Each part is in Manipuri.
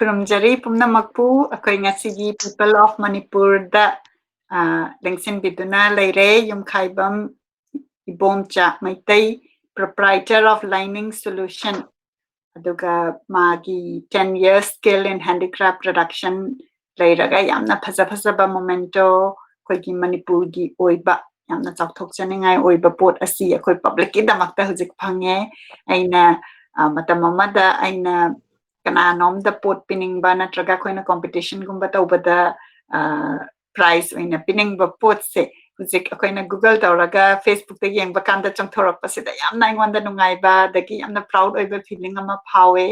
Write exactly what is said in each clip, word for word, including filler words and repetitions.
ꯈꯨꯔꯨꯝꯖꯔꯤ ꯄꯨꯝꯅꯃꯛꯄꯨ꯫ ꯑꯩꯈꯣꯏ ꯉꯁꯤꯒꯤ People of ꯃꯅꯤꯄꯨꯔꯗ, ꯑ, ꯂꯦꯡꯁꯤꯟꯕꯤꯗꯨꯅ ꯂꯩꯔꯦ ꯌꯨꯝꯈꯥꯏꯕꯝ Ibomcha Meitei, proprietor of Lining Solution, ꯑꯗꯨꯒ ꯃꯥꯒꯤ ten years skill in handicraft production ꯂꯩꯔꯒ ꯌꯥꯝꯅ ꯐꯖ ꯐꯖꯕ memento, ꯑꯩꯈꯣꯏꯒꯤ ꯃꯅꯤꯄꯨꯔꯒꯤ ꯑꯣꯏꯕ ꯌꯥꯝꯅ ꯆꯥꯎꯊꯣꯛꯆꯅꯤꯡꯉꯥꯏ ꯑꯣꯏꯕ ꯄꯣꯠ ꯑꯁꯤ ꯑꯩꯈꯣꯏ publicꯀꯤꯗꯃꯛꯇ ꯍꯧꯖꯤꯛ ꯐꯪꯉꯦ꯫ ꯑꯩꯅ, ꯑ, ꯃꯇꯝ ꯑꯃꯗ ꯑꯩꯅ ꯀꯅꯥꯅꯣꯝꯗ ꯄꯣꯠ ꯄꯤꯅꯤꯡꯕ ꯅꯠꯇ꯭ꯔꯒ ꯑꯩꯈꯣꯏꯅ competitionꯒꯨꯝꯕ ꯇꯧꯕꯗ, ꯑ, prize ꯑꯣꯏꯅ ꯄꯤꯅꯤꯡꯕ ꯄꯣꯠꯁꯦ ꯍꯧꯖꯤꯛ ꯑꯩꯈꯣꯏꯅ Google ꯇꯧꯔꯒ Facebookꯇ ꯌꯦꯡꯕ ꯀꯥꯟꯗ ꯆꯣꯡꯊꯣꯔꯛꯄꯁꯤꯗ ꯌꯥꯝꯅ ꯑꯩꯉꯣꯟꯗ ꯅꯨꯡꯉꯥꯏꯕ ꯑꯗꯒꯤ ꯌꯥꯝꯅ proud ꯑꯣꯏꯕ feeling ꯑꯃ ꯐꯥꯎꯋꯦ꯫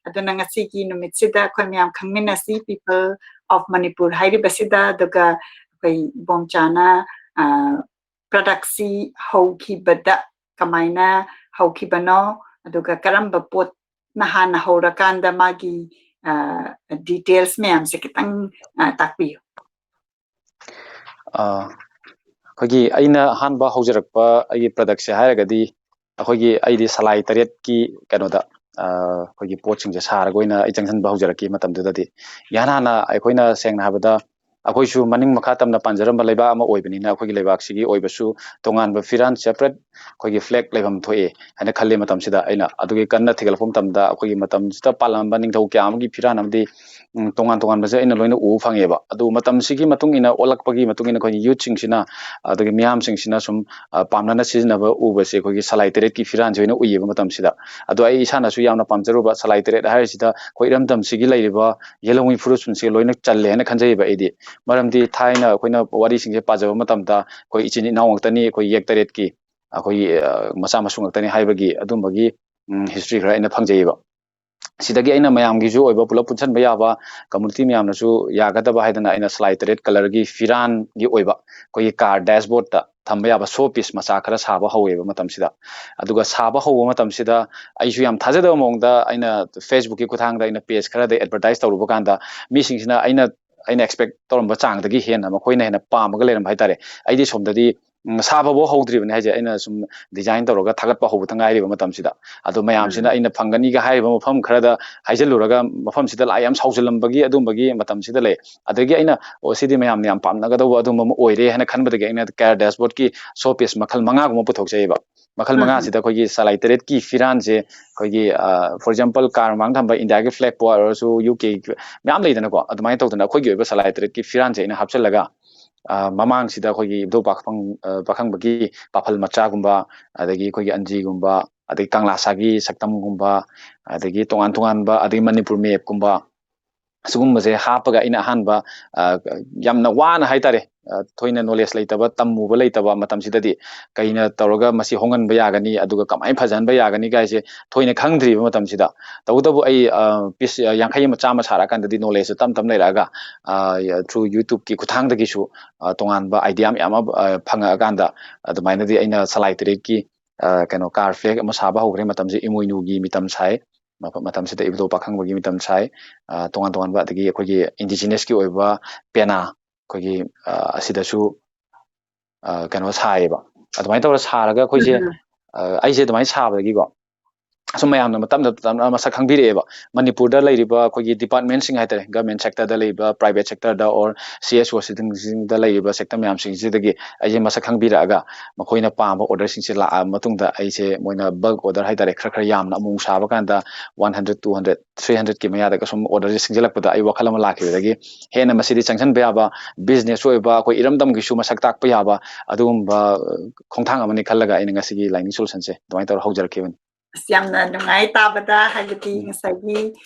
ꯑꯗꯨꯅ ꯉꯁꯤꯒꯤ ꯅꯨꯃꯤꯠꯁꯤꯗ ꯑꯩꯈꯣꯏ ꯃꯌꯥꯝ ꯈꯪꯃꯤꯟꯅꯁꯤ People of ꯃꯅꯤꯄꯨꯔ ꯍꯥꯏꯔꯤꯕꯁꯤꯗ, ꯑꯗꯨꯒ ꯑꯩꯈꯣꯏ ꯏꯕꯣꯝꯆꯥꯅ, ꯑ, productꯁꯤ ꯍꯧꯈꯤꯕꯗ ꯀꯃꯥꯏꯅ ꯍꯧꯈꯤꯕꯅꯣ, ꯑꯗꯨꯒ ꯀꯔꯝꯕ ꯄꯣꯠꯅ ꯍꯥꯟꯅ ꯍꯧꯔꯀꯥꯟꯗ ꯃꯥꯒꯤ, ꯑ, details ꯃꯌꯥꯝꯁꯦ ꯈꯤꯇꯪ, ꯑ, ꯇꯥꯛꯄꯤꯌꯨ꯫ ꯑ, ꯑꯩꯈꯣꯏꯒꯤ ꯑꯩꯅ ꯑꯍꯥꯟꯕ ꯍꯧꯖꯔꯛꯄ ꯑꯩꯒꯤ productꯁꯦ ꯍꯥꯏꯔꯒꯗꯤ, ꯑꯩꯈꯣꯏꯒꯤ ꯑꯩꯗꯤ ꯁꯂꯥꯏ ꯇꯔꯦꯠꯀꯤ ꯀꯩꯅꯣꯗ, ꯑ, ꯑꯩꯈꯣꯏꯒꯤ ꯄꯣꯠꯁꯤꯡꯁꯦ ꯁꯥꯔꯒ ꯑꯣꯏꯅ ꯑꯩ ꯆꯪꯁꯤꯟꯕ ꯍꯧꯖꯔꯛꯈꯤ꯫ ꯃꯇꯝꯗꯨꯗꯗꯤ ꯏꯍꯥꯟ ꯍꯥꯟꯅ ꯑꯩꯈꯣꯏꯅ ꯁꯦꯡꯅ ꯍꯥꯏꯕꯗ ꯑꯩꯈꯣꯏꯁꯨ ꯃꯅꯤꯡ ꯃꯈꯥ ꯇꯝꯅ ꯄꯥꯟꯖꯔꯝꯕ ꯂꯩꯕꯥꯛ ꯑꯃ ꯑꯣꯏꯕꯅꯤꯅ ꯑꯩꯈꯣꯏꯒꯤ ꯂꯩꯕꯥꯛꯁꯤꯒꯤ ꯑꯣꯏꯕꯁꯨ ꯇꯣꯉꯥꯟꯕ ꯐꯤꯔꯥꯟ separate ꯑꯩꯈꯣꯏꯒꯤ flag ꯂꯩꯐꯝ ꯊꯣꯛꯑꯦ ꯍꯥꯏꯅ ꯈꯜꯂꯤ꯫ ꯃꯇꯝꯁꯤꯗ ꯑꯩꯅ ꯑꯗꯨꯒꯤ ꯀꯟꯅ ꯊꯤꯒꯠꯂꯛꯄ ꯃꯇꯝꯗ ꯑꯩꯈꯣꯏꯒꯤ ꯃꯇꯝꯁꯤꯗ ꯄꯥꯜꯂꯝꯕ ꯅꯤꯡꯊꯧ ꯀꯌꯥ ꯑꯃꯒꯤ ꯐꯤꯔꯥꯟ ꯑꯃꯗꯤ, ꯎꯝ, ꯇꯣꯉꯥꯟ ꯇꯣꯉꯥꯟꯕꯁꯦ ꯑꯩꯅ ꯂꯣꯏꯅ ꯎꯕ ꯐꯪꯉꯦꯕ꯫ ꯑꯗꯨ ꯃꯇꯝꯁꯤꯒꯤ ꯃꯇꯨꯡ ꯏꯟꯅ ꯑꯣꯜꯂꯛꯄꯒꯤ ꯃꯇꯨꯡ ꯏꯟꯅ ꯑꯩꯈꯣꯏꯒꯤ youthꯁꯤꯡꯁꯤꯅ, ꯑꯗꯒꯤ ꯃꯤꯌꯥꯝꯁꯤꯡꯁꯤꯅ ꯁꯨꯝ, ꯑ, ꯄꯥꯝꯅꯅ ꯁꯤꯖꯤꯟꯅꯕ ꯎꯕꯁꯦ ꯑꯩꯈꯣꯏꯒꯤ ꯁꯂꯥꯏ ꯇꯔꯦꯠꯀꯤ ꯐꯤꯔꯥꯟꯁꯦ ꯑꯣꯏꯅ ꯎꯏꯌꯦꯕ ꯃꯇꯝꯁꯤꯗ꯫ ꯑꯗꯣ ꯑꯩ ꯏꯁꯥꯅꯁꯨ ꯌꯥꯝꯅ ꯄꯥꯝꯖꯔꯨꯕ ꯁꯂꯥꯏ ꯇꯔꯦꯠ ꯍꯥꯏꯔꯤꯁꯤꯗ ꯑꯩꯈꯣꯏ ꯏꯔꯝꯗꯝꯁꯤꯒꯤ ꯂꯩꯔꯤꯕ ꯌꯦꯜꯍꯧꯃꯤ ꯐꯨꯔꯨꯞꯁꯤꯡꯁꯦ ꯂꯣꯏꯅ ꯆꯜꯂꯦ ꯍꯥꯏꯅ ꯈꯟꯖꯩꯌꯦꯕ ꯑꯩꯗꯤ꯫ ꯃꯔꯝꯗꯤ ꯊꯥꯏꯅ ꯑꯩꯈꯣꯏꯅ ꯋꯥꯔꯤꯁꯤꯡꯁꯦ ꯄꯥꯖꯕ ꯃꯇꯝꯗ ꯑꯩꯈꯣꯏ ꯏꯆꯤꯟ ꯏꯅꯥꯎ ꯉꯥꯛꯇꯅꯤ, ꯑꯩꯈꯣꯏ ꯌꯦꯛ ꯇꯔꯦꯠꯀꯤ ꯑꯩꯈꯣꯏꯒꯤ, ꯑ, ꯃꯆꯥ ꯃꯁꯨ ꯉꯥꯛꯇꯅꯤ ꯍꯥꯏꯕꯒꯤ ꯑꯗꯨꯝꯕꯒꯤ, ꯎꯝ, history ꯈꯔ ꯑꯩꯅ ꯐꯪꯖꯩꯌꯦꯕ꯫ ꯁꯤꯗꯒꯤ ꯑꯩꯅ ꯃꯌꯥꯝꯒꯤꯁꯨ ꯑꯣꯏꯕ ꯄꯨꯂꯞ ꯄꯨꯟꯁꯤꯟꯕ ꯌꯥꯕ, community ꯃꯌꯥꯝꯅꯁꯨ ꯌꯥꯒꯗꯕ ꯍꯥꯏꯗꯅ ꯑꯩꯅ ꯁꯂꯥꯏ ꯇꯔꯦꯠ colourꯒꯤ ꯐꯤꯔꯥꯟꯒꯤ ꯑꯣꯏꯕ ꯑꯩꯈꯣꯏꯒꯤ car dashboardꯇ ꯊꯝꯕ ꯌꯥꯕ show piece ꯃꯆꯥ ꯈꯔ ꯁꯥꯕ ꯍꯧꯋꯦꯕ ꯃꯇꯝꯁꯤꯗ꯫ ꯑꯗꯨꯒ ꯁꯥꯕ ꯍꯧꯕ ꯃꯇꯝꯁꯤꯗ ꯑꯩꯁꯨ ꯌꯥꯝ ꯊꯥꯖꯗꯕ ꯃꯑꯣꯡꯗ ꯑꯩꯅ Facebookꯀꯤ ꯈꯨꯠꯊꯥꯡꯗ ꯑꯩꯅ page ꯈꯔꯗ advertise ꯇꯧꯔꯨꯕ ꯀꯥꯟꯗ ꯃꯤꯁꯤꯡꯁꯤꯅ ꯑꯩꯅ, ꯑꯩꯅ expect ꯇꯧꯔꯝꯕ ꯆꯥꯡꯗꯒꯤ ꯍꯦꯟꯅ ꯃꯈꯣꯏꯅ ꯍꯦꯟꯅ ꯄꯥꯝꯃꯒ ꯂꯩꯔꯝꯕ ꯍꯥꯏꯇꯥꯔꯦ꯫ ꯑꯩꯗꯤ ꯁꯣꯝꯗꯗꯤ ꯎꯝ, ꯁꯥꯕꯐꯥꯎ ꯍꯧꯗ꯭ꯔꯤꯕꯅꯤ ꯍꯥꯏꯁꯦ꯫ ꯑꯩꯅ ꯁꯨꯝ design ꯇꯧꯔꯒ ꯊꯥꯒꯠꯄ ꯍꯧꯕꯗ ꯉꯥꯏꯔꯤꯕ ꯃꯇꯝꯁꯤꯗ꯫ ꯑꯗꯣ ꯃꯌꯥꯝꯁꯤꯅ ꯎꯝ꯫ ꯑꯩꯅ ꯐꯪꯒꯅꯤꯒ ꯍꯥꯏꯔꯤꯕ ꯃꯐꯝ ꯈꯔꯗ ꯍꯥꯏꯖꯤꯜꯂꯨꯔꯒ, ꯃꯐꯝꯁꯤꯗ ꯂꯥꯛꯑ ꯌꯥꯝ ꯁꯥꯎꯖꯜꯂꯝꯕꯒꯤ ꯑꯗꯨꯝꯕꯒꯤ ꯃꯇꯝꯁꯤꯗ ꯂꯩ꯫ ꯑꯗꯒꯤ ꯑꯩꯅ, "ꯑꯣ, ꯁꯤꯗꯤ ꯃꯌꯥꯝꯅ ꯌꯥꯝ ꯄꯥꯝꯅꯒꯗꯧꯕ ꯑꯗꯨꯝꯕ ꯑꯃ ꯑꯣꯏꯔꯦ" ꯍꯥꯏꯅ ꯈꯟꯕꯗꯒꯤ ꯑꯩꯅ Care Dashboard ꯀꯤ show piece ꯃꯈꯜ ꯃꯉꯥꯒꯨꯝꯕ ꯄꯨꯊꯣꯛꯆꯩꯑꯕ꯫ ꯃꯈꯜ ꯎꯝ, ꯎꯝ꯫ ꯃꯉꯥꯁꯤꯗ ꯑꯩꯈꯣꯏꯒꯤ ꯁꯂꯥꯏ ꯇꯔꯦꯠꯀꯤ ꯐꯤꯔꯥꯟꯁꯦ ꯑꯩꯈꯣꯏꯒꯤ, ꯑ, for example, car ꯃꯃꯥꯡꯗ ꯊꯝꯕ ꯏꯟꯗꯤꯌꯥꯒꯤ flag ꯄꯨ ꯑꯣꯏꯔꯁꯨ, ꯌꯨ ꯀꯦ ꯃꯌꯥꯝ ꯂꯩꯗꯅꯀꯣ, ꯑꯗꯨꯃꯥꯏꯅ ꯇꯧꯗꯅ ꯑꯩꯈꯣꯏꯒꯤ ꯑꯣꯏꯕ ꯁꯂꯥꯏ ꯇꯔꯦꯠꯀꯤ ꯐꯤꯔꯥꯟꯁꯦ ꯑꯩꯅ ꯍꯥꯞꯆꯤꯜꯂꯒ, ꯑ, ꯃꯃꯥꯡꯁꯤꯗ ꯑꯩꯈꯣꯏꯒꯤ ꯏꯕꯨꯙꯧ ꯄꯥꯈꯪ-, ꯑ, ꯄꯥꯈꯪꯕꯒꯤ ꯄꯥꯐꯜ ꯃꯆꯥꯒꯨꯝꯕ, ꯑꯗꯒꯤ ꯑꯩꯈꯣꯏꯒꯤ ꯑꯟꯖꯤꯒꯨꯝꯕ, ꯑꯗꯒꯤ ꯀꯪꯂꯥ ꯁꯥꯒꯤ ꯁꯛꯇꯝꯒꯨꯝꯕ, ꯑꯗꯒꯤ ꯇꯣꯉꯥꯟ ꯇꯣꯉꯥꯟꯕ, ꯑꯗꯒꯤ ꯃꯅꯤꯄꯨꯔ map ꯀꯨꯝꯕ, ꯁꯤꯒꯨꯝꯕꯁꯦ ꯍꯥꯞꯄꯒ ꯑꯩꯅ ꯑꯍꯥꯟꯕ, ꯑ, ꯌꯥꯝꯅ ꯋꯥꯅ ꯍꯥꯏꯇꯥꯔꯦ, ꯑ, ꯊꯣꯏꯅ knowledge ꯂꯩꯇꯕ, ꯇꯝꯃꯨꯕ ꯂꯩꯇꯕ ꯃꯇꯝꯁꯤꯗꯗꯤ ꯀꯩꯅ ꯇꯧꯔꯒ ꯃꯁꯤ ꯍꯣꯡꯍꯟꯕ ꯌꯥꯒꯅꯤ, ꯑꯗꯨꯒ ꯀꯃꯥꯏꯅ ꯐꯖꯍꯟꯕ ꯌꯥꯒꯅꯤ ꯀꯥꯏꯁꯦ ꯊꯣꯏꯅ ꯈꯪꯗ꯭ꯔꯤꯕ ꯃꯇꯝꯁꯤꯗ꯫ ꯇꯧꯕꯇꯕꯨ ꯑꯩ, ꯑ, piece, ꯑ, ꯌꯥꯡꯈꯩ ꯑꯃ, ꯆꯥꯝꯃ ꯁꯥꯔꯛꯑꯀꯥꯟꯗꯗꯤ knowledge ꯁꯦ ꯇꯞ ꯇꯞꯅ ꯂꯩꯔꯛꯑꯒ, ꯑ, through YouTube ꯀꯤ ꯈꯨꯠꯊꯥꯡꯗꯒꯤꯁꯨ, ꯑ, ꯇꯣꯉꯥꯟꯕ idea ꯃꯌꯥꯝ ꯑꯃ, ꯑ, ꯐꯪꯉꯛꯑꯀꯥꯟꯗ ꯑꯗꯨꯃꯥꯏꯅꯗꯤ ꯑꯩꯅ ꯁꯂꯥꯏ ꯇꯔꯦꯠꯀꯤ, ꯑ, ꯀꯩꯅꯣ, car flag ꯑꯃ ꯁꯥꯕ ꯍꯧꯈ꯭ꯔꯦ꯫ ꯃꯇꯝꯁꯦ ꯏꯃꯣꯏꯅꯨꯒꯤ ꯃꯤꯇꯝ ꯁꯥꯏ꯫ ꯃꯐꯝ, ꯃꯇꯝꯁꯤꯗ ꯏꯕꯨꯙꯧ ꯄꯥꯈꯪꯕꯒꯤ ꯃꯤꯇꯝ ꯁꯥꯏ꯫ ꯑ, ꯇꯣꯉꯥꯟ ꯇꯣꯉꯥꯟꯕ, ꯑꯗꯒꯤ ꯑꯩꯈꯣꯏꯒꯤ indigenous ꯀꯤ ꯑꯣꯏꯕ ꯄꯦꯅꯥ, ꯑꯩꯈꯣꯏꯒꯤ, ꯑ, ꯑꯁꯤꯗꯁꯨ, ꯑ, ꯀꯩꯅꯣ ꯁꯥꯏꯌꯦꯕ꯫ ꯑꯗꯨꯃꯥꯏꯅ ꯇꯧꯔ ꯁꯥꯔꯒ ꯑꯩꯈꯣꯏꯁꯦ, ꯎꯝ꯫ ꯑ, ꯑꯩꯁꯦ ꯑꯗꯨꯃꯥꯏꯅ ꯁꯥꯕꯗꯒꯤꯀꯣ, ꯑꯁꯨꯝ ꯃꯌꯥꯝꯅ ꯇꯞꯅ ꯇꯞꯅ ꯃꯁꯛ ꯈꯪꯕꯤꯔꯛꯑꯦꯕ꯫ ꯃꯅꯤꯄꯨꯔꯗ ꯂꯩꯔꯤꯕ ꯑꯩꯈꯣꯏꯒꯤ department ꯁꯤꯡ ꯍꯥꯏꯇꯥꯔꯦ, government sector ꯗ ꯂꯩꯔꯤꯕ, private sector the or C S O ꯁꯤꯡꯗ ꯂꯩꯔꯤꯕ sector ꯃꯌꯥꯝꯁꯤꯡꯁꯤꯗꯒꯤ ꯑꯩꯁꯦ ꯃꯁꯛ ꯈꯪꯕꯤꯔꯛꯑꯒ, ꯃꯈꯣꯏꯅ ꯄꯥꯝꯕ order ꯁꯤꯡꯁꯦ ꯂꯥꯛꯑ ꯃꯇꯨꯡꯗ, ꯑꯩꯁꯦ ꯃꯣꯏꯅ bulk order ꯍꯥꯏꯇꯥꯔꯦ, ꯈꯔ ꯈꯔ ꯌꯥꯝꯅ ꯑꯃꯨꯛ ꯁꯥꯕ ꯀꯥꯟꯗ one hundred, two hundred, three hundred ꯀꯤ ꯃꯌꯥꯗꯒ ꯁꯨꯝ order ꯁꯦ ꯁꯤꯡꯖꯜꯂꯛꯄꯗ ꯑꯩ ꯋꯥꯈꯜ ꯑꯃ ꯂꯥꯛꯈꯤꯕꯗꯒꯤ, ꯍꯦꯟꯅ ꯃꯁꯤꯗꯤ ꯆꯪꯁꯤꯟꯕ ꯌꯥꯕ, business ꯑꯣꯏꯕ, ꯑꯩꯈꯣꯏ ꯏꯔꯝꯗꯝꯒꯤꯁꯨ ꯃꯁꯛ ꯇꯥꯛꯄ ꯌꯥꯕ ꯑꯗꯨꯒꯨꯝꯕ, ꯑ, ꯈꯣꯡꯊꯥꯡ ꯑꯃꯅꯤ ꯈꯜꯂꯒ ꯑꯩꯅ ꯉꯁꯤꯒꯤ ꯂꯥꯏꯅꯤꯡ solution ꯁꯦ ꯑꯗꯨꯃꯥꯏꯅ ꯇꯧꯔ ꯍꯧꯖꯔꯛꯈꯤꯕꯅꯤ꯫ ꯑꯁ, ꯌꯥꯝꯅ ꯅꯨꯡꯉꯥꯏ ꯇꯥꯕꯗ, ꯍꯥꯏꯕꯗꯤ ꯎꯝ꯫ ꯉꯁꯥꯏꯒꯤ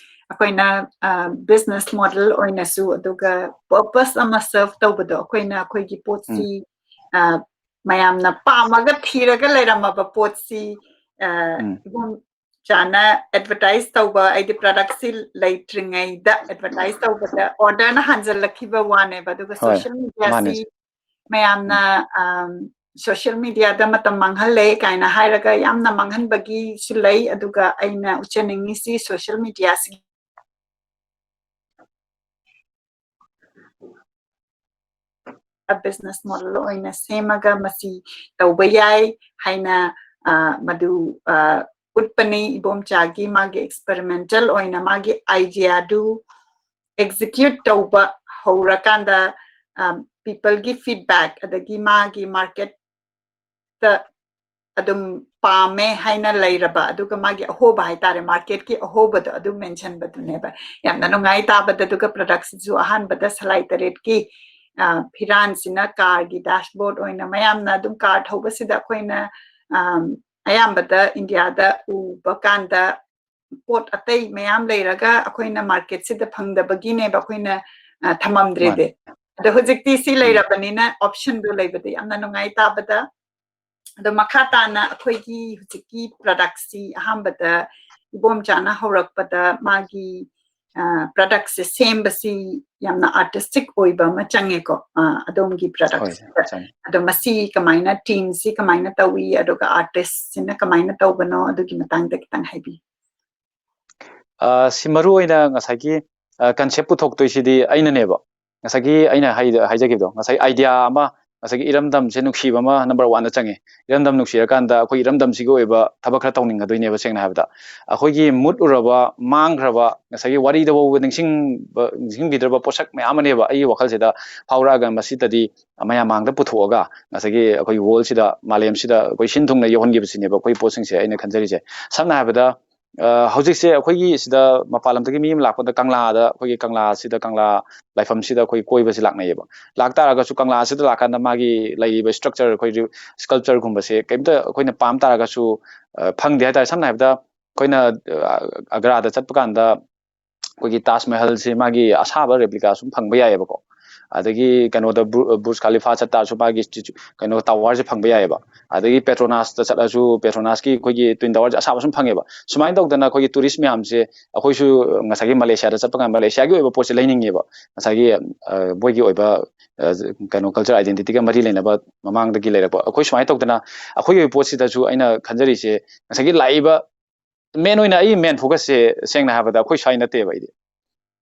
ꯑꯩꯈꯣꯏꯅ, ꯑ, business model ꯑꯣꯏꯅꯁꯨ, ꯑꯗꯨꯒ purpose ꯑꯃ serve ꯇꯧꯕꯗꯣ, ꯑꯩꯈꯣꯏꯅ ꯑꯩꯈꯣꯏꯒꯤ ꯄꯣꯠꯁꯤ, ꯎꯝ꯫ ꯑ, ꯃꯌꯥꯝꯅ ꯄꯥꯝꯃꯒ ꯊꯤꯔꯒ ꯂꯩꯔꯝꯃꯕ ꯄꯣꯠꯁꯤ, ꯑ, ꯎꯝ꯫ ꯏꯕꯨꯡ ꯆꯥꯅ advertise ꯇꯧꯕ, ꯍꯥꯏꯗꯤ product ꯁꯤ ꯂꯩꯇ꯭ꯔꯤꯉꯩꯗ advertise ꯇꯧꯕꯗ order ꯅ ꯍꯟꯖꯜꯂꯛꯈꯤꯕ ꯋꯥꯅꯦꯕ꯫ ꯑꯗꯨꯒ ꯍꯣꯏ, social media ꯃꯥꯅꯦ꯫ ꯁꯤ ꯃꯌꯥꯝꯅ, ꯎꯝ꯫ ꯑꯝ, social media ꯗ ꯃꯇꯝ ꯃꯥꯡꯍꯜꯂꯦ ꯀꯥꯏꯅ ꯍꯥꯏꯔꯒ ꯌꯥꯝꯅ ꯃꯥꯡꯍꯟꯕꯒꯤꯁꯨ ꯂꯩ꯫ ꯑꯗꯨꯒ ꯑꯩꯅ ꯎꯠꯆꯅꯤꯡꯉꯤꯁꯤ social media ꯁꯤ business model ꯑꯣꯏꯅ ꯁꯦꯝꯃꯒ ꯃꯁꯤ ꯇꯧꯕ ꯌꯥꯏ ꯍꯥꯏꯅ, ꯑ, ꯃꯗꯨ, ꯑ, ꯎꯠꯄꯅꯤ꯫ ꯏꯕꯣꯝꯆꯥꯒꯤ ꯃꯥꯒꯤ experimental ꯑꯣꯏꯅ ꯃꯥꯒꯤ idea ꯗꯨ execute ꯇꯧꯕ ꯍꯧꯔꯀꯥꯟꯗ, ꯑ, people ꯒꯤ feedback ꯑꯗꯒꯤ ꯃꯥꯒꯤ market ꯇ ꯑꯗꯨꯝ ꯄꯥꯝꯃꯦ ꯍꯥꯏꯅ ꯂꯩꯔꯕ, ꯑꯗꯨꯒ ꯃꯥꯒꯤ ꯑꯍꯣꯕ ꯍꯥꯏꯇꯥꯔꯦ, market ꯀꯤ ꯑꯍꯣꯕꯗꯣ ꯑꯗꯨ mention ꯕꯗꯨꯅꯦꯕ꯫ ꯌꯥꯝꯅ ꯅꯨꯡꯉꯥꯏ ꯇꯥꯕꯗ꯫ ꯑꯗꯨꯒ product ꯁꯤꯁꯨ ꯑꯍꯥꯟꯕꯗ ꯁꯂꯥꯏ ꯇꯔꯦꯠꯀꯤ, ꯑ, ꯐꯤꯔꯥꯟꯁꯤꯅ car ꯒꯤ dashboard ꯑꯣꯏꯅ ꯃꯌꯥꯝꯅ ꯑꯗꯨꯝ car ꯊꯧꯕꯁꯤꯗ ꯑꯩꯈꯣꯏꯅ, ꯑꯝ, ꯑꯌꯥꯝꯕꯗ ꯏꯟꯗꯤꯌꯥꯗ ꯎꯕ ꯀꯥꯟꯗ ꯄꯣꯠ ꯑꯇꯩ ꯃꯌꯥꯝ ꯂꯩꯔꯒ ꯑꯩꯈꯣꯏꯅ market ꯁꯤꯗ ꯐꯪꯗꯕꯒꯤꯅꯦꯕ ꯑꯩꯈꯣꯏꯅ, ꯑ, ꯊꯝꯃꯝꯗ꯭ꯔꯤꯗꯤ꯫ ꯑꯗꯣ ꯍꯧꯖꯤꯛꯇꯤ ꯁꯤ ꯎꯝ꯫ ꯂꯩꯔꯕꯅꯤꯅ option ꯗꯣ ꯂꯩꯕꯗ ꯌꯥꯝꯅ ꯅꯨꯡꯉꯥꯏ ꯇꯥꯕꯗ꯫ ꯑꯗꯣ ꯃꯈꯥ ꯇꯥꯅ ꯑꯩꯈꯣꯏꯒꯤ ꯍꯧꯖꯤꯛꯀꯤ product ꯁꯤ ꯑꯍꯥꯟꯕꯗ ꯏꯕꯣꯝꯆꯥꯅ ꯍꯧꯔꯛꯄꯗ ꯃꯥꯒꯤ, ꯑ, product ꯁꯦ ꯁꯦꯝꯕꯁꯤ ꯌꯥꯝꯅ artistic ꯑꯣꯏꯕ ꯑꯃ ꯆꯪꯉꯦꯀꯣ꯫ ꯑ, ꯑꯗꯣꯝꯒꯤ product ꯍꯣꯏ, ꯁꯤꯗ꯫ ꯆꯪꯉꯦ꯫ ꯑꯗꯣ ꯃꯁꯤ ꯀꯃꯥꯏꯅ, team ꯁꯤ ꯀꯃꯥꯏꯅ ꯇꯧꯏ, ꯑꯗꯨꯒ artist ꯁꯤꯅ ꯀꯃꯥꯏꯅ ꯇꯧꯕꯅꯣ, ꯑꯗꯨꯒꯤ ꯃꯇꯥꯡꯗ ꯈꯤꯇꯪ ꯍꯥꯏꯕꯤꯌꯨ꯫ ꯑ, ꯁꯤ ꯃꯔꯨ ꯑꯣꯏꯅ ꯉꯁꯥꯏꯒꯤ, ꯑ, concept ꯄꯨꯊꯣꯛꯇꯣꯏꯁꯤꯗꯤ ꯑꯩꯅꯅꯦꯕ꯫ ꯉꯁꯥꯏꯒꯤ ꯑꯩꯅ ꯍꯥꯏ-, ꯍꯥꯏꯖꯈꯤꯕꯗꯣ, ꯉꯁꯥꯏ idea ꯑꯃ, ꯉꯁꯥꯏꯒꯤ ꯏꯔꯝꯗꯝꯁꯦ ꯅꯨꯡꯁꯤꯕ ꯑꯃ number one ꯗ ꯆꯪꯉꯦ꯫ ꯏꯔꯝꯗꯝ ꯅꯨꯡꯁꯤꯔꯀꯥꯟꯗ ꯑꯩꯈꯣꯏ ꯏꯔꯝꯗꯝꯁꯤꯒꯤ ꯑꯣꯏꯕ ꯊꯕꯛ ꯈꯔ ꯇꯧꯅꯤꯡꯒꯗꯣꯏꯅꯦꯕ, ꯁꯦꯡꯅ ꯍꯥꯏꯕꯗ꯫ ꯑꯩꯈꯣꯏꯒꯤ ꯃꯨꯠꯂꯨꯔꯕ, ꯃꯥꯡꯈ꯭ꯔꯕ, ꯉꯁꯥꯏꯒꯤ ꯋꯥꯔꯤꯗ ꯐꯥꯎꯕ ꯅꯤꯡꯁꯤꯡꯕ, ꯅꯤꯡꯁꯤꯡꯕꯤꯗ꯭ꯔꯕ ꯄꯣꯠꯁꯛ ꯃꯌꯥꯝ ꯑꯃꯅꯦꯕ ꯑꯩꯒꯤ ꯋꯥꯈꯜꯁꯤꯗ ꯐꯥꯎꯔꯛꯑꯒ ꯃꯁꯤꯗꯗꯤ ꯃꯌꯥꯝ ꯃꯥꯡꯗ ꯄꯨꯊꯣꯛꯑꯒ ꯉꯁꯥꯏꯒꯤ ꯑꯩꯈꯣꯏ world ꯁꯤꯗ, ꯃꯥꯂꯦꯝꯁꯤꯗ ꯑꯩꯈꯣꯏ ꯁꯤꯟ ꯊꯨꯡꯅ ꯌꯧꯍꯟꯈꯤꯕꯁꯤꯅꯦꯕ ꯑꯩꯈꯣꯏ ꯄꯣꯠꯁꯤꯡꯁꯦ ꯑꯩꯅ ꯈꯟꯖꯔꯤꯁꯦ꯫ ꯁꯝꯅ ꯍꯥꯏꯔꯕꯗ, ꯑ, ꯍꯧꯖꯤꯛꯁꯦ ꯑꯩꯈꯣꯏꯒꯤ ꯁꯤꯗ ꯃꯄꯥꯟ ꯂꯝꯗꯒꯤ ꯃꯤ ꯑꯃ ꯂꯥꯛꯄꯗ ꯀꯪꯂꯥꯗ, ꯑꯩꯈꯣꯏꯒꯤ ꯀꯪꯂꯥꯁꯤꯗ, ꯀꯪꯂꯥ ꯂꯥꯏꯐꯝꯁꯤꯗ ꯑꯩꯈꯣꯏ ꯀꯣꯏꯕꯁꯤ ꯂꯥꯛꯅꯩꯌꯦꯕ꯫ ꯂꯥꯛꯇꯥꯔꯒꯁꯨ ꯀꯪꯂꯥꯁꯤꯗ ꯂꯥꯛꯀꯥꯟꯗ ꯃꯥꯒꯤ ꯂꯩꯔꯤꯕ structure, ꯑꯩꯈꯣꯏ sculpture ꯒꯨꯝꯕꯁꯦ ꯀꯩꯝꯇ ꯑꯩꯈꯣꯏꯅ ꯄꯥꯝ ꯇꯥꯔꯒꯁꯨ, ꯑ, ꯐꯪꯗꯦ ꯍꯥꯏꯇꯥꯔꯦ꯫ ꯁꯝꯅ ꯍꯥꯏꯔꯕꯗ ꯑꯩꯈꯣꯏꯅ, ꯑ, ꯑꯒ꯭ꯔꯥꯗ ꯆꯠꯄ ꯀꯥꯟꯗ ꯑꯩꯈꯣꯏꯒꯤ ꯇꯥꯖ ꯃꯍꯜꯁꯦ ꯃꯥꯒꯤ ꯑꯁꯥꯕ replica ꯁꯨꯝ ꯐꯪꯕ ꯌꯥꯏꯌꯦꯕꯀꯣ꯫ ꯑꯗꯒꯤ ꯀꯩꯅꯣꯗ ꯕꯨ-, ꯕꯨꯔꯖ ꯈꯥꯂꯤꯐꯥ ꯆꯠ ꯇꯥꯔꯁꯨ ꯃꯥꯒꯤ ꯁ꯭ꯇꯦꯆꯨ, ꯀꯩꯅꯣ, tower ꯁꯦ ꯐꯪꯕ ꯌꯥꯏꯌꯦꯕ꯫ ꯑꯗꯒꯤ ꯄꯦꯇ꯭ꯔꯣꯅꯥꯁꯇ ꯆꯠꯂꯁꯨ ꯄꯦꯇ꯭ꯔꯣꯅꯥꯁꯀꯤ ꯑꯩꯈꯣꯏꯒꯤ twin tower ꯁꯦ ꯑꯁꯥꯕ ꯁꯨꯝ ꯐꯪꯉꯦꯕ꯫ ꯁꯨꯃꯥꯏꯅ ꯇꯧꯗꯅ ꯑꯩꯈꯣꯏꯒꯤ tourist ꯃꯌꯥꯝꯁꯦ ꯑꯩꯈꯣꯏꯁꯨ ꯉꯁꯥꯏꯒꯤ ꯃꯂꯦꯁꯤꯌꯥꯗ ꯆꯠꯄ ꯀꯥꯟꯗ ꯃꯂꯦꯁꯤꯌꯥꯒꯤ ꯑꯣꯏꯕ ꯄꯣꯠꯁꯦ ꯂꯩꯅꯤꯡꯉꯦꯕ꯫ ꯉꯁꯥꯏꯒꯤ, ꯑ, ꯃꯣꯏꯒꯤ ꯑꯣꯏꯕ, ꯑ, ꯀꯩꯅꯣ, culture identity ꯒ ꯃꯔꯤ ꯂꯩꯅꯕ ꯃꯃꯥꯡꯗꯒꯤ ꯂꯩꯔꯛꯄ꯫ ꯑꯩꯈꯣꯏ ꯁꯨꯃꯥꯏꯅ ꯇꯧꯗꯅ ꯑꯩꯈꯣꯏꯒꯤ ꯑꯣꯏꯕ ꯄꯣꯠꯁꯤꯗꯁꯨ ꯑꯩꯅ ꯈꯟꯖꯔꯤꯁꯦ ꯉꯁꯥꯏꯒꯤ ꯂꯥꯛꯏꯕ main ꯑꯣꯏꯅ ꯑꯩ main focus ꯁꯦ ꯁꯦꯡꯅ ꯍꯥꯏꯔꯕꯗ ꯑꯩꯈꯣꯏ ꯁ꯭ꯋꯥꯏ ꯅꯠꯇꯦꯕ ꯑꯩꯗꯤ꯫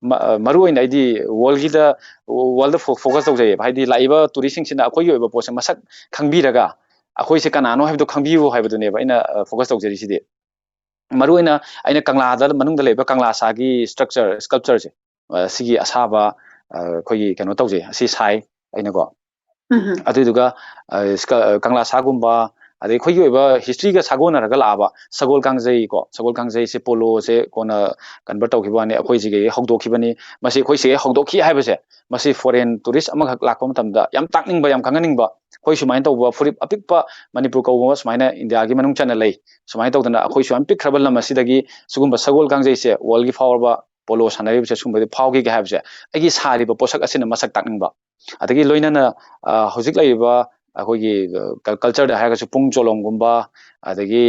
ꯃꯔꯨ ꯑꯣꯏꯅ ꯑꯩꯗꯤ ꯋꯥꯔꯜꯒꯤꯗ ꯋꯥꯔꯜꯗ ꯐꯣꯀꯁ ꯇꯧꯖꯩꯌꯦꯕ꯫ ꯍꯥꯏꯗꯤ ꯂꯥꯛꯏꯕ ꯇꯨꯔꯤꯁꯁꯤꯡꯁꯤꯅ ꯑꯩꯈꯣꯏꯒꯤ ꯑꯣꯏꯕ ꯄꯣꯠꯁꯦ ꯃꯁꯛ ꯈꯪꯕꯤꯔꯒ ꯑꯩꯈꯣꯏꯁꯦ ꯀꯅꯥꯅꯣ ꯍꯥꯏꯕꯗꯣ ꯈꯪꯕꯤꯌꯨ ꯍꯥꯏꯕꯗꯨꯅꯦꯕ ꯑꯩꯅ ꯐꯣꯀꯁ ꯇꯧꯖꯔꯤꯁꯤꯗꯤ꯫ ꯃꯔꯨ ꯑꯣꯏꯅ ꯑꯩꯅ ꯀꯪꯂꯥꯗ ꯃꯅꯨꯡꯗ ꯂꯩꯕ ꯀꯪꯂꯥ ꯁꯥꯒꯤ ꯁ꯭ꯇ꯭ꯔꯛꯆꯔ, ꯁ꯭ꯀꯜꯞꯆꯔꯁꯦ, ꯁꯤꯒꯤ ꯑꯁꯥꯕ ꯑꯩꯈꯣꯏꯒꯤ ꯀꯩꯅꯣ ꯇꯧꯖꯩ, ꯑꯁꯤ ꯁꯥꯏ ꯑꯩꯅꯀꯣ꯫ ꯑꯗꯨꯏꯗꯨꯒ ꯀꯪꯂꯥ ꯁꯥꯒꯨꯝꯕ, ꯑꯗꯩ ꯑꯩꯈꯣꯏꯒꯤ ꯑꯣꯏꯕ ꯍꯤꯁꯇ꯭ꯔꯤꯒ ꯁꯥꯒꯣꯟꯅꯔꯒ ꯂꯥꯛꯑꯕ ꯁꯒꯣꯜ ꯀꯥꯡꯖꯩ ꯀꯣ, ꯁꯒꯣꯜ ꯀꯥꯡꯖꯩꯁꯦ ꯄꯣꯂꯣꯁꯦ ꯀꯣꯟꯅ ꯀꯟꯚꯔꯠ ꯇꯧꯈꯤꯕ ꯋꯥꯅꯤ, ꯑꯩꯈꯣꯏꯁꯤꯒꯤ ꯍꯧꯗꯣꯛꯈꯤꯕꯅꯤ꯫ ꯃꯁꯤ ꯑꯩꯈꯣꯏ ꯁꯤꯒꯤ ꯍꯧꯗꯣꯛꯈꯤ ꯍꯥꯏꯕꯁꯦ, ꯃꯁꯤ ꯐꯣꯔꯦꯟ ꯇꯨꯔꯤꯁ ꯑꯃꯈꯛ ꯂꯥꯛꯄ ꯃꯇꯝꯗ ꯌꯥꯝ ꯇꯥꯛꯅꯤꯡꯕ, ꯌꯥꯝ ꯈꯪꯍꯟꯅꯤꯡꯕ, ꯑꯩꯈꯣꯏ ꯁꯨꯃꯥꯏꯅ ꯇꯧꯕ ꯐꯨꯔꯤꯠ ꯑꯄꯤꯛꯄ ꯃꯅꯤꯄꯨꯔ ꯀꯧꯕ ꯁꯨꯃꯥꯏꯅ ꯏꯟꯗꯤꯌꯥꯒꯤ ꯃꯅꯨꯡ ꯆꯟꯅ ꯂꯩ, ꯁꯨꯃꯥꯏꯅ ꯇꯧꯗꯅ ꯑꯩꯈꯣꯏ ꯁꯨꯃꯥꯏꯅ ꯄꯤꯛꯈ꯭ꯔꯕ ꯂꯝ ꯑꯁꯤꯗꯒꯤ ꯁꯤꯒꯨꯝꯕ ꯁꯒꯣꯜ ꯀꯥꯡꯖꯩꯁꯦ ꯋꯥꯔꯜꯒꯤ ꯐꯥꯎꯔꯕ ꯄꯣꯂꯣ ꯁꯥꯟꯅꯔꯤꯕꯁꯦ ꯁꯤꯒꯨꯝꯕꯗꯤ ꯐꯥꯎꯈꯤꯒꯦ ꯍꯥꯏꯕꯁꯦ ꯑꯩꯒꯤ ꯁꯥꯔꯤꯕ ꯄꯣꯠꯁꯛ ꯑꯁꯤꯅ ꯃꯁꯛ ꯇꯥꯛꯅꯤꯡꯕ꯫ ꯑꯗꯒꯤ ꯂꯣꯏꯅꯅ ꯍꯧꯖꯤꯛ ꯂꯩꯔꯤꯕ ꯑꯩꯈꯣꯏꯒꯤ ꯀꯜꯆꯔꯗ ꯍꯥꯏꯔꯒꯁꯨ ꯄꯨꯡ ꯆꯣꯂꯣꯝꯒꯨꯝꯕ, ꯑꯗꯒꯤ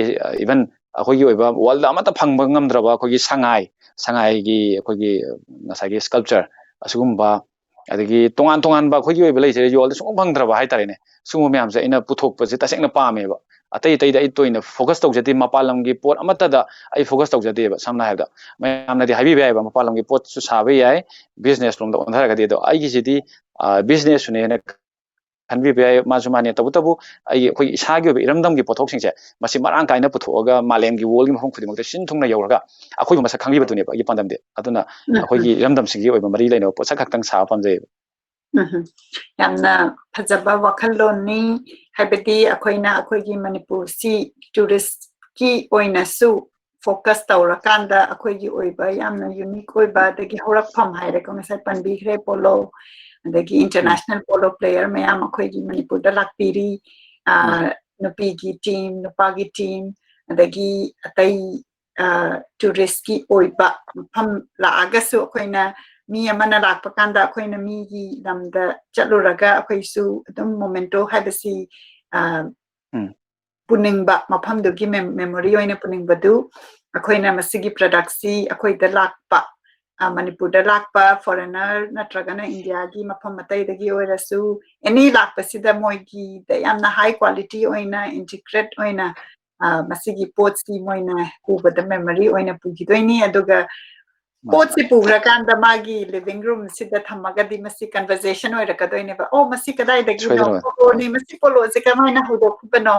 ꯏꯚꯟ ꯑꯩꯈꯣꯏꯒꯤ ꯑꯣꯏꯕ ꯋꯥꯔꯜꯗ ꯑꯃꯠꯇ ꯐꯪꯕ ꯉꯝꯗ꯭ꯔꯕ ꯑꯩꯈꯣꯏꯒꯤ ꯁꯉꯥꯏ, ꯁꯉꯥꯏꯒꯤ ꯑꯩꯈꯣꯏꯒꯤ ꯉꯁꯥꯏꯒꯤ ꯁ꯭ꯀꯜꯞꯆꯔ ꯑꯁꯤꯒꯨꯝꯕ, ꯑꯗꯒꯤ ꯇꯣꯉꯥꯟ ꯇꯣꯉꯥꯟꯕ ꯑꯩꯈꯣꯏꯒꯤ ꯑꯣꯏꯕ ꯂꯩꯖꯔꯦ, ꯌꯣꯜꯗ ꯁꯨꯡꯐꯪ ꯐꯪꯗ꯭ꯔꯕ ꯍꯥꯏꯇꯥꯔꯦꯅꯦ꯫ ꯁꯤꯒꯨꯝꯕ ꯃꯌꯥꯝꯁꯦ ꯑꯩꯅ ꯄꯨꯊꯣꯛꯄꯁꯦ ꯇꯁꯦꯡꯅ ꯄꯥꯝꯃꯦꯕ꯫ ꯑꯇꯩ ꯑꯇꯩꯗ ꯑꯩ ꯇꯣꯏꯅ ꯐꯣꯀꯁ ꯇꯧꯖꯗꯦ, ꯃꯄꯥꯟ ꯂꯝꯒꯤ ꯄꯣꯠ ꯑꯃꯠꯇꯗ ꯑꯩ ꯐꯣꯀꯁ ꯇꯧꯖꯗꯦꯕ꯫ ꯁꯝꯅ ꯍꯥꯏꯔꯕꯗ ꯃꯌꯥꯝꯅꯗꯤ ꯍꯥꯏꯕꯤꯕ ꯌꯥꯏꯕ, ꯃꯄꯥꯟ ꯂꯝꯒꯤ ꯄꯣꯠꯁꯨ ꯁꯥꯕ ꯌꯥꯏ, ꯕꯤꯖꯤꯅꯦꯁ ꯂꯣꯝꯗ ꯑꯣꯟꯊꯔꯒꯗꯤ, ꯑꯗꯣ ꯑꯩꯒꯤꯁꯤꯗꯤ ꯕꯤꯖꯤꯅꯦꯁꯁꯨꯅꯦꯅ ꯈꯟꯕꯤꯕ ꯌꯥꯏ, ꯃꯥꯁꯨ ꯃꯥꯅꯦ꯫ ꯇꯧꯕꯇꯕꯨ ꯑꯩꯒꯤ, ꯑꯩꯈꯣꯏꯒꯤ ꯏꯁꯥꯒꯤ ꯑꯣꯏꯕ ꯏꯔꯝꯗꯝꯒꯤ ꯄꯣꯠꯊꯣꯛꯁꯤꯡꯁꯦ ꯃꯁꯤ ꯃꯔꯥꯡ ꯀꯥꯏꯅ ꯄꯨꯊꯣꯛꯑꯒ ꯃꯥꯂꯦꯝꯒꯤ, ꯋꯥꯔꯜꯒꯤ ꯃꯐꯝ ꯈꯨꯗꯤꯡꯃꯛꯇ ꯁꯤꯟ ꯊꯨꯡꯅ ꯌꯧꯔꯒ ꯑꯩꯈꯣꯏꯕꯨ ꯃꯁꯛ ꯈꯪꯕꯤꯕꯗꯨꯅꯦꯕ ꯑꯩꯒꯤ ꯄꯥꯟꯗꯝꯗꯤ꯫ ꯑꯗꯨꯅ ꯑꯩꯈꯣꯏꯒꯤ ꯏꯔꯝꯗꯝꯁꯤꯒꯤ ꯑꯣꯏꯕ ꯃꯔꯤ ꯂꯩꯅꯕ ꯄꯣꯠꯁꯛ ꯈꯛꯇꯪ ꯁꯥꯕ ꯄꯥꯝꯖꯩꯌꯦꯕ꯫ ꯎꯝ, ꯌꯥꯝꯅ ꯐꯖꯕ ꯋꯥꯈꯜꯂꯣꯟꯅꯤ꯫ ꯍꯥꯏꯕꯗꯤ ꯑꯩꯈꯣꯏꯅ ꯑꯩꯈꯣꯏꯒꯤ ꯃꯅꯤꯄꯨꯔꯁꯤ ꯇꯨꯔꯤꯁꯀꯤ ꯑꯣꯏꯅꯁꯨ ꯐꯣꯀꯁ ꯇꯧꯔꯀꯥꯟꯗ ꯑꯩꯈꯣꯏꯒꯤ ꯑꯣꯏꯕ ꯌꯥꯝꯅ ꯌꯨꯅꯤꯛ ꯑꯣꯏꯕ, ꯑꯗꯒꯤ ꯍꯧꯔꯛꯐꯝ ꯍꯥꯏꯔꯦꯀꯣ, ꯉꯁꯥꯏ ꯄꯟꯕꯤꯈ꯭ꯔꯦ ꯄꯣꯂꯣ, ꯑꯗꯒꯤ ꯏꯟꯇꯔꯅꯦꯁꯅꯦꯜ ꯄꯣꯂꯣ ꯄ꯭ꯂꯦꯌꯔ ꯃꯌꯥꯝ ꯑꯩꯈꯣꯏꯒꯤ ꯃꯅꯤꯄꯨꯔꯗ ꯂꯥꯛꯄꯤꯔꯤ꯫ ꯅꯨꯄꯤꯒꯤ ꯇꯤꯝ, ꯅꯨꯄꯥꯒꯤ ꯇꯤꯝ, ꯑꯗꯒꯤ ꯑꯇꯩ ꯇꯨꯔꯤꯁꯀꯤ ꯑꯣꯏꯕ ꯃꯐꯝ ꯂꯥꯛꯑꯒꯁꯨ ꯑꯩꯈꯣꯏꯅ, ꯃꯤ ꯑꯃꯅ ꯂꯥꯛꯄ ꯀꯥꯟꯗ ꯑꯩꯈꯣꯏꯅ ꯃꯤꯒꯤ ꯂꯝꯗ ꯆꯠꯂꯨꯔꯒ ꯑꯩꯈꯣꯏꯁꯨ ꯑꯗꯨꯝ ꯃꯣꯃꯦꯟꯇꯣ ꯍꯥꯏꯕꯁꯤ ꯄꯨꯅꯤꯡꯕ, ꯃꯐꯝꯗꯨꯒꯤ ꯃꯦꯃꯣꯔꯤ ꯑꯣꯏꯅ ꯄꯨꯅꯤꯡꯕꯗꯨ ꯑꯩꯈꯣꯏꯅ ꯃꯁꯤꯒꯤ ꯄ꯭ꯔꯗꯛꯁꯤ ꯑꯩꯈꯣꯏꯗ ꯂꯥꯛꯄ, ꯃꯅꯤꯄꯨꯔꯗ ꯂꯥꯛꯄ ꯐꯣꯔꯦꯅꯔ ꯅꯠꯇ꯭ꯔꯒꯅ ꯏꯟꯗꯤꯌꯥꯒꯤ ꯃꯐꯝ ꯑꯇꯩꯗꯒꯤ ꯑꯣꯏꯔꯁꯨ, ꯑꯦꯅꯤ ꯂꯥꯛꯄꯁꯤꯗ ꯃꯣꯏꯒꯤꯗ ꯌꯥꯝꯅ ꯍꯥꯏ ꯀ꯭ꯋꯥꯂꯤꯇꯤ ꯑꯣꯏꯅ, ꯏꯟꯇꯤꯒ꯭ꯔꯦꯠ ꯑꯣꯏꯅ ꯃꯁꯤꯒꯤ ꯄꯣꯠꯁꯤ ꯃꯣꯏꯅ ꯎꯕꯗ ꯃꯦꯃꯣꯔꯤ ꯑꯣꯏꯅ ꯄꯨꯈꯤꯗꯣꯏꯅꯤ꯫ ꯑꯗꯨꯒ ꯄꯣꯠꯁꯤ ꯄꯨꯈ꯭ꯔꯀꯥꯟꯗ ꯃꯥꯒꯤ living room ꯁꯤꯗ ꯊꯝꯃꯒꯗꯤ ꯃꯁꯤ conversation ꯑꯣꯏꯔꯛꯀꯗꯣꯏꯅꯦꯕ꯫ "ꯑꯣ, ꯃꯁꯤ ꯀꯗꯥꯏꯗꯒꯤꯅꯣ? ꯁꯣꯏꯗꯅꯃꯛ꯫ ꯄꯣꯂꯣꯅꯤ, ꯃꯁꯤ ꯄꯣꯂꯣꯁꯦ ꯀꯃꯥꯏꯅ ꯍꯧꯗꯣꯛꯈꯤꯕꯅꯣ?"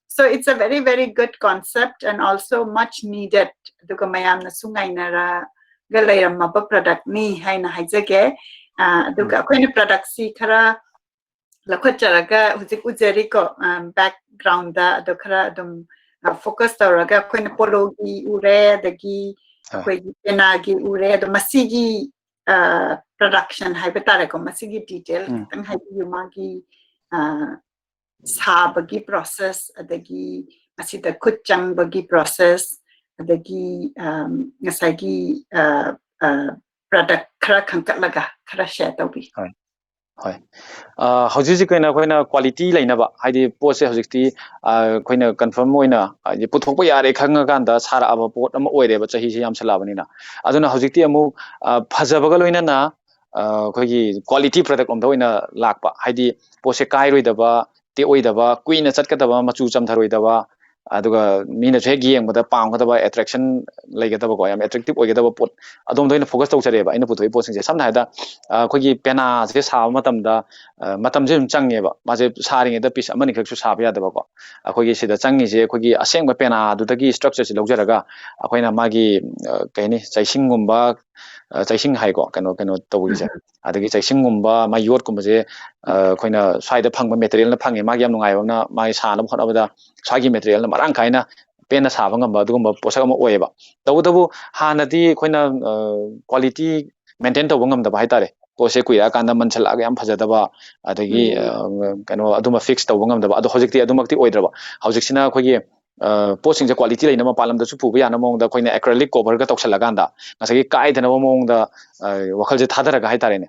So it's a very, very good concept and also much needed. ꯑꯗꯨꯒ ꯃꯌꯥꯝꯅꯁꯨ ꯉꯥꯏꯅꯔꯒ ꯂꯩꯔꯝꯃꯕ product ꯅꯤ ꯍꯥꯏꯅ ꯍꯥꯏꯖꯒꯦ꯫ ꯑ, ꯑꯗꯨꯒ ꯎꯝ꯫ ꯑꯩꯈꯣꯏꯅ product ꯁꯤ ꯈꯔ ꯂꯧꯈꯠꯆꯔꯒ ꯍꯧꯖꯤꯛ ꯎꯖꯔꯤꯀꯣ, ꯑ, background ꯗ ꯑꯗꯣ ꯈꯔ ꯑꯗꯨꯝ, ꯑ, focus ꯇꯧꯔꯒ ꯑꯩꯈꯣꯏꯅ ꯄꯣꯂꯣꯒꯤ ꯎꯔꯦ, ꯑꯗꯒꯤ ꯍꯣꯏ꯫ ꯑꯩꯈꯣꯏꯒꯤ ꯄꯦꯅꯥꯒꯤ ꯎꯔꯦ, ꯑꯗꯣ ꯃꯁꯤꯒꯤ, ꯑ, production ꯍꯥꯏꯕ ꯇꯥꯔꯦꯀꯣ, ꯃꯁꯤꯒꯤ detail ꯎꯝ꯫ ꯈꯤꯇꯪ ꯍꯥꯏꯕꯤꯌꯨ, ꯃꯥꯒꯤ, ꯑ, ꯁꯥꯕꯒꯤ process, ꯑꯗꯒꯤ ꯃꯁꯤꯗ ꯈꯨꯠ ꯆꯪꯕꯒꯤ process, ꯑꯗꯒꯤ, ꯑ, ꯉꯁꯥꯏꯒꯤ, ꯑ, ꯑ, product ꯈꯔ ꯈꯟꯒꯠꯂꯒ ꯈꯔ share ꯇꯧꯕꯤꯌꯨ꯫ ꯍꯣꯏ꯫ ꯍꯣꯏ꯫ ꯑ, ꯍꯧꯖꯤꯛ ꯍꯧꯖꯤꯛꯀꯤ ꯑꯣꯏꯅ ꯑꯩꯈꯣꯏꯅ quality ꯂꯩꯅꯕ, ꯍꯥꯏꯗꯤ ꯄꯣꯠꯁꯦ ꯍꯧꯖꯤꯛꯇꯤ, ꯑ, ꯑꯩꯈꯣꯏꯅ confirm ꯑꯣꯏꯅ, ꯍꯥꯏꯗꯤ ꯄꯨꯊꯣꯛꯄ ꯌꯥꯔꯦ ꯈꯪꯉꯀꯥꯟꯗ ꯁꯥꯔꯛꯑꯕ ꯄꯣꯠ ꯑꯃ ꯑꯣꯏꯔꯦꯕ, ꯆꯍꯤꯁꯦ ꯌꯥꯝꯁꯜꯂꯛꯑꯕꯅꯤꯅ꯫ ꯑꯗꯨꯅ ꯍꯧꯖꯤꯛꯇꯤ ꯑꯃꯨꯛ, ꯑ, ꯐꯖꯕꯒ ꯂꯣꯏꯅꯅ, ꯑ, ꯑꯩꯈꯣꯏꯒꯤ quality product ꯂꯣꯝꯗ ꯑꯣꯏꯅ ꯂꯥꯛꯄ, ꯍꯥꯏꯗꯤ ꯄꯣꯠꯁꯦ ꯀꯥꯏꯔꯣꯏꯗꯕ, ꯇꯦꯛꯑꯣꯏꯗꯕ, ꯀꯨꯏꯅ ꯆꯠꯀꯗꯕ, ꯃꯆꯨ ꯆꯝꯊꯔꯣꯏꯗꯕ, ꯑꯗꯨꯒ ꯃꯤꯅꯁꯨ ꯍꯦꯛ ꯌꯦꯡꯕꯗ ꯄꯥꯝꯒꯗꯕ, attraction ꯂꯩꯒꯗꯕꯀꯣ, ꯌꯥꯝ attractive ꯑꯣꯏꯒꯗꯕ ꯄꯣꯠ, ꯑꯗꯣꯝꯗ ꯑꯣꯏꯅ focus ꯇꯧꯖꯔꯦꯕ ꯑꯩꯅ ꯄꯨꯊꯣꯛꯏ ꯄꯣꯠꯁꯤꯡꯁꯦ꯫ ꯁꯝꯅ ꯍꯥꯏꯔꯕꯗ, ꯑ, ꯑꯩꯈꯣꯏꯒꯤ ꯄꯦꯅꯥꯁꯦ ꯁꯥꯕ ꯃꯇꯝꯗ, ꯑ, ꯃꯇꯝꯁꯦ ꯑꯗꯨꯝ ꯆꯪꯉꯦꯕ꯫ ꯃꯥꯁꯦ ꯁꯥꯔꯤꯉꯩꯗ piece ꯑꯃꯅꯤꯈꯛꯁꯨ ꯁꯥꯕ ꯌꯥꯗꯕꯀꯣ꯫ ꯑꯩꯈꯣꯏꯒꯤ ꯁꯤꯗ ꯆꯪꯉꯤꯁꯦ ꯑꯩꯈꯣꯏꯒꯤ ꯑꯁꯦꯡꯕ ꯄꯦꯅꯥꯗꯨꯗꯒꯤ structure ꯁꯦ ꯂꯧꯖꯔꯒ ꯑꯩꯈꯣꯏꯅ ꯃꯥꯒꯤ, ꯑ, ꯀꯩ ꯍꯥꯏꯅꯤ, ꯆꯩꯁꯤꯡꯒꯨꯝꯕ, ꯑ, ꯆꯩꯁꯤꯡ ꯍꯥꯏꯀꯣ, ꯀꯩꯅꯣ, ꯀꯩꯅꯣ ꯇꯧꯕꯒꯤꯁꯦ꯫ ꯎꯝ꯫ ꯑꯗꯒꯤ ꯆꯩꯁꯤꯡꯒꯨꯝꯕ, ꯃꯥꯏ ꯌꯣꯠꯀꯨꯝꯕꯁꯦ, ꯑ, ꯑꯩꯈꯣꯏꯅ ꯁ꯭ꯋꯥꯏꯗ ꯐꯪꯕ material ꯅ ꯐꯪꯉꯦ꯫ ꯃꯥꯒꯤ ꯌꯥꯝ ꯅꯨꯡꯉꯥꯏꯕ ꯑꯃꯅ ꯃꯥꯒꯤ ꯁꯥꯅꯕ ꯍꯣꯠꯅꯕꯗ ꯁ꯭ꯋꯥꯏꯒꯤ material ꯅ ꯃꯔꯥꯡ ꯀꯥꯏꯅ ꯄꯦꯟꯅ ꯁꯥꯕ ꯉꯝꯕ ꯑꯗꯨꯒꯨꯝꯕ ꯄꯣꯠꯁꯛ ꯑꯃ ꯑꯣꯏꯌꯦꯕ꯫ ꯇꯧꯕꯇꯕꯨ ꯍꯥꯟꯅꯗꯤ ꯑꯩꯈꯣꯏꯅ, ꯑ, quality maintain ꯇꯧꯕ ꯉꯝꯗꯕ ꯍꯥꯏꯇꯥꯔꯦ꯫ ꯄꯣꯠꯁꯦ ꯀꯨꯏꯔꯛꯑꯀꯥꯟꯗ ꯃꯟꯁꯜꯂꯛꯑꯒ ꯌꯥꯝ ꯐꯖꯗꯕ, ꯑꯗꯒꯤ, ꯎꯝ꯫ ꯑ, ꯀꯩꯅꯣ, ꯑꯗꯨꯝꯕ fix ꯇꯧꯕ ꯉꯝꯗꯕ꯫ ꯑꯗꯣ ꯍꯧꯖꯤꯛꯇꯤ ꯑꯗꯨꯃꯛꯇꯤ ꯑꯣꯏꯗ꯭ꯔꯕ꯫ ꯍꯧꯖꯤꯛꯁꯤꯅ ꯑꯩꯈꯣꯏꯒꯤ, ꯑ, ꯄꯣꯠꯁꯤꯡꯁꯦ quality ꯂꯩꯅ ꯃꯄꯥꯟ ꯂꯝꯗꯁꯨ ꯄꯨꯕ ꯌꯥꯅꯕ ꯃꯑꯣꯡꯗ ꯑꯩꯈꯣꯏꯅ acrylic cover ꯒ ꯇꯧꯁꯜꯂꯀꯥꯟꯗ ꯉꯁꯥꯏꯒꯤ ꯀꯥꯏꯗꯅꯕ ꯃꯑꯣꯡꯗ, ꯑ, ꯋꯥꯈꯜꯁꯦ ꯊꯥꯗꯔꯒ ꯍꯥꯏꯇꯥꯔꯦꯅꯦ꯫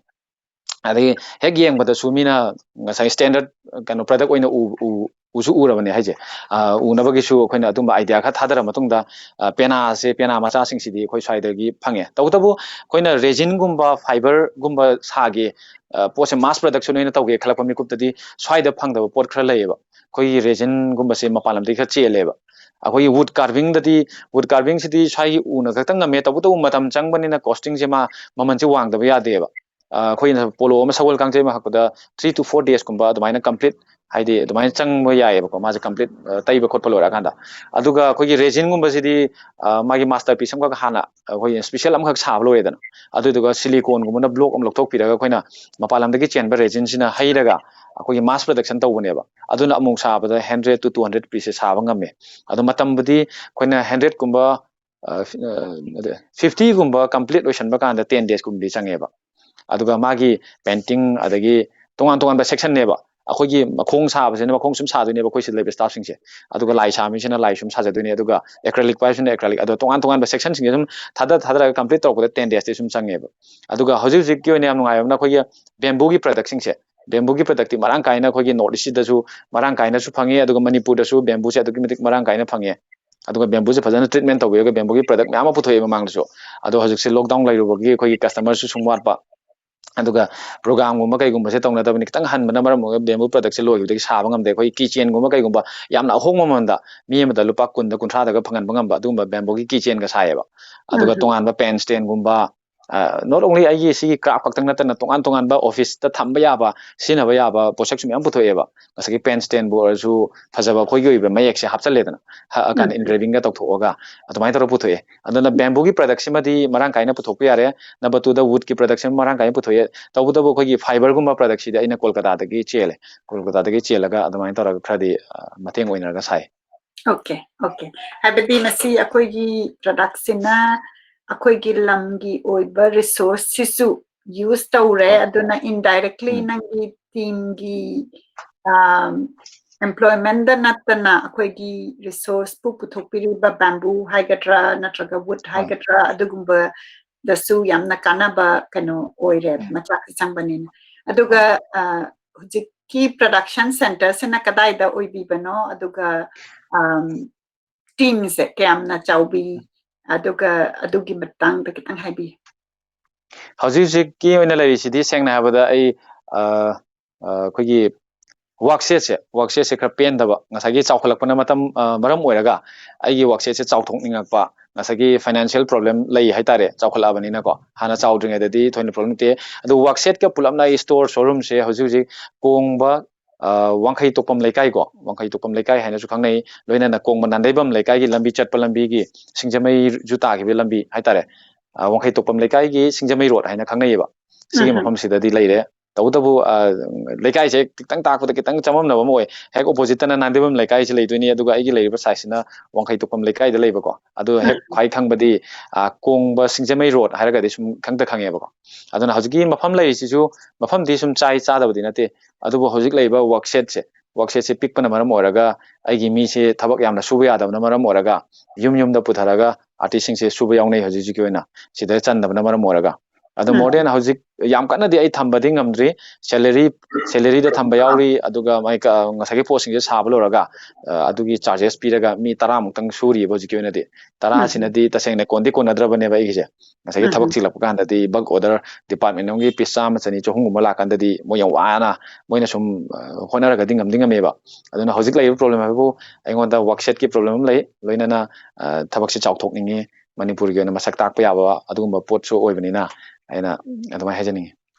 ꯑꯗꯒꯤ ꯍꯦꯛ ꯌꯦꯡꯕꯗꯁꯨ ꯃꯤꯅ ꯉꯁꯥꯏ standard ꯀꯩꯅꯣ product ꯑꯣꯏꯅ ꯎ-, ꯎ-, ꯎꯁꯨ ꯎꯔꯕꯅꯦ ꯍꯥꯏꯁꯦ꯫ ꯑ, ꯎꯅꯕꯒꯤꯁꯨ ꯑꯩꯈꯣꯏꯅ ꯑꯗꯨꯝꯕ idea ꯈꯔ ꯊꯥꯗꯔ ꯃꯇꯨꯡꯗ, ꯑ, ꯄꯦꯅꯥꯁꯦ, ꯄꯦꯅꯥ ꯃꯆꯥꯁꯤꯡꯁꯤꯗꯤ ꯑꯩꯈꯣꯏ ꯁ꯭ꯋꯥꯏꯗꯒꯤ ꯐꯪꯉꯦ꯫ ꯇꯧꯕꯇꯕꯨ ꯑꯩꯈꯣꯏꯅ resin ꯒꯨꯝꯕ, fiber ꯒꯨꯝꯕ ꯁꯥꯒꯦ, ꯑ, ꯄꯣꯠꯁꯦ mass production ꯑꯣꯏꯅ ꯇꯧꯒꯦ ꯈꯜꯂꯛꯄ ꯃꯤꯀꯨꯞꯇꯗꯤ ꯁ꯭ꯋꯥꯏꯗ ꯐꯪꯗꯕ ꯄꯣꯠ ꯈꯔ ꯂꯩꯌꯦꯕ꯫ ꯑꯩꯈꯣꯏꯒꯤ resin ꯒꯨꯝꯕꯁꯦ ꯃꯄꯥꯟ ꯂꯝꯗꯒꯤ ꯈꯔ ꯆꯦꯜꯂꯦꯕ꯫ ꯑꯩꯈꯣꯏꯒꯤ ꯋꯨꯠ ꯀꯥꯔꯚꯤꯡꯗꯗꯤ, ꯋꯨꯠ ꯀꯥꯔꯚꯤꯡꯁꯤꯗꯤ ꯁ꯭ꯋꯥꯏꯒꯤ ꯎꯅ ꯈꯛꯇꯪ ꯉꯝꯃꯦ, ꯇꯧꯕꯇꯕꯨ ꯃꯇꯝ ꯆꯪꯕꯅꯤꯅ ꯀꯣꯁꯇꯤꯡꯁꯦ ꯃꯥ ꯃꯃꯜꯁꯦ ꯋꯥꯡꯗꯕ ꯌꯥꯗꯦꯕ꯫ ꯑ, ꯑꯩꯈꯣꯏꯅ ꯄꯣꯂꯣ ꯑꯃ ꯁꯒꯣꯜ ꯀꯥꯡꯖꯩ ꯑꯃ ꯍꯛꯄꯗ ꯊ꯭ꯔꯤ ꯇꯨ ꯐꯣꯔ ꯗꯦꯁꯀꯨꯝꯕ ꯑꯗꯨꯃꯥꯏꯅ ꯀꯝꯄ꯭ꯂꯤꯠ, ꯍꯥꯏꯗꯤ ꯑꯗꯨꯃꯥꯏꯅ ꯆꯪꯕ ꯌꯥꯏꯑꯕꯀꯣ, ꯃꯥꯁꯦ ꯀꯝꯄ꯭ꯂꯤꯠ ꯇꯩꯕ ꯈꯣꯠꯄ ꯂꯣꯏꯔꯀꯥꯟꯗ꯫ ꯑꯗꯨꯒ ꯑꯩꯈꯣꯏꯒꯤ ꯔꯦꯖꯤꯟꯒꯨꯝꯕꯁꯤꯗꯤ, ꯑ, ꯃꯥꯒꯤ ꯃꯥꯁꯇꯔ ꯄꯤꯁ ꯑꯃꯈꯛ ꯍꯥꯟꯅ ꯑꯩꯈꯣꯏꯒꯤ ꯁ꯭ꯄꯤꯁꯦꯜ ꯑꯃꯈꯛ ꯁꯥꯕ ꯂꯣꯏꯔꯦꯗꯅ, ꯑꯗꯨꯗꯨꯒ ꯁꯤꯂꯤꯀꯣꯟꯒꯨꯝꯕꯅ ꯕ꯭ꯂꯣꯛ ꯑꯃ ꯂꯧꯊꯣꯛꯄꯤꯔꯒ ꯑꯩꯈꯣꯏꯅ ꯃꯄꯥꯟ ꯂꯝꯗꯒꯤ ꯆꯦꯟꯕ ꯔꯦꯖꯤꯟꯁꯤꯅ ꯍꯩꯔꯒ ꯑꯩꯈꯣꯏꯒꯤ ꯃꯥꯁ ꯄ꯭ꯔꯗꯛꯁꯟ ꯇꯧꯕꯅꯦꯕ꯫ ꯑꯗꯨꯅ ꯑꯃꯨꯛ ꯁꯥꯕꯗ ꯍꯟꯗ꯭ꯔꯦꯠ ꯇꯨ ꯇꯨ ꯍꯟꯗ꯭ꯔꯦꯠ ꯄꯤꯁꯁꯦ ꯁꯥꯕ ꯉꯝꯃꯦ꯫ ꯑꯗꯣ ꯃꯇꯝꯕꯨꯗꯤ ꯑꯩꯈꯣꯏꯅ ꯍꯟꯗ꯭ꯔꯦꯠꯀꯨꯝꯕ, ꯐꯤꯐꯇꯤꯒꯨꯝꯕ ꯀꯝꯄ꯭ꯂꯤꯠ ꯂꯣꯏꯁꯟꯕ ꯀꯥꯟꯗ ꯇꯦꯟ ꯗꯦꯖꯀꯨꯝꯕꯗꯤ ꯆꯪꯉꯦꯕ꯫ ꯑꯗꯨꯒ ꯃꯥꯒꯤ ꯄꯦꯟꯇꯤꯡ, ꯑꯗꯒꯤ ꯇꯣꯉꯥꯟ ꯇꯣꯉꯥꯟꯕ ꯁꯦꯛꯁꯟꯅꯦꯕ꯫ ꯑꯩꯈꯣꯏꯒꯤ ꯃꯈꯣꯡ ꯁꯥꯕꯁꯤꯅ ꯃꯈꯣꯡ ꯁꯨꯝ ꯁꯥꯗꯣꯏꯅꯦꯕ, ꯑꯩꯈꯣꯏ ꯁꯤꯗ ꯂꯩꯕ ꯁ꯭ꯇꯥꯐꯁꯤꯡꯁꯦ꯫ ꯑꯗꯨꯒ ꯂꯥꯏ ꯁꯥꯕ ꯃꯤꯁꯤꯅ ꯂꯥꯏ ꯁꯨꯝ ꯁꯥꯖꯗꯣꯏꯅꯦ, ꯑꯗꯨꯒ ꯑꯦꯀ꯭ꯔꯦꯂꯤꯛ ꯄꯥꯏꯕꯁꯤꯅ ꯑꯦꯀ꯭ꯔꯦꯂꯤꯛ, ꯑꯗꯣ ꯇꯣꯉꯥꯟ ꯇꯣꯉꯥꯟꯕ ꯁꯦꯛꯁꯟꯁꯤꯡꯁꯦ ꯁꯨꯝ ꯊꯥꯗ ꯊꯥꯗꯔꯒ ꯀꯝꯄ꯭ꯂꯤꯠ ꯇꯧꯔꯛꯄꯗ ꯇꯦꯟ ꯗꯦꯖꯇꯤ ꯁꯨꯝ ꯆꯪꯉꯦꯕ꯫ ꯑꯗꯨꯒ ꯍꯧꯖꯤꯛ ꯍꯧꯖꯤꯛꯀꯤ ꯑꯣꯏꯅ ꯌꯥꯝ ꯅꯨꯡꯉꯥꯏꯕ ꯑꯃꯅ ꯑꯩꯈꯣꯏꯒꯤ ꯕꯦꯝꯕꯨꯒꯤ ꯄ꯭ꯔꯗꯛꯁꯤꯡꯁꯦ, ꯕꯦꯝꯕꯨꯒꯤ ꯄ꯭ꯔꯗꯛꯇꯤ ꯃꯔꯥꯡ ꯀꯥꯏꯅ ꯑꯩꯈꯣꯏꯒꯤ ꯅꯣꯔꯠ ꯏꯁꯁꯤꯗꯁꯨ ꯃꯔꯥꯡ ꯀꯥꯏꯅꯁꯨ ꯐꯪꯉꯤ, ꯑꯗꯨꯒ ꯃꯅꯤꯄꯨꯔꯗꯁꯨ ꯕꯦꯝꯕꯨꯁꯦ ꯑꯗꯨꯛꯀꯤ ꯃꯇꯤꯛ ꯃꯔꯥꯡ ꯀꯥꯏꯅ ꯐꯪꯉꯦ꯫ ꯑꯗꯨꯒ ꯕꯦꯝꯕꯨꯁꯦ ꯐꯖꯅ ꯇ꯭ꯔꯤꯠꯃꯦꯟ ꯇꯧꯕꯤꯔꯒ ꯕꯦꯝꯕꯨꯒꯤ ꯄ꯭ꯔꯗꯛ ꯃꯌꯥꯝ ꯑꯃ ꯄꯨꯊꯣꯛꯑꯦ ꯃꯃꯥꯡꯗꯁꯨ꯫ ꯑꯗꯣ ꯍꯧꯖꯤꯛꯁꯦ ꯂꯣꯛꯗꯥꯎꯟ ꯂꯩꯔꯨꯕꯒꯤ ꯑꯩꯈꯣꯏꯒꯤ ꯀꯁꯇꯃꯔꯁꯨ ꯁꯨꯝ ꯋꯥꯠꯄ, ꯑꯗꯨꯒ ꯄ꯭ꯔꯣꯒꯥꯝꯒꯨꯝꯕ ꯀꯩꯒꯨꯝꯕꯁꯦ ꯇꯧꯅꯗꯕꯅꯤ, ꯈꯤꯇꯪ ꯍꯟꯕꯅ ꯃꯔꯝ ꯑꯣꯏꯔꯒ ꯕꯦꯝꯕꯨ ꯄ꯭ꯔꯗꯛꯁꯦ ꯂꯣꯏꯈꯤꯕꯗꯒꯤ ꯁꯥꯕ ꯉꯝꯗꯦ꯫ ꯑꯩꯈꯣꯏꯒꯤ ꯀꯤ ꯆꯦꯟꯒꯨꯝꯕ ꯀꯩꯒꯨꯝꯕ ꯌꯥꯝꯅ ꯑꯍꯣꯡꯕ ꯃꯃꯜꯗ ꯃꯤ ꯑꯃꯗ ꯂꯨꯄꯥ ꯀꯨꯟꯗ ꯀꯨꯟꯊ꯭ꯔꯥꯗꯒ ꯐꯪꯍꯟꯕ ꯉꯝꯕ ꯑꯗꯨꯒꯨꯝꯕ ꯕꯦꯝꯕꯨꯒꯤ ꯀꯤ ꯆꯦꯟꯒ ꯁꯥꯏꯌꯦꯕ꯫ ꯑꯗꯨꯒ ꯎꯝ꯫ ꯇꯣꯉꯥꯟꯕ ꯄꯦꯟ ꯁ꯭ꯇꯦꯟꯒꯨꯝꯕ, ꯅꯣꯠ ꯑꯣꯡꯂꯤ ꯑꯩꯒꯤ ꯁꯤꯒꯤ ꯀ꯭ꯔꯥꯐ ꯈꯛꯇꯪ ꯅꯠꯇꯅ ꯇꯣꯉꯥꯟ ꯇꯣꯉꯥꯟꯕ ꯑꯣꯐꯤꯁꯇ ꯊꯝꯕ ꯌꯥꯕ, ꯁꯤꯖꯤꯟꯅꯕ ꯌꯥꯕ ꯄꯣꯠꯁꯛꯁꯨ ꯃꯌꯥꯝ ꯄꯨꯊꯣꯛꯑꯦꯕ꯫ ꯉꯁꯥꯏꯒꯤ ꯄꯦꯟ ꯁ꯭ꯇꯦꯟꯕꯨ ꯑꯣꯏꯔꯁꯨ ꯐꯖꯕ ꯑꯩꯈꯣꯏꯒꯤ ꯑꯣꯏꯕ ꯃꯌꯦꯛꯁꯦ ꯍꯥꯞꯆꯜꯂꯦꯗꯅ, ꯍꯛꯑꯀꯥꯟꯗ ꯎꯝ꯫ ꯏꯟꯒ꯭ꯔꯦꯚꯤꯡꯒ ꯇꯧꯊꯣꯛꯑꯒ ꯑꯗꯨꯃꯥꯏꯅ ꯇꯧꯔꯒ ꯄꯨꯊꯣꯛꯑꯦ꯫ ꯑꯗꯨꯅ ꯕꯦꯝꯕꯨꯒꯤ ꯄ꯭ꯔꯗꯛꯁꯤꯃꯗꯤ ꯃꯔꯥꯡ ꯀꯥꯏꯅ ꯄꯨꯊꯣꯛꯄ ꯌꯥꯔꯦ꯫ ꯅꯝꯕꯔ ꯇꯨꯗ ꯋꯨꯗꯀꯤ ꯄ꯭ꯔꯗꯛꯁꯤꯃ ꯃꯔꯥꯡ ꯀꯥꯏꯅ ꯄꯨꯊꯣꯛꯑꯦ꯫ ꯇꯧꯕꯇꯕꯨ ꯑꯩꯈꯣꯏꯒꯤ ꯐꯥꯏꯕꯔꯒꯨꯝꯕ ꯄ꯭ꯔꯗꯛꯁꯤꯗꯤ ꯑꯩꯅ ꯀꯣꯜꯀꯇꯥꯗꯒꯤ ꯆꯦꯜꯂꯦ꯫ ꯀꯣꯜꯀꯇꯥꯗꯒꯤ ꯆꯦꯜꯂꯒ ꯑꯗꯨꯃꯥꯏꯅ ꯇꯧꯔꯒ ꯈꯔꯗꯤ, ꯑ, ꯃꯇꯦꯡ ꯑꯣꯏꯅꯔꯒ ꯁꯥꯏ꯫ Okay, okay. ꯍꯥꯏꯕꯗꯤ ꯃꯁꯤ ꯑꯩꯈꯣꯏꯒꯤ ꯄ꯭ꯔꯗꯛꯁꯤꯅ ꯑꯩꯈꯣꯏꯒꯤ ꯂꯝꯒꯤ ꯑꯣꯏꯕ ꯔꯤꯁꯣꯔꯁꯁꯤꯁꯨ ꯌꯨꯁ ꯇꯧꯔꯦ, ꯍꯣꯏ꯫ ꯑꯗꯨꯅ ꯏꯟꯗꯥꯏꯔꯦꯛꯂꯤ ꯎꯝ꯫ ꯅꯪꯒꯤ ꯇꯤꯝꯒꯤ, ꯑꯝ, ꯑꯦꯝꯄ꯭ꯂꯣꯏꯃꯦꯟꯗ ꯅꯠꯇꯅ ꯑꯩꯈꯣꯏꯒꯤ ꯔꯤꯁꯣꯔꯁꯄꯨ ꯄꯨꯊꯣꯛꯄꯤꯔꯤꯕ ꯕꯦꯝꯕꯨ ꯍꯥꯏꯒꯗ꯭ꯔꯥ ꯅꯠꯇ꯭ꯔꯒ ꯋꯨꯗ ꯍꯣꯏ꯫ ꯍꯥꯏꯒꯗ꯭ꯔꯥ, ꯑꯗꯨꯒꯨꯝꯕꯗꯁꯨ ꯌꯥꯝꯅ ꯀꯥꯟꯅꯕ ꯀꯩꯅꯣ ꯑꯣꯏꯔꯦ, ꯎꯝ꯫ ꯃꯆꯥꯛꯁꯦ ꯆꯪꯕꯅꯤꯅ꯫ ꯑꯗꯨꯒ, ꯍꯣꯏ꯫ ꯑ, ꯍꯧꯖꯤꯛꯀꯤ ꯄ꯭ꯔꯗꯛꯁꯟ ꯁꯦꯟꯇꯔꯁꯤꯅ ꯀꯗꯥꯏꯗ ꯑꯣꯏꯕꯤꯕꯅꯣ? ꯑꯗꯨꯒ, ꯑꯝ, ꯇꯤꯝꯁꯦ ꯀꯌꯥꯝꯅ ꯆꯥꯎꯕꯤ? ꯑꯗꯨꯒ ꯑꯗꯨꯒꯤ ꯃꯇꯥꯡꯗ ꯈꯤꯇꯪ ꯍꯥꯏꯕꯤꯌꯨ꯫ ꯍꯧꯖꯤꯛ ꯍꯧꯖꯤꯛꯀꯤ ꯑꯣꯏꯅ ꯂꯩꯔꯤꯁꯤꯗꯤ ꯁꯦꯡꯅ ꯍꯥꯏꯕꯗ ꯑꯩ, ꯑ, ꯑ, ꯑꯩꯈꯣꯏꯒꯤ ꯋꯥꯛꯁꯦꯠꯁꯦ ꯋꯥꯛꯁꯦꯠꯁꯦ ꯈꯔ ꯄꯦꯟꯗꯕ, ꯉꯁꯥꯏꯒꯤ ꯆꯥꯎꯈꯠꯂꯛꯄꯅ ꯃꯇꯝ ꯑ, ꯃꯔꯝ ꯑꯣꯏꯔꯒ ꯑꯩꯒꯤ ꯋꯥꯛꯁꯦꯠꯁꯦ ꯆꯥꯎꯊꯣꯛꯅꯤꯡꯉꯛꯄ, ꯉꯁꯥꯏꯒꯤ ꯐꯥꯏꯅꯥꯟꯁꯤꯌꯦꯜ ꯄ꯭ꯔꯣꯕ꯭ꯂꯦꯝ ꯂꯩ ꯍꯥꯏꯇꯥꯔꯦ꯫ ꯆꯥꯎꯈꯠꯂꯛꯑꯕꯅꯤꯅꯀꯣ, ꯍꯥꯟꯅ ꯆꯥꯎꯗ꯭ꯔꯤꯉꯩꯗꯗꯤ ꯊꯣꯏꯅ ꯄ꯭ꯔꯣꯕ꯭ꯂꯦꯝ ꯂꯩꯇꯦ꯫ ꯑꯗꯨ ꯋꯥꯛꯁꯦꯠꯀ ꯄꯨꯂꯞꯅ ꯑꯩ ꯁ꯭ꯇꯣꯔ ꯁꯣꯔꯨꯝꯁꯦ ꯍꯧꯖꯤꯛ ꯍꯧꯖꯤꯛ ꯀꯣꯡꯕ ꯑ, ꯋꯥꯡꯈꯩ ꯇꯣꯛꯐꯝ ꯂꯩꯀꯥꯏꯀꯣ, ꯋꯥꯡꯈꯩ ꯇꯣꯛꯐꯝ ꯂꯩꯀꯥꯏ ꯍꯥꯏꯅꯁꯨ ꯈꯪꯅꯩ, ꯂꯣꯏꯅꯅ ꯀꯣꯡꯕ ꯅꯥꯟꯗꯩꯕꯝ ꯂꯩꯀꯥꯏꯒꯤ ꯂꯝꯕꯤ ꯆꯠꯄ ꯂꯝꯕꯤꯒꯤ ꯁꯤꯡꯖꯃꯩꯁꯨ ꯇꯥꯈꯤꯕ ꯂꯝꯕꯤ ꯍꯥꯏꯇꯥꯔꯦ꯫ ꯑ, ꯋꯥꯡꯈꯩ ꯇꯣꯛꯐꯝ ꯂꯩꯀꯥꯏꯒꯤ ꯁꯤꯡꯖꯃꯩ ꯔꯣꯗ ꯍꯥꯏꯅ ꯈꯪꯅꯩꯌꯦꯕ꯫ ꯁꯤꯒꯤ ꯎꯝ꯫ ꯃꯐꯝꯁꯤꯗꯗꯤ ꯂꯩꯔꯦ꯫ ꯇꯧꯕꯇꯕꯨ, ꯑ, ꯂꯩꯀꯥꯏꯁꯦ ꯈꯤꯇꯪ ꯇꯥꯛꯄꯗ ꯈꯤꯇꯪ ꯆꯃꯝꯅꯕ ꯑꯃ ꯑꯣꯏ꯫ ꯍꯦꯛ ꯑꯣꯄꯣꯖꯤꯠꯇꯅ ꯅꯥꯟꯗꯩꯕꯝ ꯂꯩꯀꯥꯏꯁꯦ ꯂꯩꯗꯣꯏꯅꯤ, ꯑꯗꯨꯒ ꯑꯩꯒꯤ ꯂꯩꯔꯤꯕ ꯁꯥꯏꯠꯁꯤꯅ ꯋꯥꯡꯈꯩ ꯇꯣꯛꯐꯝ ꯂꯩꯀꯥꯏꯗ ꯂꯩꯕꯀꯣ꯫ ꯑꯗꯣ ꯍꯦꯛ ꯎꯝ꯫ ꯈ꯭ꯋꯥꯏ ꯈꯪꯕꯗꯤ, ꯑ, ꯀꯣꯡꯕ ꯁꯤꯡꯖꯃꯩ ꯔꯣꯗ ꯍꯥꯏꯔꯒꯗꯤ ꯁꯨꯝ ꯈꯪꯗ ꯈꯪꯉꯦꯕꯀꯣ꯫ ꯑꯗꯨꯅ ꯍꯧꯖꯤꯛꯀꯤ ꯃꯐꯝ ꯂꯩꯔꯤꯁꯤꯁꯨ ꯃꯐꯝꯗꯤ ꯁꯨꯝ ꯆꯥꯏ ꯆꯥꯗꯕꯗꯤ ꯅꯠꯇꯦ, ꯑꯗꯨꯕꯨ ꯍꯧꯖꯤꯛ ꯂꯩꯔꯤꯕ ꯋꯥꯛꯁꯦꯠꯁꯦ, ꯋꯥꯛꯁꯦꯠꯁꯦ ꯄꯤꯛꯄꯅ ꯃꯔꯝ ꯑꯣꯏꯔꯒ ꯑꯩꯒꯤ ꯃꯤꯁꯦ ꯊꯕꯛ ꯌꯥꯝꯅ ꯁꯨꯕ ꯌꯥꯗꯕꯅ ꯃꯔꯝ ꯑꯣꯏꯔꯒ ꯌꯨꯝ ꯌꯨꯝꯗ ꯄꯨꯊꯔꯒ ꯑꯥꯔꯇꯤꯁꯁꯤꯡꯁꯦ ꯁꯨꯕ ꯌꯥꯎꯅꯩ ꯍꯧꯖꯤꯛ ꯍꯧꯖꯤꯛꯀꯤ ꯑꯣꯏꯅ, ꯁꯤꯗ ꯆꯟꯗꯕꯅ ꯃꯔꯝ ꯑꯣꯏꯔꯒ꯫ ꯑꯗꯣ ꯎꯝ꯫ ꯃꯣꯔ ꯗꯦꯟ ꯍꯧꯖꯤꯛ ꯌꯥꯝ ꯀꯟꯅꯗꯤ ꯑꯩ ꯊꯝꯕꯗꯤ ꯉꯝꯗ꯭ꯔꯤ꯫ ꯁꯦꯂꯔꯤ, ꯁꯦꯂꯔꯤꯗ ꯊꯝꯕ ꯌꯥꯎꯔꯤ, ꯑꯗꯨꯒ ꯃꯥꯏ ꯀ-, ꯉꯁꯥꯏꯒꯤ ꯄꯣꯠꯁꯤꯡꯁꯦ ꯁꯥꯕ ꯂꯣꯏꯔꯒ, ꯑ, ꯑꯗꯨꯒꯤ ꯆꯥꯔꯖꯦꯁ ꯄꯤꯔꯒ ꯃꯤ ꯇꯔꯥꯃꯨꯛꯇꯪ ꯁꯨꯔꯤꯕ ꯍꯧꯖꯤꯛꯀꯤ ꯑꯣꯏꯅꯗꯤ꯫ ꯎꯝ꯫ ꯇꯔꯥꯁꯤꯅꯗꯤ ꯇꯁꯦꯡꯅ ꯀꯣꯟꯗꯤ ꯀꯣꯟꯅꯗ꯭ꯔꯕꯅꯦꯕ ꯑꯩꯒꯤꯁꯦ꯫ ꯉꯁꯥꯏꯒꯤ ꯎꯝ꯫ ꯊꯕꯛ ꯆꯤꯜꯂꯛꯄ ꯀꯥꯟꯗꯗꯤ ꯕꯜꯛ ꯑꯣꯔꯗꯔ ꯗꯤꯄꯥꯔꯠꯃꯦꯟ ꯑꯃꯒꯤ ꯄꯤꯁ ꯆꯥꯝꯃ, ꯆꯅꯤ, ꯆꯍꯨꯝꯒꯨꯝꯕ ꯂꯥꯛꯀꯥꯟꯗꯗꯤ ꯃꯣꯏ ꯌꯥꯝ ꯋꯥꯅ ꯃꯣꯏꯅ ꯁꯨꯝ, ꯑ, ꯍꯣꯠꯅꯔꯒꯗꯤ ꯉꯝꯗꯤ ꯉꯝꯃꯦꯕ꯫ ꯑꯗꯨꯅ ꯍꯧꯖꯤꯛ ꯂꯩꯔꯤꯕ ꯄ꯭ꯔꯣꯕ꯭ꯂꯦꯝ ꯍꯥꯏꯕꯨ ꯑꯩꯉꯣꯟꯗ ꯋꯥꯛꯁꯦꯠꯀꯤ ꯄ꯭ꯔꯣꯕ꯭ꯂꯦꯝ ꯑꯃ ꯂꯩ, ꯂꯣꯏꯅꯅ, ꯑ, ꯊꯕꯛꯁꯦ ꯆꯥꯎꯊꯣꯛꯅꯤꯡꯉꯤ, ꯃꯅꯤꯄꯨꯔꯒꯤ ꯑꯣꯏꯅ ꯃꯁꯛ ꯇꯥꯛꯄ ꯌꯥꯕ ꯑꯗꯨꯒꯨꯝꯕ ꯄꯣꯠꯁꯨ ꯑꯣꯏꯕꯅꯤꯅ ꯑꯩꯅ ꯎꯝ꯫ ꯑꯗꯨꯃꯥꯏꯅ ꯍꯥꯏꯖꯅꯤꯡꯉꯤ꯫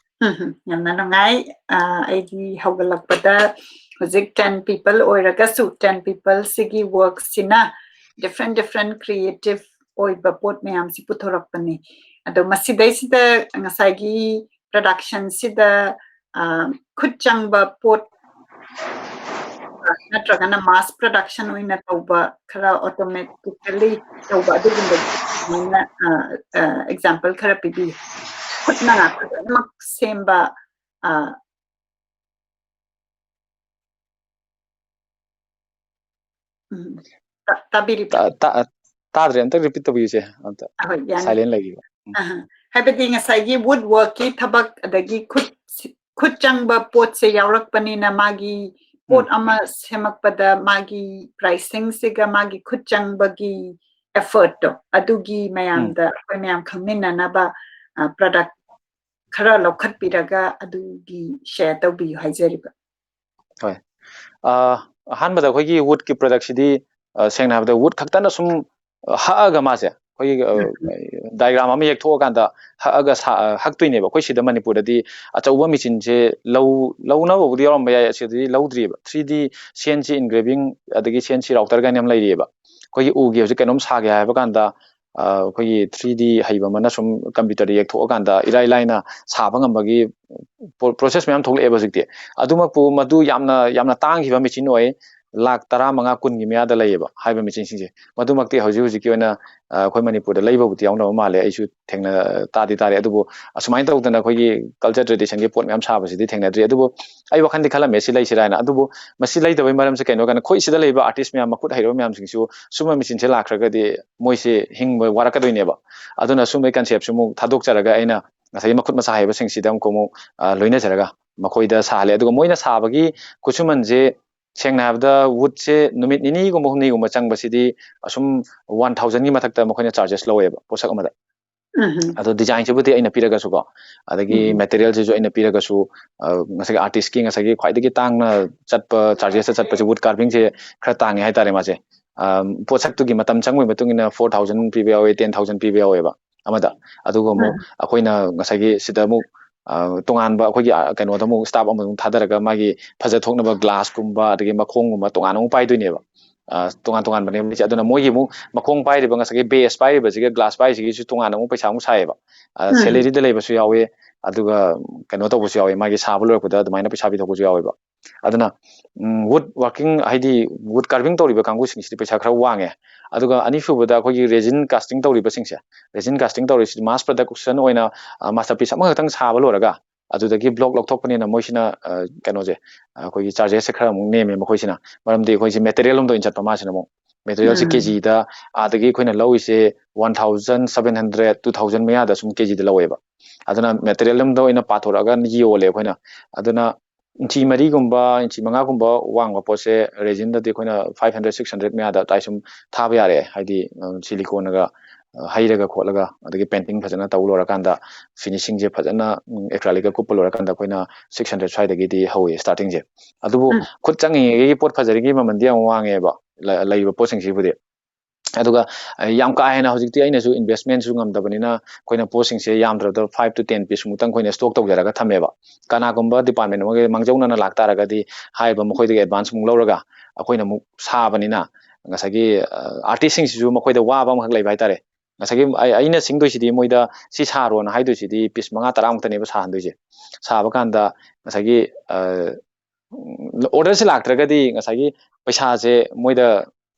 ꯎꯝ, ꯌꯥꯝꯅ ꯅꯨꯡꯉꯥꯏ꯫ ꯑ, ꯑꯩꯗꯤ ꯍꯧꯒꯠꯂꯛꯄꯗ ꯍꯧꯖꯤꯛ ꯇꯦꯟ ꯄꯤꯄꯜ ꯑꯣꯏꯔꯒꯁꯨ ꯇꯦꯟ ꯄꯤꯄꯜꯁꯤꯒꯤ ꯋꯥꯔꯛꯁꯤꯅ ꯗꯤꯐ꯭ꯔꯦꯟ ꯗꯤꯐ꯭ꯔꯦꯟ ꯀ꯭ꯔꯤꯌꯦꯇꯤꯞ ꯑꯣꯏꯕ ꯄꯣꯠ ꯃꯌꯥꯝꯁꯤ ꯄꯨꯊꯣꯔꯛꯄꯅꯤ꯫ ꯑꯗꯣ ꯃꯁꯤꯗꯩꯁꯤꯗ ꯉꯁꯥꯏꯒꯤ ꯄ꯭ꯔꯗꯛꯁꯟꯁꯤꯗ, ꯑ, ꯈꯨꯠ ꯆꯪꯕ ꯄꯣꯠ, ꯑ, ꯅꯠꯇ꯭ꯔꯒꯅ ꯃꯥꯁ ꯄ꯭ꯔꯗꯛꯁꯟ ꯑꯣꯏꯅ ꯇꯧꯕ ꯈꯔ ꯑꯣꯇꯣꯃꯦꯇꯤꯀꯦꯜꯂꯤ ꯇꯧꯕ ꯑꯗꯨꯒꯨꯝꯕ ꯑꯗꯨꯃꯥꯏꯅ, ꯑ, ꯑ, ꯑꯦꯛꯖꯥꯝꯄꯜ ꯈꯔ ꯄꯤꯕꯤꯌꯨ꯫ ꯈꯨꯠꯅ ꯉꯥꯛꯇ ꯂꯣꯏꯅꯃꯛ ꯁꯦꯝꯕ, ꯑ, ꯎꯝ꯫ ꯇꯥ-, ꯇꯥꯕꯤꯔꯤꯕ꯭ꯔꯥ? ꯇꯥ-, ꯇꯥ-, ꯇꯥꯗ꯭ꯔꯦ, ꯑꯝꯇ ꯔꯤꯄꯤꯠ ꯇꯧꯕꯤꯌꯨꯁꯦ, ꯑꯝꯇ꯫ ꯑꯍꯣꯏ, ꯌꯥꯅꯤ꯫ ꯁꯥꯏꯂꯦꯟ ꯂꯩꯈꯤꯕ꯫ ꯎꯝ꯫ ꯑꯍ꯫ ꯍꯥꯏꯕꯗꯤ ꯉꯁꯥꯏꯒꯤ ꯋꯨꯗ ꯋꯔꯛꯀꯤ ꯊꯕꯛ, ꯑꯗꯒꯤ ꯈꯨꯠ, ꯈꯨꯠ ꯆꯪꯕ ꯄꯣꯠꯁꯦ ꯌꯥꯎꯔꯛꯄꯅꯤꯅ ꯃꯥꯒꯤ ꯄꯣꯠ ꯎꯝ꯫ ꯑꯃ ꯁꯦꯝꯃꯛꯄꯗ ꯃꯥꯒꯤ ꯄ꯭ꯔꯥꯏꯁꯤꯡꯁꯤꯒ ꯃꯥꯒꯤ ꯈꯨꯠ ꯆꯪꯕꯒꯤ ꯑꯦꯐꯔꯠꯇꯣ, ꯑꯗꯨꯒꯤ ꯎꯝ꯫ ꯃꯌꯥꯝꯗ ꯑꯩꯈꯣꯏ ꯃꯌꯥꯝ ꯈꯪꯃꯤꯟꯅꯅꯕ, ꯑ, ꯄ꯭ꯔꯗꯛ ꯈꯔ ꯂꯧꯈꯠꯄꯤꯔꯒ ꯑꯗꯨꯒꯤ ꯁꯦꯌꯔ ꯇꯧꯕꯤꯌꯨ ꯍꯥꯏꯖꯔꯤꯕ꯫ ꯍꯣꯏ꯫ ꯑ, ꯑꯍꯥꯟꯕꯗ ꯑꯩꯈꯣꯏꯒꯤ woodꯀꯤ productꯁꯤꯗꯤ, ꯑ, ꯁꯦꯡꯅ ꯍꯥꯏꯕꯗ wood ꯈꯛꯇꯅ ꯁꯨꯝ, ꯑ, ꯍꯛꯑꯒ ꯃꯥꯁꯦ ꯑꯩꯈꯣꯏꯒꯤ, ꯑ, diagram ꯑꯃ ꯌꯦꯛꯊꯣꯛꯑꯀꯥꯟꯗ ꯍꯛꯑꯒ ꯁꯥ-, ꯑ, ꯍꯛꯇꯣꯏꯅꯦꯕ꯫ ꯑꯩꯈꯣꯏ ꯁꯤꯗ ꯃꯅꯤꯄꯨꯔꯗꯗꯤ ꯑꯆꯧꯕ ꯃꯦꯆꯤꯟꯁꯦ ꯂꯧ-, ꯂꯧꯅꯕꯕꯨꯗꯤ ꯌꯥꯎꯔꯝꯕ ꯌꯥꯏ, ꯑꯁꯤꯗꯗꯤ ꯂꯧꯗ꯭ꯔꯤꯕ꯫ three D CNC engraving ꯑꯗꯒꯤ CNC router ꯀꯥꯏꯅ ꯌꯥꯝ ꯂꯩꯔꯤꯑꯕ꯫ ꯑꯩꯈꯣꯏꯒꯤ ꯎꯒꯤ ꯍꯧꯖꯤꯛ ꯀꯩꯅꯣꯝ ꯁꯥꯒꯦ ꯍꯥꯏꯕ ꯀꯥꯟꯗ, ꯑ, ꯑꯩꯈꯣꯏꯒꯤ three D ꯍꯩꯕ ꯑꯃꯅ ꯁꯨꯝ computerꯗ ꯌꯦꯛꯊꯣꯛꯑꯀꯥꯟꯗ ꯏꯔꯥꯏ ꯂꯥꯏꯅ ꯁꯥꯕ ꯉꯝꯕꯒꯤ ꯄ꯭ꯔꯣ-, process ꯃꯌꯥꯝ ꯊꯣꯛꯂꯛꯑꯦꯕ ꯍꯧꯖꯤꯛꯇꯤ꯫ ꯑꯗꯨꯃꯛꯄꯨ ꯃꯗꯨ ꯌꯥꯝꯅ, ꯌꯥꯝꯅ ꯇꯥꯡꯈꯤꯕ ꯃꯦꯆꯤꯟ ꯑꯣꯏ꯫ ꯂꯥꯈ ꯇꯔꯥꯃꯉꯥ, ꯀꯨꯟꯒꯤ ꯃꯌꯥꯗ ꯂꯩꯌꯦꯕ ꯍꯥꯏꯕ ꯃꯦꯆꯤꯟꯁꯤꯡꯁꯦ꯫ ꯃꯗꯨꯃꯛꯇꯤ ꯍꯧꯖꯤꯛ ꯍꯧꯖꯤꯛꯀꯤ ꯑꯣꯏꯅ, ꯑ, ꯑꯩꯈꯣꯏ ꯃꯅꯤꯄꯨꯔꯗ ꯂꯩꯕꯕꯨꯗꯤ ꯌꯥꯎꯅꯕ ꯃꯥꯜꯂꯦ꯫ ꯑꯩꯁꯨ ꯊꯦꯡꯅ, ꯇꯥꯗꯤ ꯇꯥꯔꯦ꯫ ꯑꯗꯨꯕꯨ ꯑꯁꯨꯃꯥꯏꯅ ꯇꯧꯗꯅ ꯑꯩꯈꯣꯏꯒꯤ culture traditionꯒꯤ ꯄꯣꯠ ꯃꯌꯥꯝ ꯁꯥꯕꯁꯤꯗꯤ ꯊꯦꯡꯅꯗ꯭ꯔꯤ꯫ ꯑꯗꯨꯕꯨ ꯑꯩ ꯋꯥꯈꯜꯗꯤ ꯈꯜꯂꯝꯃꯦ ꯁꯤ ꯂꯩꯁꯤꯔꯥ ꯍꯥꯏꯅ꯫ ꯑꯗꯨꯕꯨ ꯃꯁꯤ ꯂꯩꯇꯕꯩ ꯃꯔꯝꯁꯦ ꯀꯩꯅꯣ ꯀꯥꯏꯅ, ꯑꯩꯈꯣꯏ ꯁꯤꯗ ꯂꯩꯕ artist ꯃꯌꯥꯝ, ꯃꯈꯨꯠ ꯍꯩꯔꯕ ꯃꯌꯥꯝꯁꯤꯡꯁꯨ ꯁꯨꯝꯕ ꯃꯦꯆꯤꯟꯁꯦ ꯂꯥꯛꯈ꯭ꯔꯒꯗꯤ ꯃꯣꯏꯁꯦ ꯍꯤꯡꯕ ꯋꯥꯔꯛꯀꯗꯣꯏꯅꯦꯕ꯫ ꯑꯗꯨꯅ ꯁꯨꯝꯕꯒꯤ conceptꯁꯨ ꯑꯃꯨꯛ ꯊꯥꯗꯣꯛꯆꯔꯒ ꯑꯩꯅ ꯉꯁꯥꯏꯒꯤ ꯃꯈꯨꯠ ꯃꯁꯥ ꯍꯩꯕꯁꯤꯡꯁꯤꯗ ꯑꯃꯨꯛ, ꯑꯃꯨꯛ, ꯑ, ꯂꯣꯏꯅꯖꯔꯒ ꯃꯈꯣꯏꯗ ꯁꯥꯍꯜꯂꯦ꯫ ꯑꯗꯨꯒ ꯃꯣꯏꯅ ꯁꯥꯕꯒꯤ ꯈꯨꯠꯁꯨꯃꯟꯁꯦ, ꯁꯦꯡꯅ ꯍꯥꯏꯔꯕꯗ, woodꯁꯦ ꯅꯨꯃꯤꯠ ꯅꯤꯅꯤꯒꯨꯝꯕ, ꯍꯨꯝꯅꯤꯒꯨꯝꯕ ꯆꯪꯕꯁꯤꯗꯤ ꯑꯁꯨꯝ one thousandꯒꯤ ꯃꯊꯛꯇ ꯃꯈꯣꯏꯅ charges ꯂꯧꯋꯦꯕ ꯄꯣꯠꯁꯛ ꯑꯃꯗ꯫ ꯑꯗꯣ designꯁꯤꯕꯨꯗꯤ ꯑꯩꯅ ꯄꯤꯔꯒꯁꯨꯀꯣ, ꯑꯗꯒꯤ materialꯁꯤꯁꯨ ꯑꯩꯅ ꯄꯤꯔꯒꯁꯨ, ꯑ, ꯉꯁꯥꯏꯒꯤ artistꯀꯤ ꯉꯁꯥꯏꯒꯤ ꯈ꯭ꯋꯥꯏꯗꯒꯤ ꯇꯥꯡꯅ ꯆꯠꯄ, chargesꯇ ꯆꯠꯄꯁꯦ wood carvingꯁꯦ ꯈꯔ ꯇꯥꯡꯉꯦ ꯍꯥꯏꯇꯥꯔꯦ ꯃꯥꯁꯦ꯫ ꯑ, ꯄꯣꯠꯁꯛꯇꯨꯒꯤ ꯃꯇꯝ ꯆꯪꯕꯒꯤ ꯃꯇꯨꯡ ꯏꯟꯅ four thousand ꯄꯤꯕ ꯌꯥꯎꯋꯦ, ten thousand ꯄꯤꯕ ꯌꯥꯎꯋꯦꯕ ꯑꯃꯗ꯫ ꯑꯗꯨꯒ ꯑꯃꯨꯛ ꯑꯩꯈꯣꯏꯅ ꯉꯁꯥꯏꯒꯤ ꯁꯤꯗ ꯑꯃꯨꯛ, ꯑ, ꯇꯣꯉꯥꯟꯕ ꯑꯩꯈꯣꯏꯒꯤ, ꯑ, ꯀꯩꯅꯣꯗ ꯑꯃꯨꯛ staff ꯑꯃꯃꯨꯛ ꯊꯥꯗꯔꯒ ꯃꯥꯒꯤ ꯐꯖ ꯊꯣꯛꯅꯕ glassꯀꯨꯝꯕ ꯑꯗꯒꯤ ꯃꯈꯣꯡꯒꯨꯝꯕ ꯇꯣꯉꯥꯟꯅ ꯑꯃꯨꯛ ꯄꯥꯏꯗꯣꯏꯅꯦꯕ꯫ ꯑ, ꯇꯣꯉꯥꯟ ꯇꯣꯉꯥꯟꯕꯅꯦꯕ ꯂꯩꯁꯦ꯫ ꯑꯗꯨꯅ ꯃꯣꯏꯒꯤ ꯑꯃꯨꯛ ꯃꯈꯣꯡ ꯄꯥꯏꯔꯤꯕ ꯉꯁꯥꯏꯒꯤ base ꯄꯥꯏꯔꯤꯕꯁꯤꯒ glass ꯄꯥꯏꯔꯤꯁꯤꯒꯤꯁꯨ ꯇꯣꯉꯥꯟꯅ ꯑꯃꯨꯛ ꯄꯩꯁꯥ ꯑꯃꯨꯛ ꯁꯥꯏꯌꯦꯕ꯫ ꯑ, salaryꯗ ꯂꯩꯕꯁꯨ ꯌꯥꯎꯋꯦ, ꯑꯗꯨꯒ ꯀꯩꯅꯣ ꯇꯧꯕꯁꯨ ꯌꯥꯎꯋꯦ, ꯃꯥꯒꯤ ꯁꯥꯕ ꯂꯣꯏꯔꯛꯄꯗ ꯑꯗꯨꯃꯥꯏꯅ ꯄꯩꯁꯥ ꯄꯤꯊꯣꯛꯄꯁꯨ ꯌꯥꯎꯋꯦꯕ꯫ ꯑꯗꯨꯅ, ꯎꯝ, wood working ꯍꯥꯏꯗꯤ wood carving ꯇꯧꯔꯤꯕ ꯀꯥꯡꯕꯨꯁꯤꯡꯁꯤꯗꯤ ꯄꯩꯁꯥ ꯈꯔ ꯋꯥꯡꯉꯦ꯫ ꯑꯗꯨꯒ ꯑꯅꯤꯁꯨꯕꯗ ꯑꯩꯈꯣꯏꯒꯤ resin casting ꯇꯧꯔꯤꯕꯁꯤꯡꯁꯦ, resin casting ꯇꯧꯔꯤꯁꯤ mass production ꯑꯣꯏꯅ, ꯑ, masterpiece ꯑꯃꯈꯛꯇꯪ ꯁꯥꯕ ꯂꯣꯏꯔꯒ ꯑꯗꯨꯗꯒꯤ block ꯂꯧꯊꯣꯛꯄꯅꯤꯅ ꯃꯣꯏꯁꯤꯅ, ꯑ, ꯀꯩꯅꯣꯁꯦ, ꯑ, ꯑꯩꯈꯣꯏꯒꯤ chargesꯁꯦ ꯈꯔ ꯑꯃꯨꯛ ꯅꯦꯝꯃꯦ ꯃꯈꯣꯏꯁꯤꯅ꯫ ꯃꯔꯝꯗꯤ ꯑꯩꯈꯣꯏꯁꯦ material ꯂꯣꯝꯗ ꯑꯣꯏꯅ ꯆꯠꯄ, ꯃꯥꯁꯤꯅ ꯑꯃꯨꯛ materialꯁꯦ KGꯗ ꯑꯥꯗꯒꯤ ꯑꯩꯈꯣꯏꯅ ꯂꯧꯔꯤꯁꯦ one thousand seven hundred, two thousand ꯃꯌꯥꯗ ꯁꯨꯝ KGꯗ ꯂꯧꯋꯦꯕ꯫ ꯑꯗꯨꯅ material ꯑꯃꯗ ꯑꯣꯏꯅ ꯄꯥꯊꯣꯔꯛꯑꯒ ꯌꯣꯜꯂꯦ ꯑꯩꯈꯣꯏꯅ꯫ ꯑꯗꯨꯅ ꯏꯟꯆꯤ ꯃꯔꯤꯒꯨꯝꯕ, ꯏꯟꯆꯤ ꯃꯉꯥꯒꯨꯝꯕ ꯋꯥꯡꯕ ꯄꯣꯠꯁꯦ resinꯗꯗꯤ ꯑꯩꯈꯣꯏꯅ five hundred, six hundred ꯃꯌꯥꯗ ꯑꯗꯨꯋꯥꯏ ꯁꯨꯝ ꯊꯥꯕ ꯌꯥꯔꯦ, ꯍꯥꯏꯗꯤ, ꯑ, siliconeꯒ, ꯍꯩꯔꯒ ꯈꯣꯠꯂꯒ, ꯑꯗꯒꯤ painting ꯐꯖꯅ ꯇꯧ ꯂꯣꯏꯔꯀꯥꯟꯗ, finishingꯁꯦ ꯐꯖꯅ acrylicꯀ ꯀꯨꯞꯄ ꯂꯣꯏꯔꯀꯥꯟꯗ ꯑꯩꯈꯣꯏꯅ six hundred ꯁ꯭ꯋꯥꯏꯗꯒꯤꯗꯤ ꯍꯧꯋꯤ startingꯁꯦ꯫ ꯑꯗꯨꯕꯨ ꯎꯝ꯫ ꯈꯨꯠ ꯆꯪꯉꯤꯉꯩꯒꯤ ꯄꯣꯠ ꯐꯖꯔꯤꯉꯩ ꯃꯃꯜꯗꯤ ꯌꯥꯝ ꯋꯥꯡꯉꯦꯕ, ꯂ-, ꯂꯩꯔꯤꯕ ꯄꯣꯠꯁꯤꯡꯁꯤꯕꯨꯗꯤ꯫ ꯑꯗꯨꯒ, ꯑ, ꯌꯥꯝ ꯀꯥ ꯍꯦꯟꯅ ꯍꯧꯖꯤꯛꯇꯤ ꯑꯩꯅꯁꯨ investmentꯁꯨ ꯉꯝꯗꯕꯅꯤꯅ, ꯑꯩꯈꯣꯏꯅ ꯄꯣꯠꯁꯤꯡꯁꯦ ꯌꯥꯝꯗ꯭ꯔꯕꯗ five to ten pieceꯃꯨꯛꯇꯪ ꯑꯩꯈꯣꯏꯅ stock ꯇꯧꯖꯔꯒ ꯊꯝꯃꯦꯕ꯫ ꯀꯅꯥꯒꯨꯝꯕ department ꯑꯃꯒꯤ ꯃꯥꯡꯖꯧꯅꯅ ꯂꯥꯛꯇꯥꯔꯒꯗꯤ, ꯍꯥꯏꯔꯤꯕ ꯃꯈꯣꯏꯗꯒꯤ advance ꯑꯃꯨꯛ ꯂꯧꯔꯒ, ꯑꯩꯈꯣꯏꯅ ꯑꯃꯨꯛ ꯁꯥꯕꯅꯤꯅ, ꯉꯁꯥꯏꯒꯤ, ꯑ, artistꯁꯤꯡꯁꯤꯁꯨ ꯃꯈꯣꯏꯗ ꯋꯥꯕ ꯑꯃꯈꯛ ꯂꯩꯕ ꯍꯥꯏꯇꯥꯔꯦ꯫ ꯉꯁꯥꯏꯒꯤ ꯑꯩ-, ꯑꯩꯅ ꯁꯤꯡꯗꯣꯏꯁꯤꯗꯤ, ꯃꯣꯏꯗ ꯁꯤ ꯁꯥꯔꯣꯅ ꯍꯥꯏꯗꯣꯏꯁꯤꯗꯤ piece ꯃꯉꯥ ꯇꯔꯥꯃꯨꯛꯇꯅꯦꯕ ꯁꯥꯍꯟꯗꯣꯏꯁꯦ꯫ ꯁꯥꯕ ꯀꯥꯟꯗ ꯉꯁꯥꯏꯒꯤ, ꯑ, ꯎꯝ, orderꯁꯦ ꯂꯥꯛꯇ꯭ꯔꯒꯗꯤ ꯉꯁꯥꯏꯒꯤ ꯄꯩꯁꯥꯁꯦ ꯃꯣꯏꯗ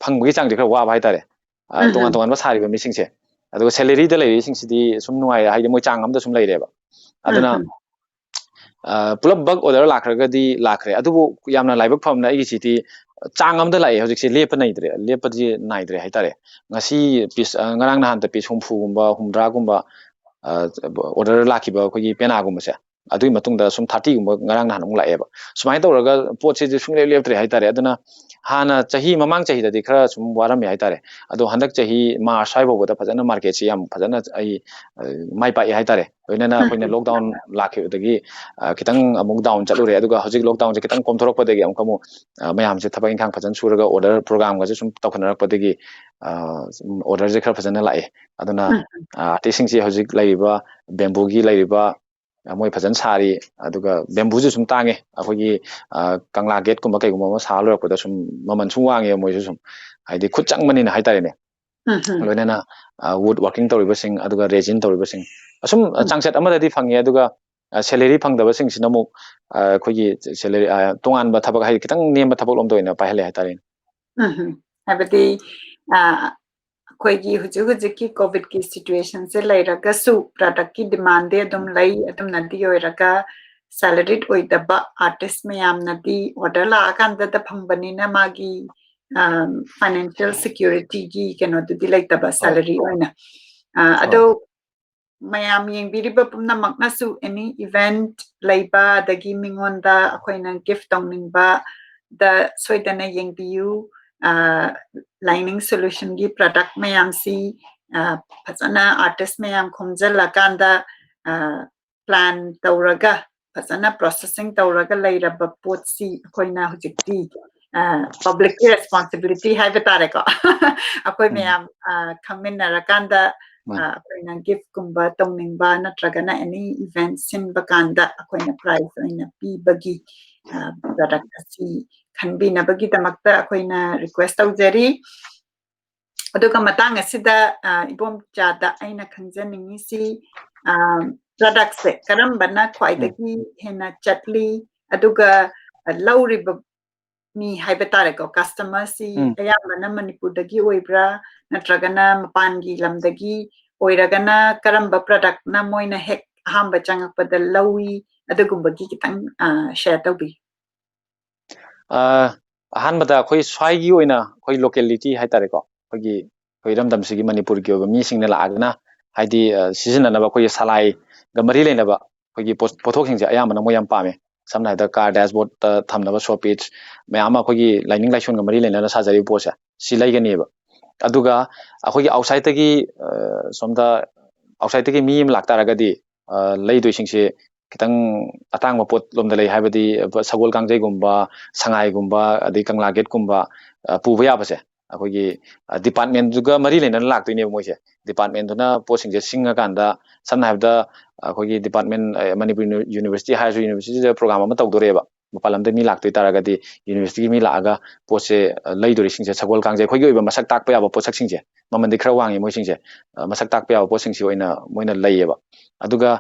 ꯐꯪꯕꯒꯤ ꯆꯥꯡꯁꯦ ꯈꯔ ꯋꯥꯕ ꯍꯥꯏꯇꯥꯔꯦ꯫ ꯑ, ꯎꯝ, ꯇꯣꯉꯥꯟ ꯎꯝ꯫ ꯇꯣꯉꯥꯟꯕ ꯁꯥꯔꯤꯕ ꯃꯤꯁꯤꯡꯁꯦ꯫ ꯑꯗꯨꯒ salaryꯗ ꯂꯩꯔꯤꯁꯤꯡꯁꯤꯗꯤ ꯁꯨꯝ ꯅꯨꯡꯉꯥꯏꯔꯦ, ꯍꯥꯏꯗꯤ ꯃꯣꯏ ꯆꯥꯡ ꯑꯃꯗ ꯁꯨꯝ ꯂꯩꯔꯦꯕ꯫ ꯑꯗꯨꯅ, ꯎꯝ, ꯎꯝ꯫ ꯑ, ꯄꯨꯂꯞ bulk order ꯂꯥꯛꯈ꯭ꯔꯒꯗꯤ ꯂꯥꯛꯈ꯭ꯔꯦ꯫ ꯑꯗꯨꯕꯨ ꯌꯥꯝꯅ ꯂꯥꯏꯕꯛ ꯐꯕꯅ ꯑꯩꯒꯤꯁꯤꯗꯤ ꯆꯥꯡ ꯑꯃꯗ ꯂꯥꯛꯑꯦ꯫ ꯍꯧꯖꯤꯛꯁꯦ ꯂꯦꯞꯄ ꯅꯥꯏꯗ꯭ꯔꯦ, ꯂꯦꯞꯄꯗꯤ ꯅꯥꯏꯗ꯭ꯔꯦ ꯍꯥꯏꯇꯥꯔꯦ꯫ ꯉꯁꯤ piece, ꯑ, ꯉꯔꯥꯡ ꯅꯍꯥꯟꯇ piece ꯍꯨꯝꯐꯨꯒꯨꯝꯕ, ꯍꯨꯝꯗ꯭ꯔꯥꯒꯨꯝꯕ, ꯑ, order ꯂꯥꯛꯈꯤꯕ ꯑꯩꯈꯣꯏꯒꯤ ꯄꯦꯅꯥꯒꯨꯝꯕꯁꯦ꯫ ꯑꯗꯨꯒꯤ ꯃꯇꯨꯡꯗ ꯁꯨꯝ thirtyꯒꯨꯝꯕ ꯉꯔꯥꯡ ꯅꯍꯥꯟ ꯑꯃꯨꯛ ꯂꯥꯛꯑꯦꯕ꯫ ꯁꯨꯃꯥꯏꯅ ꯇꯧꯔꯒ ꯄꯣꯠꯁꯤꯗꯤ ꯁꯨꯡꯂꯦꯞ ꯂꯦꯞꯇ꯭ꯔꯦ ꯍꯥꯏꯇꯥꯔꯦ꯫ ꯑꯗꯨꯅ ꯍꯥꯟꯅ ꯆꯍꯤ, ꯃꯃꯥꯡ ꯆꯍꯤꯗꯗꯤ ꯈꯔ ꯁꯨꯝ ꯋꯥꯔꯝꯃꯦ ꯍꯥꯏꯇꯥꯔꯦ꯫ ꯑꯗꯣ ꯍꯟꯗꯛ ꯆꯍꯤ March ꯁ꯭ꯋꯥꯏ ꯐꯥꯎꯕꯗ ꯐꯖꯅ marketꯁꯤ ꯌꯥꯝ ꯐꯖꯅ ꯑꯩ, ꯑ, ꯃꯥꯏ ꯄꯥꯛꯑꯦ ꯍꯥꯏꯇꯥꯔꯦ꯫ ꯂꯣꯏꯅꯅ ꯎꯝ, ꯑꯩꯈꯣꯏꯅ ꯎꯝ꯫ Lockdown ꯂꯥꯛꯈꯤꯕꯗꯒꯤ, ꯑ, ꯈꯤꯇꯪ ꯑꯃꯨꯛ down ꯆꯠꯂꯨꯔꯦ꯫ ꯑꯗꯨꯒ ꯍꯧꯖꯤꯛ lockdownꯁꯦ ꯈꯤꯇꯪ ꯀꯣꯝꯊꯣꯔꯛꯄꯗꯒꯤ ꯑꯃꯨꯛꯀ ꯑꯃꯨꯛ, ꯑ, ꯃꯌꯥꯝꯁꯦ ꯊꯕꯛ ꯏꯪꯈꯥꯡ ꯐꯖꯅ ꯁꯨꯔꯒ order programꯒꯁꯦ ꯁꯨꯝ ꯇꯧꯈꯠꯅꯔꯛꯄꯗꯒꯤ, ꯑ, ꯁꯨꯝ orderꯁꯦ ꯈꯔ ꯐꯖꯅ ꯂꯥꯛꯑꯦ꯫ ꯑꯗꯨꯅ, ꯎꯝ, ꯎꯝ꯫ ꯑ, artistꯁꯤꯡꯁꯤ ꯍꯧꯖꯤꯛ ꯂꯩꯔꯤꯕ bambooꯒꯤ ꯂꯩꯔꯤꯕ, ꯑ, ꯃꯣꯏ ꯐꯖꯅ ꯁꯥꯔꯤ꯫ ꯑꯗꯨꯒ bambooꯁꯨ ꯁꯨꯝ ꯇꯥꯡꯉꯦ꯫ ꯑꯩꯈꯣꯏꯒꯤ, ꯑ, ꯀꯪꯂꯥ gateꯀꯨꯝꯕ ꯀꯩꯒꯨꯝꯕ ꯑꯃ ꯁꯥ ꯂꯣꯏꯔꯛꯄꯗ ꯁꯨꯝ ꯃꯃꯜ ꯁꯨꯝ ꯋꯥꯡꯉꯦꯕ ꯃꯣꯏꯁꯨ ꯁꯨꯝ, ꯍꯥꯏꯗꯤ ꯈꯨꯠ ꯆꯪꯕꯅꯤꯅ ꯍꯥꯏꯇꯥꯔꯦꯅꯦ꯫ ꯎꯝ, ꯎꯝ꯫ ꯂꯣꯏꯅꯅ, ꯑ, wood working ꯇꯧꯔꯤꯕꯁꯤꯡ, ꯑꯗꯨꯒ resin ꯇꯧꯔꯤꯕꯁꯤꯡ, ꯑꯁꯨꯝ, ꯑ, ꯎꯝ꯫ ꯆꯥꯡꯆꯠ ꯑꯃꯗꯗꯤ ꯐꯪꯉꯦ꯫ ꯑꯗꯨꯒ, ꯑ, salary ꯐꯪꯗꯕꯁꯤꯡꯁꯤꯅ ꯑꯃꯨꯛ, ꯑ, ꯑꯩꯈꯣꯏꯒꯤ salary, ꯑ, ꯇꯣꯉꯥꯟꯕ ꯊꯕꯛ, ꯍꯥꯏꯗꯤ ꯈꯤꯇꯪ ꯅꯦꯝꯕ ꯊꯕꯛ ꯂꯣꯝꯗ ꯑꯣꯏꯅ ꯄꯥꯏꯍꯜꯂꯦ ꯍꯥꯏꯇꯥꯔꯦꯅꯦ꯫ ꯎꯝ, ꯎꯝ꯫ ꯍꯥꯏꯕꯗꯤ, ꯑ, ꯑꯩꯈꯣꯏꯒꯤ ꯍꯧꯖꯤꯛ ꯍꯧꯖꯤꯛꯀꯤ COVIDꯀꯤ situationꯁꯦ ꯂꯩꯔꯒꯁꯨ productꯀꯤ demandꯗꯤ ꯑꯗꯨꯝ ꯂꯩ꯫ ꯑꯗꯨꯝꯅꯗꯤ ꯑꯣꯏꯔꯒ salaried ꯑꯣꯏꯗꯕ artist ꯃꯌꯥꯝꯅꯗꯤ order ꯂꯥꯛꯑꯀꯥꯟꯗꯗ ꯐꯪꯕꯅꯤꯅ ꯃꯥꯒꯤ, ꯑ, financial securityꯒꯤ ꯀꯩꯅꯣꯗꯨꯗꯤ ꯂꯩꯇꯕ, ꯍꯣꯏ꯫ Salary ꯑꯣꯏꯅ꯫ ꯑ, ꯍꯣꯏ꯫ ꯑꯗꯣ ꯃꯌꯥꯝ ꯌꯦꯡꯕꯤꯔꯤꯕ ꯄꯨꯝꯅꯃꯛꯅꯁꯨ any event ꯂꯩꯕ, ꯑꯗꯒꯤ ꯃꯤꯉꯣꯟꯗ ꯑꯩꯈꯣꯏꯅ gift ꯇꯧꯅꯤꯡꯕꯗ ꯁꯣꯏꯗꯅ ꯌꯦꯡꯕꯤꯌꯨ꯫ ꯑ, Lining Solutionꯒꯤ product ꯃꯌꯥꯝꯁꯤ ꯐꯖꯅ ꯑꯥꯔꯇꯤꯁ ꯃꯌꯥꯝ ꯈꯣꯝꯖꯤꯜꯂꯀꯥꯟꯗ ꯄ꯭ꯂꯥꯟ ꯇꯧꯔꯒ, ꯐꯖꯅ ꯄ꯭ꯔꯣꯁꯦꯁꯤꯡ ꯇꯧꯔꯒ ꯂꯩꯔꯕ ꯄꯣꯠꯁꯤ ꯑꯩꯈꯣꯏꯅ ꯍꯧꯖꯤꯛꯇꯤ ꯄꯕ꯭ꯂꯤꯛꯀꯤ ꯔꯦꯁꯄꯣꯟꯁꯤꯕꯤꯂꯤꯇꯤ ꯍꯥꯏꯕ ꯇꯥꯔꯦꯀꯣ, ꯑꯩꯈꯣꯏ ꯃꯌꯥꯝ ꯈꯪꯃꯤꯟꯅꯔꯀꯥꯟꯗ ꯑꯩꯈꯣꯏꯅ ꯒꯤꯐꯀꯨꯝꯕ ꯇꯧꯅꯤꯡꯕ ꯅꯠꯇ꯭ꯔꯒꯅ ꯑꯦꯅꯤ ꯏꯚꯦꯟꯠ ꯁꯤꯟꯕ ꯀꯥꯟꯗ ꯑꯩꯈꯣꯏꯅ ꯄ꯭ꯔꯥꯏꯖ ꯑꯣꯏꯅ ꯄꯤꯕꯒꯤ ꯄ꯭ꯔꯗꯛ ꯑꯁꯤ ꯈꯟꯕꯤꯅꯕꯒꯤꯗꯃꯛꯇ ꯑꯩꯈꯣꯏꯅ ꯔꯤꯀ꯭ꯋꯦꯁ ꯇꯧꯖꯔꯤ꯫ ꯑꯗꯨꯒ ꯃꯇꯥꯡ ꯑꯁꯤꯗ ꯏꯕꯣꯝꯆꯥꯗ ꯑꯩꯅ ꯈꯪꯖꯅꯤꯡꯉꯤꯁꯤ, ꯄ꯭ꯔꯗꯛꯁꯦ ꯀꯔꯝꯕꯅ ꯈ꯭ꯋꯥꯏꯗꯒꯤ ꯍꯦꯟꯅ ꯆꯠꯂꯤ, ꯑꯗꯨꯒ ꯂꯧꯔꯤꯕ ꯃꯤ ꯍꯥꯏꯕ ꯇꯥꯔꯦꯀꯣ, ꯀꯁꯇꯃꯔꯁꯤ ꯑꯌꯥꯝꯕꯅ ꯃꯅꯤꯄꯨꯔꯗꯒꯤ ꯑꯣꯏꯕ꯭ꯔꯥ, ꯅꯠꯇ꯭ꯔꯒꯅ ꯃꯄꯥꯟꯒꯤ ꯂꯝꯗꯒꯤ ꯑꯣꯏꯔꯒꯅ ꯀꯔꯝꯕ ꯄ꯭ꯔꯗꯛꯅ ꯃꯣꯏꯅ ꯍꯦꯛ ꯑꯍꯥꯟꯕ ꯆꯪꯉꯛꯄꯗ ꯂꯧꯏ? ꯑꯗꯨꯒꯨꯝꯕꯒꯤ ꯈꯤꯇꯪ ꯁꯤꯌꯔ ꯇꯧꯕꯤꯌꯨ꯫ ꯑꯍꯥꯟꯕꯗ ꯑꯩꯈꯣꯏ ꯁ꯭ꯋꯥꯏꯒꯤ ꯑꯣꯏꯅ ꯑꯩꯈꯣꯏ ꯂꯣꯀꯦꯂꯤꯇꯤ ꯍꯥꯏꯇꯥꯔꯦꯀꯣ, ꯑꯩꯈꯣꯏꯒꯤ ꯑꯩꯈꯣꯏ ꯏꯔꯝꯗꯝꯁꯤꯒꯤ ꯃꯅꯤꯄꯨꯔꯒꯤ ꯑꯣꯏꯕ ꯃꯤꯁꯤꯡꯅ ꯂꯥꯛꯑꯒꯅ ꯍꯥꯏꯗꯤ ꯁꯤꯖꯤꯟꯅꯅꯕ ꯑꯩꯈꯣꯏꯒꯤ ꯁꯂꯥꯏꯒ ꯃꯔꯤ ꯂꯩꯅꯕ ꯑꯩꯈꯣꯏꯒꯤ ꯄꯣꯠꯊꯣꯛꯁꯤꯡꯁꯦ ꯑꯌꯥꯝꯕꯅ ꯃꯣꯏ ꯌꯥꯝ ꯄꯥꯝꯃꯦ꯫ ꯁꯝꯅ ꯍꯥꯏꯔꯕꯗ ꯀꯥꯔ ꯗꯦꯁꯕꯣꯔꯗꯇ ꯊꯝꯅꯕ ꯁꯣ ꯄꯤꯁ ꯃꯌꯥꯝ ꯑꯃ ꯑꯩꯈꯣꯏꯒꯤ ꯂꯥꯏꯅꯤꯡ ꯂꯥꯏꯁꯣꯟꯒ ꯃꯔꯤ ꯂꯩꯅꯅ ꯁꯥꯖꯔꯤꯕ ꯄꯣꯠꯁꯦ ꯁꯤ ꯂꯩꯒꯅꯦꯕ꯫ ꯑꯗꯨꯒ ꯑꯩꯈꯣꯏꯒꯤ ꯑꯥꯎꯠꯁꯥꯏꯠꯇꯒꯤ ꯁꯣꯝꯗ ꯑꯥꯎꯠꯁꯥꯏꯠꯇꯒꯤ ꯃꯤ ꯑꯃ ꯂꯥꯛꯇꯥꯔꯒꯗꯤ ꯂꯩꯗꯣꯏꯁꯤꯡꯁꯦ ꯈꯤꯇꯪ ꯑꯇꯥꯡꯕ ꯄꯣꯠ ꯂꯣꯝꯗ ꯂꯩ, ꯍꯥꯏꯕꯗꯤ ꯁꯒꯣꯜ ꯀꯥꯡꯖꯩꯒꯨꯝꯕ, ꯁꯉꯥꯏꯒꯨꯝꯕ, ꯑꯗꯩ ꯀꯪꯂꯥ ꯒꯦꯠꯀꯨꯝꯕ ꯄꯨꯕ ꯌꯥꯕꯁꯦ ꯑꯩꯈꯣꯏꯒꯤ ꯗꯤꯄꯥꯔꯠꯃꯦꯟꯗꯨꯒ ꯃꯔꯤ ꯂꯩꯅꯅ ꯂꯥꯛꯇꯣꯏꯅꯦꯕ ꯃꯣꯏꯁꯦ꯫ ꯗꯤꯄꯥꯔꯠꯃꯦꯟꯗꯨꯅ ꯄꯣꯠꯁꯤꯡꯁꯦ ꯁꯤꯡꯉꯀꯥꯟꯗ ꯁꯝꯅ ꯍꯥꯏꯔꯕꯗ ꯑꯩꯈꯣꯏꯒꯤ ꯗꯤꯄꯥꯔꯠꯃꯦꯟ, ꯃꯅꯤꯄꯨꯔ ꯌꯨꯅꯤꯚꯔꯁꯤꯇꯤ ꯍꯥꯏꯔꯁꯨ, ꯌꯨꯅꯤꯚꯔꯁꯤꯇꯤꯗ ꯄ꯭ꯔꯣꯒ꯭ꯔꯥꯝ ꯑꯃ ꯇꯧꯗꯣꯔꯦꯕ, ꯃꯄꯥꯟ ꯂꯝꯗꯒꯤ ꯃꯤ ꯂꯥꯛꯇꯣꯏ ꯇꯥꯔꯒꯗꯤ ꯌꯨꯅꯤꯚꯔꯁꯤꯇꯤꯒꯤ ꯃꯤ ꯂꯥꯛꯑꯒ ꯄꯣꯠꯁꯦ ꯂꯩꯗꯣꯔꯤꯁꯤꯡꯁꯦ ꯁꯒꯣꯜ ꯀꯥꯡꯖꯩ ꯑꯩꯈꯣꯏꯒꯤ ꯑꯣꯏꯕ ꯃꯁꯛ ꯇꯥꯛꯄ ꯌꯥꯕ ꯄꯣꯠꯁꯛꯁꯤꯡꯁꯦ, ꯃꯃꯟꯗꯤ ꯈꯔ ꯋꯥꯡꯉꯤ ꯃꯣꯏꯁꯤꯡꯁꯦ, ꯃꯁꯛ ꯇꯥꯛꯄ ꯌꯥꯕ ꯄꯣꯠꯁꯤꯡꯁꯤ ꯑꯣꯏꯅ ꯃꯣꯏꯅ ꯂꯩꯌꯦꯕ꯫ ꯑꯗꯨꯒ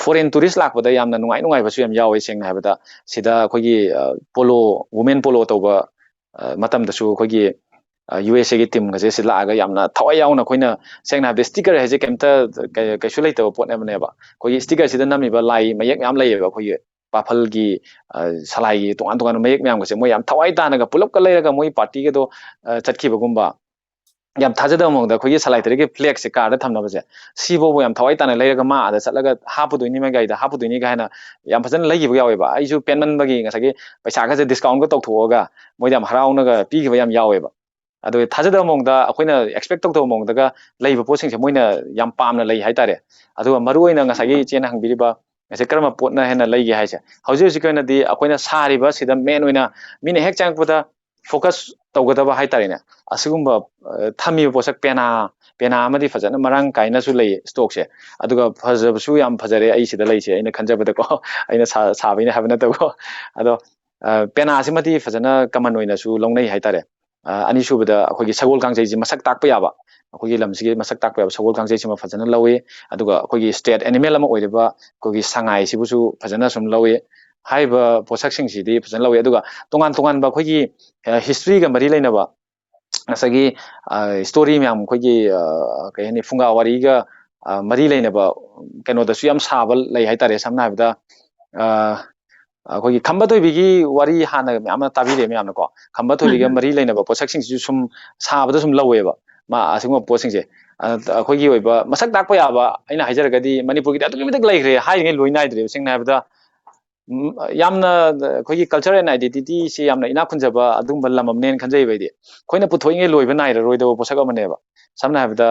ꯐꯣꯔꯦꯟ ꯇꯨꯔꯤꯁ ꯂꯥꯛꯄꯗ ꯌꯥꯝꯅ ꯅꯨꯡꯉꯥꯏ ꯅꯨꯡꯉꯥꯏꯕꯁꯨ ꯌꯥꯝ ꯌꯥꯎꯋꯦ꯫ ꯁꯦꯡꯅ ꯍꯥꯏꯕꯗ ꯁꯤꯗ ꯑꯩꯈꯣꯏꯒꯤ ꯄꯣꯂꯣ, ꯋꯨꯃꯦꯟ ꯄꯣꯂꯣ ꯇꯧꯕ ꯃꯇꯝꯗꯁꯨ ꯑꯩꯈꯣꯏꯒꯤ ꯌꯨ ꯑꯦꯁ ꯑꯦꯒꯤ ꯇꯤꯝꯒꯁꯦ ꯁꯤ ꯂꯥꯛꯑꯒ ꯌꯥꯝꯅ ꯊꯋꯥꯏ ꯌꯥꯎꯅ, ꯑꯩꯈꯣꯏꯅ ꯁꯦꯡꯅ ꯍꯥꯏꯕꯗ ꯁ꯭ꯇꯤꯀꯔ ꯍꯥꯏꯁꯦ ꯀꯩꯝꯇ ꯀꯩꯁꯨ ꯂꯩꯇꯕ ꯄꯣꯠꯅꯦꯕꯅꯦꯕ꯫ ꯑꯩꯈꯣꯏꯒꯤ ꯁ꯭ꯇꯤꯀꯔꯁꯤꯗ ꯅꯝꯃꯤꯕ ꯂꯥꯏ ꯃꯌꯦꯛ ꯃꯌꯥꯝ ꯂꯩꯌꯦꯕ, ꯑꯩꯈꯣꯏꯒꯤ ꯄꯥꯐꯜꯒꯤ, ꯁꯂꯥꯏꯒꯤ ꯇꯣꯉꯥꯟ ꯇꯣꯉꯥꯟꯕ ꯃꯌꯦꯛ ꯃꯌꯥꯝꯒꯁꯦ ꯃꯣꯏ ꯌꯥꯝ ꯊꯋꯥꯏ ꯇꯥꯅꯒ ꯄꯨꯂꯞꯀ ꯂꯩꯔꯒ ꯃꯣꯏ ꯄꯥꯔꯇꯤꯒꯗꯣ ꯆꯠꯈꯤꯕꯒꯨꯝꯕ, ꯌꯥꯝ ꯊꯥꯖꯗꯕ ꯃꯑꯣꯡꯗ ꯑꯩꯈꯣꯏꯒꯤ ꯁꯂꯥꯏ ꯇꯔꯦꯠꯀꯤ ꯐ꯭ꯂꯦꯛꯁꯦ ꯀꯥꯔꯗ ꯊꯝꯅꯕꯁꯦ, ꯁꯤꯐꯥꯎꯕ ꯌꯥꯝ ꯊꯋꯥꯏ ꯇꯥꯅ ꯂꯩꯔꯒ ꯃꯥ ꯑꯥꯗ ꯆꯠꯂꯒ ꯍꯥꯞꯄꯨꯗꯣꯏꯅꯤ, ꯃꯥꯏ ꯒꯥꯔꯤꯗ ꯍꯥꯞꯄꯨꯗꯣꯏꯅꯤ ꯀꯥꯏꯅ ꯌꯥꯝ ꯐꯖꯅ ꯂꯩꯈꯤꯕ ꯌꯥꯎꯋꯦꯕ꯫ ꯑꯩꯁꯨ ꯄꯦꯟꯃꯟꯕꯒꯤ ꯉꯁꯥꯏꯒꯤ ꯄꯩꯁꯥꯒꯁꯦ ꯗꯤꯁꯀꯥꯎꯟꯒ ꯇꯧꯊꯣꯛꯑꯒ ꯃꯣꯏꯗ ꯌꯥꯝ ꯍꯔꯥꯎꯅꯒ ꯄꯤꯈꯤꯕ ꯌꯥꯝ ꯌꯥꯎꯋꯦꯕ꯫ ꯑꯗꯨꯒ ꯊꯥꯖꯗꯕ ꯃꯑꯣꯡꯗ, ꯑꯩꯈꯣꯏꯅ expect ꯇꯧꯗꯕ ꯃꯑꯣꯡꯗꯒ ꯂꯩꯕ ꯄꯣꯠꯁꯤꯡꯁꯦ ꯃꯣꯏꯅ ꯌꯥꯝ ꯄꯥꯝꯅ ꯂꯩ ꯍꯥꯏꯇꯥꯔꯦ꯫ ꯑꯗꯨꯒ ꯃꯔꯨꯑꯣꯏꯅ ꯉꯁꯥꯏꯒꯤ ꯏꯆꯦꯅ ꯍꯪꯕꯤꯔꯤꯕ, ꯉꯁꯥꯏ ꯀꯔꯝꯕ ꯄꯣꯠꯅ ꯍꯦꯟꯅ ꯂꯩꯒꯦ ꯍꯥꯏꯁꯦ, ꯍꯧꯖꯤꯛ ꯍꯧꯖꯤꯛꯀꯤ ꯑꯣꯏꯅꯗꯤ ꯑꯩꯈꯣꯏꯅ ꯁꯥꯔꯤꯕ ꯁꯤꯗ main ꯑꯣꯏꯅ ꯃꯤꯅ ꯍꯦꯛ ꯆꯪꯉꯛꯄꯗ focus ꯇꯧꯒꯗꯕ ꯍꯥꯏꯇꯥꯔꯦꯅꯦ, ꯑꯁꯤꯒꯨꯝꯕ, ꯑ, ꯊꯝꯃꯤꯕ ꯄꯣꯠꯁꯛ ꯄꯦꯅꯥ, ꯄꯦꯅꯥ ꯑꯃꯗꯤ ꯐꯖꯅ ꯃꯔꯥꯡ ꯀꯥꯏꯅꯁꯨ ꯂꯩ stockꯁꯦ꯫ ꯑꯗꯨꯒ ꯐꯖꯕꯁꯨ ꯌꯥꯝ ꯐꯖꯔꯦ ꯑꯩ ꯁꯤꯗ ꯂꯩꯁꯦ, ꯑꯩꯅ ꯈꯟꯖꯕꯗꯀꯣ꯫ ꯑꯩꯅ ꯁꯥ-, ꯁꯥꯕꯩꯅꯦ ꯍꯥꯏꯕ ꯅꯠꯇꯕꯀꯣ꯫ ꯑꯗꯣ, ꯑ, ꯄꯦꯅꯥꯁꯤꯃꯗꯤ ꯐꯖꯅ common ꯑꯣꯏꯅꯁꯨ ꯂꯧꯅꯩ ꯍꯥꯏꯇꯥꯔꯦ꯫ ꯑ, ꯑꯅꯤꯁꯨꯕꯗ ꯑꯩꯈꯣꯏꯒꯤ ꯁꯒꯣꯜ ꯀꯥꯡꯖꯩꯁꯤ ꯃꯁꯛ ꯇꯥꯛꯄ ꯌꯥꯕ, ꯑꯩꯈꯣꯏꯒꯤ ꯂꯝꯁꯤꯒꯤ ꯃꯁꯛ ꯇꯥꯛꯄ ꯌꯥꯕ ꯁꯒꯣꯜ ꯀꯥꯡꯖꯩꯁꯤꯃ ꯐꯖꯅ ꯂꯧꯏ꯫ ꯑꯗꯨꯒ ꯑꯩꯈꯣꯏꯒꯤ state animal ꯑꯃ ꯑꯣꯏꯔꯤꯕ ꯑꯩꯈꯣꯏꯒꯤ ꯁꯉꯥꯏꯁꯤꯕꯨꯁꯨ ꯐꯖꯅ ꯁꯨꯝ ꯂꯧꯏ꯫ ꯍꯥꯏꯔꯤꯕ ꯄꯣꯠꯁꯛꯁꯤꯡꯁꯤꯗꯤ ꯐꯖꯅ ꯂꯧꯏ꯫ ꯑꯗꯨꯒ ꯇꯣꯉꯥꯟ ꯇꯣꯉꯥꯟꯕ ꯑꯩꯈꯣꯏꯒꯤ, ꯑ, historyꯒ ꯃꯔꯤ ꯂꯩꯅꯕ ꯉꯁꯥꯏꯒꯤ, ꯑ, story ꯃꯌꯥꯝ, ꯑꯩꯈꯣꯏꯒꯤ, ꯑ, ꯀꯩ ꯍꯥꯏꯅꯤ, ꯐꯨꯡꯒꯥ ꯋꯥꯔꯤꯒ, ꯑ, ꯃꯔꯤ ꯂꯩꯅꯕ ꯀꯩꯅꯣꯗꯁꯨ ꯌꯥꯝ ꯁꯥꯕ ꯂꯩ ꯍꯥꯏꯇꯥꯔꯦ꯫ ꯁꯝꯅ ꯍꯥꯏꯔꯕꯗ, ꯑ, ꯑꯩꯈꯣꯏꯒꯤ ꯈꯝꯕ ꯊꯣꯏꯕꯤꯒꯤ ꯋꯥꯔꯤ ꯍꯥꯟꯅ ꯃꯌꯥꯝꯅ ꯇꯥꯕꯤꯔꯦ ꯃꯌꯥꯝꯅꯀꯣ꯫ ꯈꯝꯕ ꯊꯣꯏꯕꯤꯒ ꯎꯝ꯫ ꯃꯔꯤ ꯂꯩꯅꯕ ꯄꯣꯠꯁꯛꯁꯤꯡꯁꯤꯁꯨ ꯁꯨꯝ ꯁꯥꯕꯗ ꯁꯨꯝ ꯂꯧꯋꯦꯕ꯫ ꯃꯥ ꯑꯁꯤꯒꯨꯝꯕ ꯄꯣꯠꯁꯤꯡꯁꯦ, ꯑ, ꯑꯩꯈꯣꯏꯒꯤ ꯑꯣꯏꯕ ꯃꯁꯛ ꯇꯥꯛꯄ ꯌꯥꯕ, ꯑꯩꯅ ꯍꯥꯏꯖꯔꯒꯗꯤ ꯃꯅꯤꯄꯨꯔꯒꯤꯗꯤ ꯑꯗꯨꯛꯀꯤ ꯃꯇꯤꯛ ꯂꯩꯈ꯭ꯔꯦ, ꯍꯥꯏꯔꯤꯉꯩ ꯂꯣꯏ ꯅꯥꯏꯗ꯭ꯔꯦꯕ꯫ ꯁꯦꯡꯅ ꯍꯥꯏꯔꯕꯗ, ꯎꯝ, ꯌꯥꯝꯅ ꯑꯩꯈꯣꯏꯒꯤ culture and identityꯁꯤ ꯌꯥꯝꯅ ꯏꯅꯥꯛ ꯈꯨꯟꯖꯕ ꯑꯗꯨꯒꯨꯝꯕ ꯂꯝ ꯑꯃꯅꯦꯅ ꯈꯟꯖꯩꯕ ꯑꯩꯗꯤ꯫ ꯑꯩꯈꯣꯏꯅ ꯄꯨꯊꯣꯛꯏꯉꯩ ꯂꯣꯏꯕ ꯅꯥꯏꯔꯔꯣꯏꯗꯕ ꯄꯣꯠꯁꯛ ꯑꯃꯅꯦꯕ꯫ ꯁꯝꯅ ꯍꯥꯏꯔꯕꯗ,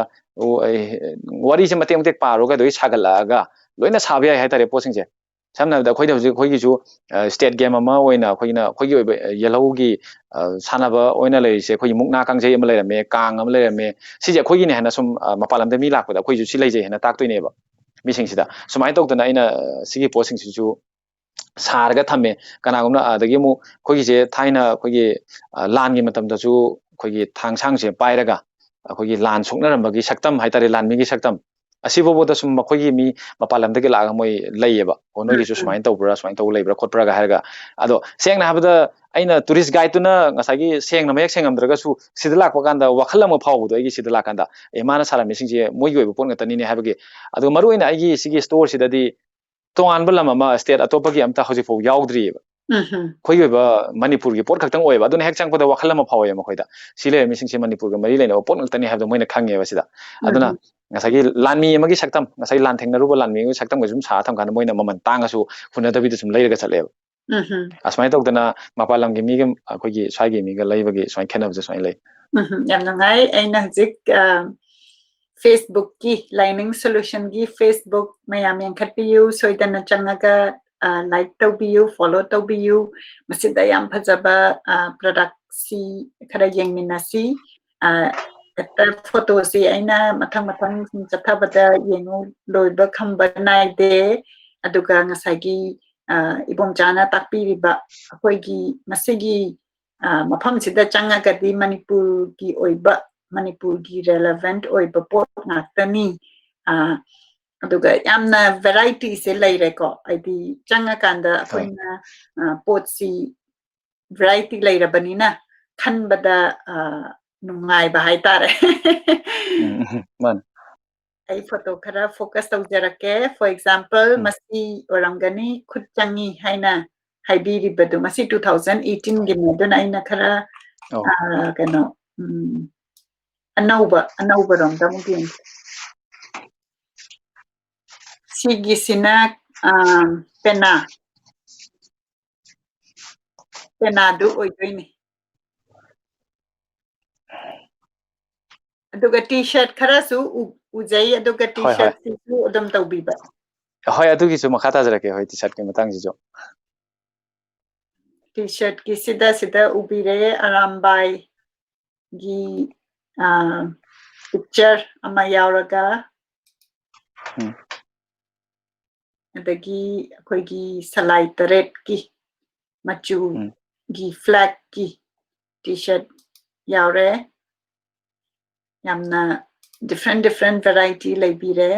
ꯎ-, ꯑꯩ-, ꯋꯥꯔꯤꯁꯦ ꯃꯇꯦꯛ ꯃꯇꯦꯛ ꯄꯥꯔꯣ ꯀꯩꯗꯧꯏ ꯁꯥꯒꯠꯂꯛꯑꯒ ꯂꯣꯏꯅ ꯁꯥꯕ ꯌꯥꯏ ꯍꯥꯏꯇꯥꯔꯦ ꯄꯣꯠꯁꯤꯡꯁꯦ꯫ ꯁꯝꯅ ꯍꯥꯏꯔꯕꯗ ꯑꯩꯈꯣꯏꯗ ꯍꯧꯖꯤꯛ ꯑꯩꯈꯣꯏꯒꯤꯁꯨ, ꯑ, state game ꯑꯃ ꯑꯣꯏꯅ ꯑꯩꯈꯣꯏꯒꯤꯅ ꯑꯩꯈꯣꯏꯒꯤ ꯑꯣꯏꯕ, ꯑ, ꯌꯦꯜꯍꯧꯒꯤ, ꯑ, ꯁꯥꯟꯅꯕ ꯑꯣꯏꯅ ꯂꯩꯔꯤꯁꯦ ꯑꯩꯈꯣꯏꯒꯤ ꯃꯨꯛꯅꯥ ꯀꯥꯡꯖꯩ ꯑꯃ ꯂꯩꯔꯝꯃꯦ, ꯀꯥꯡ ꯑꯃ ꯂꯩꯔꯝꯃꯦ꯫ ꯁꯤꯁꯦ ꯑꯩꯈꯣꯏꯒꯤꯅꯦ ꯍꯥꯏꯅ ꯁꯨꯝ, ꯑ, ꯃꯄꯥꯟ ꯂꯝꯗ ꯃꯤ ꯂꯥꯛꯄꯗ ꯑꯩꯈꯣꯏꯁꯨ ꯁꯤ ꯂꯩꯖꯩ ꯍꯥꯏꯅ ꯇꯥꯛꯇꯣꯏꯅꯦꯕ ꯃꯤꯁꯤꯡꯁꯤꯗ꯫ ꯁꯨꯃꯥꯏꯅ ꯇꯧꯗꯅ ꯑꯩꯅ, ꯑ, ꯁꯤꯒꯤ ꯄꯣꯠꯁꯤꯡꯁꯤꯁꯨ ꯁꯥꯔꯒ ꯊꯝꯃꯦ꯫ ꯀꯅꯥꯒꯨꯝꯕꯅ ꯑꯗꯒꯤ ꯑꯃꯨꯛ ꯑꯩꯈꯣꯏꯒꯤꯁꯦ ꯊꯥꯏꯅ ꯑꯩꯈꯣꯏꯒꯤ, ꯑ, ꯂꯥꯟꯒꯤ ꯃꯇꯝꯗꯁꯨ ꯑꯩꯈꯣꯏꯒꯤ ꯊꯥꯡꯁꯥꯡꯁꯦ ꯄꯥꯏꯔꯒ ꯑꯩꯈꯣꯏꯒꯤ ꯂꯥꯟ ꯁꯣꯛꯅꯔꯝꯕꯒꯤ ꯁꯛꯇꯝ ꯍꯥꯏꯇꯥꯔꯦ, ꯂꯥꯟꯃꯤꯒꯤ ꯁꯛꯇꯝ, ꯑꯁꯤꯐꯥꯎꯕꯗ ꯁꯨꯝ ꯃꯈꯣꯏꯒꯤ ꯃꯤ ꯃꯄꯥꯟ ꯂꯝꯗꯒꯤ ꯂꯥꯛꯑꯒ ꯃꯣꯏ ꯂꯩꯌꯦꯕ꯫ "ꯑꯣ, ꯅꯣꯏꯒꯤꯁꯨ ꯎꯝ, ꯎꯝ꯫ ꯁꯨꯃꯥꯏꯅ ꯇꯧꯕ꯭ꯔꯥ, ꯁꯨꯃꯥꯏꯅ ꯇꯧꯕ ꯂꯩꯕ꯭ꯔꯥ ꯈꯣꯠꯄ꯭ꯔꯥꯒ" ꯍꯥꯏꯔꯒ꯫ ꯑꯗꯣ ꯁꯦꯡꯅ ꯍꯥꯏꯕꯗ ꯑꯩꯅ tourist guideꯇꯨꯅ ꯉꯁꯥꯏꯒꯤ ꯁꯦꯡꯅ ꯃꯌꯦꯛ ꯁꯦꯡꯉꯝꯗ꯭ꯔꯒꯁꯨ ꯁꯤꯗ ꯂꯥꯛꯄ ꯀꯥꯟꯗ ꯋꯥꯈꯜ ꯑꯃ ꯐꯥꯎꯕꯗꯣ ꯑꯩꯒꯤ ꯁꯤꯗ ꯂꯥꯛꯀꯥꯟꯗ, "ꯑꯦ, ꯃꯥꯅ ꯁꯥꯔꯝꯃꯤꯁꯤꯡꯁꯦ ꯃꯣꯏꯒꯤ ꯑꯣꯏꯕ ꯄꯣꯠ ꯉꯥꯛꯇꯅꯤꯅꯦ" ꯍꯥꯏꯕꯒꯤ꯫ ꯑꯗꯨꯒ ꯃꯔꯨꯑꯣꯏꯅ ꯑꯩꯒꯤ ꯁꯤꯒꯤ storeꯁꯤꯗꯗꯤ ꯇꯣꯉꯥꯟꯕ ꯂꯝ ꯑꯃ, state ꯑꯇꯣꯞꯄꯒꯤ ꯑꯝꯇ ꯍꯧꯖꯤꯛꯐꯥꯎ ꯌꯥꯎꯗ꯭ꯔꯤꯑꯕ꯫ ꯎꯝ, ꯎꯝ꯫ ꯑꯩꯈꯣꯏꯒꯤ ꯑꯣꯏꯕ ꯃꯅꯤꯄꯨꯔꯒꯤ ꯄꯣꯠ ꯈꯛꯇꯪ ꯑꯣꯏꯌꯦꯕ꯫ ꯑꯗꯨꯅ ꯍꯦꯛ ꯆꯪꯉꯛꯄꯗ ꯋꯥꯈꯜ ꯑꯃ ꯐꯥꯎꯋꯦꯕ ꯃꯈꯣꯏꯗ꯫ ꯁꯤ ꯂꯩꯔꯝꯃꯤꯁꯤꯡꯁꯦ ꯃꯅꯤꯄꯨꯔꯒ ꯃꯔꯤ ꯂꯩꯅꯕ ꯄꯣꯠ ꯉꯥꯛꯇꯅꯤ ꯍꯥꯏꯕꯗꯣ ꯃꯣꯏꯅ ꯈꯪꯉꯦꯕ ꯁꯤꯗ꯫ ꯑꯗꯨꯅ ꯎꯝ, ꯎꯝ꯫ ꯉꯁꯥꯏꯒꯤ ꯂꯥꯟꯃꯤ ꯑꯃꯒꯤ ꯁꯛꯇꯝ, ꯉꯁꯥꯏ ꯂꯥꯟ ꯊꯦꯡꯅꯔꯨꯕ ꯂꯥꯟꯃꯤ ꯑꯃꯒꯤ ꯁꯛꯇꯝꯒ ꯁꯨꯝ ꯁꯥ ꯊꯝ ꯀꯥꯟꯗ ꯃꯣꯏꯅ ꯃꯃꯜ ꯇꯥꯡꯉꯁꯨ ꯍꯨꯟꯅꯗꯕꯤꯗ ꯁꯨꯝ ꯂꯩꯔꯒ ꯆꯠꯂꯦꯕ꯫ ꯎꯝ, ꯎꯝ꯫ ꯑꯁꯨꯃꯥꯏꯅ ꯇꯧꯗꯅ ꯃꯄꯥꯟ ꯂꯝꯒꯤ ꯃꯤꯒ ꯑꯩꯈꯣꯏꯒꯤ ꯁ꯭ꯋꯥꯏꯒꯤ ꯃꯤꯒ ꯂꯩꯕꯒꯤ ꯁꯨꯃꯥꯏꯅ ꯈꯦꯠꯅꯕꯁꯦ ꯁꯨꯃꯥꯏꯅ ꯂꯩ꯫ ꯎꯝ, ꯌꯥꯝ ꯅꯨꯡꯉꯥꯏ꯫ ꯑꯩꯅ ꯍꯧꯖꯤꯛ, ꯑ, Facebook-ꯀꯤ, Lining Solution-ꯒꯤ Facebook ꯃꯌꯥꯝ ꯌꯦꯡꯈꯠꯄꯤꯌꯨ, ꯁꯣꯏꯗꯅ ꯆꯪꯉꯒ, ꯑ, like ꯇꯧꯕꯤꯌꯨ, follow ꯇꯧꯕꯤꯌꯨ꯫ ꯃꯁꯤꯗ ꯌꯥꯝ ꯐꯖꯕ, ꯑ, product-ꯁꯤ ꯈꯔ ꯌꯦꯡꯃꯤꯟꯅꯁꯤ꯫ ꯑ, ꯍꯦꯛꯇ photo-ꯁꯤ ꯑꯩꯅ ꯃꯊꯪ ꯃꯊꯪ ꯁꯨꯝ ꯆꯠꯊꯕꯗ ꯌꯦꯡꯉꯨ ꯂꯣꯏꯕ ꯈꯝꯕ ꯅꯥꯏꯗꯦ꯫ ꯑꯗꯨꯒ ꯉꯁꯥꯏꯒꯤ, ꯑ, ꯏꯕꯣꯝꯆꯥꯅ ꯇꯥꯛꯄꯤꯔꯤꯕ ꯑꯩꯈꯣꯏꯒꯤ ꯃꯁꯤꯒꯤ, ꯑ, ꯃꯐꯝꯁꯤꯗ ꯆꯪꯉꯒꯗꯤ ꯃꯅꯤꯄꯨꯔꯒꯤ ꯑꯣꯏꯕ, ꯃꯅꯤꯄꯨꯔꯒꯤ relevant ꯑꯣꯏꯕ ꯄꯣꯠ ꯉꯥꯛꯇꯅꯤ꯫ ꯑ, ꯑꯗꯨꯒ ꯌꯥꯝꯅ variety-ꯁꯦ ꯂꯩꯔꯦꯀꯣ, ꯍꯥꯏꯗꯤ ꯆꯪꯉꯀꯥꯟꯗ ꯑꯩꯈꯣꯏꯅ, ꯑ, ꯄꯣꯠꯁꯤ variety ꯂꯩꯔꯕꯅꯤꯅ ꯈꯟꯕꯗ, ꯑ, ꯅꯨꯡꯉꯥꯏꯕ ꯍꯥꯏꯇꯥꯔꯦ꯫ ꯎꯝ, ꯎꯝ, ꯃꯥꯅꯦ꯫ ꯑꯩ photo ꯈꯔ focus ꯇꯧꯖꯔꯛꯀꯦ꯫ For example, ꯎꯝ꯫ ꯃꯁꯤ ꯑꯣꯏꯔꯝꯒꯅꯤ, ꯈꯨꯠ ꯆꯪꯉꯤ ꯍꯥꯏꯅ ꯍꯥꯏꯕꯤꯔꯤꯕꯗꯨ꯫ ꯃꯁꯤ two thousand eighteen-ꯒꯤꯅꯤ꯫ ꯑꯗꯨꯅ ꯑꯩꯅ ꯈꯔ, ꯑꯧ꯫ ꯑ, ꯀꯩꯅꯣ, ꯎꯝ, ꯑꯅꯧꯕ, ꯑꯅꯧꯕꯔꯣꯝꯗ ꯑꯃꯨꯛ ꯌꯦꯡꯁꯤ꯫ ꯁꯤꯒꯤꯁꯤꯅ, ꯑ, ꯄꯦꯅꯥ꯫ ꯄꯦꯅꯥꯗꯨ ꯑꯣꯏꯗꯣꯏꯅꯤ꯫ ꯑꯗꯨꯒ T-shirt ꯈꯔꯁꯨ ꯎ-, ꯎꯖꯩ, ꯑꯗꯨꯒ ꯍꯣꯏ, ꯍꯣꯏ꯫ T-shirt-ꯁꯤꯁꯨ ꯑꯗꯨꯝ ꯇꯧꯕꯤꯕ꯫ ꯍꯣꯏ, ꯑꯗꯨꯒꯤꯁꯨ ꯃꯈꯥ ꯇꯥꯖꯔꯛꯀꯦ꯫ ꯍꯣꯏ, T-shirt-ꯀꯤ ꯃꯇꯥꯡꯁꯤꯁꯨ꯫ T-shirt-ꯀꯤꯁꯤꯗ, ꯁꯤꯗ ꯎꯕꯤꯔꯦ, ꯑꯔꯥꯝꯕꯥꯏꯒꯤ, ꯑ, picture ꯑꯃ ꯌꯥꯎꯔꯒ, ꯎꯝ꯫ ꯑꯗꯒꯤ ꯑꯩꯈꯣꯏꯒꯤ ꯁꯂꯥꯏ ꯇꯔꯦꯠꯀꯤ ꯃꯆꯨꯒꯤ ꯎꯝ꯫ flag-ꯀꯤ T-shirt ꯌꯥꯎꯔꯦ꯫ ꯌꯥꯝꯅ different, different variety ꯂꯩꯕꯤꯔꯦ꯫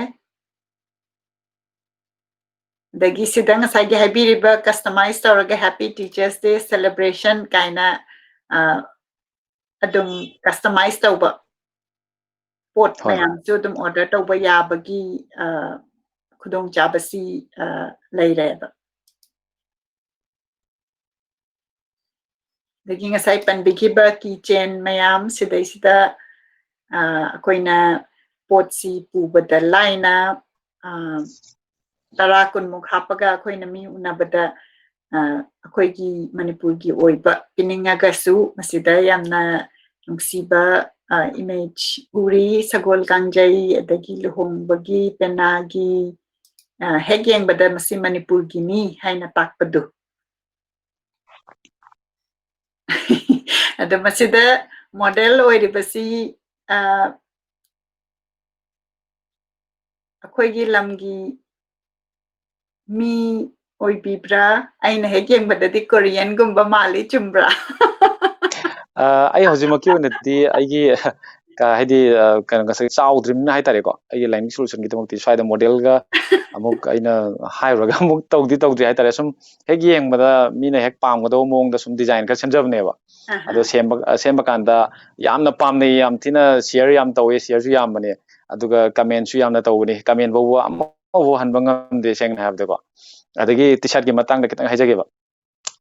ꯑꯗꯒꯤ ꯁꯤꯗ ꯉꯁꯥꯏꯒꯤ ꯍꯥꯏꯕꯤꯔꯤꯕ customize ꯇꯧꯔꯒ Happy Teachers Day celebration ꯀꯥꯏꯅ, ꯑ, ꯑꯗꯨꯝ customize ꯇꯧꯕ ꯄꯣꯠ ꯍꯣꯏ, ꯍꯣꯏ꯫ ꯃꯌꯥꯝꯁꯨ ꯑꯗꯨꯝ order ꯇꯧꯕ ꯌꯥꯕꯒꯤ, ꯑ, ꯈꯨꯗꯣꯡꯆꯥꯕꯁꯤ, ꯑ, ꯂꯩꯔꯦꯕ꯫ ꯑꯗꯒꯤ ꯉꯁꯥꯏ ꯄꯟꯕꯤꯈꯤꯕ key chain ꯃꯌꯥꯝ ꯁꯤꯗꯩꯁꯤꯗ, ꯑ, ꯑꯩꯈꯣꯏꯅ ꯄꯣꯠꯁꯤ ꯄꯨꯕꯗ ꯂꯥꯏꯅ, ꯑ, ꯇꯔꯥ ꯀꯨꯟꯃꯨꯛ ꯍꯥꯞꯄꯒ ꯑꯩꯈꯣꯏꯅ ꯃꯤ ꯎꯅꯕꯗ, ꯑ, ꯑꯩꯈꯣꯏꯒꯤ ꯃꯅꯤꯄꯨꯔꯒꯤ ꯑꯣꯏꯕ ꯄꯤꯅꯤꯡꯉꯒꯁꯨ ꯃꯁꯤꯗ ꯌꯥꯝꯅ ꯅꯨꯡꯁꯤꯕ ꯏꯃꯦꯖ ꯎꯔꯤ꯫ ꯁꯒꯣꯜ ꯀꯥꯡꯖꯩ, ꯑꯗꯒꯤ ꯂꯨꯍꯣꯡꯕꯒꯤ ꯄꯦꯅꯥꯒꯤ, ꯍꯦꯛ ꯌꯦꯡꯕꯗ ꯃꯁꯤ ꯃꯅꯤꯄꯨꯔꯒꯤꯅꯤ ꯍꯥꯏꯅ ꯇꯥꯛꯄꯗꯨ꯫ ꯑꯗꯣ ꯃꯁꯤꯗ ꯃꯣꯗꯦꯜ ꯑꯣꯏꯔꯤꯕꯁꯤ ꯑꯩꯈꯣꯏꯒꯤ ꯂꯝꯒꯤ ꯃꯤ ꯑꯣꯏꯕꯤꯕ꯭ꯔꯥ? ꯑꯩꯅ ꯍꯦꯛ ꯌꯦꯡꯕꯗꯗꯤ ꯀꯣꯔꯤꯌꯟꯒꯨꯝꯕ ꯃꯥꯜꯂꯤ, ꯆꯨꯝꯕ꯭ꯔꯥ? ꯑꯩ ꯍꯧꯖꯤꯛꯃꯛꯀꯤ ꯑꯣꯏꯅꯗꯤ ꯑꯩꯒꯤ ꯍꯥꯏꯗꯤ ꯀꯩꯅꯣ, ꯉꯁꯥꯏ ꯆꯥꯎꯗ꯭ꯔꯤꯕꯅꯤꯅ ꯍꯥꯏꯇꯥꯔꯦꯀꯣ, ꯑꯩꯒꯤ ꯂꯥꯏꯅꯤꯡ ꯁꯣꯂꯨꯁꯟꯒꯤꯗꯃꯛꯇꯤ ꯁ꯭ꯋꯥꯏꯗ ꯃꯣꯗꯦꯜꯒ ꯑꯃꯨꯛ ꯑꯩꯅ ꯍꯥꯏꯔꯨꯔꯒ ꯑꯃꯨꯛ ꯇꯧꯗꯤ ꯇꯧꯗ꯭ꯔꯤ ꯍꯥꯏꯇꯥꯔꯦ꯫ ꯁꯨꯝ ꯍꯦꯛ ꯌꯦꯡꯕꯗ ꯃꯤꯅ ꯍꯦꯛ ꯄꯥꯝꯒꯗꯧꯕ ꯃꯑꯣꯡꯗ ꯁꯨꯝ ꯗꯤꯖꯥꯏꯟ ꯈꯔ ꯁꯦꯝꯖꯕꯅꯦꯕ꯫ ꯑꯗꯣ ꯁꯦꯝꯕ ꯁꯦꯝꯕ ꯀꯥꯟꯗ ꯌꯥꯝꯅ ꯄꯥꯝꯅꯩ, ꯌꯥꯝ ꯊꯤꯅ ꯁꯤꯌꯔ ꯌꯥꯝ ꯇꯧꯋꯦ, ꯁꯤꯌꯔꯁꯨ ꯌꯥꯝꯕꯅꯦ, ꯑꯗꯨꯒ ꯀꯃꯦꯟꯁꯨ ꯌꯥꯝꯅ ꯇꯧꯕꯅꯤ꯫ ꯀꯃꯦꯟ ꯐꯥꯎꯕ ꯑꯃꯐꯥꯎ ꯍꯟꯕ ꯉꯝꯗꯦ, ꯁꯦꯡꯅ ꯍꯥꯏꯕꯗꯀꯣ꯫ ꯑꯗꯒꯤ ꯇꯤ ꯁꯥꯔꯠꯀꯤ ꯃꯇꯥꯡꯗ ꯈꯤꯇꯪ ꯍꯥꯏꯖꯒꯦꯕ꯫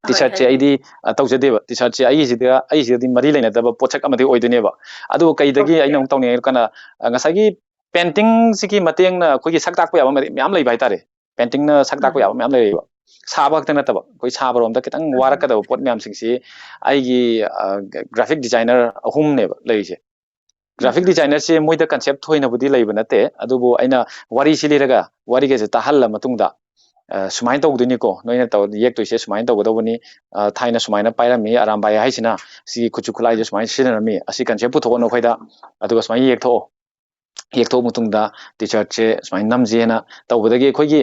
ꯇꯤ ꯁꯥꯔꯠꯁꯦ ꯑꯩꯗꯤ ꯇꯧꯖꯗꯦꯕ꯫ ꯇꯤ ꯁꯥꯔꯠꯁꯦ ꯑꯩꯒꯤꯁꯤꯗ ꯑꯩꯒꯤꯁꯤꯗꯗꯤ ꯃꯔꯤ ꯂꯩꯅꯗꯕ ꯄꯣꯠꯁꯛ ꯑꯃꯗꯤ ꯑꯣꯏꯗꯣꯏꯅꯦꯕ꯫ ꯑꯗꯨꯕꯨ ꯀꯩꯗꯒꯤ ꯑꯩꯅ ꯑꯃꯨꯛ ꯇꯧꯅꯤꯡꯉꯦ ꯍꯥꯏꯔ ꯀꯥꯟꯗ, ꯉꯁꯥꯏꯒꯤ ꯄꯦꯟꯇꯤꯡꯁꯤꯒꯤ ꯃꯇꯦꯡꯅ ꯑꯩꯈꯣꯏꯒꯤ ꯁꯛ ꯇꯥꯛꯄ ꯌꯥꯕ ꯃꯌꯥꯝ ꯂꯩꯕ ꯍꯥꯏꯇꯥꯔꯦ꯫ ꯄꯦꯟꯇꯤꯡꯅ ꯁꯛ ꯇꯥꯛꯄ ꯌꯥꯕ ꯃꯌꯥꯝ ꯂꯩꯌꯦꯕ꯫ ꯁꯥꯕ ꯈꯛꯇ ꯅꯠꯇꯕ, ꯑꯩꯈꯣꯏ ꯁꯥꯕꯔꯣꯝꯗ ꯈꯤꯇꯪ ꯋꯥꯔꯛꯀꯗꯕ ꯄꯣꯠ ꯃꯌꯥꯝꯁꯤꯡꯁꯤ ꯑꯩꯒꯤ ꯒ꯭ꯔꯥꯐꯤꯛ ꯗꯤꯖꯥꯏꯅꯔ ꯑꯍꯨꯝꯅꯦꯕ ꯂꯩꯔꯤꯁꯦ꯫ ꯒ꯭ꯔꯥꯐꯤꯛ ꯗꯤꯖꯥꯏꯅꯔꯁꯦ ꯃꯣꯏꯗ ꯀꯟꯁꯦꯞ ꯊꯣꯏꯅꯕꯨꯗꯤ ꯂꯩꯕ ꯅꯠꯇꯦ, ꯑꯗꯨꯕꯨ ꯑꯩꯅ ꯋꯥꯔꯤꯁꯤ ꯂꯤꯔꯒ, ꯋꯥꯔꯤꯒꯁꯦ ꯇꯥꯍꯜꯂ ꯃꯇꯨꯡꯗ, ꯁꯨꯃꯥꯏꯅ ꯇꯧꯗꯣꯏꯅꯤꯀꯣ, ꯅꯣꯏꯅ ꯇꯧ ꯌꯦꯛꯇꯣꯏꯁꯦ ꯁꯨꯃꯥꯏꯅ ꯇꯧꯒꯗꯧꯕꯅꯤ, ꯊꯥꯏꯅ ꯁꯨꯃꯥꯏꯅ ꯄꯥꯏꯔꯝꯃꯤ ꯑꯔꯥꯝꯕꯥꯏ ꯍꯥꯏꯁꯤꯅ, ꯁꯤꯒꯤ ꯈꯨꯠꯁꯨ ꯈꯨꯠꯂꯥꯏꯁꯦ ꯁꯨꯃꯥꯏꯅ ꯁꯤꯖꯤꯟꯅꯔꯝꯃꯤ, ꯑꯁꯤ ꯀꯟꯁꯦꯞ ꯄꯨꯊꯣꯛꯑꯣ ꯅꯈꯣꯏꯗ, ꯑꯗꯨꯒ ꯁꯨꯃꯥꯏꯅ ꯌꯦꯛꯊꯣꯛꯑꯣ꯫ ꯌꯦꯛꯊꯣꯛꯑ ꯃꯇꯨꯡꯗ ꯇꯤ ꯁꯥꯔꯠꯁꯦ ꯁꯨꯃꯥꯏꯅ ꯅꯝꯁꯦꯅ ꯇꯧꯕꯗꯒꯤ ꯑꯩꯈꯣꯏꯒꯤ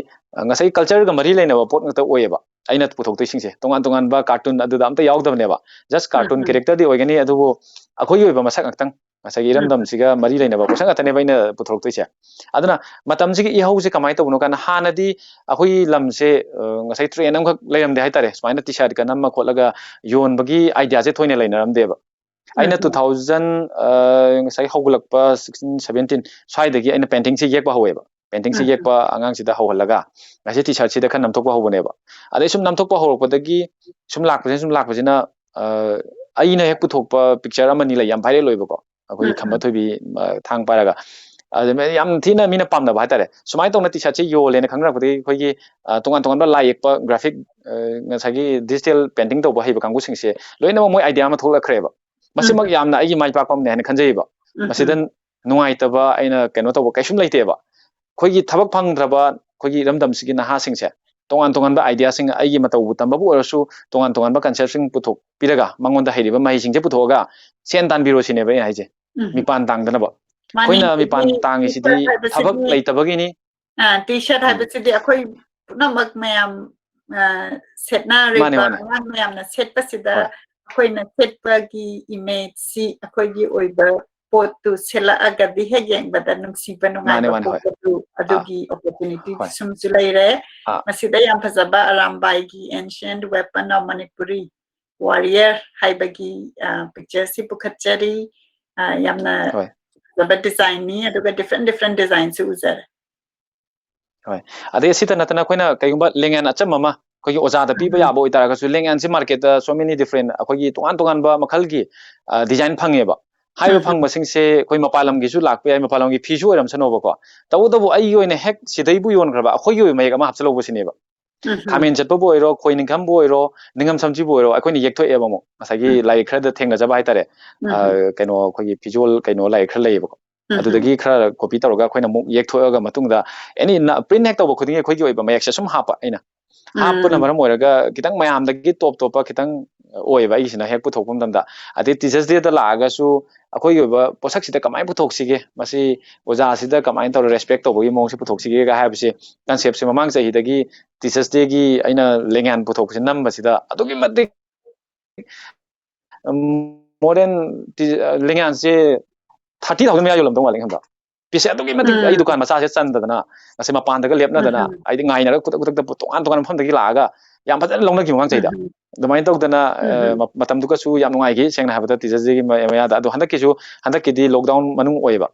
ꯉꯁꯥꯏꯒꯤ ꯀꯜꯆꯔꯒ ꯃꯔꯤ ꯂꯩꯅꯕ ꯄꯣꯠ ꯉꯥꯛꯇ ꯑꯣꯏꯌꯦꯕ ꯑꯩꯅ ꯄꯨꯊꯣꯛꯇꯣꯏꯁꯤꯡꯁꯦ꯫ ꯇꯣꯉꯥꯟ ꯇꯣꯉꯥꯟꯕ ꯀꯥꯔꯇꯨꯟ ꯑꯗꯨꯗ ꯑꯝꯇ ꯌꯥꯎꯗꯕꯅꯦꯕ꯫ ꯖꯁ ꯀꯥꯔꯇꯨꯟ ꯀꯦꯔꯦꯛꯇꯔꯗꯤ ꯑꯣꯏꯒꯅꯤ, ꯑꯗꯨꯕꯨ ꯑꯩꯈꯣꯏꯒꯤ ꯑꯣꯏꯕ ꯃꯁꯛ ꯉꯥꯛꯇꯪ, ꯉꯁꯥꯏꯒꯤ ꯏꯔꯝꯗꯝꯁꯤꯒ ꯃꯔꯤ ꯂꯩꯅꯕ ꯄꯣꯠꯁꯛ ꯉꯥꯛꯇꯅꯦꯕ ꯑꯩꯅ ꯄꯨꯊꯣꯔꯛꯇꯣꯏꯁꯦ꯫ ꯑꯗꯨꯅ ꯃꯇꯝꯁꯤꯒꯤ ꯏꯍꯧꯁꯦ ꯀꯃꯥꯏꯅ ꯇꯧꯕꯅꯣ ꯀꯥꯟꯗ, ꯍꯥꯟꯅꯗꯤ ꯑꯩꯈꯣꯏꯒꯤ ꯂꯝꯁꯦ ꯉꯁꯥꯏ ꯇ꯭ꯔꯦꯟ ꯑꯃꯈꯛ ꯂꯩꯔꯝꯗꯦ ꯍꯥꯏꯇꯥꯔꯦ, ꯁꯨꯃꯥꯏꯅ ꯇꯤ ꯁꯥꯔꯠꯀ ꯅꯝꯃ ꯈꯣꯠꯂꯒ ꯌꯣꯟꯕꯒꯤ ꯑꯥꯏꯗꯤꯌꯥꯁꯦ ꯊꯣꯏꯅ ꯂꯩꯅꯔꯝꯗꯦꯕ꯫ ꯑꯩꯅ ꯇꯨ ꯊꯥꯎꯖꯟ ꯉꯁꯥꯏ ꯍꯧꯒꯠꯂꯛꯄ ꯁꯤꯛꯁꯇꯤꯟ ꯁꯚꯦꯟꯇꯤꯟ ꯁ꯭ꯋꯥꯏꯗꯒꯤ ꯑꯩꯅ ꯄꯦꯟꯇꯤꯡꯁꯦ ꯌꯦꯛꯄ ꯍꯧꯋꯦꯕ꯫ ꯄꯦꯟꯇꯤꯡꯁꯦ ꯌꯦꯛꯄ ꯑꯉꯥꯡꯁꯤꯗ ꯍꯧꯍꯜꯂꯒ ꯉꯁꯤ ꯇꯤ ꯁꯥꯔꯠꯁꯤꯗ ꯈꯔ ꯅꯝꯊꯣꯛꯄ ꯍꯧꯕꯅꯦꯕ꯫ ꯑꯗꯩ ꯁꯨꯝ ꯅꯝꯊꯣꯛꯄ ꯍꯧꯔꯛꯄꯗꯒꯤ ꯁꯨꯝ ꯂꯥꯛꯄꯁꯤꯅ ꯁꯨꯝ ꯂꯥꯛꯄꯁꯤꯅ ꯑꯩꯅ ꯍꯦꯛ ꯄꯨꯊꯣꯛꯄ ꯄꯤꯛꯆꯔ ꯑꯃꯅꯤ ꯂꯩ, ꯌꯥꯝ ꯚꯥꯏꯔꯦꯜ ꯑꯣꯏꯕꯀꯣ, ꯑꯩꯈꯣꯏꯒꯤ ꯈꯝꯕ ꯊꯣꯏꯕꯤ ꯊꯥꯡ ꯄꯥꯏꯔꯒ꯫ ꯑꯗꯨꯃꯥꯏꯅ ꯌꯥꯝ ꯊꯤꯅ ꯃꯤꯅ ꯄꯥꯝꯅꯕ ꯍꯥꯏꯇꯥꯔꯦ꯫ ꯁꯨꯃꯥꯏꯅ ꯇꯧꯅ ꯇꯤ ꯁꯥꯔꯠꯁꯦ ꯌꯣꯜꯂꯦꯅ ꯈꯪꯅꯔꯛꯄꯗꯒꯤ ꯑꯩꯈꯣꯏꯒꯤ ꯇꯣꯉꯥꯟ ꯇꯣꯉꯥꯟꯕ ꯂꯥꯏ ꯌꯦꯛꯄ, ꯒ꯭ꯔꯥꯐꯤꯛ, ꯉꯁꯥꯏꯒꯤ ꯗꯤꯖꯤꯇꯦꯜ ꯄꯦꯟꯇꯤꯡ ꯇꯧꯕ ꯍꯩꯕ ꯀꯥꯡꯕꯨꯁꯤꯡꯁꯦ ꯂꯣꯏꯅꯃꯛ ꯃꯣꯏ ꯑꯥꯏꯗꯤꯌꯥ ꯑꯃ ꯊꯣꯛꯂꯛꯈ꯭ꯔꯦꯕ꯫ ꯃꯁꯤꯃꯛ ꯌꯥꯝꯅ ꯑꯩꯒꯤ ꯃꯥꯏ ꯄꯥꯛꯄ ꯑꯃꯅꯦ ꯍꯥꯏꯅ ꯈꯟꯖꯩꯌꯦꯕ꯫ ꯃꯁꯤꯗ ꯅꯨꯡꯉꯥꯏꯇꯕ, ꯑꯩꯅ ꯀꯩꯅꯣ ꯇꯧꯕ ꯀꯩꯁꯨꯝ ꯂꯩꯇꯦꯕ꯫ ꯑꯩꯈꯣꯏꯒꯤ ꯊꯕꯛ ꯐꯪꯗ꯭ꯔꯕ ꯑꯩꯈꯣꯏꯒꯤ ꯏꯔꯝꯗꯝꯁꯤꯒꯤ ꯅꯍꯥꯁꯤꯡꯁꯦ ꯇꯣꯉꯥꯟ ꯇꯣꯉꯥꯟꯕ ideaꯁꯤꯡ, ꯑꯩꯒꯤ ꯃꯇꯧꯕꯨ ꯇꯝꯕꯕꯨ ꯑꯣꯏꯔꯁꯨ, ꯇꯣꯉꯥꯟ ꯇꯣꯉꯥꯟꯕ conceptꯁꯤꯡ ꯄꯨꯊꯣꯛꯄꯤꯔꯒ, ꯃꯉꯣꯟꯗ ꯍꯩꯔꯤꯕ ꯃꯍꯩꯁꯤꯡꯁꯦ ꯄꯨꯊꯣꯛꯑꯒ ꯁꯦꯟ ꯇꯥꯟꯕꯤꯔꯣ ꯁꯤꯅꯦꯕ ꯑꯩꯅ ꯍꯥꯏꯁꯦ꯫ ꯃꯤꯄꯥꯟ ꯇꯥꯡꯗꯅꯕ꯫ ꯑꯩꯈꯣꯏꯅ ꯃꯤꯄꯥꯟ ꯇꯥꯡꯉꯤꯁꯤꯗꯤ ꯊꯕꯛ ꯂꯩꯇꯕꯒꯤꯅꯤ꯫ T-shirt ꯍꯥꯏꯕꯁꯤꯗꯤ ꯑꯩꯈꯣꯏ ꯄꯨꯝꯅꯃꯛ ꯃꯌꯥꯝ, ꯑ, ꯁꯦꯠꯅꯔꯤꯕ, ꯃꯥꯅꯦ, ꯃꯥꯅꯦ꯫ ꯑꯉꯥꯡ ꯃꯌꯥꯝꯅ ꯁꯦꯠꯄꯁꯤꯗ ꯍꯣꯏ꯫ ꯑꯩꯈꯣꯏꯅ ꯁꯦꯠꯄꯒꯤ imageꯁꯤ, ꯑꯩꯈꯣꯏꯒꯤ ꯑꯣꯏꯕ ꯄꯣꯠꯇꯨ ꯁꯦꯠꯂꯛꯑꯒꯗꯤ ꯍꯦꯛ ꯌꯦꯡꯕꯗ ꯅꯨꯡꯁꯤꯕ, ꯅꯨꯡꯉꯥꯏꯕ ꯃꯥꯅꯦ, ꯃꯥꯅꯦ, ꯍꯣꯏ꯫ ꯄꯣꯛꯄꯗꯨ, ꯑꯥ꯫ ꯑꯗꯨꯒꯤ opportunity ꯍꯣꯏ꯫ ꯁꯨꯝꯁꯨ ꯂꯩꯔꯦ꯫ ꯑꯥ꯫ ꯃꯁꯤꯗ ꯌꯥꯝ ꯐꯖꯕ ꯑꯔꯥꯝꯕꯥꯏꯒꯤ Ancient Weapon of Manipuri Warrior ꯍꯥꯏꯕꯒꯤ, ꯑ, pictureꯁꯤ ꯄꯨꯈꯠꯆꯔꯤ꯫ ꯑ, ꯌꯥꯝꯅ ꯍꯣꯏ꯫ ꯐꯖꯕ designꯅꯤ, ꯑꯗꯨꯒ different different designꯁꯨ ꯎꯖꯔꯦ꯫ ꯍꯣꯏ꯫ ꯑꯗꯩ ꯑꯁꯤꯇ ꯅꯠꯇꯅ ꯑꯩꯈꯣꯏꯅ ꯀꯩꯒꯨꯝꯕ ꯂꯦꯡꯌꯥꯟ ꯑꯆꯝꯕ ꯑꯃ ꯑꯩꯈꯣꯏꯒꯤ ꯑꯣꯖꯥꯗ ꯄꯤꯕ ꯎꯝ꯫ ꯌꯥꯕ ꯑꯣꯏꯇꯥꯔꯒꯁꯨ, ꯂꯦꯡꯌꯥꯟꯁꯤ marketꯇ so many different ꯑꯩꯈꯣꯏꯒꯤ ꯇꯣꯉꯥꯟ ꯇꯣꯉꯥꯟꯕ ꯃꯈꯜꯒꯤ, ꯑ, design ꯐꯪꯉꯦꯕ꯫ ꯍꯥꯏꯔꯤꯕ ꯎꯝ꯫ ꯐꯪꯕꯁꯤꯡꯁꯦ ꯑꯩꯈꯣꯏ ꯃꯄꯥꯟ ꯂꯝꯒꯤꯁꯨ ꯂꯥꯛꯄ ꯌꯥꯏ, ꯃꯄꯥꯟ ꯂꯝꯒꯤ ꯐꯤꯁꯨ ꯑꯣꯏꯔꯝꯁꯅꯣꯕꯀꯣ꯫ ꯇꯧꯕꯇꯕꯨ ꯑꯩꯒꯤ ꯑꯣꯏꯅ ꯍꯦꯛ ꯁꯤꯗꯩꯕꯨ ꯌꯣꯟꯈ꯭ꯔꯕ ꯑꯩꯈꯣꯏꯒꯤ ꯑꯣꯏꯕ ꯃꯌꯦꯛ ꯑꯃ ꯍꯥꯞꯆꯜꯍꯧꯕꯁꯤꯅꯦꯕ꯫ ꯎꯝ꯫ ꯈꯥꯃꯦꯟ ꯆꯠꯄꯕꯨ ꯑꯣꯏꯔꯣ, ꯈꯣꯏ ꯅꯤꯡꯈꯝꯕꯨ ꯑꯣꯏꯔꯣ, ꯅꯤꯡꯉꯝ ꯁꯝꯖꯤꯕꯨ ꯑꯣꯏꯔꯣ, ꯑꯩꯈꯣꯏꯅ ꯌꯦꯛꯊꯣꯛꯑꯦꯕ ꯑꯃꯨꯛ꯫ ꯉꯁꯥꯏꯒꯤ ꯎꯝ꯫ ꯂꯥꯏꯔꯤꯛ ꯈꯔꯗ ꯊꯦꯡꯅꯖꯕ ꯍꯥꯏꯇꯥꯔꯦ꯫ ꯎꯝ꯫ ꯑ, ꯀꯩꯅꯣ ꯑꯩꯈꯣꯏꯒꯤ visual ꯀꯩꯅꯣ ꯂꯥꯏꯔꯤꯛ ꯈꯔ ꯂꯩꯌꯦꯕꯀꯣ꯫ ꯎꯝ꯫ ꯑꯗꯨꯗꯒꯤ ꯈꯔ copy ꯇꯧꯔꯒ ꯑꯩꯈꯣꯏꯅ ꯑꯃꯨꯛ ꯌꯦꯛꯊꯣꯛꯑꯒ ꯃꯇꯨꯡꯗ any ꯅ-, print ꯍꯦꯛ ꯇꯧꯕ ꯈꯨꯗꯤꯡꯒꯤ ꯑꯩꯈꯣꯏꯒꯤ ꯑꯣꯏꯕ ꯃꯌꯦꯛꯁꯦ ꯁꯨꯝ ꯍꯥꯞꯄ ꯑꯩꯅ꯫ ꯍꯥꯞꯄꯅ ꯎꯝ꯫ ꯃꯔꯝ ꯑꯣꯏꯔꯒ ꯈꯤꯇꯪ ꯃꯌꯥꯝꯗꯒꯤ top ꯇꯣꯞꯄ ꯈꯤꯇꯪ ꯑꯣꯏꯌꯦꯕ ꯑꯩꯒꯤꯁꯤꯅ ꯍꯦꯛ ꯄꯨꯊꯣꯛꯄ ꯃꯇꯝꯗ꯫ ꯑꯗꯩ Teachers Dayꯗ ꯂꯥꯛꯑꯒꯁꯨ ꯑꯩꯈꯣꯏꯒꯤ ꯑꯣꯏꯕ ꯄꯣꯠꯁꯛꯁꯤꯗ ꯀꯃꯥꯏꯅ ꯄꯨꯊꯣꯛꯁꯤꯒꯦ, ꯃꯁꯤ ꯑꯣꯖꯥꯁꯤꯗ ꯀꯃꯥꯏꯅ ꯇꯧꯔ respect ꯇꯧꯕꯒꯤ ꯃꯑꯣꯡꯁꯦ ꯄꯨꯊꯣꯛꯁꯤꯒꯦꯒ ꯍꯥꯏꯕꯁꯦ conceptꯁꯦ ꯃꯃꯥꯡ ꯆꯍꯤꯗꯒꯤ Teachers Dayꯒꯤ ꯑꯩꯅ ꯂꯦꯡꯌꯥꯟ ꯄꯨꯊꯣꯛꯄꯁꯦ ꯅꯝꯕꯁꯤꯗ ꯑꯗꯨꯛꯀꯤ ꯃꯇꯤꯛ, ꯎꯝ, more than ꯇꯤ-, ꯂꯦꯡꯌꯥꯟꯁꯦ thirty thousand ꯃꯌꯥ ꯌꯣꯜꯂꯝꯗꯧ ꯃꯥꯜꯂꯦ ꯈꯟꯕ꯫ ꯄꯤꯁꯦ ꯑꯗꯨꯛꯀꯤ ꯃꯇꯤꯛ ꯑꯩ ꯎꯝ꯫ ꯗꯨꯀꯥꯟ ꯃꯆꯥꯁꯦ ꯆꯟꯗꯗꯅ, ꯉꯁꯤ ꯃꯄꯥꯟꯗꯒ ꯂꯦꯞꯅꯗꯅ, ꯎꯝ꯫ ꯍꯥꯏꯗꯤ ꯉꯥꯏꯅꯔꯒ ꯈꯨꯗꯛ ꯈꯨꯗꯛꯇ ꯇꯣꯉꯥꯟ ꯇꯣꯉꯥꯟꯕ ꯃꯐꯝꯗꯒꯤ ꯂꯥꯛꯑꯒ ꯌꯥꯝ ꯐꯖꯅ ꯂꯧꯅꯈꯤꯕ ꯃꯃꯥꯡ ꯆꯍꯤꯗ꯫ ꯎꯝ꯫ ꯑꯗꯨꯃꯥꯏꯅ ꯇꯧꯗꯅ, ꯑ, ꯎꯝ꯫ ꯃ-, ꯃꯇꯝꯗꯨꯒꯁꯨ ꯌꯥꯝ ꯅꯨꯡꯉꯥꯏꯈꯤ꯫ ꯁꯦꯡꯅ ꯍꯥꯏꯕꯗ Teachers Dayꯒꯤ ꯃ-, ꯃꯌꯥꯗ꯫ ꯑꯗꯣ ꯍꯟꯗꯛꯀꯤꯁꯨ, ꯍꯟꯗꯛꯀꯤꯗꯤ lockdown ꯃꯅꯨꯡ ꯑꯣꯏꯌꯦꯕ꯫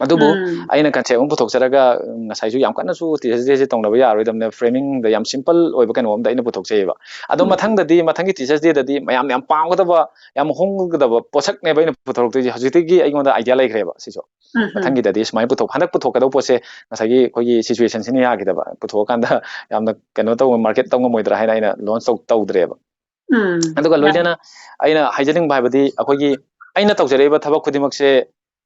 ꯑꯗꯨꯕꯨ ꯎꯝ꯫ ꯑꯩꯅ concept ꯑꯃ ꯄꯨꯊꯣꯛꯆꯔꯒ, ꯎꯝ, ꯉꯁꯥꯏꯁꯨ ꯌꯥꯝ ꯀꯟꯅꯁꯨ Teachers Dayꯁꯦ ꯇꯧꯅꯕ ꯌꯥꯔꯣꯏꯗꯕꯅꯤꯅ framingꯗ ꯌꯥꯝ simple ꯑꯣꯏꯕ ꯀꯩꯅꯣ ꯑꯝꯗ ꯑꯩꯅ ꯄꯨꯊꯣꯛꯆꯩꯌꯦꯕ꯫ ꯑꯗꯣ ꯎꯝ꯫ ꯃꯊꯪꯗꯗꯤ, ꯃꯊꯪꯒꯤ Teachers Dayꯗꯗꯤ ꯃꯌꯥꯝꯅ ꯌꯥꯝ ꯄꯥꯝꯒꯗꯕ, ꯌꯥꯝ ꯍꯣꯡꯒꯗꯕ ꯄꯣꯠꯁꯛꯅꯦꯕ ꯑꯩꯅ ꯄꯨꯊꯣꯔꯛꯇꯣꯏꯁꯦ꯫ ꯍꯧꯖꯤꯛꯇꯒꯤ ꯑꯩꯉꯣꯟꯗ idea ꯂꯩꯈ꯭ꯔꯦꯕ ꯁꯤꯁꯨ꯫ ꯎꯝ, ꯎꯝ꯫ ꯃꯊꯪꯒꯤꯗꯗꯤ ꯁꯨꯃꯥꯏꯅ ꯄꯨꯊꯣꯛ-, ꯍꯟꯗꯛ ꯄꯨꯊꯣꯛꯀꯗꯧꯕ ꯄꯣꯠꯁꯦ ꯉꯁꯥꯏꯒꯤ ꯑꯩꯈꯣꯏꯒꯤ situationꯁꯤꯅ ꯌꯥꯈꯤꯗꯕ, ꯄꯨꯊꯣꯛꯑꯀꯥꯟꯗ ꯌꯥꯝꯅ ꯀꯩꯅꯣ ꯇꯧꯕ, market ꯇꯧ ꯉꯝꯃꯣꯏꯗ꯭ꯔꯥ ꯍꯥꯏꯅ ꯑꯩꯅ launch ꯇꯧ-, ꯇꯧꯗ꯭ꯔꯦꯕ꯫ ꯎꯝ, ꯑꯗꯨꯒ ꯌꯥꯝ ꯂꯣꯏꯅꯅ ꯑꯩꯅ ꯍꯥꯏꯖꯅꯤꯡꯕ ꯍꯥꯏꯕꯗꯤ, ꯑꯩꯈꯣꯏꯒꯤ ꯑꯩꯅ ꯇꯧꯖꯔꯛꯏꯕ ꯊꯕꯛ ꯈꯨꯗꯤꯡꯃꯛꯁꯦ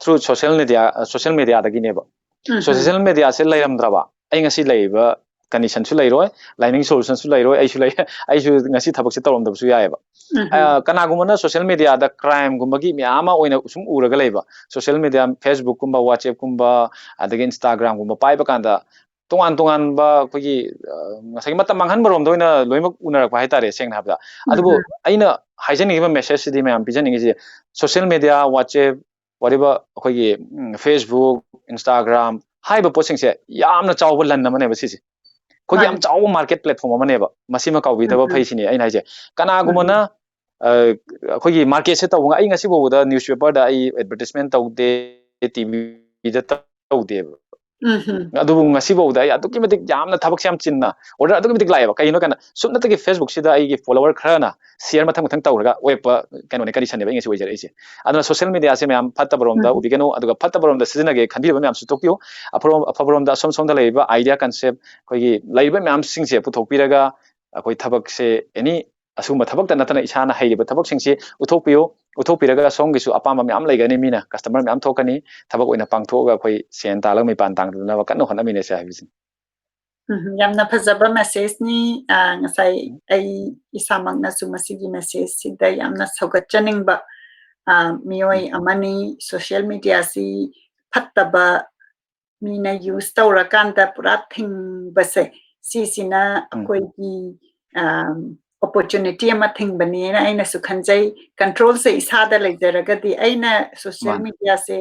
through social media, social mediaꯗꯒꯤꯅꯦꯕ꯫ ꯎꯝ, ꯎꯝ, Social mediaꯁꯦ ꯂꯩꯔꯝꯗ꯭ꯔꯕ, ꯑꯩ ꯉꯁꯤ ꯂꯩꯔꯤꯕ conditionꯁꯨ ꯂꯩꯔꯣꯏ, Lightning Solutionꯁꯨ ꯂꯩꯔꯣꯏ, ꯑꯩꯁꯨ ꯂꯩ, ꯑꯩꯁꯨ ꯉꯁꯤ ꯊꯕꯛꯁꯦ ꯇꯧꯔꯝꯗꯕꯁꯨ ꯌꯥꯏꯑꯕ꯫ ꯎꯝ, ꯑ, ꯎꯝ, ꯀꯅꯥꯒꯨꯝꯕꯅ social mediaꯗ crimeꯒꯨꯝꯕꯒꯤ ꯃꯌꯥꯝ ꯑꯃ ꯑꯣꯏꯅ ꯁꯨꯝ ꯎꯔꯒ ꯂꯩꯕ, social media, Facebookꯀꯨꯝꯕ, WhatsAppꯀꯨꯝꯕ, ꯑꯗꯒꯤ Instagramꯒꯨꯝꯕ ꯄꯥꯏꯕ ꯀꯥꯟꯗ ꯇꯣꯉꯥꯟ ꯇꯣꯉꯥꯟꯕ ꯑꯩꯈꯣꯏꯒꯤ, ꯑ, ꯉꯁꯥꯏꯒꯤ ꯃꯇꯝ ꯃꯥꯡꯍꯟꯕꯔꯣꯝꯗ ꯑꯣꯏꯅ ꯂꯣꯏꯅꯃꯛ ꯎꯅꯔꯛꯄ ꯍꯥꯏꯇꯥꯔꯦ, ꯁꯦꯡꯅ ꯍꯥꯏꯕꯗ꯫ ꯎꯝ, ꯑꯗꯨꯕꯨ ꯎꯝ, ꯑꯩꯅ ꯍꯥꯏꯖꯅꯤꯡꯉꯤꯕ messageꯁꯤꯗꯤ, ꯃꯌꯥꯝ ꯄꯤꯖꯅꯤꯡꯉꯤꯁꯤ, social media, WhatsApp, whatever, ꯑꯩꯈꯣꯏꯒꯤ, ꯎꯝ, Facebook, Instagram ꯍꯥꯏꯔꯤꯕ ꯄꯣꯠꯁꯤꯡꯁꯦ ꯌꯥꯝꯅ ꯆꯥꯎꯕ ꯂꯟ ꯑꯃꯅꯦꯕ ꯁꯤꯁꯦ꯫ ꯑꯩꯈꯣꯏꯒꯤ ꯌꯥꯝ ꯃꯥꯅꯦ꯫ ꯆꯥꯎꯕ market platform ꯑꯃꯅꯦꯕ꯫ ꯃꯁꯤꯃ ꯎꯝ, ꯀꯥꯎꯕꯤꯗꯕ ꯎꯝ, ꯐꯩ ꯁꯤꯅꯤ ꯑꯩꯅ ꯍꯥꯏꯁꯦ꯫ ꯎꯝ, ꯀꯅꯥꯒꯨꯝꯕꯅ, ꯎꯝ, ꯑ, ꯑꯩꯈꯣꯏꯒꯤ marketꯁꯦ ꯇꯧꯕ ꯉ-, ꯑꯩ ꯉꯁꯤ ꯐꯥꯎꯕꯗ newspaperꯗ ꯑꯩ advertisement ꯇꯧꯗꯦ, TVꯗ ꯇꯧꯗꯦꯕ꯫ ꯎꯝ, ꯎꯝ, ꯑꯗꯨꯕꯨ ꯉꯁꯤꯐꯥꯎꯗ ꯑꯩ ꯑꯗꯨꯛꯀꯤ ꯃꯇꯤꯛ ꯌꯥꯝꯅ ꯊꯕꯛꯁꯦ ꯌꯥꯝ ꯆꯤꯟꯅ, order ꯑꯗꯨꯛꯀꯤ ꯃꯇꯤꯛ ꯂꯥꯛꯑꯦꯕ꯫ ꯀꯩꯒꯤꯅꯣ ꯀꯥꯏꯅ, ꯁꯨꯞꯅꯇꯒꯤ Facebookꯁꯤꯗ ꯑꯩꯒꯤ follower ꯈꯔꯅ share ꯃꯊꯪ ꯃꯊꯪ ꯇꯧꯔꯒ ꯑꯣꯏꯔꯛꯄ ꯀꯩꯅꯣꯅꯦ, conditionꯅꯦꯕ ꯑꯩ ꯉꯁꯤ ꯑꯣꯏꯖꯔꯛꯏꯁꯦ꯫ ꯑꯗꯨꯅ social mediaꯁꯦ ꯃꯌꯥꯝ ꯐꯠꯇꯕꯔꯣꯝꯗ ꯎꯝ, ꯎꯕꯤꯒꯅꯨ, ꯑꯗꯨꯒ ꯐꯠꯇꯕꯔꯣꯝꯗ ꯁꯤꯖꯤꯟꯅꯒꯦ ꯈꯟꯕꯤꯕ ꯃꯌꯥꯝꯁꯨ ꯇꯣꯛꯄꯤꯌꯨ꯫ ꯑꯐꯕꯔꯣꯝ-, ꯑꯐꯕꯔꯣꯝꯗ ꯑꯁꯣꯝ ꯁꯣꯝꯗ ꯂꯩꯔꯤꯕ idea, concept, ꯑꯩꯈꯣꯏꯒꯤ ꯂꯩꯔꯤꯕ ꯃꯌꯥꯝꯁꯤꯡꯁꯦ ꯄꯨꯊꯣꯛꯄꯤꯔꯒ, ꯑꯩꯈꯣꯏ ꯊꯕꯛꯁꯦ any ꯑꯁꯤꯒꯨꯝꯕ ꯊꯕꯛꯇ ꯅꯠꯇꯅ ꯏꯁꯥꯅ ꯍꯩꯔꯤꯕ ꯊꯕꯛꯁꯤꯡꯁꯤ ꯎꯠꯊꯣꯛꯄꯤꯌꯨ꯫ ꯎꯠꯊꯣꯛꯄꯤꯔꯒ ꯁꯣꯝꯒꯤꯁꯨ ꯑꯄꯥꯝꯕ ꯃꯌꯥꯝ ꯂꯩꯒꯅꯤ, ꯃꯤꯅ customer ꯃꯌꯥꯝ ꯊꯣꯛꯀꯅꯤ, ꯊꯕꯛ ꯑꯣꯏꯅ ꯄꯥꯡꯊꯣꯛꯑꯒ ꯑꯩꯈꯣꯏ ꯁꯦꯟ ꯇꯥꯜꯂꯒ ꯃꯤꯄꯥꯟ ꯇꯥꯡꯗꯅꯕ ꯀꯟꯅ ꯍꯣꯠꯅꯃꯤꯟꯅꯁꯦ ꯍꯥꯏꯕꯁꯤꯅꯤ꯫ ꯎꯝ, ꯌꯥꯝꯅ ꯐꯖꯕ messageꯅꯤ꯫ ꯑ, ꯉꯁꯥꯏ ꯑꯩ ꯏꯁꯥꯃꯛꯅꯁꯨ ꯃꯁꯤꯒꯤ messageꯁꯤꯗ ꯌꯥꯝꯅ ꯁꯧꯒꯠꯆꯅꯤꯡꯕ, ꯑ, ꯃꯤꯑꯣꯏ ꯎꯝ꯫ ꯑꯃꯅꯤ꯫ Social mediaꯁꯤ ꯐꯠꯇꯕ ꯃꯤꯅ use ꯇꯧꯔꯀꯥꯟꯗ ꯄꯨꯔꯥ ꯊꯤꯡꯕꯁꯦ, ꯁꯤꯁꯤꯅ ꯎꯝ꯫ ꯑꯩꯈꯣꯏꯒꯤ, ꯑ, opportunity ꯑꯃ ꯊꯤꯡꯕꯅꯦꯅ ꯑꯩꯅꯁꯨ ꯈꯟꯖꯩ꯫ Controlꯁꯦ ꯏꯁꯥꯗ ꯂꯩꯖꯔꯒꯗꯤ, ꯑꯩꯅ social ꯃꯥꯅꯦ꯫ mediaꯁꯦ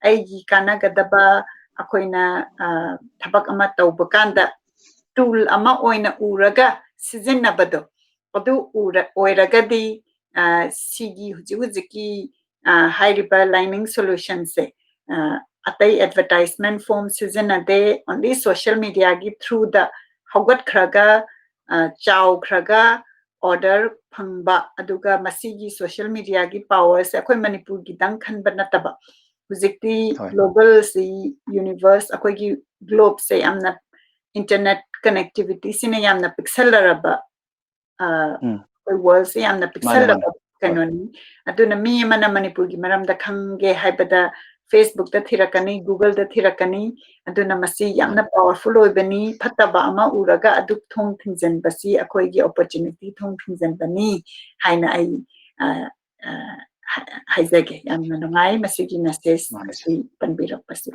ꯑꯩꯒꯤ ꯀꯥꯟꯅꯒꯗꯕ, ꯑꯩꯈꯣꯏꯅ, ꯑ, ꯊꯕꯛ ꯑꯃ ꯇꯧꯕ ꯀꯥꯟꯗ tool ꯑꯃ ꯑꯣꯏꯅ ꯎꯔꯒ ꯁꯤꯖꯤꯟꯅꯕꯗꯣ, ꯑꯗꯨ ꯎꯔ-, ꯑꯣꯏꯔꯒꯗꯤ, ꯑ, ꯁꯤꯒꯤ ꯍꯧꯖꯤꯛ ꯍꯧꯖꯤꯛꯀꯤ, ꯑ, ꯍꯥꯏꯔꯤꯕ Lightning Solutionꯁꯦ, ꯑ, ꯑꯇꯩ advertisement form ꯁꯤꯖꯤꯟꯅꯗꯦ, only social mediaꯒꯤ throughꯗ ꯍꯧꯒꯠꯈ꯭ꯔꯒ, ꯑ, ꯆꯥꯎꯈ꯭ꯔꯒ, order ꯐꯪꯕ, ꯑꯗꯨꯒ ꯃꯁꯤꯒꯤ social mediaꯒꯤ powerꯁꯦ ꯑꯩꯈꯣꯏ ꯃꯅꯤꯄꯨꯔꯒꯤꯗꯪ ꯈꯟꯕ ꯅꯠꯇꯕ, ꯍꯧꯖꯤꯛꯇꯤ ꯍꯣꯏ꯫ globalꯁꯤ, universe, ꯑꯩꯈꯣꯏꯒꯤ globeꯁꯦ ꯌꯥꯝꯅ internet connectivityꯁꯤꯅ ꯌꯥꯝꯅ ꯄꯤꯛꯁꯜꯂꯔꯕ, ꯑ, ꯎꯝ꯫ ꯑꯩꯈꯣꯏ ꯋꯥꯔꯜꯁꯦ ꯌꯥꯝꯅ ꯄꯤꯛꯁꯜꯂꯕ ꯀꯩꯅꯣꯅꯤ꯫ ꯑꯗꯨꯅ ꯃꯤ ꯑꯃꯅ ꯃꯅꯤꯄꯨꯔꯒꯤ ꯃꯔꯝꯗ ꯈꯪꯒꯦ ꯍꯥꯏꯕꯗ Facebookꯇ ꯊꯤꯔꯛꯀꯅꯤ, Googleꯗ ꯊꯤꯔꯛꯀꯅꯤ꯫ ꯑꯗꯨꯅ ꯃꯁꯤ ꯌꯥꯝꯅ powerful ꯑꯣꯏꯕꯅꯤ꯫ ꯐꯠꯇꯕ ꯑꯃ ꯎꯔꯒ ꯑꯗꯨ ꯊꯣꯡ ꯊꯤꯡꯖꯤꯟꯕꯁꯤ ꯑꯩꯈꯣꯏꯒꯤ opportunity ꯊꯣꯡ ꯊꯤꯡꯖꯤꯟꯕꯅꯤ ꯍꯥꯏꯅ ꯑꯩ, ꯑ, ꯑ, ꯍꯥꯏ-, ꯍꯥꯏꯖꯒꯦ꯫ ꯌꯥꯝꯅ ꯅꯨꯡꯉꯥꯏ ꯃꯁꯤꯒꯤ message ꯑꯁꯤ ꯄꯟꯕꯤꯔꯛꯄꯁꯤ꯫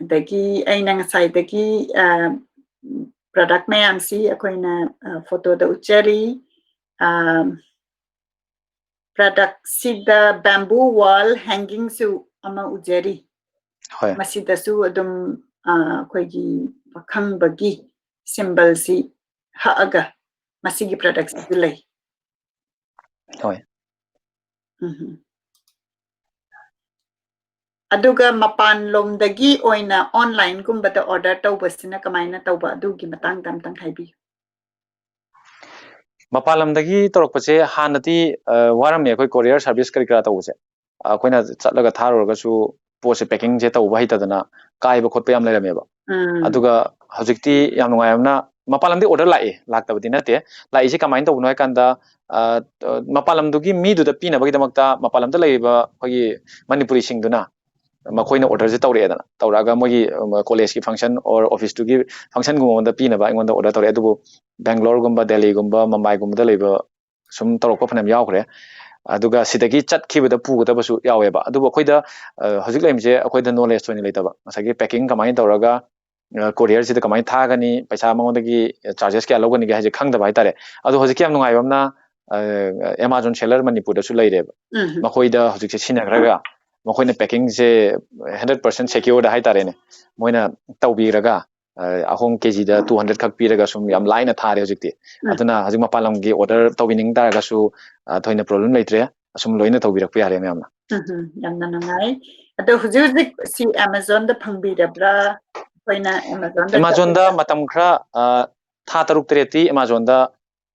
ꯑꯗꯒꯤ ꯑꯩꯅ ꯉꯁꯥꯏꯗꯒꯤ, ꯑ, product ꯃꯌꯥꯝꯁꯤ ꯑꯩꯈꯣꯏꯅ, ꯑ, photoꯗ ꯎꯠꯆꯔꯤ꯫ ꯑ, productꯁꯤꯗ bamboo wall hangingꯁꯨ ꯑꯃ ꯎꯖꯔꯤ꯫ ꯍꯣꯏ꯫ ꯃꯁꯤꯗꯁꯨ ꯑꯗꯨꯝ, ꯑ, ꯑꯩꯈꯣꯏꯒꯤ ꯄꯥꯈꯪꯕꯒꯤ symbolꯁꯤ ꯍꯛꯑꯒ ꯃꯁꯤꯒꯤ productꯁꯤꯁꯨ ꯂꯩ꯫ ꯍꯣꯏ꯫ ꯎꯝ꯫ ꯑꯗꯨꯒ ꯃꯄꯥꯟꯂꯣꯝꯗꯒꯤ ꯑꯣꯏꯅ onlineꯒꯨꯝꯕꯗ order ꯇꯧꯕꯁꯤꯅ ꯀꯃꯥꯏꯅ ꯇꯧꯕ, ꯑꯗꯨꯒꯤ ꯃꯇꯥꯡꯗ ꯑꯝꯇꯪ ꯍꯥꯏꯕꯤꯌꯨ꯫ ꯃꯄꯥꯟ ꯂꯝꯗꯒꯤ ꯇꯧꯔꯛꯄꯁꯦ ꯍꯥꯟꯅꯗꯤ, ꯑ, ꯋꯥꯔꯝꯃꯦ ꯑꯩꯈꯣꯏ courier service ꯀꯔꯤ ꯀꯔꯥ ꯇꯧꯕꯁꯦ꯫ ꯑ, ꯑꯩꯈꯣꯏꯅ ꯆꯠꯂꯒ ꯊꯥꯔꯨꯔꯒꯁꯨ ꯄꯣꯠꯁꯦ packingꯁꯦ ꯇꯧꯕ ꯍꯩꯇꯗꯅ ꯀꯥꯏꯕ ꯈꯣꯠꯄ ꯌꯥꯝ ꯂꯩꯔꯝꯃꯦꯕ꯫ ꯎꯝ꯫ ꯑꯗꯨꯒ ꯍꯧꯖꯤꯛꯇꯤ ꯌꯥꯝ ꯅꯨꯡꯉꯥꯏꯕ ꯑꯃꯅ ꯃꯄꯥꯟ ꯂꯝꯗꯒꯤ order ꯂꯥꯛꯑꯦ, ꯂꯥꯛꯇꯕꯗꯤ ꯅꯠꯇꯦ꯫ ꯂꯥꯛꯏꯁꯦ ꯀꯃꯥꯏꯅ ꯇꯧꯕꯅꯣ ꯍꯥꯏ ꯀꯥꯟꯗ, ꯑ, ꯑ, ꯃꯄꯥꯟ ꯂꯝꯗꯨꯒꯤ ꯃꯤꯗꯨꯗ ꯄꯤꯅꯕꯒꯤꯗꯃꯛꯇ ꯃꯄꯥꯟ ꯂꯝꯗ ꯂꯩꯔꯤꯕ ꯑꯩꯈꯣꯏꯒꯤ ꯃꯅꯤꯄꯨꯔꯤꯁꯤꯡꯗꯨꯅ ꯃꯈꯣꯏꯅ orderꯁꯦ ꯇꯧꯔꯛꯑꯦꯗꯅ, ꯇꯧꯔꯛꯑꯒ ꯃꯣꯏꯒꯤ, ꯑ, collegeꯀꯤ function or officeꯇꯨꯒꯤ functionꯒꯨꯝꯕ ꯑꯃꯗ ꯄꯤꯅꯕ ꯑꯩꯉꯣꯟꯗ order ꯇꯧꯔꯛꯑꯦ꯫ ꯑꯗꯨꯕꯨ ꯕꯦꯡꯒ꯭ꯂꯣꯔꯒꯨꯝꯕ, ꯗꯦꯜꯂꯤꯒꯨꯝꯕ, ꯃꯝꯕꯥꯏꯒꯨꯝꯕꯗ ꯂꯩꯕ ꯁꯨꯝ ꯇꯧꯔꯛꯄ ꯐꯅꯌꯥꯝ ꯌꯥꯎꯈ꯭ꯔꯦ꯫ ꯑꯗꯨꯒ ꯁꯤꯗꯒꯤ ꯆꯠꯈꯤꯕꯗ ꯄꯨꯒꯗꯕꯁꯨ ꯌꯥꯎꯋꯦꯕ꯫ ꯑꯗꯨꯕꯨ ꯑꯩꯈꯣꯏꯗ, ꯑ, ꯍꯧꯖꯤꯛ ꯂꯩꯔꯤꯁꯦ ꯑꯩꯈꯣꯏꯗ knowledge ꯑꯣꯏꯅ ꯂꯩꯇꯕ꯫ ꯉꯁꯥꯏꯒꯤ packing ꯀꯃꯥꯏꯅ ꯇꯧꯔꯒ, ꯑ, courierꯁꯤꯗ ꯀꯃꯥꯏꯅ ꯊꯥꯒꯅꯤ, ꯄꯩꯁꯥ ꯃꯉꯣꯟꯗꯒꯤ charges ꯀꯌꯥ ꯂꯧꯒꯅꯤꯒꯦ ꯍꯥꯏꯁꯦ ꯈꯪꯗꯕ ꯍꯥꯏꯇꯥꯔꯦ꯫ ꯑꯗꯣ ꯍꯧꯖꯤꯛꯀꯤ ꯌꯥꯝ ꯅꯨꯡꯉꯥꯏꯕ ꯑꯃꯅ, ꯑ, Amazon seller ꯃꯅꯤꯄꯨꯔꯗꯁꯨ ꯂꯩꯔꯦꯕ꯫ ꯎꯝ꯫ ꯃꯈꯣꯏꯗ ꯍꯧꯖꯤꯛꯁꯦ ꯁꯤꯟꯅꯈ꯭ꯔꯒ ꯃꯈꯣꯏꯅ packingꯁꯦ hundred percent secureꯗ ꯍꯥꯏꯇꯥꯔꯦꯅꯦ, ꯃꯣꯏꯅ ꯇꯧꯕꯤꯔꯒ, ꯑ, ꯑꯍꯣꯡ ꯀꯦꯖꯤꯗ two hundred ꯈꯛ ꯄꯤꯔꯒ ꯁꯨꯝ ꯌꯥꯝ ꯂꯥꯏꯅ ꯊꯥꯔꯦ ꯍꯧꯖꯤꯛꯇꯤ꯫ ꯎꯝ꯫ ꯑꯗꯨꯅ ꯍꯧꯖꯤꯛ ꯃꯄꯥꯟ ꯂꯝꯒꯤ order ꯇꯧꯕꯤꯅꯤꯡ ꯇꯥꯔꯒꯁꯨ, ꯑ, ꯊꯣꯏꯅ problem ꯂꯩꯇ꯭ꯔꯦ, ꯑꯁꯨꯝ ꯂꯣꯏꯅ ꯇꯧꯕꯤꯔꯛꯄ ꯌꯥꯔꯦ ꯃꯌꯥꯝꯅ꯫ ꯎꯝ, ꯎꯝ, ꯌꯥꯝꯅ ꯅꯨꯡꯉꯥꯏ꯫ ꯑꯗꯣ ꯍꯧꯖꯤꯛ ꯍꯧꯖꯤꯛ ꯁꯤ Amazonꯗ ꯐꯪꯕꯤꯔꯕ꯭ꯔꯥ? ꯑꯩꯈꯣꯏꯅ Amazonꯗ Amazonꯗ ꯆꯠꯂꯒ ꯃꯇꯝ ꯈꯔ, ꯑ, ꯊꯥ ꯇꯔꯨꯛ ꯇꯔꯦꯠꯇꯤ Amazonꯗ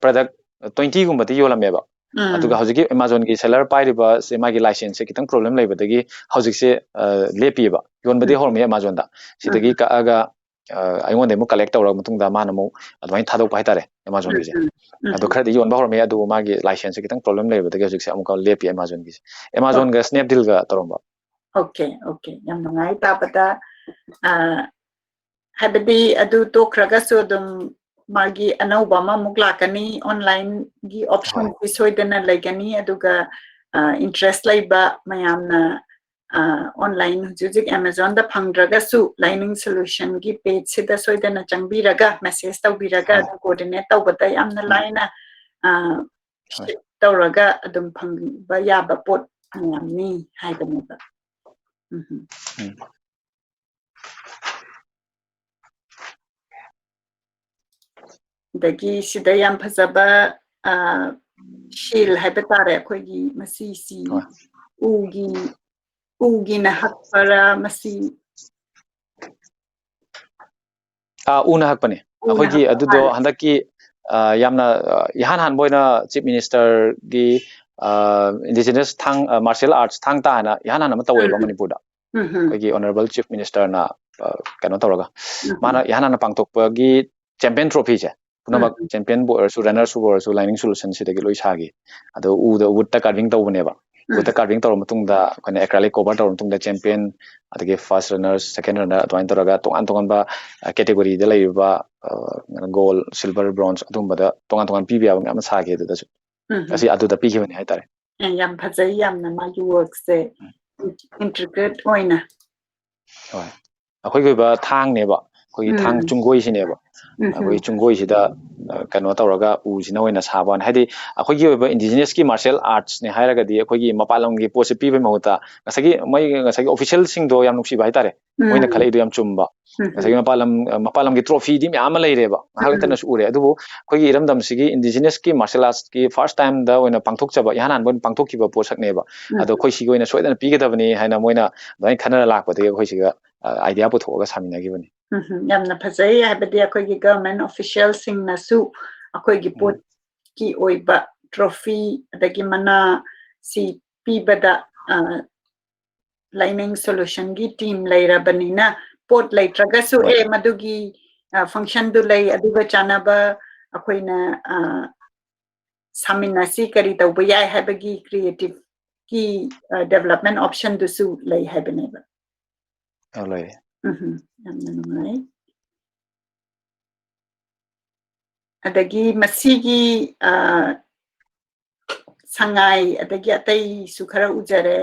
product twentyꯒꯨꯝꯕꯗꯤ ꯌꯣꯜꯂꯝꯃꯦꯕ꯫ ꯎꯝ꯫ ꯑꯗꯨꯒ ꯍꯧꯖꯤꯛꯀꯤ Amazonꯒꯤ seller ꯄꯥꯏꯔꯤꯕ ꯁꯦ ꯃꯥꯒꯤ licenseꯁꯦ ꯈꯤꯇꯪ problem ꯂꯩꯕꯗꯒꯤ ꯍꯧꯖꯤꯛꯁꯦ, ꯑ, ꯂꯦꯞꯄꯤꯕ꯫ ꯌꯣꯟꯕꯗꯤ ꯎꯝ꯫ ꯍꯧꯔꯝꯃꯤ Amazonꯗ꯫ ꯁꯤꯗꯒꯤ ꯎꯝ꯫ ꯀꯛꯑꯒ ꯑ, ꯑꯩꯉꯣꯟꯗ ꯑꯃꯨꯛ ꯀꯂꯦꯛ ꯇꯧꯔꯕ ꯃꯇꯨꯡꯗ ꯃꯥꯅ ꯑꯃꯨꯛ ꯑꯗꯨꯃꯥꯏꯅ ꯊꯥꯗꯣꯛꯄ ꯍꯥꯏꯇꯥꯔꯦ ꯑꯦꯃꯥꯖꯣꯟꯒꯤꯁꯦ꯫ ꯑꯗꯣ ꯈꯔꯗꯤ ꯌꯣꯟꯕ ꯍꯧꯔꯝꯃꯦ, ꯑꯗꯨꯕꯨ ꯃꯥꯒꯤ ꯂꯥꯏꯁꯦꯟꯁꯁꯦ ꯈꯤꯇꯪ ꯄ꯭ꯔꯣꯕ꯭ꯂꯦꯝ ꯂꯩꯕꯗꯒꯤ ꯍꯧꯖꯤꯛꯁꯦ ꯑꯃꯨꯛꯀ ꯂꯦꯞꯄꯤ ꯑꯦꯃꯥꯖꯣꯟꯒꯤꯁꯦ꯫ ꯑꯦꯃꯥꯖꯣꯟꯒ ꯁ꯭ꯅꯦꯞꯗꯤꯜꯒ ꯇꯧꯔꯝꯕ꯫ ꯑꯣꯀꯦ, ꯑꯣꯀꯦ, ꯌꯥꯝ ꯅꯨꯡꯉꯥꯏ ꯇꯥꯕꯗ꯫ ꯑ, ꯍꯥꯏꯕꯗꯤ ꯑꯗꯨ ꯇꯣꯛꯈ꯭ꯔꯒꯁꯨ ꯑꯗꯨꯝ ꯃꯥꯒꯤ ꯑꯅꯧꯕ ꯑꯃꯃꯨꯛ ꯂꯥꯛꯀꯅꯤ, ꯑꯣꯟꯂꯥꯏꯟꯒꯤ ꯑꯣꯞꯁꯟꯁꯤ ꯁꯣꯏꯗꯅ ꯂꯩꯒꯅꯤ꯫ ꯑꯗꯨꯒ ꯏꯟꯇꯔꯦꯁ ꯂꯩꯕ ꯃꯌꯥꯝꯅ ꯑꯣꯟꯂꯥꯏꯟ ꯍꯧꯖꯤꯛ ꯍꯧꯖꯤꯛ ꯑꯦꯃꯥꯖꯣꯟꯗ ꯐꯪꯗ꯭ꯔꯒꯁꯨ ꯂꯥꯏꯅꯤꯡ ꯁꯣꯂꯨꯁꯟꯒꯤ ꯄꯦꯖꯁꯤꯗ ꯁꯣꯏꯗꯅ ꯆꯪꯕꯤꯔꯒ ꯃꯦꯁꯦꯖ ꯇꯧꯕꯤꯔꯒ ꯑꯗꯨꯝ ꯀꯣꯑꯣꯔꯗꯤꯅꯦꯠ ꯇꯧꯕꯗ ꯌꯥꯝꯅ ꯂꯥꯏꯅ ꯁꯤꯞ ꯇꯧꯔꯒ ꯑꯗꯨꯝ ꯐꯪꯕ ꯌꯥꯕ ꯄꯣꯠ ꯃꯌꯥꯝꯅꯤ ꯍꯥꯏꯕꯅꯦꯕ꯫ ꯎꯝ꯫ ꯎꯝ꯫ ꯑꯗꯒꯤ ꯁꯤꯗ ꯌꯥꯝ ꯐꯖꯕ ꯁꯤꯜ ꯍꯥꯏꯕ ꯇꯥꯔꯦ, ꯑꯩꯈꯣꯏꯒꯤ ꯃꯁꯤꯁꯤ ꯍꯣꯏ꯫ ꯎꯒꯤ ꯎꯒꯤꯅ ꯍꯛꯄꯔꯥ ꯃꯁꯤ? ꯑꯥ, ꯎꯅ ꯍꯛꯄꯅꯦ꯫ ꯎꯅ ꯑꯩꯈꯣꯏꯒꯤ ꯍꯛꯄ ꯑꯗꯨꯗꯣ ꯃꯥꯜꯂꯦ꯫ ꯍꯟꯗꯛꯀꯤ ꯑꯥ, ꯌꯥꯝꯅ ꯑꯥ, ꯏꯍꯥꯟ ꯍꯥꯟꯕ ꯑꯣꯏꯅ ꯆꯤꯐ ꯃꯤꯅꯤꯁꯇꯔꯒꯤ ꯏꯟꯗꯤꯖꯤꯅꯁ ꯊꯥꯡ ꯃꯥꯔꯁꯤꯌꯦꯜ ꯑꯥꯔꯠꯁ ꯊꯥꯡ ꯇꯥ ꯍꯥꯏꯅ ꯏꯍꯥꯟ ꯍꯥꯟꯅ ꯑꯃ ꯇꯧꯋꯦꯕ ꯎꯝ꯫ ꯃꯅꯤꯄꯨꯔꯗ꯫ ꯎꯝ, ꯎꯝ꯫ ꯑꯩꯈꯣꯏꯒꯤ ꯑꯣꯅꯔꯦꯕꯜ ꯆꯤꯐ ꯃꯤꯅꯤꯁꯇꯔꯅ ꯀꯩꯅꯣ ꯇꯧꯔꯒ ꯎꯝ, ꯃꯥꯅ ꯎꯝ꯫ ꯏꯍꯥꯟ ꯍꯥꯟꯅ ꯄꯥꯡꯊꯣꯛꯄꯒꯤ ꯆꯦꯝꯄꯤꯌꯟ ꯇ꯭ꯔꯣꯐꯤꯁꯦ ꯄꯨꯝꯅꯃꯛ ꯎꯝ, ꯎꯝ꯫ ꯆꯦꯝꯄꯤꯌꯟꯕꯨ ꯑꯣꯏꯔꯁꯨ, ꯔꯟꯅꯔꯁꯕꯨ ꯑꯣꯏꯔꯁꯨ, ꯂꯥꯏꯅꯤꯡ ꯁꯣꯂꯨꯁꯟꯁꯤꯗꯒꯤ ꯂꯣꯏ ꯁꯥꯈꯤ꯫ ꯑꯗꯣ ꯎꯗ ꯋꯨꯗꯇ ꯀꯥꯔꯚꯤꯡ ꯇꯧꯕꯅꯦꯕ꯫ ꯎꯝ꯫ ꯋꯨꯗꯇ ꯀꯥꯔꯚꯤꯡ ꯇꯧꯔꯕ ꯃꯇꯨꯡꯗ ꯑꯩꯈꯣꯏꯅ ꯑꯦꯀ꯭ꯔꯥꯏꯂꯤꯛ ꯀꯣꯚꯔ ꯇꯧꯔꯕ ꯃꯇꯨꯡꯗ ꯆꯦꯝꯄꯤꯌꯟ, ꯑꯗꯒꯤ ꯐꯥꯔꯁ ꯔꯟꯅꯔ, ꯁꯦꯀꯦꯟ ꯔꯟꯅꯔ ꯑꯗꯨꯃꯥꯏꯅ ꯇꯧꯔꯒ ꯇꯣꯉꯥꯟ ꯇꯣꯉꯥꯟꯕ ꯀꯦꯇꯦꯒꯣꯔꯤꯗ ꯂꯩꯔꯤꯕ ꯒꯣꯜ, ꯁꯤꯜꯚꯔ, ꯕ꯭ꯔꯣꯟꯖ ꯑꯗꯨꯝꯕꯗ ꯇꯣꯉꯥꯟ ꯇꯣꯉꯥꯟ ꯄꯤꯕ ꯌꯥꯕ ꯃꯌꯥꯝ ꯑꯃ ꯁꯥꯈꯤ ꯑꯗꯨꯗꯁꯨ꯫ ꯎꯝ, ꯎꯝ꯫ ꯑꯁꯤ ꯑꯗꯨꯗ ꯄꯤꯈꯤꯕꯅꯦ ꯍꯥꯏꯇꯥꯔꯦ꯫ ꯑꯦ, ꯌꯥꯝ ꯐꯖꯩ, ꯌꯥꯝꯅ ꯃꯥꯒꯤ ꯋꯥꯔꯛꯁꯦ ꯎꯝ꯫ ꯏꯟꯇ꯭ꯔꯤꯀꯦꯠ ꯑꯣꯏꯅ꯫ ꯍꯣꯏ꯫ ꯑꯩꯈꯣꯏꯒꯤ ꯑꯣꯏꯕ ꯊꯥꯡꯅꯦꯕ, ꯑꯩꯈꯣꯏꯒꯤ ꯊꯥꯡ ꯎꯝ꯫ ꯆꯨꯡꯒꯣꯏꯁꯤꯅꯦꯕ꯫ ꯎꯝ, ꯑꯩꯈꯣꯏ ꯎꯝ꯫ ꯆꯨꯡꯒꯣꯏꯁꯤꯗ ꯑ, ꯀꯩꯅꯣ ꯇꯧꯔꯒ ꯎꯁꯤꯅ ꯑꯣꯏꯅ ꯁꯥꯕ ꯋꯥꯅꯤ꯫ ꯍꯥꯏꯗꯤ ꯑꯩꯈꯣꯏꯒꯤ ꯑꯣꯏꯕ ꯏꯟꯗꯤꯖꯤꯅꯁꯀꯤ ꯃꯥꯔꯁꯤꯌꯦꯜ ꯑꯥꯔꯠꯁꯅꯦ ꯍꯥꯏꯔꯒꯗꯤ ꯑꯩꯈꯣꯏꯒꯤ ꯃꯄꯥꯟ ꯂꯝꯒꯤ ꯄꯣꯠꯁꯦ ꯄꯤꯕꯒꯤ ꯃꯍꯨꯠꯇ ꯉꯁꯥꯏꯒꯤ ꯃꯣꯏ ꯉꯁꯥꯏꯒꯤ ꯑꯣꯐꯤꯁꯤꯌꯦꯜꯁꯤꯡꯗꯣ ꯌꯥꯝ ꯅꯨꯡꯁꯤꯕ ꯍꯥꯏꯇꯥꯔꯦ꯫ ꯃꯣꯏꯅ ꯎꯝ꯫ ꯈꯜꯂꯛꯏꯗꯣ ꯌꯥꯝ ꯆꯨꯝꯕ꯫ ꯎꯝ, ꯎꯝ꯫ ꯉꯁꯥꯏꯒꯤ ꯃꯄꯥꯟ ꯂꯝ, ꯃꯄꯥꯟ ꯂꯝꯒꯤ ꯇ꯭ꯔꯣꯐꯤꯗꯤ ꯃꯌꯥꯝ ꯑꯃ ꯂꯩꯔꯦꯕ, ꯉꯥꯏꯍꯥꯛ ꯎꯝ꯫ ꯂꯩꯇꯅꯁꯨ ꯎꯔꯦ꯫ ꯑꯗꯨꯕꯨ ꯑꯩꯈꯣꯏꯒꯤ ꯏꯔꯝꯗꯝꯁꯤꯒꯤ ꯏꯟꯗꯤꯖꯤꯅꯁꯀꯤ ꯃꯥꯔꯁꯤꯌꯦꯜ ꯑꯥꯔꯠꯁꯀꯤ ꯐꯥꯔꯁ ꯇꯥꯏꯝꯗ ꯑꯣꯏꯅ ꯄꯥꯡꯊꯣꯛꯈꯤꯕ, ꯏꯍꯥꯟ ꯍꯥꯟꯕ ꯑꯣꯏꯅ ꯄꯥꯡꯊꯣꯛꯈꯤꯕ ꯄꯣꯠꯁꯛꯅꯦꯕ꯫ ꯎꯝ꯫ ꯑꯗꯣ ꯑꯩꯈꯣꯏ ꯁꯤꯒꯤ ꯑꯣꯏꯅ ꯁꯣꯏꯗꯅ ꯄꯤꯒꯗꯕꯅꯤ ꯍꯥꯏꯅ ꯃꯣꯏꯅ ꯑꯗꯨꯃꯥꯏꯅ ꯈꯟꯅꯔ ꯂꯥꯛꯄꯗꯒꯤ ꯑꯩꯈꯣꯏ ꯁꯤꯒ, ꯑ, ꯑꯥꯏꯗꯤꯌꯥ ꯄꯨꯊꯣꯛꯑꯒ ꯁꯥꯃꯤꯟꯅꯈꯤꯕꯅꯤ꯫ ꯎꯝ, ꯎꯝ꯫ ꯌꯥꯝꯅ ꯐꯖꯩ꯫ ꯍꯥꯏꯕꯗꯤ ꯑꯩꯈꯣꯏꯒꯤ ꯒꯚꯔꯟꯃꯦꯟꯠ ꯑꯣꯐꯤꯁꯤꯌꯦꯜꯁꯤꯡꯅꯁꯨ ꯑꯩꯈꯣꯏꯒꯤ ꯎꯝ꯫ ꯄꯣꯠꯀꯤ ꯑꯣꯏꯕ ꯇ꯭ꯔꯣꯐꯤ ꯑꯗꯒꯤ ꯃꯅꯥ ꯁꯤ ꯄꯤꯕꯗ, ꯑ, ꯂꯥꯏꯅꯤꯡ ꯁꯣꯂꯨꯁꯟꯒꯤ ꯇꯤꯝ ꯂꯩꯔꯕꯅꯤꯅ ꯄꯣꯠ ꯂꯩꯇ꯭ꯔꯒꯁꯨ, ꯍꯣꯏ꯫ ꯑꯦ, ꯃꯗꯨꯒꯤ, ꯑ, function ꯗꯨ ꯂꯩ, ꯑꯗꯨꯒ ꯆꯥꯟꯅꯕ ꯑꯩꯈꯣꯏꯅ, ꯑ, ꯁꯥꯃꯤꯟꯅꯁꯤ, ꯀꯔꯤ ꯇꯧꯕ ꯌꯥꯏ ꯍꯥꯏꯕꯒꯤ creative ꯀꯤ, ꯑ, development option ꯗꯨꯁꯨ ꯂꯩ ꯍꯥꯏꯕꯅꯦꯕ꯫ ꯑ, ꯂꯩ꯫ ꯎꯝ, ꯌꯥꯝꯅ ꯅꯨꯡꯉꯥꯏ꯫ ꯑꯗꯒꯤ ꯃꯁꯤꯒꯤ, ꯑ, ꯁꯉꯥꯏ, ꯑꯗꯒꯤ ꯑꯇꯩꯁꯨ ꯈꯔ ꯎꯖꯔꯦ꯫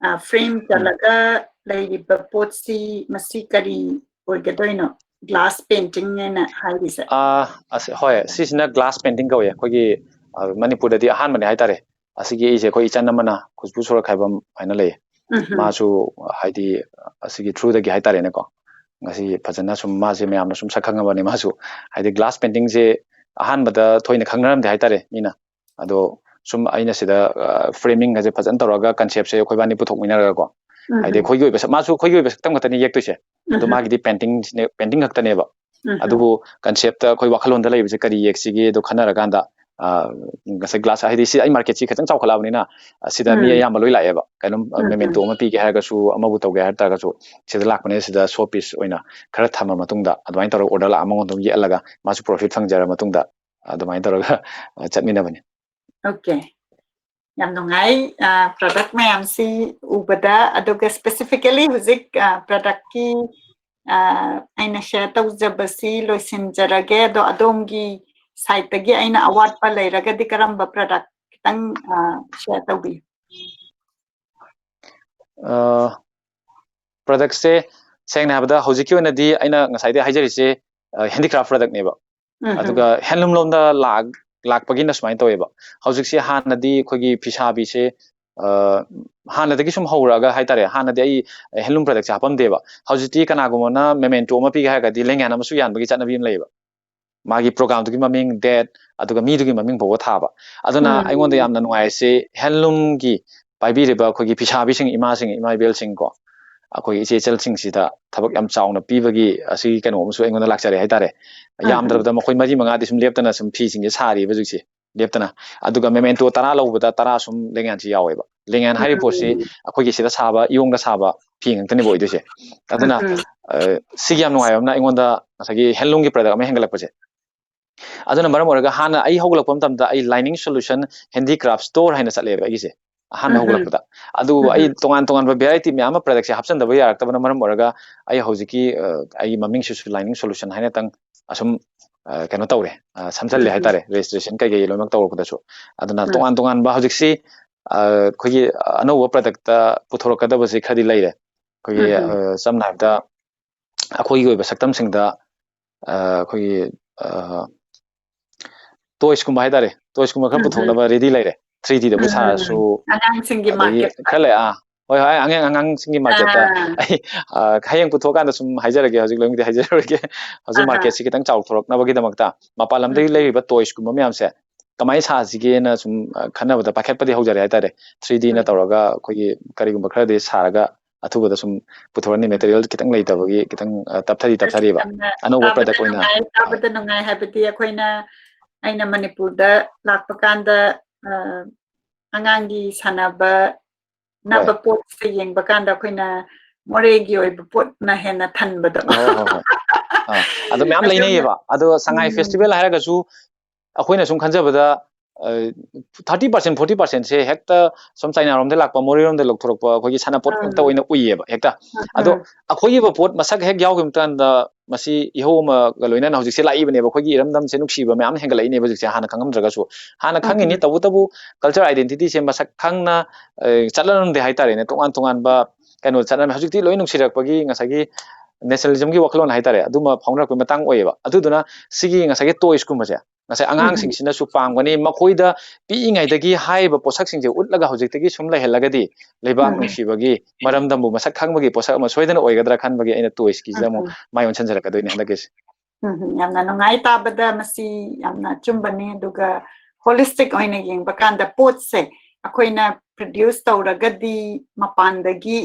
ꯑ, frame ꯆꯜꯂꯒ ꯂꯩꯔꯤꯕ ꯄꯣꯠꯁꯤ ꯃꯁꯤ ꯀꯔꯤ ꯑꯣꯏꯒꯗꯣꯏꯅꯣ? Glass painting ꯍꯥꯏꯅ ꯍꯥꯏꯔꯤꯁꯦ꯫ ꯑꯥ, ꯑꯁ, ꯍꯣꯏ, ꯁꯤꯁꯤꯅ glass painting ꯀꯧꯏ꯫ ꯑꯩꯈꯣꯏꯒꯤ, ꯑ, ꯃꯅꯤꯄꯨꯔꯗꯗꯤ ꯑꯍꯥꯟꯕꯅꯦ ꯍꯥꯏꯇꯥꯔꯦ꯫ ꯑꯁꯤꯒꯤ ꯑꯩꯁꯦ ꯑꯩꯈꯣꯏ ꯏꯆꯟ ꯑꯃꯅ, ꯈꯨꯁꯕꯨ ꯁꯣꯔꯣꯛꯈꯥꯏꯕꯝ ꯍꯥꯏꯅ ꯂꯩꯌꯦ꯫ ꯎꯝ, ꯃꯥꯁꯨ ꯍꯥꯏꯗꯤ ꯑꯁꯤꯒꯤ through ꯗꯒꯤ ꯍꯥꯏꯇꯥꯔꯦꯅꯦꯀꯣ, ꯉꯁꯤ ꯐꯖꯅ ꯁꯨꯝ ꯃꯥꯁꯦ ꯃꯌꯥꯝꯅ ꯁꯨꯝ ꯁꯛ ꯈꯪꯉꯕꯅꯤ꯫ ꯃꯥꯁꯨ ꯍꯥꯏꯗꯤ glass painting ꯁꯦ ꯑꯍꯥꯟꯕꯗ ꯊꯣꯏꯅ ꯈꯪꯅꯔꯝꯗꯦ ꯍꯥꯏꯇꯥꯔꯦ ꯃꯤꯅ꯫ ꯑꯗꯣ ꯁꯨꯝ ꯑꯩꯅ ꯁꯤꯗ, ꯑ, framing ꯒꯁꯦ ꯐꯖꯅ ꯇꯧꯔꯒ concept ꯁꯦ ꯑꯩꯈꯣꯏꯕꯥꯅꯤ ꯄꯨꯊꯣꯛꯃꯤꯟꯅꯔꯒꯀꯣ, ꯎꯝ, ꯍꯥꯏꯗꯤ ꯑꯩꯈꯣꯏꯒꯤ ꯑꯣꯏꯕ ꯁꯛ-, ꯃꯥꯁꯨ ꯑꯩꯈꯣꯏꯒꯤ ꯑꯣꯏꯕ ꯁꯛꯇꯝ ꯈꯛꯇꯅꯤ ꯌꯦꯛꯇꯣꯏꯁꯦ꯫ ꯑꯗꯣ ꯎꯝ, ꯃꯥꯒꯤꯗꯤ painting ꯁꯤꯅꯦ, painting ꯈꯛꯇꯅꯦꯕ꯫ ꯎꯝ, ꯑꯗꯨꯕꯨ concept ꯇ ꯑꯩꯈꯣꯏ ꯋꯥꯈꯜꯂꯣꯟꯗ ꯂꯩꯕꯁꯦ ꯀꯔꯤ ꯌꯦꯛꯁꯤꯒꯦ ꯑꯗꯣ ꯈꯟꯅꯔꯀꯥꯟꯗ, ꯑ, ꯉꯁꯥꯏ glass ꯍꯥꯏꯗꯤ ꯁꯤ ꯑꯩ market ꯁꯤ ꯈꯤꯇꯪ ꯆꯥꯎꯈꯠꯂꯛꯑꯕꯅꯤꯅ, ꯑꯁꯤꯗ ꯃꯤ ꯎꯝ, ꯑꯌꯥꯝꯕ ꯂꯣꯏ ꯂꯥꯛꯑꯦꯕ꯫ ꯀꯩꯅꯣꯝ, ꯑ, ꯎꯝ, memento ꯑꯃ ꯄꯤꯒꯦ ꯍꯥꯏꯔꯒꯁꯨ, ꯑꯃꯕꯨ ꯇꯧꯒꯦ ꯍꯥꯏ ꯇꯥꯔꯒꯁꯨ, ꯁꯤꯗ ꯂꯥꯛꯄꯅꯦ, ꯁꯤꯗ show piece ꯑꯣꯏꯅ ꯈꯔ ꯊꯝꯃ ꯃꯇꯨꯡꯗ ꯑꯗꯨꯃꯥꯏꯅ ꯇꯧꯔꯒ order ꯂꯥꯛꯑ ꯃꯉꯣꯟꯗ ꯑꯗꯨꯝ ꯌꯦꯛꯍꯜꯂꯒ ꯃꯥꯁꯨ profit ꯐꯪꯖꯔ ꯃꯇꯨꯡꯗ ꯑꯗꯨꯃꯥꯏꯅ ꯇꯧꯔꯒ, ꯑ, ꯆꯠꯃꯤꯟꯅꯕꯅꯦ꯫ Okay꯫ ꯌꯥꯝ ꯅꯨꯡꯉꯥꯏ, ꯑ, product ꯃꯌꯥꯝꯁꯤ ꯎꯕꯗ꯫ ꯑꯗꯨꯒ specifically ꯍꯧꯖꯤꯛ, ꯑ, product ꯀꯤ, ꯑ, ꯑꯩꯅ share ꯇꯧꯖꯕꯁꯤ ꯂꯣꯏꯁꯤꯟꯖꯔꯒꯦ꯫ ꯑꯗꯣ ꯑꯗꯣꯝꯒꯤ side ꯇꯒꯤ ꯑꯩꯅ ꯑꯋꯥꯠꯄ ꯂꯩꯔꯒꯗꯤ ꯀꯔꯝꯕ product ꯈꯤꯇꯪ, ꯑ, share ꯇꯧꯕꯤꯌꯨ? ꯑ, product ꯁꯦ ꯁꯦꯡꯅ ꯍꯥꯏꯕꯗ ꯍꯧꯖꯤꯛꯀꯤ ꯑꯣꯏꯅꯗꯤ ꯑꯩꯅ ꯉꯁꯥꯏꯗꯩ ꯍꯥꯏꯖꯔꯤꯁꯦ, ꯑ, handicraft product ꯅꯦꯕ꯫ ꯎꯝ, ꯑꯗꯨꯒ handloom ꯂꯣꯝꯗ ꯂꯥꯛ-, ꯂꯥꯛꯄꯒꯤꯅ ꯁꯨꯃꯥꯏꯅ ꯇꯧꯋꯦꯕ꯫ ꯍꯧꯖꯤꯛꯁꯦ ꯍꯥꯟꯅꯗꯤ ꯑꯩꯈꯣꯏꯒꯤ ꯐꯤꯁꯥꯕꯤꯁꯦ, ꯑ, ꯍꯥꯟꯅꯗꯒꯤ ꯁꯨꯝ ꯍꯧꯔꯛꯑꯒ ꯍꯥꯏꯇꯥꯔꯦ, ꯍꯥꯟꯅꯗꯤ ꯑꯩ handloom product ꯁꯦ ꯍꯥꯞꯄꯝꯗꯦꯕ꯫ ꯍꯧꯖꯤꯛꯇꯤ ꯀꯅꯥꯒꯨꯝꯕꯅ memento ꯑꯃ ꯄꯤꯒꯦ ꯍꯥꯏꯔꯒꯗꯤ ꯂꯦꯡꯌꯥꯟ ꯑꯃꯁꯨ ꯌꯥꯟꯕꯒꯤ ꯆꯠꯅꯕꯤ ꯑꯃ ꯂꯩꯌꯦꯕ꯫ ꯃꯥꯒꯤ program ꯗꯨꯒꯤ ꯃꯃꯤꯡ, date, ꯑꯗꯨꯒ ꯃꯤꯗꯨꯒꯤ ꯃꯃꯤꯡ ꯐꯥꯎꯕ ꯊꯥꯕ꯫ ꯑꯗꯨꯅ ꯎꯝ꯫ ꯑꯩꯉꯣꯟꯗ ꯌꯥꯝꯅ ꯅꯨꯡꯉꯥꯏꯔꯤꯁꯦ handloom ꯒꯤ ꯄꯥꯏꯕꯤꯔꯤꯕ ꯑꯩꯈꯣꯏꯒꯤ ꯐꯤꯁꯥꯕꯤꯁꯤꯡ, ꯏꯃꯥꯁꯤꯡ, ꯏꯃꯥ ꯏꯕꯦꯜꯁꯤꯡ ꯀꯣ, ꯑꯩꯈꯣꯏꯒꯤ ꯏꯆꯦ ꯏꯆꯜꯁꯤꯡꯁꯤꯗ ꯊꯕꯛ ꯌꯥꯝ ꯆꯥꯎꯅ ꯄꯤꯕꯒꯤ ꯑꯁꯤꯒꯤ ꯀꯩꯅꯣ ꯑꯃꯁꯨ ꯑꯩꯉꯣꯟꯗ ꯂꯥꯛꯆꯔꯦ ꯍꯥꯏꯇꯥꯔꯦ꯫ ꯎꯝ, ꯎꯝ꯫ ꯌꯥꯝꯗ꯭ꯔꯕꯗ ꯃꯈꯣꯏ ꯃꯔꯤ ꯃꯉꯥꯗꯤ ꯁꯨꯝ ꯂꯦꯞꯇꯅ ꯁꯨꯝ ꯐꯤꯁꯤꯡꯁꯦ ꯁꯥꯔꯤꯕ ꯍꯧꯖꯤꯛꯁꯦ, ꯂꯦꯞꯇꯅ꯫ ꯑꯗꯨꯒ memento ꯇꯔꯥ ꯂꯧꯕꯗ ꯇꯔꯥ ꯁꯨꯝ ꯂꯦꯡꯌꯥꯟꯁꯤ ꯌꯥꯎꯋꯦꯕ꯫ ꯂꯦꯡꯌꯥꯟ ꯍꯥꯏꯔꯤꯕ ꯄꯣꯠꯁꯤ ꯎꯝ꯫ ꯑꯩꯈꯣꯏꯒꯤ ꯁꯤꯗ ꯁꯥꯕ, ꯏꯌꯣꯡꯗ ꯁꯥꯕ, ꯐꯤ ꯉꯥꯛꯇꯅꯦꯕ ꯑꯣꯏꯗꯣꯏꯁꯦ꯫ ꯑꯗꯨꯅ ꯁꯤꯒꯤ ꯌꯥꯝ ꯅꯨꯡꯉꯥꯏꯕ ꯑꯃꯅ ꯑꯩꯉꯣꯟꯗ ꯉꯁꯥꯏꯒꯤ handloomꯒꯤ product ꯑꯃ ꯍꯦꯟꯒꯠꯂꯛꯄꯁꯦ꯫ ꯑꯗꯨꯅ ꯃꯔꯝ ꯑꯣꯏꯔꯒ ꯍꯥꯟꯅ ꯑꯩ ꯍꯧꯒꯠꯂꯛꯄ ꯃꯇꯝꯗ ꯑꯩ lining solution, handicraft store ꯍꯥꯏꯅ ꯆꯠꯂꯦꯕ ꯑꯩꯒꯤꯁꯦ ꯑꯍꯥꯟꯕ ꯍꯧꯒꯠꯂꯛꯄꯗ꯫ ꯑꯗꯨ ꯑꯩ ꯇꯣꯉꯥꯟ ꯇꯣꯉꯥꯟꯕ variety ꯃꯌꯥꯝ ꯑꯃ productꯁꯦ ꯍꯥꯞꯆꯤꯟꯗꯕ ꯌꯥꯔꯛꯇꯕꯅ ꯃꯔꯝ ꯑꯣꯏꯔꯒ ꯑꯩ ꯍꯧꯖꯤꯛꯀꯤ ꯑꯩꯒꯤ ꯃꯃꯤꯡꯁꯤꯁꯨ lining solution ꯍꯥꯏꯅꯇꯪ ꯑꯁꯨꯝ ꯀꯩꯅꯣ ꯇꯧꯔꯦ, ꯁꯝꯖꯜꯂꯦ ꯍꯥꯏꯇꯥꯔꯦ, registration ꯀꯩꯀꯩ ꯂꯣꯏꯅꯃꯛ ꯇꯧꯔꯛꯄꯗꯁꯨ꯫ ꯑꯗꯨꯅ ꯇꯣꯉꯥꯟ ꯇꯣꯉꯥꯟꯕ ꯍꯧꯖꯤꯛꯁꯤ ꯑꯩꯈꯣꯏꯒꯤ ꯑꯅꯧꯕ productꯇ ꯄꯨꯊꯣꯔꯛꯀꯗꯕꯁꯤ ꯈꯔꯗꯤ ꯂꯩꯔꯦ꯫ ꯑꯩꯈꯣꯏꯒꯤ ꯁꯝꯅ ꯍꯥꯏꯔꯕꯗ ꯑꯩꯈꯣꯏꯒꯤ ꯑꯣꯏꯕ ꯁꯛꯇꯝꯁꯤꯡꯗ ꯑꯩꯈꯣꯏꯒꯤ toysꯀꯨꯝꯕ ꯍꯥꯏꯇꯥꯔꯦ, toysꯀꯨꯝꯕ ꯈꯔ ꯄꯨꯊꯣꯛꯅꯕ ready ꯂꯩꯔꯦ꯫ three Dꯗꯕꯨ ꯁꯥꯔꯁꯨ, ꯑꯉꯥꯡꯁꯤꯡꯒꯤ ꯑꯗꯒꯤ market ꯈꯔ ꯂꯩ ꯑꯥ ꯍꯣꯏ ꯍꯣꯏ ꯑꯉꯥꯡ ꯑꯉꯥꯡꯁꯤꯡꯒꯤ marketꯇ ꯑꯩ ꯍꯌꯦꯡ ꯄꯨꯊꯣꯛꯑꯀꯥꯟꯗ ꯁꯨꯝ ꯍꯥꯏꯖꯔꯒꯦ, ꯍꯧꯖꯤꯛ ꯂꯣꯏꯅꯃꯛꯇꯤ ꯍꯥꯏꯖꯔꯔꯣꯏꯒꯦ꯫ ꯍꯧꯖꯤꯛ marketꯁꯤ ꯈꯤꯇꯪ ꯆꯥꯎꯊꯣꯔꯛꯅꯕꯒꯤꯗꯃꯛꯇ ꯃꯄꯥꯟ ꯂꯝꯗꯒꯤ ꯂꯩꯔꯤꯕ toysꯀꯨꯝꯕ ꯃꯌꯥꯝꯁꯦ ꯀꯃꯥꯏꯅ ꯁꯥꯁꯤꯒꯦꯅ ꯁꯨꯝ ꯈꯟꯅꯕꯗ ꯄꯥꯏꯈꯠꯄꯗꯤ ꯍꯧꯖꯔꯦ ꯍꯥꯏꯇꯥꯔꯦ꯫ three Dꯅ ꯇꯧꯔꯒ ꯑꯩꯈꯣꯏꯒꯤ ꯀꯔꯤꯒꯨꯝꯕ ꯈꯔꯗꯤ ꯁꯥꯔꯒ ꯑꯊꯨꯕꯗ ꯁꯨꯝ ꯄꯨꯊꯣꯔꯛꯑꯅꯤ꯫ material ꯈꯤꯇꯪ ꯂꯩꯇꯕꯒꯤ ꯈꯤꯇꯪ ꯇꯞꯊꯔꯤ ꯇꯞꯊꯔꯤꯕ꯫ ꯌꯥꯝꯅ ꯑꯅꯧꯕ ꯇꯥꯕꯗ product ꯑꯣꯏꯅ ꯅꯨꯡꯉꯥꯏ, ꯇꯥꯕꯗ ꯅꯨꯡꯉꯥꯏ꯫ ꯍꯥꯏꯕꯗꯤ ꯑꯩꯈꯣꯏꯅ, ꯑꯩꯅ ꯃꯅꯤꯄꯨꯔꯗ ꯂꯥꯛꯄ ꯀꯥꯟꯗ ꯑ, ꯑꯉꯥꯡꯒꯤ ꯁꯥꯟꯅꯕ ꯅꯕ ꯄꯣꯠꯁꯦ ꯌꯦꯡꯕ ꯀꯥꯟꯗ ꯑꯩꯈꯣꯏꯅ ꯃꯣꯔꯦꯒꯤ ꯑꯣꯏꯕ ꯄꯣꯠꯅ ꯍꯦꯟꯅ ꯊꯟꯕꯗꯣ꯫ ꯍꯣꯏ, ꯍꯣꯏ, ꯍꯣꯏ꯫ ꯑꯥ, ꯑꯗꯨ ꯃꯌꯥꯝ ꯑꯗꯨꯅ ꯂꯩꯅꯩꯌꯦꯕ꯫ ꯑꯗꯣ ꯁꯉꯥꯏ festival ꯍꯥꯏꯔꯒꯁꯨ ꯑꯩꯈꯣꯏꯅ ꯁꯨꯝ ꯈꯟꯖꯕꯗ thirty percent, forty percentꯁꯦ ꯍꯦꯛꯇ ꯁꯣꯝ ꯆꯥꯏꯅꯥꯔꯣꯝꯗ ꯂꯥꯛꯄ, ꯃꯣꯔꯦꯔꯣꯝꯗ ꯂꯧꯊꯣꯔꯛꯄ ꯑꯩꯈꯣꯏꯒꯤ ꯁꯥꯟꯅꯄꯣꯠ ꯉꯥꯛꯇ ꯑꯣꯏꯅ ꯎꯏꯌꯦꯕ ꯍꯦꯛꯇ꯫ ꯑꯗꯣ ꯑꯩꯈꯣꯏꯒꯤ ꯄꯣꯠ ꯃꯁꯛ ꯍꯦꯛ ꯌꯥꯎꯈꯤꯕ ꯃꯇꯝꯗ ꯃꯁꯤ ꯏꯍꯧ ꯑꯃꯒ ꯂꯣꯏꯅꯅ ꯍꯧꯖꯤꯛꯁꯦ ꯂꯥꯛꯏꯕꯅꯦꯕ꯫ ꯑꯩꯈꯣꯏꯒꯤ ꯏꯔꯝꯗꯝꯁꯦ ꯅꯨꯡꯁꯤꯕ ꯃꯌꯥꯝ ꯍꯦꯟꯒꯠꯂꯛꯏꯅꯦꯕ ꯍꯧꯖꯤꯛꯁꯦ, ꯍꯥꯟꯅ ꯈꯪꯉꯝꯗ꯭ꯔꯒꯁꯨ꯫ ꯍꯥꯟꯅ ꯈꯪꯉꯤꯅꯤ, ꯇꯧꯕꯇꯕꯨ culture identityꯁꯦ ꯃꯁꯛ ꯈꯪꯅ ꯆꯠꯂꯝꯗꯦ ꯍꯥꯏꯇꯥꯔꯦꯅꯦ꯫ ꯇꯣꯉꯥꯟ ꯇꯣꯉꯥꯟꯕ ꯀꯩꯅꯣ ꯆꯠꯅꯔꯝꯃꯦ꯫ ꯍꯧꯖꯤꯛꯇꯤ ꯂꯣꯏ ꯅꯨꯡꯁꯤꯔꯛꯄꯒꯤ ꯉꯁꯥꯏꯒꯤ nationalismꯒꯤ ꯋꯥꯈꯜꯂꯣꯟ ꯍꯥꯏꯇꯥꯔꯦ, ꯑꯗꯨꯃ ꯐꯥꯎꯅꯔꯛꯄꯒꯤ ꯃꯇꯥꯡ ꯑꯣꯏꯌꯦꯕ꯫ ꯑꯗꯨꯗꯨꯅ ꯁꯤꯒꯤ ꯉꯁꯥꯏꯒꯤ toysꯀꯨꯝꯕꯁꯦ ꯉꯁꯥꯏ ꯑꯉꯥꯡꯁꯤꯡꯁꯤꯅꯁꯨ ꯄꯥꯝꯒꯅꯤ꯫ ꯃꯈꯣꯏꯗ ꯄꯤꯛꯏꯉꯩꯗꯒꯤ ꯍꯥꯏꯔꯤꯕ ꯄꯣꯠꯁꯛꯁꯤꯡꯁꯦ ꯎꯠꯂꯒ ꯍꯧꯖꯤꯛꯇꯒꯤ ꯁꯨꯝ ꯂꯩꯍꯜꯂꯒꯗꯤ ꯂꯩꯕꯥꯛ ꯅꯨꯡꯁꯤꯕꯒꯤ, ꯃꯔꯝꯗꯝꯕꯨ ꯃꯁꯛ ꯈꯪꯕꯒꯤ ꯄꯣꯠꯁꯛ ꯑꯃ ꯁꯣꯏꯗꯅ ꯑꯣꯏꯒꯗ꯭ꯔꯥ ꯈꯟꯕꯒꯤ ꯑꯩꯅ toysꯀꯤꯁꯤꯗ ꯑꯃꯨꯛ ꯃꯥꯏ ꯑꯣꯟꯁꯤꯟꯖꯔꯛꯀꯗꯣꯏꯅꯦ ꯍꯟꯗꯛꯀꯤꯁꯦ꯫ ꯎꯝ, ꯌꯥꯝꯅ ꯅꯨꯡꯉꯥꯏ ꯇꯥꯕꯗ꯫ ꯃꯁꯤ ꯌꯥꯝꯅ ꯑꯆꯨꯝꯕꯅꯤ꯫ ꯑꯗꯨꯒ holistic ꯑꯣꯏꯅ ꯌꯦꯡꯕ ꯀꯥꯟꯗ ꯄꯣꯠꯁꯦ ꯑꯩꯈꯣꯏꯅ produce ꯇꯧꯔꯒꯗꯤ ꯃꯄꯥꯟꯗꯒꯤ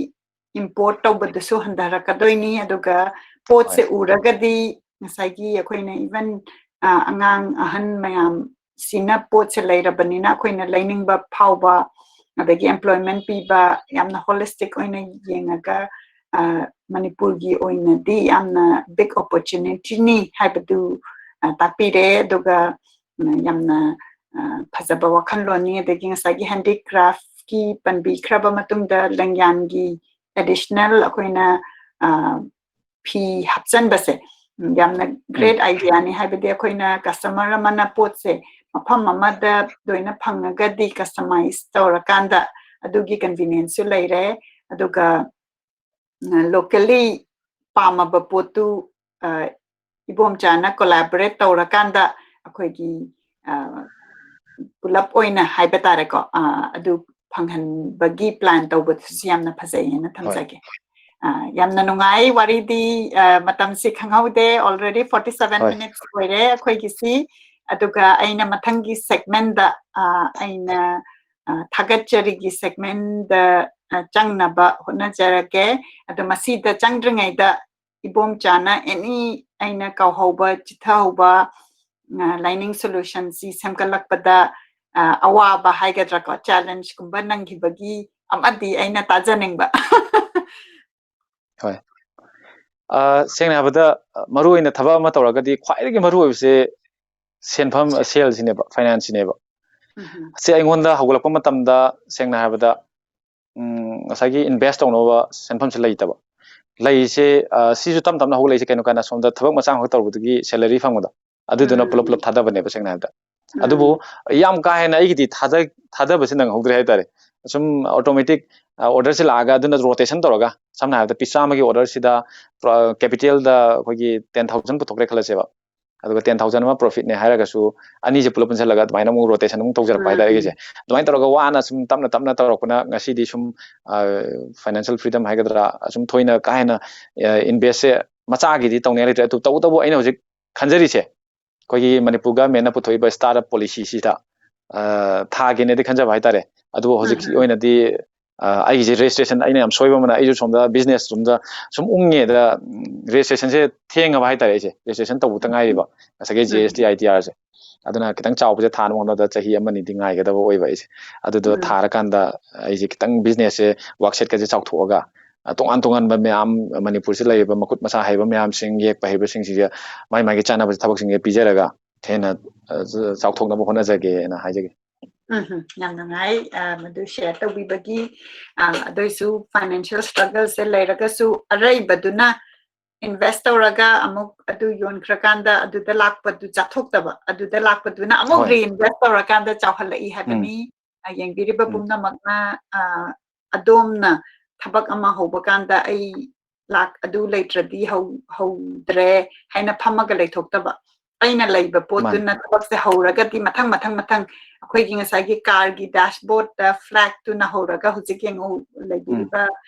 import ꯇꯧꯕꯗꯨꯁꯨ ꯍꯟꯊꯔꯛꯀꯗꯣꯏꯅꯤ꯫ ꯑꯗꯨꯒ ꯄꯣꯠꯁꯦ ꯎꯔꯒꯗꯤ ꯉꯁꯥꯏꯒꯤ ꯑꯩꯈꯣꯏꯅ even, ꯑ, ꯑꯉꯥꯡ ꯑꯍꯟ ꯃꯌꯥꯝꯁꯤꯅ ꯄꯣꯠꯁꯦ ꯂꯩꯔꯕꯅꯤꯅ ꯑꯩꯈꯣꯏꯅ ꯂꯩꯅꯤꯡꯕ ꯐꯥꯎꯕ, ꯑꯗꯒꯤ employment ꯄꯤꯕ, ꯌꯥꯝꯅ holistic ꯑꯣꯏꯅ ꯌꯦꯡꯉꯒ, ꯑ, ꯃꯅꯤꯄꯨꯔꯒꯤ ꯑꯣꯏꯅꯗꯤ ꯌꯥꯝꯅ big opportunity ꯅꯤ ꯍꯥꯏꯕꯗꯨ, ꯑ, ꯇꯥꯛꯄꯤꯔꯦ꯫ ꯑꯗꯨꯒ, ꯎꯝ, ꯌꯥꯝꯅ, ꯑ, ꯐꯖꯕ ꯋꯥꯈꯜꯂꯣꯟꯅꯤ꯫ ꯑꯗꯒꯤ ꯉꯁꯥꯏꯒꯤ handicraft ꯀꯤ ꯄꯟꯕꯤꯈ꯭ꯔꯕ ꯃꯇꯨꯡꯗ ꯂꯦꯡꯌꯥꯟꯒꯤ additional ꯑꯩꯈꯣꯏꯅ, ꯑ, ꯐꯤ ꯍꯥꯞꯆꯟꯕꯁꯦ, ꯎꯝ, ꯌꯥꯝꯅ great idea ꯅꯤ꯫ ꯍꯥꯏꯕꯗꯤ ꯑꯩꯈꯣꯏꯅ customer ꯑꯃꯅ ꯄꯣꯠꯁꯦ ꯃꯐꯝ ꯑꯃꯗ ꯂꯣꯏꯅ ꯐꯪꯉꯒꯗꯤ customize ꯇꯧꯔꯀꯥꯟꯗ ꯑꯗꯨꯒꯤ convenience ꯁꯨ ꯂꯩꯔꯦ꯫ ꯑꯗꯨꯒ, ꯎꯝ, locally ꯄꯥꯝꯃꯕ ꯄꯣꯠꯇꯨ, ꯑ, ꯏꯕꯣꯝꯆꯥꯅ collaborate ꯇꯧꯔꯀꯥꯟꯗ ꯑꯩꯈꯣꯏꯒꯤ, ꯑ, ꯄꯨꯂꯞ ꯑꯣꯏꯅ ꯍꯥꯏꯕ ꯇꯥꯔꯦꯀꯣ, ꯑ, ꯑꯗꯨ ꯐꯪꯍꯟꯕꯒꯤ plan ꯇꯧꯕꯗꯨꯁꯨ ꯌꯥꯝꯅ ꯐꯖꯩ ꯍꯥꯏꯅ ꯊꯝꯖꯒꯦ꯫ ꯑ, ꯌꯥꯝꯅ ꯅꯨꯡꯉꯥꯏ ꯋꯥꯔꯤꯗꯤ, ꯑ, ꯃꯇꯝꯁꯤ ꯈꯪꯍꯧꯗꯦ, already forty seven minutes ꯑꯣꯏꯔꯦ ꯑꯩꯈꯣꯏꯒꯤꯁꯤ꯫ ꯑꯗꯨꯒ ꯑꯩꯅ ꯃꯊꯪꯒꯤ segment ꯇ, ꯑ, ꯑꯩꯅ, ꯑ, ꯊꯥꯒꯠꯆꯔꯤꯒꯤ segment ꯇ, ꯑ, ꯆꯪꯅꯕ ꯍꯣꯠꯅꯖꯔꯒꯦ꯫ ꯑꯗꯣ ꯃꯁꯤꯗ ꯆꯪꯗ꯭ꯔꯤꯉꯩꯗ ꯏꯕꯣꯝꯆꯥꯅ any ꯑꯩꯅ ꯀꯥꯎꯍꯧꯕ, ꯆꯤꯊꯍꯧꯕ, ꯑ, lining solution ꯁꯤ ꯁꯦꯝꯒꯠꯂꯛꯄꯗ, ꯑ, ꯑꯋꯥꯕ ꯍꯥꯏꯒꯗ꯭ꯔꯥꯀꯣ, challenge ꯀꯨꯝꯕ ꯅꯪꯈꯤꯕꯒꯤ ꯑꯃꯗꯤ ꯑꯩꯅ ꯇꯥꯖꯅꯤꯡꯕ꯫ ꯍꯣꯏ꯫ ꯑ, ꯁꯦꯡꯅ ꯍꯥꯏꯕꯗ, ꯑ, ꯃꯔꯨꯑꯣꯏꯅ ꯊꯕꯛ ꯑꯃ ꯇꯧꯔꯒꯗꯤ ꯈ꯭ꯋꯥꯏꯗꯒꯤ ꯃꯔꯨꯑꯣꯏꯕꯁꯦ ꯁꯦꯟꯐꯝ, ꯁꯦꯜ꯫ Sale ꯁꯤꯅꯦꯕ, finance ꯁꯤꯅꯦꯕ꯫ ꯎꯝ꯫ ꯁꯤ ꯑꯩꯉꯣꯟꯗ ꯍꯧꯒꯠꯂꯛꯄ ꯃꯇꯝꯗ, ꯁꯦꯡꯅ ꯍꯥꯏꯔꯕꯗ, ꯎꯝ, ꯉꯁꯥꯏꯒꯤ invest ꯇꯧꯅꯕ ꯁꯦꯟꯐꯝꯁꯦ ꯂꯩꯇꯕ꯫ ꯂꯩꯔꯤꯁꯦ, ꯑ, ꯁꯤꯁꯨ ꯇꯞ ꯇꯞꯅ ꯍꯧꯒꯠꯂꯛꯏꯁꯦ ꯀꯩꯅꯣ ꯀꯥꯟꯗ, ꯁꯣꯝꯗ ꯊꯕꯛ ꯃꯆꯥ ꯑꯃꯈꯛ ꯇꯧꯔꯨꯕꯗꯨꯒꯤ salary ꯐꯪꯕꯗꯣ, ꯑꯗꯨꯗꯨꯅ ꯎꯝ꯫ ꯄꯨꯂꯞ ꯄꯨꯂꯞ ꯊꯥꯗꯕꯅꯦꯕ, ꯁꯦꯡꯅ ꯍꯥꯏꯕꯗ꯫ ꯎꯝ꯫ ꯑꯗꯨꯕꯨ ꯌꯥꯝ ꯀꯥ ꯍꯦꯟꯅ ꯑꯩꯒꯤꯗꯤ ꯊꯥꯗ-, ꯊꯥꯗꯕꯁꯦ ꯅꯪꯍꯧꯗ꯭ꯔꯦ ꯍꯥꯏꯇꯥꯔꯦ꯫ ꯁꯨꯝ automatic, ꯑ, order ꯁꯦ ꯂꯥꯛꯑꯒ ꯑꯗꯨꯅ rotation ꯇꯧꯔꯒ, ꯁꯝꯅ ꯍꯥꯏꯔꯕꯗ piece ꯆꯥꯝꯃꯒꯤ order ꯁꯤꯗ, ꯑ, capital ꯗ ꯑꯩꯈꯣꯏꯒꯤ ten thousand ꯄꯨꯊꯣꯛꯈ꯭ꯔꯦ ꯈꯜꯂꯁꯦꯕ꯫ ꯑꯗꯨꯒ ten thousand ꯑꯃ profit ꯅꯦ ꯍꯥꯏꯔꯒꯁꯨ, ꯑꯅꯤꯁꯦ ꯄꯨꯂꯞ ꯄꯨꯟꯁꯤꯜꯂꯒ ꯑꯗꯨꯃꯥꯏꯅ ꯑꯃꯨꯛ rotation ꯑꯃꯨꯛ ꯇꯧꯖꯔꯛꯄ ꯎꯝ, ꯍꯥꯏꯇꯥꯔꯦ ꯎꯝ꯫ ꯑꯩꯒꯤꯁꯦ꯫ ꯑꯗꯨꯃꯥꯏꯅ ꯇꯧꯔꯒ ꯋꯥꯅ ꯁꯨꯝ ꯇꯞꯅ ꯇꯞꯅ ꯇꯧꯔꯛꯄꯅ ꯉꯁꯤꯗꯤ ꯁꯨꯝ, ꯑ, financial freedom ꯍꯥꯏꯒꯗ꯭ꯔꯥ, ꯑꯁꯨꯝ ꯊꯣꯏꯅ ꯀꯥ ꯍꯦꯟꯅ, ꯑ, invest ꯁꯦ ꯃꯆꯥꯒꯤꯗꯤ ꯇꯧꯅꯤꯡꯉꯥꯏ ꯂꯩꯇ꯭ꯔꯦ꯫ ꯑꯗꯨ ꯇꯧꯕꯇꯕꯨ ꯑꯩꯅ ꯍꯧꯖꯤꯛ ꯈꯟꯖꯔꯤꯁꯦ, ꯑꯩꯈꯣꯏꯒꯤ ꯃꯅꯤꯄꯨꯔ government ꯅ ꯄꯨꯊꯣꯛꯏꯕ startup policy ꯁꯤꯗ, ꯑ, ꯊꯥꯒꯦꯅꯗꯤ ꯈꯟꯖꯕ ꯍꯥꯏꯇꯥꯔꯦ꯫ ꯑꯗꯨꯕꯨ ꯎꯝ, ꯍꯧꯖꯤꯛꯀꯤ ꯎꯝ꯫ ꯑꯣꯏꯅꯗꯤ, ꯑ, ꯑꯩꯒꯤꯁꯦ registration, ꯑꯩꯅ ꯌꯥꯝ ꯁꯣꯏꯕ ꯑꯃꯅ, ꯑꯩꯁꯨ ꯁꯣꯝꯗ business ꯔꯣꯝꯗ ꯁꯨꯝ ꯎꯪꯉꯦꯗ, ꯎꯝ, registration ꯁꯦ ꯊꯦꯡꯉꯕ ꯍꯥꯏꯇꯥꯔꯦ꯫ ꯑꯩꯁꯦ registration ꯇꯧꯕꯇ ꯎꯝ, ꯎꯝ꯫ ꯉꯥꯏꯔꯤꯕ, ꯉꯁꯥꯏꯒꯤ ꯎꯝ, ꯎꯝ꯫ G S T I T R ꯁꯦ꯫ ꯑꯗꯨꯅ ꯈꯤꯇꯪ ꯆꯥꯎꯕꯁꯦ ꯊꯥꯅꯕ ꯍꯣꯠꯅꯕꯗ ꯆꯍꯤ ꯑꯃꯅꯤꯗꯤ ꯉꯥꯏꯒꯗꯕ ꯑꯣꯏꯕ ꯑꯩꯁꯦ꯫ ꯑꯗꯨꯗꯣ ꯎꯝ꯫ ꯊꯥꯔꯀꯥꯟꯗ ꯑꯩꯁꯦ ꯈꯤꯇꯪ business ꯁꯦ, ꯋꯥꯛꯁꯦꯠꯀꯁꯦ ꯆꯥꯎꯊꯣꯛꯑꯒ, ꯑ, ꯇꯣꯉꯥꯟ ꯇꯣꯉꯥꯟꯕ ꯃꯌꯥꯝ, ꯃꯅꯤꯄꯨꯔꯁꯤ ꯂꯩꯔꯤꯕ ꯃꯈꯨꯠ ꯃꯁꯥ ꯍꯩꯕ ꯃꯌꯥꯝꯁꯤꯡ, ꯌꯦꯛꯄ ꯍꯩꯕꯁꯤꯡꯁꯤꯒ ꯃꯥꯏ ꯃꯥꯒꯤ ꯆꯥꯟꯅꯕꯁꯦ ꯊꯕꯛꯁꯤꯡꯁꯦ ꯄꯤꯖꯔꯒ ꯍꯦꯟꯅ, ꯑ, ꯆ-, ꯆꯥꯎꯊꯣꯛꯅꯕ ꯍꯣꯠꯅꯖꯒꯦꯅ ꯍꯥꯏꯖꯒꯦ꯫ ꯎꯝ, ꯌꯥꯝ ꯅꯨꯡꯉꯥꯏ, ꯑ, ꯃꯗꯨ share ꯇꯧꯕꯤꯕꯒꯤ꯫ ꯑ, ꯑꯗꯨꯏꯁꯨ financial struggle ꯁꯦ ꯂꯩꯔꯒꯁꯨ ꯑꯔꯩꯕꯗꯨꯅ invest ꯇꯧꯔꯒ ꯑꯃꯨꯛ ꯑꯗꯨ ꯌꯣꯟꯈ꯭ꯔꯀꯥꯟꯗ ꯑꯗꯨꯗ ꯂꯥꯛꯄꯗꯨ ꯆꯥꯊꯣꯛꯇꯕ, ꯑꯗꯨꯗ ꯂꯥꯛꯄꯗꯨꯅ ꯑꯃꯨꯛ ꯍꯣꯏ꯫ reinvest ꯇꯧꯔꯀꯥꯟꯗ ꯆꯥꯎꯍꯜꯂꯛꯏ ꯎꯝ꯫ ꯍꯥꯏꯕꯅꯤ꯫ ꯑ, ꯌꯦꯡꯕꯤꯔꯤꯕ ꯎꯝ꯫ ꯄꯨꯝꯅꯃꯛꯅ, ꯑ, ꯑꯗꯣꯝꯅ ꯊꯕꯛ ꯑꯃ ꯍꯧꯕ ꯀꯥꯟꯗ ꯑꯩ ꯂꯥꯛ ꯑꯗꯨ ꯂꯩꯇ꯭ꯔꯗꯤ ꯍꯧ-, ꯍꯧꯗ꯭ꯔꯦ ꯍꯥꯏꯅ ꯐꯝꯃꯒ ꯂꯩꯊꯣꯛꯇꯕ꯫ ꯑꯩꯅ ꯂꯩꯕ ꯃꯥꯅꯤ꯫ ꯄꯣꯠꯇꯨꯅ ꯊꯕꯛꯁꯦ ꯍꯧꯔꯒꯗꯤ ꯃꯊꯪ, ꯃꯊꯪ, ꯃꯊꯪ ꯑꯩꯈꯣꯏꯒꯤ ꯉꯁꯥꯏꯒꯤ car ꯒꯤ dashboard ꯇ flag ꯇꯨꯅ ꯍꯧꯔꯒ ꯍꯧꯖꯤꯛ ꯌꯦꯡꯉꯨ, ꯎꯝ꯫ ꯂꯩꯕꯤꯔꯤꯕ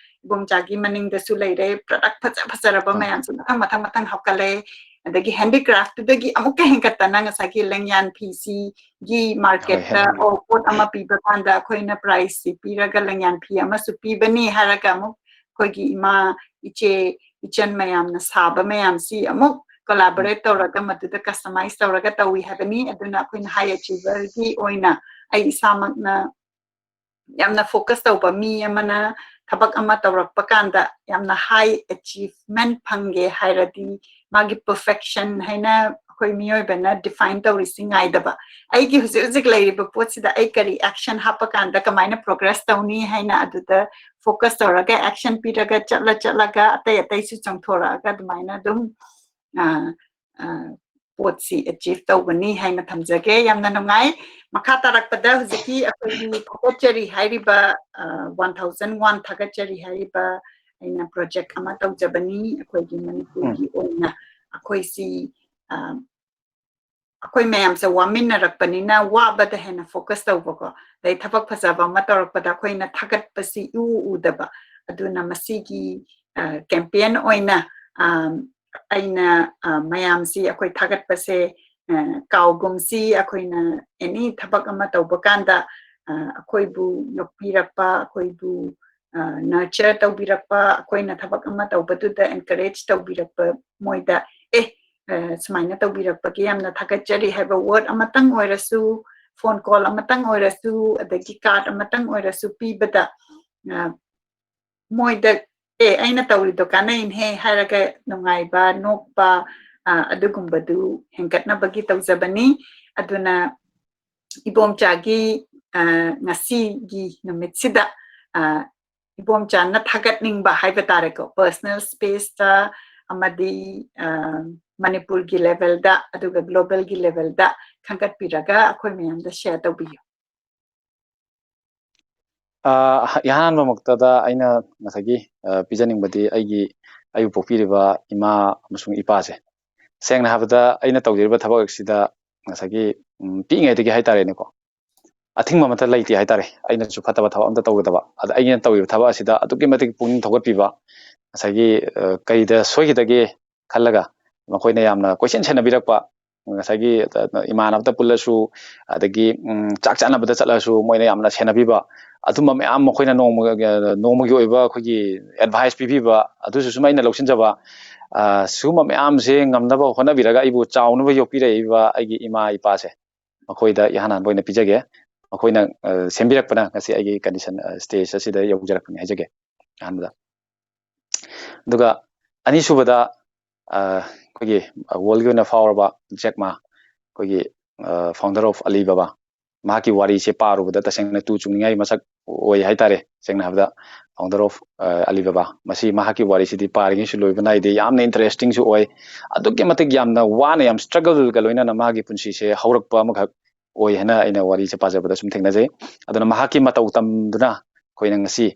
ꯏꯕꯣꯝꯆꯥꯒꯤ ꯃꯅꯤꯡꯗꯁꯨ ꯂꯩꯔꯦ, product ꯐꯖ ꯐꯖꯔꯕ ꯍꯣꯏ꯫ ꯃꯌꯥꯝꯁꯦ ꯃꯊꯪ, ꯃꯊꯪ, ꯃꯊꯪ ꯍꯥꯞꯀꯠꯂꯦ꯫ ꯑꯗꯒꯤ handicraft ꯇꯨꯗꯒꯤ ꯑꯃꯨꯛꯀ ꯍꯦꯟꯒꯠꯇꯅ ꯉꯁꯥꯏꯒꯤ ꯂꯦꯡꯌꯥꯟ ꯐꯤꯁꯤꯒꯤ market ꯍꯣꯏ, ꯇ, ꯍꯦꯟꯅ ꯑꯣ, ꯄꯣꯠ ꯑꯃ ꯄꯤꯕ ꯀꯥꯟꯗ ꯑꯩꯈꯣꯏꯅ price ꯁꯤ ꯄꯤꯔꯒ ꯂꯦꯡꯌꯥꯟ ꯐꯤ ꯑꯃꯁꯨ ꯄꯤꯕꯅꯤ ꯍꯥꯏꯔꯒ ꯑꯃꯨꯛ ꯑꯩꯈꯣꯏꯒꯤ ꯏꯃꯥ, ꯏꯆꯦ, ꯏꯆꯟ ꯃꯌꯥꯝꯅ ꯁꯥꯕ ꯃꯌꯥꯝꯁꯤ ꯑꯃꯨꯛ collaborate ꯇꯧꯔꯒ ꯃꯗꯨꯗ customize ꯇꯧꯔꯒ ꯇꯧꯏ ꯍꯥꯏꯕꯅꯤ꯫ ꯑꯗꯨꯅ ꯑꯩꯈꯣꯏꯅ high achiever ꯒꯤ ꯑꯣꯏꯅ ꯑꯩ ꯏꯁꯥꯃꯛꯅ ꯌꯥꯝꯅ focus ꯇꯧꯕ ꯃꯤ ꯑꯃꯅ ꯊꯕꯛ ꯑꯃ ꯇꯧꯔꯛꯄ ꯀꯥꯟꯗ ꯌꯥꯝꯅ high achievement ꯐꯪꯒꯦ ꯍꯥꯏꯔꯗꯤ ꯃꯥꯒꯤ perfection ꯍꯥꯏꯅ ꯑꯩꯈꯣꯏ ꯃꯤꯑꯣꯏꯕꯅ define ꯇꯧꯔꯤꯁꯤ ꯉꯥꯏꯗꯕ, ꯑꯩꯒꯤ ꯍꯧꯖꯤꯛ ꯍꯧꯖꯤꯛ ꯂꯩꯔꯤꯕ ꯄꯣꯠꯁꯤꯗ ꯑꯩ ꯀꯔꯤ action ꯍꯥꯞꯄ ꯀꯥꯟꯗ ꯀꯃꯥꯏꯅ progress ꯇꯧꯅꯤ ꯍꯥꯏꯅ ꯑꯗꯨꯗ focus ꯇꯧꯔꯒ action ꯄꯤꯔꯒ ꯆꯠꯂ ꯆꯠꯂꯒ ꯑꯇꯩ ꯑꯇꯩꯁꯨ ꯆꯪꯊꯣꯔꯛꯑꯒ ꯑꯗꯨꯃꯥꯏꯅ ꯑꯗꯨꯝ, ꯑ, ꯑ, ꯄꯣꯠꯁꯤ achieve ꯇꯧꯒꯅꯤ ꯍꯥꯏꯅ ꯊꯝꯖꯒꯦ꯫ ꯌꯥꯝꯅ ꯅꯨꯡꯉꯥꯏ꯫ ꯃꯈꯥ ꯇꯥꯔꯛꯄꯗ ꯍꯧꯖꯤꯛꯀꯤ ꯑꯩꯈꯣꯏꯒꯤ ꯊꯥꯒꯠꯆꯔꯤ ꯍꯥꯏꯔꯤꯕ, ꯑ, one thousand one ꯊꯥꯒꯠꯆꯔꯤ ꯍꯥꯏꯔꯤꯕ ꯑꯩꯅ project ꯑꯃ ꯇꯧꯖꯕꯅꯤ꯫ ꯑꯩꯈꯣꯏꯒꯤ ꯃꯅꯤꯄꯨꯔꯒꯤ ꯑꯣꯏꯅ ꯑꯩꯈꯣꯏꯁꯤ, ꯑ, ꯑꯩꯈꯣꯏ ꯃꯌꯥꯝꯁꯦ ꯋꯥꯃꯤꯟꯅꯔꯛꯄꯅꯤꯅ ꯋꯥꯕꯗ ꯍꯦꯟꯅ focus ꯇꯧꯕꯀꯣ, ꯑꯗꯩ ꯊꯕꯛ ꯐꯖꯕ ꯑꯃ ꯇꯧꯔꯛꯄꯗ ꯑꯩꯈꯣꯏꯅ ꯊꯥꯒꯠꯄꯁꯤ ꯏꯎ ꯎꯗꯕ꯫ ꯑꯗꯨꯅ ꯃꯁꯤꯒꯤ, ꯑ, campaign ꯑꯣꯏꯅ, ꯑ, ꯑꯩꯅ, ꯑ, ꯃꯌꯥꯝꯁꯤ ꯑꯩꯈꯣꯏ ꯊꯥꯒꯠꯄꯁꯦ, ꯑ, ꯀꯥꯎꯒꯨꯝꯁꯤ꯫ ꯑꯩꯈꯣꯏꯅ any ꯊꯕꯛ ꯑꯃ ꯇꯧꯕ ꯀꯥꯟꯗ, ꯑ, ꯑꯩꯈꯣꯏꯕꯨ ꯌꯣꯛꯄꯤꯔꯛꯄ, ꯑꯩꯈꯣꯏꯕꯨ, ꯑ, nurture ꯇꯧꯕꯤꯔꯛꯄ, ꯑꯩꯈꯣꯏꯅ ꯊꯕꯛ ꯑꯃ ꯇꯧꯕꯗꯨꯗ encourage ꯇꯧꯕꯤꯔꯛꯄ ꯃꯣꯏꯗ, "ꯑꯦ, ꯑ, ꯁꯨꯃꯥꯏꯅ ꯇꯧꯕꯤꯔꯛꯄꯒꯤ ꯌꯥꯝꯅ ꯊꯥꯒꯠꯆꯔꯤ ꯍꯥꯏꯕ word ꯑꯃꯇꯪ ꯑꯣꯏꯔꯁꯨ, phone call ꯑꯃꯇꯪ ꯑꯣꯏꯔꯁꯨ, ꯑꯗꯒꯤ card ꯑꯃꯇꯪ ꯑꯣꯏꯔꯁꯨ ꯄꯤꯕꯗ, ꯑ, ꯃꯣꯏꯗ "ꯑꯦ, ꯑꯩꯅ ꯇꯧꯔꯤꯗꯣ ꯀꯥꯟꯅꯩꯅꯦꯍꯦ" ꯍꯥꯏꯔꯒ ꯅꯨꯡꯉꯥꯏꯕ, ꯅꯣꯛꯄ, ꯑ, ꯑꯗꯨꯒꯨꯝꯕꯗꯨ ꯍꯦꯟꯒꯠꯅꯕꯒꯤ ꯇꯧꯖꯕꯅꯤ꯫ ꯑꯗꯨꯅ ꯏꯕꯣꯝꯆꯥꯒꯤ, ꯑ, ꯉꯁꯤꯒꯤ ꯅꯨꯃꯤꯠꯁꯤꯗ, ꯑ, ꯏꯕꯣꯝꯆꯥꯅ ꯊꯥꯒꯠꯅꯤꯡꯕ ꯍꯥꯏꯕ ꯇꯥꯔꯦꯀꯣ, personal spaceꯇ ꯑꯃꯗꯤ, ꯑ, ꯃꯅꯤꯄꯨꯔꯒꯤ levelꯗ, ꯑꯗꯨꯒ globalꯒꯤ levelꯗ ꯈꯟꯒꯠꯄꯤꯔꯒ ꯑꯩꯈꯣꯏ ꯃꯌꯥꯝꯗ share ꯇꯧꯕꯤꯌꯨ꯫ ꯑ, ꯏꯍꯥꯟ ꯍꯥꯟꯕꯃꯛꯇꯗ ꯑꯩꯅ ꯉꯁꯥꯏꯒꯤ, ꯑ, ꯄꯤꯖꯅꯤꯡꯕꯗꯤ ꯑꯩꯒꯤ, ꯑꯩꯕꯨ ꯄꯣꯛꯄꯤꯔꯤꯕ ꯏꯃꯥ ꯑꯃꯁꯨꯡ ꯏꯄꯥꯁꯦ꯫ ꯁꯦꯡꯅ ꯍꯥꯏꯕꯗ, ꯑꯩꯅ ꯇꯧꯖꯔꯤꯕ ꯊꯕꯛ ꯑꯁꯤꯗ ꯉꯁꯥꯏꯒꯤ, ꯎꯝ, ꯄꯤꯛꯏꯉꯩꯗꯒꯤ ꯍꯥꯏꯇꯥꯔꯦꯅꯦꯀꯣ, ꯑꯊꯤꯡꯕ ꯑꯃꯠꯇ ꯂꯩꯇꯦ ꯍꯥꯏꯇꯥꯔꯦ꯫ ꯑꯩꯅꯁꯨ ꯐꯠꯇꯕ ꯊꯕꯛ ꯑꯝꯇ ꯇꯧꯗꯕ꯫ ꯑꯗ ꯑꯩꯅ ꯇꯧꯔꯤꯕ ꯊꯕꯛ ꯑꯁꯤꯗ ꯑꯗꯨꯛꯀꯤ ꯃꯇꯤꯛ ꯄꯨꯛꯅꯤꯡ ꯊꯧꯒꯠꯄꯤꯕ, ꯉꯁꯥꯏꯒꯤ, ꯑ, ꯀꯔꯤꯗ ꯁꯣꯏꯈꯤꯗꯒꯦ ꯈꯜꯂꯒ ꯃꯈꯣꯏꯅ ꯌꯥꯝꯅ ꯀꯣꯏꯁꯦꯟ ꯁꯦꯟꯅꯕꯤꯔꯛꯄ, ꯉꯁꯥꯏꯒꯤ, ꯑ, ꯏꯃꯥꯟꯅꯕꯗ ꯄꯨꯜꯂꯁꯨ, ꯑꯗꯒꯤ, ꯎꯝ, ꯆꯥꯛ ꯆꯥꯅꯕꯗ ꯆꯠꯂꯁꯨ ꯃꯣꯏꯅ ꯌꯥꯝꯅ ꯁꯦꯟꯅꯕꯤꯕ, ꯑꯗꯨꯝꯕ ꯃꯌꯥꯝ ꯃꯈꯣꯏꯅ ꯅꯣꯡꯃ-, ꯑ, ꯅꯣꯡꯃꯒꯤ ꯑꯣꯏꯕ ꯑꯩꯈꯣꯏꯒꯤ advice ꯄꯤꯕꯤꯕ, ꯑꯗꯨꯁꯨ ꯁꯨꯝ ꯑꯩꯅ ꯂꯧꯁꯤꯟꯖꯕ, ꯑ, ꯁꯤꯒꯨꯝꯕ ꯃꯌꯥꯝꯁꯦ ꯉꯝꯅꯕ ꯍꯣꯠꯅꯕꯤꯔꯒ ꯑꯩꯕꯨ ꯆꯥꯎꯅꯕ ꯌꯣꯛꯄꯤꯔꯛꯏꯕ ꯑꯩꯒꯤ ꯏꯃꯥ ꯏꯄꯥꯁꯦ, ꯃꯈꯣꯏꯗ ꯏꯍꯥꯟ ꯍꯥꯟꯕ ꯑꯣꯏꯅ ꯄꯤꯖꯒꯦ꯫ ꯃꯈꯣꯏꯅ, ꯑ, ꯁꯦꯝꯕꯤꯔꯛꯄꯅ ꯉꯁꯤ ꯑꯩꯒꯤ condition, ꯑ, stage ꯑꯁꯤꯗ ꯌꯧꯖꯔꯛꯄꯅꯤ ꯍꯥꯏꯖꯒꯦ ꯑꯍꯥꯟꯕꯗ꯫ ꯑꯗꯨꯒ ꯑꯅꯤꯁꯨꯕꯗ, ꯑ, ꯑꯩꯈꯣꯏꯒꯤ, ꯑ, worldꯒꯤ ꯑꯣꯏꯅ ꯐꯥꯎꯔꯕ Jack Ma, ꯑꯩꯈꯣꯏꯒꯤ, ꯑ, founder of Alibaba, ꯃꯍꯥꯛꯀꯤ ꯋꯥꯔꯤꯁꯦ ꯄꯥꯔꯨꯕꯗ ꯇꯁꯦꯡꯅ ꯇꯨ ꯆꯨꯡꯅꯤꯡꯉꯥꯏ ꯃꯁꯛ ꯑꯣꯏ ꯍꯥꯏꯇꯥꯔꯦ꯫ ꯁꯦꯡꯅ ꯍꯥꯏꯕꯗ, founder of, ꯑ, Alibaba, ꯃꯁꯤ ꯃꯍꯥꯛꯀꯤ ꯋꯥꯔꯤꯁꯤꯗꯤ ꯄꯥꯔꯤꯉꯩꯁꯨ ꯂꯣꯏꯕ ꯅꯥꯏꯗꯦ, ꯌꯥꯝꯅ interestingꯁꯨ ꯑꯣꯏ꯫ ꯑꯗꯨꯛꯀꯤ ꯃꯇꯤꯛ ꯌꯥꯝꯅ ꯋꯥꯅ, ꯌꯥꯝ struggleꯒ ꯂꯣꯏꯅꯅ ꯃꯥꯒꯤ ꯄꯨꯟꯁꯤꯁꯦ ꯍꯧꯔꯛꯄ ꯑꯃꯈꯛ ꯑꯣꯏ ꯍꯥꯏꯅ ꯑꯩꯅ ꯋꯥꯔꯤꯁꯦ ꯄꯥꯖꯕꯗ ꯁꯨꯝ ꯊꯦꯡꯅꯖꯩ꯫ ꯑꯗꯨꯅ ꯃꯍꯥꯛꯀꯤ ꯃꯇꯧ ꯇꯝꯗꯨꯅ ꯑꯩꯈꯣꯏꯅ ꯉꯁꯤ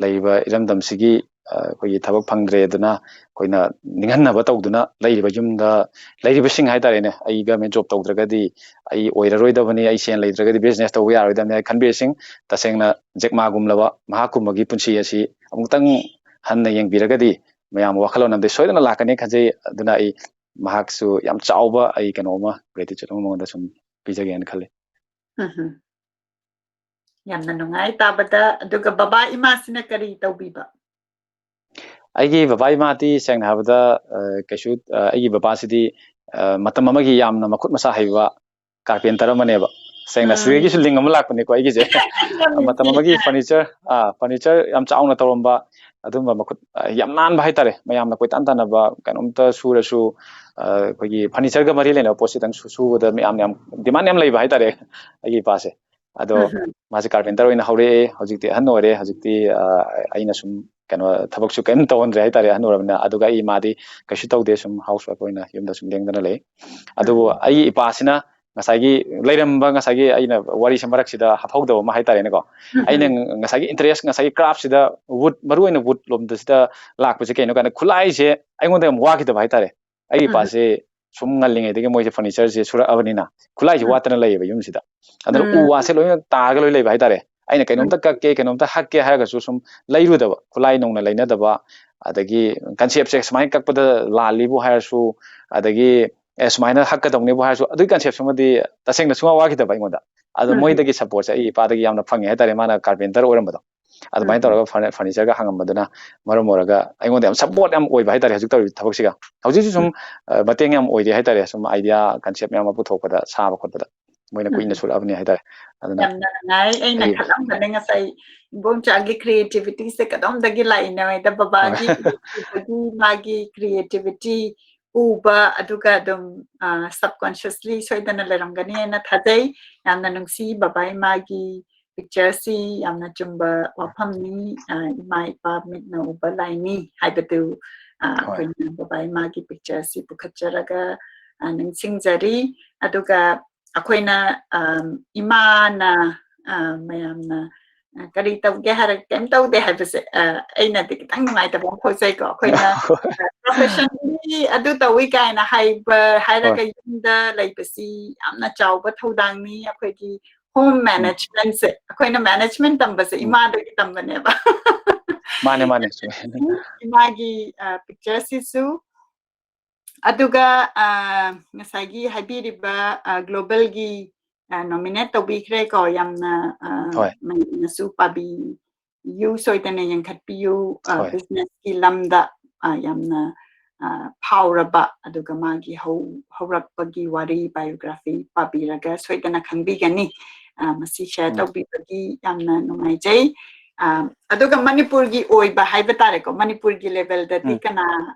ꯂꯩꯔꯤꯕ ꯏꯔꯝꯗꯝꯁꯤꯒꯤ, ꯑ, ꯑꯩꯈꯣꯏꯒꯤ ꯊꯕꯛ ꯐꯪꯗ꯭ꯔꯦ ꯑꯗꯨꯅ ꯑꯩꯈꯣꯏꯅ ꯅꯤꯡꯍꯟꯅꯕ ꯇꯧꯗꯨꯅ ꯂꯩꯔꯤꯕ ꯌꯨꯝꯗ ꯂꯩꯔꯤꯕꯁꯤꯡ ꯍꯥꯏꯇꯥꯔꯦꯅꯦ, "ꯑꯩ government job ꯇꯧꯗ꯭ꯔꯒꯗꯤ ꯑꯩ ꯑꯣꯏꯔꯔꯣꯏꯗꯕꯅꯤ, ꯑꯩ ꯁꯦꯟ ꯂꯩꯇ꯭ꯔꯒꯗꯤ business ꯇꯧꯕ ꯌꯥꯔꯣꯏꯗꯕꯅꯤ" ꯍꯥꯏꯅ ꯈꯟꯕꯤꯔꯤꯁꯤꯡ, ꯇꯁꯦꯡꯅ Jack Maꯒꯨꯝꯂꯕ ꯃꯍꯥꯛꯀꯨꯝꯕꯒꯤ ꯄꯨꯟꯁꯤ ꯑꯁꯤ ꯑꯃꯨꯛꯇꯪ ꯍꯟꯅ ꯌꯦꯡꯕꯤꯔꯒꯗꯤ ꯃꯌꯥꯝ ꯋꯥꯈꯜꯂꯣꯟ ꯑꯃꯗꯤ ꯁꯣꯏꯗꯅ ꯂꯥꯛꯀꯅꯤ ꯈꯟꯖꯩ꯫ ꯑꯗꯨꯅ ꯑꯩ ꯃꯍꯥꯛꯁꯨ ꯌꯥꯝ ꯆꯥꯎꯕ ꯑꯩ ꯀꯩꯅꯣ ꯑꯃ, gratitude ꯑꯃ ꯃꯉꯣꯟꯗ ꯁꯨꯝ ꯄꯤꯖꯒꯦꯅ ꯈꯜꯂꯤ꯫ ꯎꯝꯍꯨꯝ꯫ ꯌꯥꯝꯅ ꯅꯨꯡꯉꯥꯏ ꯇꯥꯕꯗ꯫ ꯑꯗꯨꯒ ꯕꯕꯥ ꯏꯃꯥꯁꯤꯅ ꯀꯔꯤ ꯇꯧꯕꯤꯕ? ꯑꯩꯒꯤ ꯕꯕꯥ ꯏꯃꯥꯗꯤ ꯁꯦꯡꯅ ꯍꯥꯏꯔꯕꯗ, ꯑ, ꯀꯩꯁꯨ, ꯑ, ꯑꯩꯒꯤ ꯕꯕꯥꯁꯤꯗꯤ, ꯑ, ꯃꯇꯝ ꯑꯃꯒꯤ ꯌꯥꯝꯅ ꯃꯈꯨꯠ ꯃꯁꯥ ꯍꯩꯕ carpenter ꯑꯃꯅꯦꯕ꯫ ꯁꯦꯡꯅ ꯎꯝ꯫ ꯁꯤꯗꯒꯤꯁꯨ link ꯑꯃ ꯂꯥꯛꯄꯅꯤꯀꯣ ꯑꯩꯒꯤꯁꯦ꯫ ꯌꯥꯝ ꯃꯇꯝ ꯅꯨꯡꯁꯤ꯫ ꯑꯃꯒꯤ furniture, ꯑ, furniture ꯌꯥꯝ ꯆꯥꯎꯅ ꯇꯧꯔꯝꯕ, ꯑꯗꯨꯝꯕ ꯃꯈꯨꯠ, ꯑ, ꯌꯥꯝ ꯅꯥꯟꯕ ꯍꯥꯏꯇꯥꯔꯦ꯫ ꯃꯌꯥꯝꯅ ꯀꯣꯏꯇꯥꯟ ꯇꯥꯟꯅꯕ ꯀꯩꯅꯣꯝꯇ ꯁꯨꯔꯁꯨ, ꯑ, ꯑꯩꯈꯣꯏꯒꯤ furnitureꯒ ꯃꯔꯤ ꯂꯩꯅꯕ ꯄꯣꯠꯁꯤꯗꯪ ꯁꯨ-, ꯁꯨꯕꯗ ꯃꯌꯥꯝꯅ ꯌꯥꯝ demand ꯌꯥꯝ ꯂꯩꯕ ꯍꯥꯏꯇꯥꯔꯦ ꯑꯩꯒꯤ ꯏꯄꯥꯁꯦ꯫ ꯑꯗꯣ ꯎꯝ꯫ ꯃꯥꯁꯦ carpenter ꯑꯣꯏꯅ ꯍꯧꯔꯛꯑꯦ꯫ ꯍꯧꯖꯤꯛꯇꯤ ꯑꯍꯟ ꯑꯣꯏꯔꯦ꯫ ꯍꯧꯖꯤꯛꯇꯤ, ꯑ, ꯑꯩꯅ ꯁꯨꯝ ꯀꯩꯅꯣ ꯊꯕꯛꯁꯨ ꯀꯔꯤꯝ ꯇꯧꯍꯟꯗ꯭ꯔꯦ ꯍꯥꯏꯇꯥꯔꯦ, ꯑꯍꯟ ꯑꯣꯏꯔꯕꯅꯤꯅ꯫ ꯑꯗꯨꯒ ꯑꯩ ꯏꯃꯥꯗꯤ ꯀꯩꯁꯨ ꯇꯧꯗꯦ, ꯁꯨꯝ housewife ꯑꯣꯏꯅ ꯌꯨꯝꯗ ꯁꯨꯝ ꯂꯦꯡꯗꯅ ꯂꯩ꯫ ꯑꯗꯨꯕꯨ ꯎꯝ꯫ ꯑꯩꯒꯤ ꯏꯄꯥꯁꯤꯅ ꯉꯁꯥꯏꯒꯤ ꯂꯩꯔꯝꯕ, ꯉꯁꯥꯏꯒꯤ ꯑꯩꯅ ꯋꯥꯔꯤꯁꯦ ꯃꯔꯛꯁꯤꯗ ꯍꯥꯞꯍꯧꯗꯕ ꯑꯃ ꯍꯥꯏꯇꯥꯔꯦꯅꯦꯀꯣ꯫ ꯎꯝ꯫ ꯑꯩꯅ ꯉꯁꯥꯏꯒꯤ interest, ꯉꯁꯥꯏꯒꯤ craftꯁꯤꯗ wood, ꯃꯔꯨꯑꯣꯏꯅ wood ꯂꯣꯝꯗꯁꯤꯗ ꯂꯥꯛꯄꯁꯦ ꯀꯩꯅꯣ ꯀꯥꯏꯅ, ꯈꯨꯠꯂꯥꯏꯁꯦ ꯑꯩꯉꯣꯟꯗ ꯌꯥꯝ ꯋꯥꯈꯤꯗꯕ ꯍꯥꯏꯇꯥꯔꯦ꯫ ꯑꯩꯒꯤ ꯎꯝ꯫ ꯏꯄꯥꯁꯦ ꯁꯨꯝ ꯉꯜꯂꯤꯉꯩꯗꯒꯤ ꯃꯣꯏꯁꯦ furnitureꯁꯦ ꯁꯨꯔꯛꯑꯕꯅꯤꯅ ꯈꯨꯠꯂꯥꯏꯁꯦ ꯎꯝ꯫ ꯋꯥꯠꯇꯅ ꯂꯩꯌꯦꯕ ꯌꯨꯝꯁꯤꯗ꯫ ꯑꯗꯨꯅ ꯎ ꯎꯝ꯫ ꯋꯥꯁꯦ ꯂꯣꯏꯅ ꯇꯥꯔꯒ ꯂꯣꯏ ꯂꯩꯕ ꯍꯥꯏꯇꯥꯔꯦ꯫ ꯑꯩꯅ ꯎꯝ꯫ ꯀꯩꯅꯣꯝꯇ ꯀꯛꯀꯦ, ꯀꯩꯅꯣꯝꯇ ꯍꯛꯀꯦ ꯍꯥꯏꯔꯒꯁꯨ ꯁꯨꯝ ꯂꯩꯔꯨꯗꯕ, ꯈꯨꯠꯂꯥꯏ ꯅꯧꯅ ꯂꯩꯅꯗꯕ, ꯑꯗꯒꯤ conceptꯁꯦ ꯁꯨꯃꯥꯏꯅ ꯀꯛꯄꯗ ꯂꯥꯜꯂꯤꯕꯨ ꯍꯥꯏꯔꯁꯨ, ꯑꯗꯒꯤ, ꯑꯦ, ꯁꯨꯃꯥꯏꯅ ꯍꯛꯀꯗꯧꯅꯤꯕꯨ ꯍꯥꯏꯔꯁꯨ, ꯑꯗꯨꯒꯤ conceptꯁꯤꯃꯗꯤ ꯇꯁꯦꯡꯅ ꯁꯨꯡꯋꯥ ꯋꯥꯈꯤꯗꯕ ꯑꯩꯉꯣꯟꯗ꯫ ꯑꯗꯣ ꯎꯝ꯫ ꯃꯣꯏꯗꯒꯤ supportꯁꯦ ꯑꯩ ꯏꯄꯥꯗꯒꯤ ꯌꯥꯝꯅ ꯐꯪꯉꯦ ꯍꯥꯏꯇꯥꯔꯦ, ꯃꯥꯅ carpenter ꯑꯣꯏꯔꯝꯕꯗꯣ꯫ ꯑꯗꯨꯃꯥꯏꯅ ꯎꯝ꯫ ꯇꯧꯔꯒ furni-, furnitureꯒ ꯍꯥꯡꯉꯝꯕꯗꯨꯅ ꯃꯔꯝ ꯑꯣꯏꯔꯒ ꯑꯩꯉꯣꯟꯗ ꯌꯥꯝ support ꯌꯥꯝ ꯑꯣꯏꯕ ꯍꯥꯏꯇꯥꯔꯦ ꯍꯧꯖꯤꯛ ꯇꯧꯔꯤꯕ ꯊꯕꯛꯁꯤꯒ꯫ ꯍꯧꯖꯤꯛꯁꯨ ꯁꯨꯝ, ꯎꯝ꯫ ꯑ, ꯃꯇꯦꯡ ꯌꯥꯝ ꯑꯣꯏꯔꯤ ꯍꯥꯏꯇꯥꯔꯦ, ꯁꯨꯝ idea, concept ꯃꯌꯥꯝ ꯑꯃ ꯄꯨꯊꯣꯛꯄꯗ, ꯁꯥꯕ ꯈꯣꯠꯄꯗ꯫ ꯃꯣꯏꯅ ꯀꯨꯏꯅ ꯎꯝ꯫ ꯁꯨꯔꯛꯑꯕꯅꯤ ꯍꯥꯏꯇꯥꯔꯦ꯫ ꯑꯗꯨꯅ ꯌꯥꯝꯅ ꯅꯨꯡꯉꯥꯏ꯫ ꯑꯩꯅ ꯑꯩ ꯈꯜꯂꯝꯕꯅꯦ ꯉꯁꯥꯏ ꯏꯕꯣꯝꯆꯥꯒꯤ creativityꯁꯦ ꯀꯗꯣꯝꯗꯒꯤ ꯂꯥꯛꯏꯅꯣ ꯍꯥꯏꯗ, ꯕꯕꯥꯒꯤ ꯍꯣꯏ꯫ ꯎꯕꯗꯒꯤ ꯃꯥꯒꯤ creativity ꯎꯕ, ꯑꯗꯨꯒ ꯑꯗꯨꯝ, ꯑ, subconsciously ꯁꯣꯏꯗꯅ ꯂꯩꯔꯝꯒꯅꯤ ꯍꯥꯏꯅ ꯊꯥꯖꯩ꯫ ꯌꯥꯝꯅ ꯅꯨꯡꯁꯤ ꯕꯕꯥ ꯏꯃꯥꯒꯤ pictureꯁꯤ, ꯌꯥꯝꯅ ꯆꯨꯝꯕ ꯋꯥꯐꯝꯅꯤ꯫ ꯑ, ꯏꯃꯥ ꯏꯄꯥ ꯃꯤꯠꯅ ꯎꯕ ꯂꯥꯏꯅꯤ ꯍꯥꯏꯕꯗꯨ, ꯑ, ꯍꯣꯏ꯫ ꯑꯩꯈꯣꯏꯅ ꯕꯕꯥ ꯏꯃꯥꯒꯤ pictureꯁꯤ ꯄꯨꯈꯠꯆꯔꯒ, ꯑ, ꯅꯤꯡꯁꯤꯡꯖꯔꯤ꯫ ꯑꯗꯨꯒ ꯑꯩꯈꯣꯏꯅ, ꯑꯝ, ꯏꯃꯥꯅ, ꯑ, ꯃꯌꯥꯝꯅ, ꯑ, ꯀꯔꯤ ꯇꯧꯒꯦ ꯍꯥꯏꯔꯒ ꯀꯩꯝ ꯇꯧꯗꯦ ꯍꯥꯏꯕꯁꯦ, ꯑ, ꯑꯩꯅꯗꯤ ꯈꯤꯇꯪ ꯅꯨꯡꯉꯥꯏꯇꯕ ꯑꯃ ꯐꯥꯎꯖꯩꯀꯣ꯫ ꯑꯩꯈꯣꯏꯅ, ꯑ, professionally ꯑꯗꯨ ꯇꯧꯏ ꯀꯥꯏꯅ ꯍꯥꯏꯕ, ꯍꯥꯏꯔꯒ ꯍꯣꯏ꯫ ꯌꯨꯝꯗ ꯂꯩꯕꯁꯤ ꯌꯥꯝꯅ ꯆꯥꯎꯕ ꯊꯧꯗꯥꯡꯅꯤ꯫ ꯑꯩꯈꯣꯏꯒꯤ home ꯎꯝ꯫ managementꯁꯦ, ꯑꯩꯈꯣꯏꯅ management ꯇꯝꯕꯁꯦ ꯎꯝ꯫ ꯏꯃꯥꯗꯒꯤ ꯇꯝꯕꯅꯦꯕ꯫ ꯃꯥꯅꯦ, ꯃꯥꯅꯦ, ꯆꯨꯝꯃꯦ꯫ ꯏꯃꯥꯒꯤ, ꯑ, pictureꯁꯤꯁꯨ꯫ ꯑꯗꯨꯒ, ꯑ, ꯉꯁꯥꯏꯒꯤ ꯍꯥꯏꯕꯤꯔꯤꯕ, ꯑ, globalꯒꯤ, ꯑ, nominate ꯇꯧꯕꯤꯈ꯭ꯔꯦꯀꯣ, ꯌꯥꯝꯅ, ꯑ, ꯍꯣꯏ꯫ ꯃꯌꯥꯝꯅꯁꯨ ꯄꯥꯕꯤ-, ꯌꯨ ꯁꯣꯏꯗꯅ ꯌꯦꯡꯈꯠꯄꯤꯌꯨ꯫ ꯑ, ꯍꯣꯏ꯫ ꯕꯤꯖꯤꯅꯦꯁꯀꯤ ꯂꯝꯗ, ꯑ, ꯌꯥꯝꯅ, ꯑ, ꯐꯥꯎꯔꯕ, ꯑꯗꯨꯒ ꯃꯥꯒꯤ ꯍꯧ-, ꯍꯧꯔꯛꯄꯒꯤ ꯋꯥꯔꯤ, ꯕꯥꯏꯑꯣꯒ꯭ꯔꯥꯐꯤ ꯄꯥꯕꯤꯔꯒ ꯁꯣꯏꯗꯅ ꯈꯪꯕꯤꯒꯅꯤ꯫ ꯑ, ꯃꯁꯤ ꯁꯦꯌꯔ ꯎꯝ꯫ ꯇꯧꯕꯤꯕꯒꯤ ꯌꯥꯝꯅ ꯅꯨꯡꯉꯥꯏꯖꯩ꯫ ꯑ, ꯑꯗꯨꯒ ꯃꯅꯤꯄꯨꯔꯒꯤ ꯑꯣꯏꯕ ꯍꯥꯏꯕ ꯇꯥꯔꯦꯀꯣ, ꯃꯅꯤꯄꯨꯔꯒꯤ ꯂꯦꯚꯦꯜꯗꯗꯤ ꯎꯝ꯫ ꯀꯅꯥ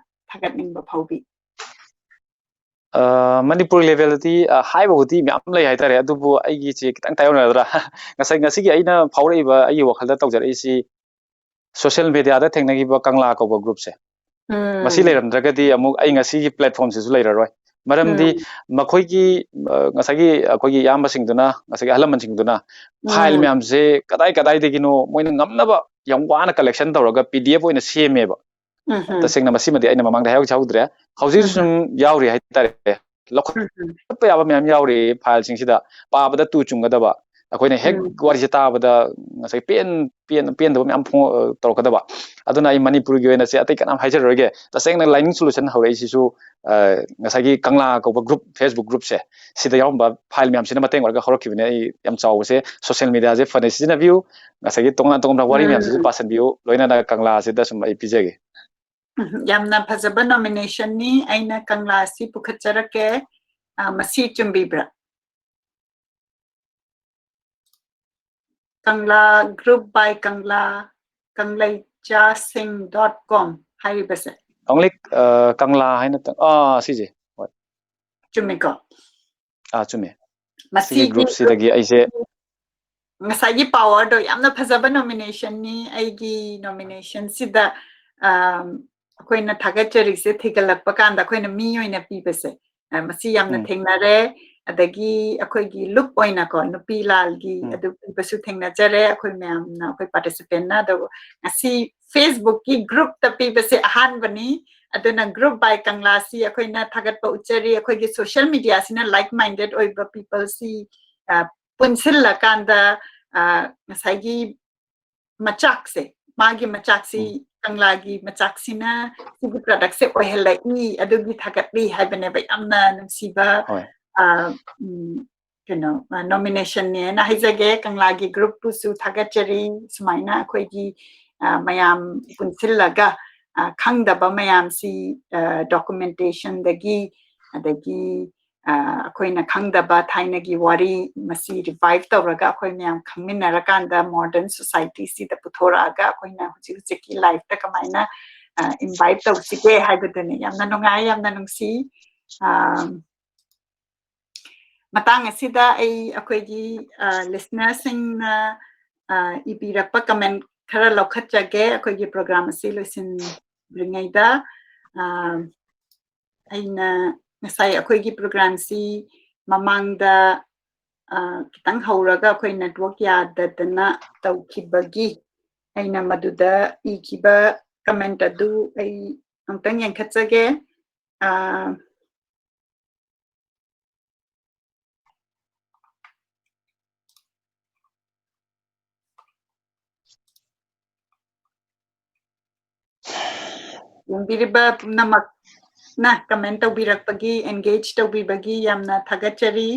ꯊꯥꯒꯠꯅꯤꯡꯕ ꯐꯥꯎꯕꯤ? ꯑ, ꯃꯅꯤꯄꯨꯔ ꯂꯦꯚꯦꯜꯗꯗꯤ, ꯑ, ꯍꯥꯏꯕꯕꯨꯗꯤ ꯃꯌꯥꯝ ꯂꯩ ꯍꯥꯏꯇꯥꯔꯦ, ꯑꯗꯨꯕꯨ ꯑꯩꯒꯤꯁꯦ ꯈꯤꯇꯪ ꯇꯥꯏꯌꯣꯟꯅꯔꯗ꯭ꯔꯥ? ꯉꯁꯥꯏ, ꯉꯁꯤꯒꯤ ꯑꯩꯅ ꯐꯥꯎꯔꯛꯏꯕ, ꯑꯩꯒꯤ ꯋꯥꯈꯜꯗ ꯇꯧꯖꯔꯛꯏꯁꯤ, ꯁꯣꯁꯤꯌꯦꯜ ꯃꯦꯗꯤꯌꯥꯗ ꯊꯦꯡꯅꯈꯤꯕ ꯀꯪꯂꯥ ꯀꯧꯕ ꯒ꯭ꯔꯨꯞꯁꯦ, ꯃꯁꯤ ꯎꯝ꯫ ꯂꯩꯔꯝꯗ꯭ꯔꯒꯗꯤ ꯑꯃꯨꯛ ꯑꯩ ꯉꯁꯤꯒꯤ ꯄ꯭ꯂꯦꯠꯐꯣꯝꯁꯤꯁꯨ ꯂꯩꯔꯔꯣꯏ꯫ ꯃꯔꯝꯗꯤ ꯎꯝ꯫ ꯃꯈꯣꯏꯒꯤ, ꯑ, ꯉꯁꯥꯏꯒꯤ ꯑꯩꯈꯣꯏꯒꯤ ꯏꯌꯥꯝꯕꯁꯤꯡꯗꯨꯅ, ꯉꯁꯥꯏꯒꯤ ꯑꯍꯜ ꯂꯃꯟꯁꯤꯡꯗꯨꯅ ꯐꯥꯏꯜ ꯎꯝ꯫ ꯃꯌꯥꯝꯁꯦ ꯀꯗꯥꯏ ꯀꯗꯥꯏꯗꯒꯤꯅꯣ ꯃꯣꯏꯅ ꯉꯝꯅꯕ ꯌꯥꯝ ꯋꯥꯅ ꯀꯂꯦꯛꯁꯟ ꯇꯧꯔꯒ ꯄꯤ ꯗꯤ ꯑꯦꯐ ꯑꯣꯏꯅ ꯁꯦꯝꯃꯦꯕ꯫ ꯎꯝꯍꯨꯝ꯫ ꯇꯁꯦꯡꯅ ꯃꯁꯤꯃꯗꯤ ꯑꯩꯅ ꯃꯃꯥꯡꯗ ꯍꯥꯏꯍꯧ-, ꯍꯧꯗ꯭ꯔꯦ꯫ ꯍꯧꯖꯤꯛꯁꯨ ꯎꯝꯍꯨꯝ꯫ ꯁꯨꯝ ꯌꯥꯎꯔꯤ ꯍꯥꯏꯇꯥꯔꯦ꯫ ꯂꯧꯈꯠꯄ ꯎꯝꯍꯨꯝ꯫ ꯌꯥꯕ ꯃꯌꯥꯝ ꯌꯥꯎꯔꯤ ꯐꯥꯏꯜꯁꯤꯡꯁꯤꯗ꯫ ꯄꯥꯕꯗ ꯇꯨ ꯆꯨꯡꯒꯗꯕ꯫ ꯑꯩꯈꯣꯏꯅ ꯍꯦꯛ ꯎꯝ꯫ ꯋꯥꯔꯤꯁꯦ ꯇꯥꯕꯗ ꯉꯁꯥꯏ ꯄꯦꯟ-, ꯄꯦꯟ-, ꯄꯦꯟꯗꯕ ꯃꯌꯥꯝ ꯐꯣꯡ-, ꯑ, ꯇꯧꯔꯛꯀꯗꯕ꯫ ꯑꯗꯨꯅ ꯑꯩ ꯃꯅꯤꯄꯨꯔꯒꯤ ꯑꯣꯏꯅ ꯁꯤ ꯑꯇꯩ ꯀꯅꯥꯝ ꯍꯥꯏꯖꯔꯔꯣꯏꯒꯦ꯫ ꯇꯁꯦꯡꯅ ꯂꯥꯏꯅꯤꯡ ꯁꯣꯂꯨꯁꯟ ꯍꯧꯔꯛꯏꯁꯤꯁꯨ, ꯑ, ꯉꯁꯥꯏꯒꯤ ꯀꯪꯂꯥ ꯀꯧꯕ ꯒ꯭ꯔꯨꯞ, Facebook ꯒ꯭ꯔꯨꯞꯁꯦ, ꯁꯤꯗ ꯌꯥꯎꯔꯝꯕ ꯐꯥꯏꯜ ꯃꯌꯥꯝꯁꯤꯅ ꯃꯇꯦꯡ ꯑꯣꯏꯔꯒ ꯍꯧꯔꯛꯈꯤꯕꯅꯦ꯫ ꯑꯩ ꯌꯥꯝ ꯆꯥꯎꯕꯁꯦ, ꯁꯣꯁꯤꯌꯦꯜ ꯃꯦꯗꯤꯌꯥꯁꯦ ꯐꯅ ꯁꯤꯖꯤꯟꯅꯕꯤꯌꯨ, ꯉꯁꯥꯏꯒꯤ ꯇꯣꯉꯥꯟ ꯇꯣꯉꯥꯟꯕ ꯋꯥꯔꯤ ꯃꯌꯥꯝꯁꯤꯁꯨ ꯎꯝ꯫ ꯄꯥꯁꯟꯕꯤꯌꯨ, ꯂꯣꯏꯅꯅ ꯀꯪꯂꯥꯁꯤꯗ ꯁꯨꯝ ꯑꯩ ꯄꯤꯖꯒꯦ꯫ ꯎꯝ, ꯌꯥꯝꯅ ꯐꯖꯕ ꯅꯣꯃꯤꯅꯦꯁꯟꯅꯤ꯫ ꯑꯩꯅ ꯀꯪꯂꯥ ꯑꯁꯤ ꯄꯨꯈꯠꯆꯔꯛꯀꯦ꯫ ꯑ, ꯃꯁꯤ ꯆꯨꯝꯕꯤꯕ꯭ꯔꯥ? ꯀꯪꯂꯥ, group by Kangla, ꯀꯪꯂꯩꯆꯥꯁꯤꯡ dot com ꯍꯥꯏꯔꯤꯕꯁꯦ꯫ Only, ꯑ, ꯀꯪꯂꯥ ꯍꯥꯏꯅ ꯇ-, ꯑꯥ, ꯁꯤꯁꯦ꯫ ꯍꯣꯏ꯫ ꯆꯨꯝꯃꯤꯀꯣ? ꯑꯥ, ꯆꯨꯝꯃꯦ꯫ ꯃꯁꯤꯒꯤ ꯁꯤꯒꯤ ꯒ꯭ꯔꯨꯞꯁꯤꯗꯒꯤ ꯑꯩꯁꯦ ꯉꯁꯥꯏꯒꯤ ꯄꯥꯋꯔꯗꯣ ꯌꯥꯝꯅ ꯐꯖꯕ ꯅꯣꯃꯤꯅꯦꯁꯟꯅꯤ꯫ ꯑꯩꯒꯤ ꯅꯣꯃꯤꯅꯦꯁꯟꯁꯤꯗ, ꯑꯝ, ꯑꯩꯈꯣꯏꯅ ꯊꯥꯒꯠꯆꯔꯤꯁꯦ ꯊꯤꯒꯠꯂꯛꯄ ꯀꯥꯟꯗ ꯑꯩꯈꯣꯏꯅ ꯃꯤ ꯑꯣꯏꯅ ꯄꯤꯕꯁꯦ, ꯑ, ꯃꯁꯤ ꯌꯥꯝꯅ ꯎꯝ꯫ ꯊꯦꯡꯅꯔꯦ꯫ ꯑꯗꯒꯤ ꯑꯩꯈꯣꯏꯒꯤ ꯂꯨꯞ ꯑꯣꯏꯅꯀꯣ, ꯅꯨꯄꯤ ꯂꯥꯜꯒꯤ ꯎꯝ꯫ ꯑꯗꯨ ꯄꯤꯕꯁꯨ ꯊꯦꯡꯅꯖꯔꯦ꯫ ꯑꯩꯈꯣꯏ ꯃꯌꯥꯝꯅ, ꯑꯩꯈꯣꯏ ꯄꯥꯔꯇꯤꯁꯤꯄꯦꯟꯅ꯫ ꯑꯗꯣ ꯉꯁꯤ Facebook-ꯀꯤ group-ꯇ ꯄꯤꯕꯁꯦ ꯑꯍꯥꯟꯕꯅꯤ꯫ ꯑꯗꯨꯅ group by ꯀꯪꯂꯥꯁꯤ ꯑꯩꯈꯣꯏꯅ ꯊꯥꯒꯠꯄ ꯎꯠꯆꯔꯤ꯫ ꯑꯩꯈꯣꯏꯒꯤ social media-ꯁꯤꯅ like-minded ꯑꯣꯏꯕ people-ꯁꯤ, ꯑ, ꯄꯨꯟꯁꯤꯜꯂꯀꯥꯟꯗ, ꯑ, ꯉꯁꯥꯏꯒꯤ ꯃꯆꯥꯛꯁꯦ, ꯃꯥꯒꯤ ꯃꯆꯥꯛꯁꯤ, ꯎꯝ꯫ ꯀꯪꯂꯥꯒꯤ ꯃꯆꯥꯛꯁꯤꯅ ꯁꯤꯒꯤ product-ꯁꯦ ꯑꯣꯏꯍꯜꯂꯛꯏ, ꯑꯗꯨꯒꯤ ꯊꯥꯒꯠꯂꯤ ꯍꯥꯏꯕꯅꯦꯕ꯫ ꯌꯥꯝꯅ ꯅꯨꯡꯁꯤꯕ, ꯍꯣꯏ꯫ ꯑ, ꯎꯝ, ꯀꯩꯅꯣ, ꯑ, nomination ꯅꯦꯅ ꯍꯥꯏꯖꯒꯦ꯫ ꯀꯪꯂꯥꯒꯤ group ꯄꯨꯁꯨ ꯊꯥꯒꯠꯆꯔꯤ꯫ ꯁꯨꯃꯥꯏꯅ ꯑꯩꯈꯣꯏꯒꯤ, ꯑ, ꯃꯌꯥꯝ ꯄꯨꯟꯁꯤꯜꯂꯒ, ꯑ, ꯈꯪꯗꯕ ꯃꯌꯥꯝꯁꯤ, ꯑ, documentation ꯗꯒꯤ, ꯑꯗꯒꯤ, ꯑ, ꯑꯩꯈꯣꯏꯅ ꯈꯪꯗꯕ ꯊꯥꯏꯅꯒꯤ ꯋꯥꯔꯤ ꯃꯁꯤ revive ꯇꯧꯔꯒ ꯑꯩꯈꯣꯏ ꯃꯌꯥꯝ ꯈꯪꯃꯤꯟꯅꯔꯀꯥꯟꯗ modern society ꯁꯤꯗ ꯄꯨꯊꯣꯔꯛꯑꯒ ꯑꯩꯈꯣꯏꯅ ꯍꯧꯖꯤꯛ ꯍꯧꯖꯤꯛꯀꯤ life ꯇ ꯀꯃꯥꯏꯅ, ꯑ, invite ꯇꯧꯁꯤꯒꯦ ꯍꯥꯏꯕꯗꯨꯅꯤ꯫ ꯌꯥꯝꯅ ꯅꯨꯡꯉꯥꯏ, ꯌꯥꯝꯅ ꯅꯨꯡꯁꯤ꯫ ꯑ, ꯃꯇꯥꯡ ꯑꯁꯤꯗ ꯑꯩ ꯑꯩꯈꯣꯏꯒꯤ, ꯑ, listener ꯁꯤꯡꯅ, ꯑ, ꯏꯕꯤꯔꯛꯄ comment ꯈꯔ ꯂꯧꯈꯠꯆꯒꯦ ꯑꯩꯈꯣꯏꯒꯤ program ꯑꯁꯤ ꯂꯣꯏꯁꯤꯟꯗ꯭ꯔꯤꯉꯩꯗ꯫ ꯑ, ꯑꯩꯅ ꯉꯁꯥꯏ ꯑꯩꯈꯣꯏꯒꯤ program ꯁꯤ ꯃꯃꯥꯡꯗ, ꯑ, ꯈꯤꯇꯪ ꯍꯧꯔꯒ ꯑꯩꯈꯣꯏ network ꯌꯥꯗꯗꯅ ꯇꯧꯈꯤꯕꯒꯤ ꯑꯩꯅ ꯃꯗꯨꯗ ꯏꯈꯤꯕ comment ꯑꯗꯨ ꯑꯩ ꯑꯃꯨꯛꯇꯪ ꯌꯦꯡꯈꯠꯆꯒꯦ꯫ ꯑ, ꯌꯦꯡꯕꯤꯔꯤꯕ ꯄꯨꯝꯅꯃꯛꯅ comment ꯇꯧꯕꯤꯔꯛꯄꯒꯤ, engage ꯇꯧꯕꯤꯕꯒꯤ ꯌꯥꯝꯅ ꯊꯥꯒꯠꯆꯔꯤ꯫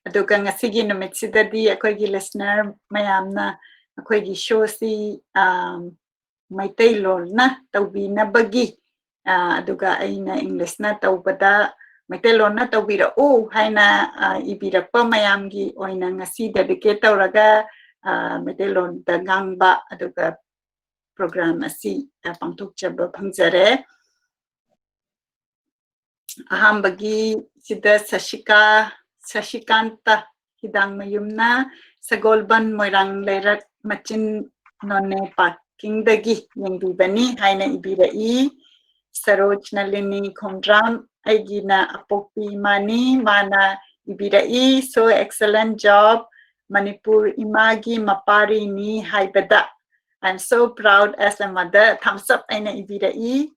ꯑꯗꯨꯒ ꯉꯁꯤꯒꯤ ꯅꯨꯃꯤꯠꯁꯤꯗꯗꯤ ꯑꯩꯈꯣꯏꯒꯤ listener ꯃꯌꯥꯝꯅ ꯑꯩꯈꯣꯏꯒꯤ show ꯁꯤ, ꯑꯥ, ꯃꯩꯇꯩꯂꯣꯟꯅ ꯇꯧꯕꯤꯅꯕꯒꯤ, ꯑꯥ, ꯑꯗꯨꯒ ꯑꯩꯅ English ꯅ ꯇꯧꯕꯗ ꯃꯩꯇꯩꯂꯣꯟꯅ ꯇꯧꯕꯤꯔꯛꯎ ꯍꯥꯏꯅ, ꯑꯥ, ꯏꯕꯤꯔꯛꯄ ꯃꯌꯥꯝꯒꯤ ꯑꯣꯏꯅ ꯉꯁꯤ dedicate ꯇꯧꯔꯒ, ꯑꯥ, ꯃꯩꯇꯩꯂꯣꯟꯗ ꯉꯥꯡꯕ ꯑꯗꯨꯒ program ꯑꯁꯤ, ꯑꯥ, ꯄꯥꯡꯊꯣꯛꯆꯕ ꯐꯪꯖꯔꯦ꯫ ꯑꯍꯥꯟꯕꯒꯤ ꯁꯤꯗ ꯁꯁꯤꯀꯥ-, ꯁꯁꯤꯀꯥꯟꯇ ꯍꯤꯗꯥꯡꯃꯌꯨꯝꯅ ꯁꯒꯣꯜꯕꯟ ꯃꯣꯏꯔꯥꯡ ꯂꯩꯔꯛ ꯃꯆꯤꯟ ꯅꯣꯅꯦ ꯄꯥꯀꯤꯡꯗꯒꯤ ꯌꯦꯡꯕꯤꯕꯅꯤ ꯍꯥꯏꯅ ꯏꯕꯤꯔꯛꯏ꯫ ꯁꯔꯣꯖ ꯅꯂꯤꯅꯤ ꯈꯣꯡꯗ꯭ꯔꯥꯝ, ꯑꯩꯒꯤꯅ ꯑꯄꯣꯛꯄꯤ ꯏꯃꯥꯅꯤ, ꯃꯥꯅ ꯏꯕꯤꯔꯛꯏ, "So excellent job, ꯃꯅꯤꯄꯨꯔ ꯏꯃꯥꯒꯤ ꯃꯄꯥꯔꯤꯅꯤ ꯍꯥꯏꯕꯗ, I'm so proud as a mother, thumbs up" ꯑꯩꯅ ꯏꯕꯤꯔꯛꯏ꯫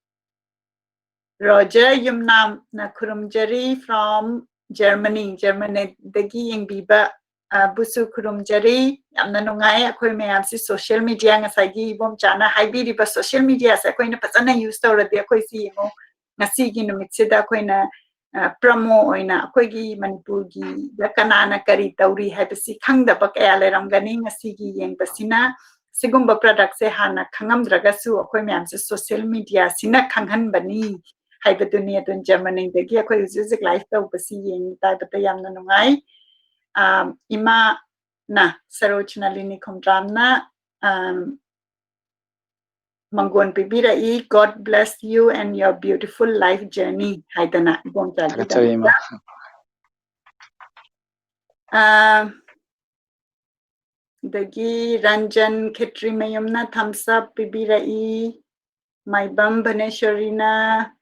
ꯔꯣꯖꯔ ꯌꯨꯝꯅꯥꯝꯅ ꯈꯨꯔꯨꯝꯖꯔꯤ from Germany, ꯖꯔꯃꯅꯤꯗꯒꯤ ꯌꯦꯡꯕꯤꯕ, ꯑ, ꯕꯨꯁꯨ ꯈꯨꯔꯨꯝꯖꯔꯤ꯫ ꯌꯥꯝꯅ ꯅꯨꯡꯉꯥꯏ꯫ ꯑꯩꯈꯣꯏ ꯃꯌꯥꯝꯁꯤ social media, ꯉꯁꯥꯏꯒꯤ ꯏꯕꯣꯝꯆꯥꯅ ꯍꯥꯏꯕꯤꯔꯤꯕ social media ꯁꯦ ꯑꯩꯈꯣꯏꯅ ꯐꯖꯅ use ꯇꯧꯔꯗꯤ ꯑꯩꯈꯣꯏꯁꯤ ꯌꯦꯡꯉꯨ, ꯉꯁꯤꯒꯤ ꯅꯨꯃꯤꯠꯁꯤꯗ ꯑꯩꯈꯣꯏꯅ, ꯑ, promo ꯑꯣꯏꯅ ꯑꯩꯈꯣꯏꯒꯤ ꯃꯅꯤꯄꯨꯔꯒꯤꯗ ꯀꯅꯥꯅ ꯀꯔꯤ ꯇꯧꯔꯤ ꯍꯥꯏꯕꯁꯤ ꯈꯪꯗꯕ ꯀꯌꯥ ꯂꯩꯔꯝꯒꯅꯤ꯫ ꯉꯁꯤꯒꯤ ꯌꯦꯡꯕꯁꯤꯅ ꯁꯤꯒꯨꯝꯕ product ꯁꯦ ꯍꯥꯟꯅ ꯈꯪꯉꯝꯗ꯭ꯔꯒꯁꯨ ꯑꯩꯈꯣꯏ ꯃꯌꯥꯝꯁꯦ social media ꯁꯤꯅ ꯈꯪꯍꯟꯕꯅꯤ ꯍꯥꯏꯕꯗꯨꯅꯤ꯫ ꯑꯗꯨꯅ Germany ꯗꯒꯤ ꯑꯩꯈꯣꯏ ꯍꯧꯖꯤꯛ ꯍꯧꯖꯤꯛ live ꯇꯧꯕꯁꯤ ꯌꯦꯡꯉꯤ ꯇꯥꯕꯗ ꯌꯥꯝꯅ ꯅꯨꯡꯉꯥꯏ꯫ ꯑ, ꯏꯃꯥꯅ, ꯁꯔꯣꯖ ꯅꯂꯤꯅꯤ ꯈꯣꯡꯗ꯭ꯔꯥꯝꯅ, ꯑ, ꯃꯪꯒꯣꯟ ꯄꯤꯕꯤꯔꯛꯏ, "God bless you and your beautiful life journey" ꯍꯥꯏꯗꯅ ꯏꯕꯣꯝꯆꯥꯒꯤꯗꯃꯛꯇ꯫ ꯊꯥꯒꯠꯆꯔꯤ, ꯏꯃꯥ꯫ ꯑ, ꯑꯗꯒꯤ ꯔꯟꯖꯟ ꯈꯦꯇ꯭ꯔꯤꯃꯌꯨꯝꯅ thumbs up ꯄꯤꯕꯤꯔꯛꯏ, ꯃꯥꯏꯕꯝ ꯚꯅꯦꯁꯣꯔꯤꯅ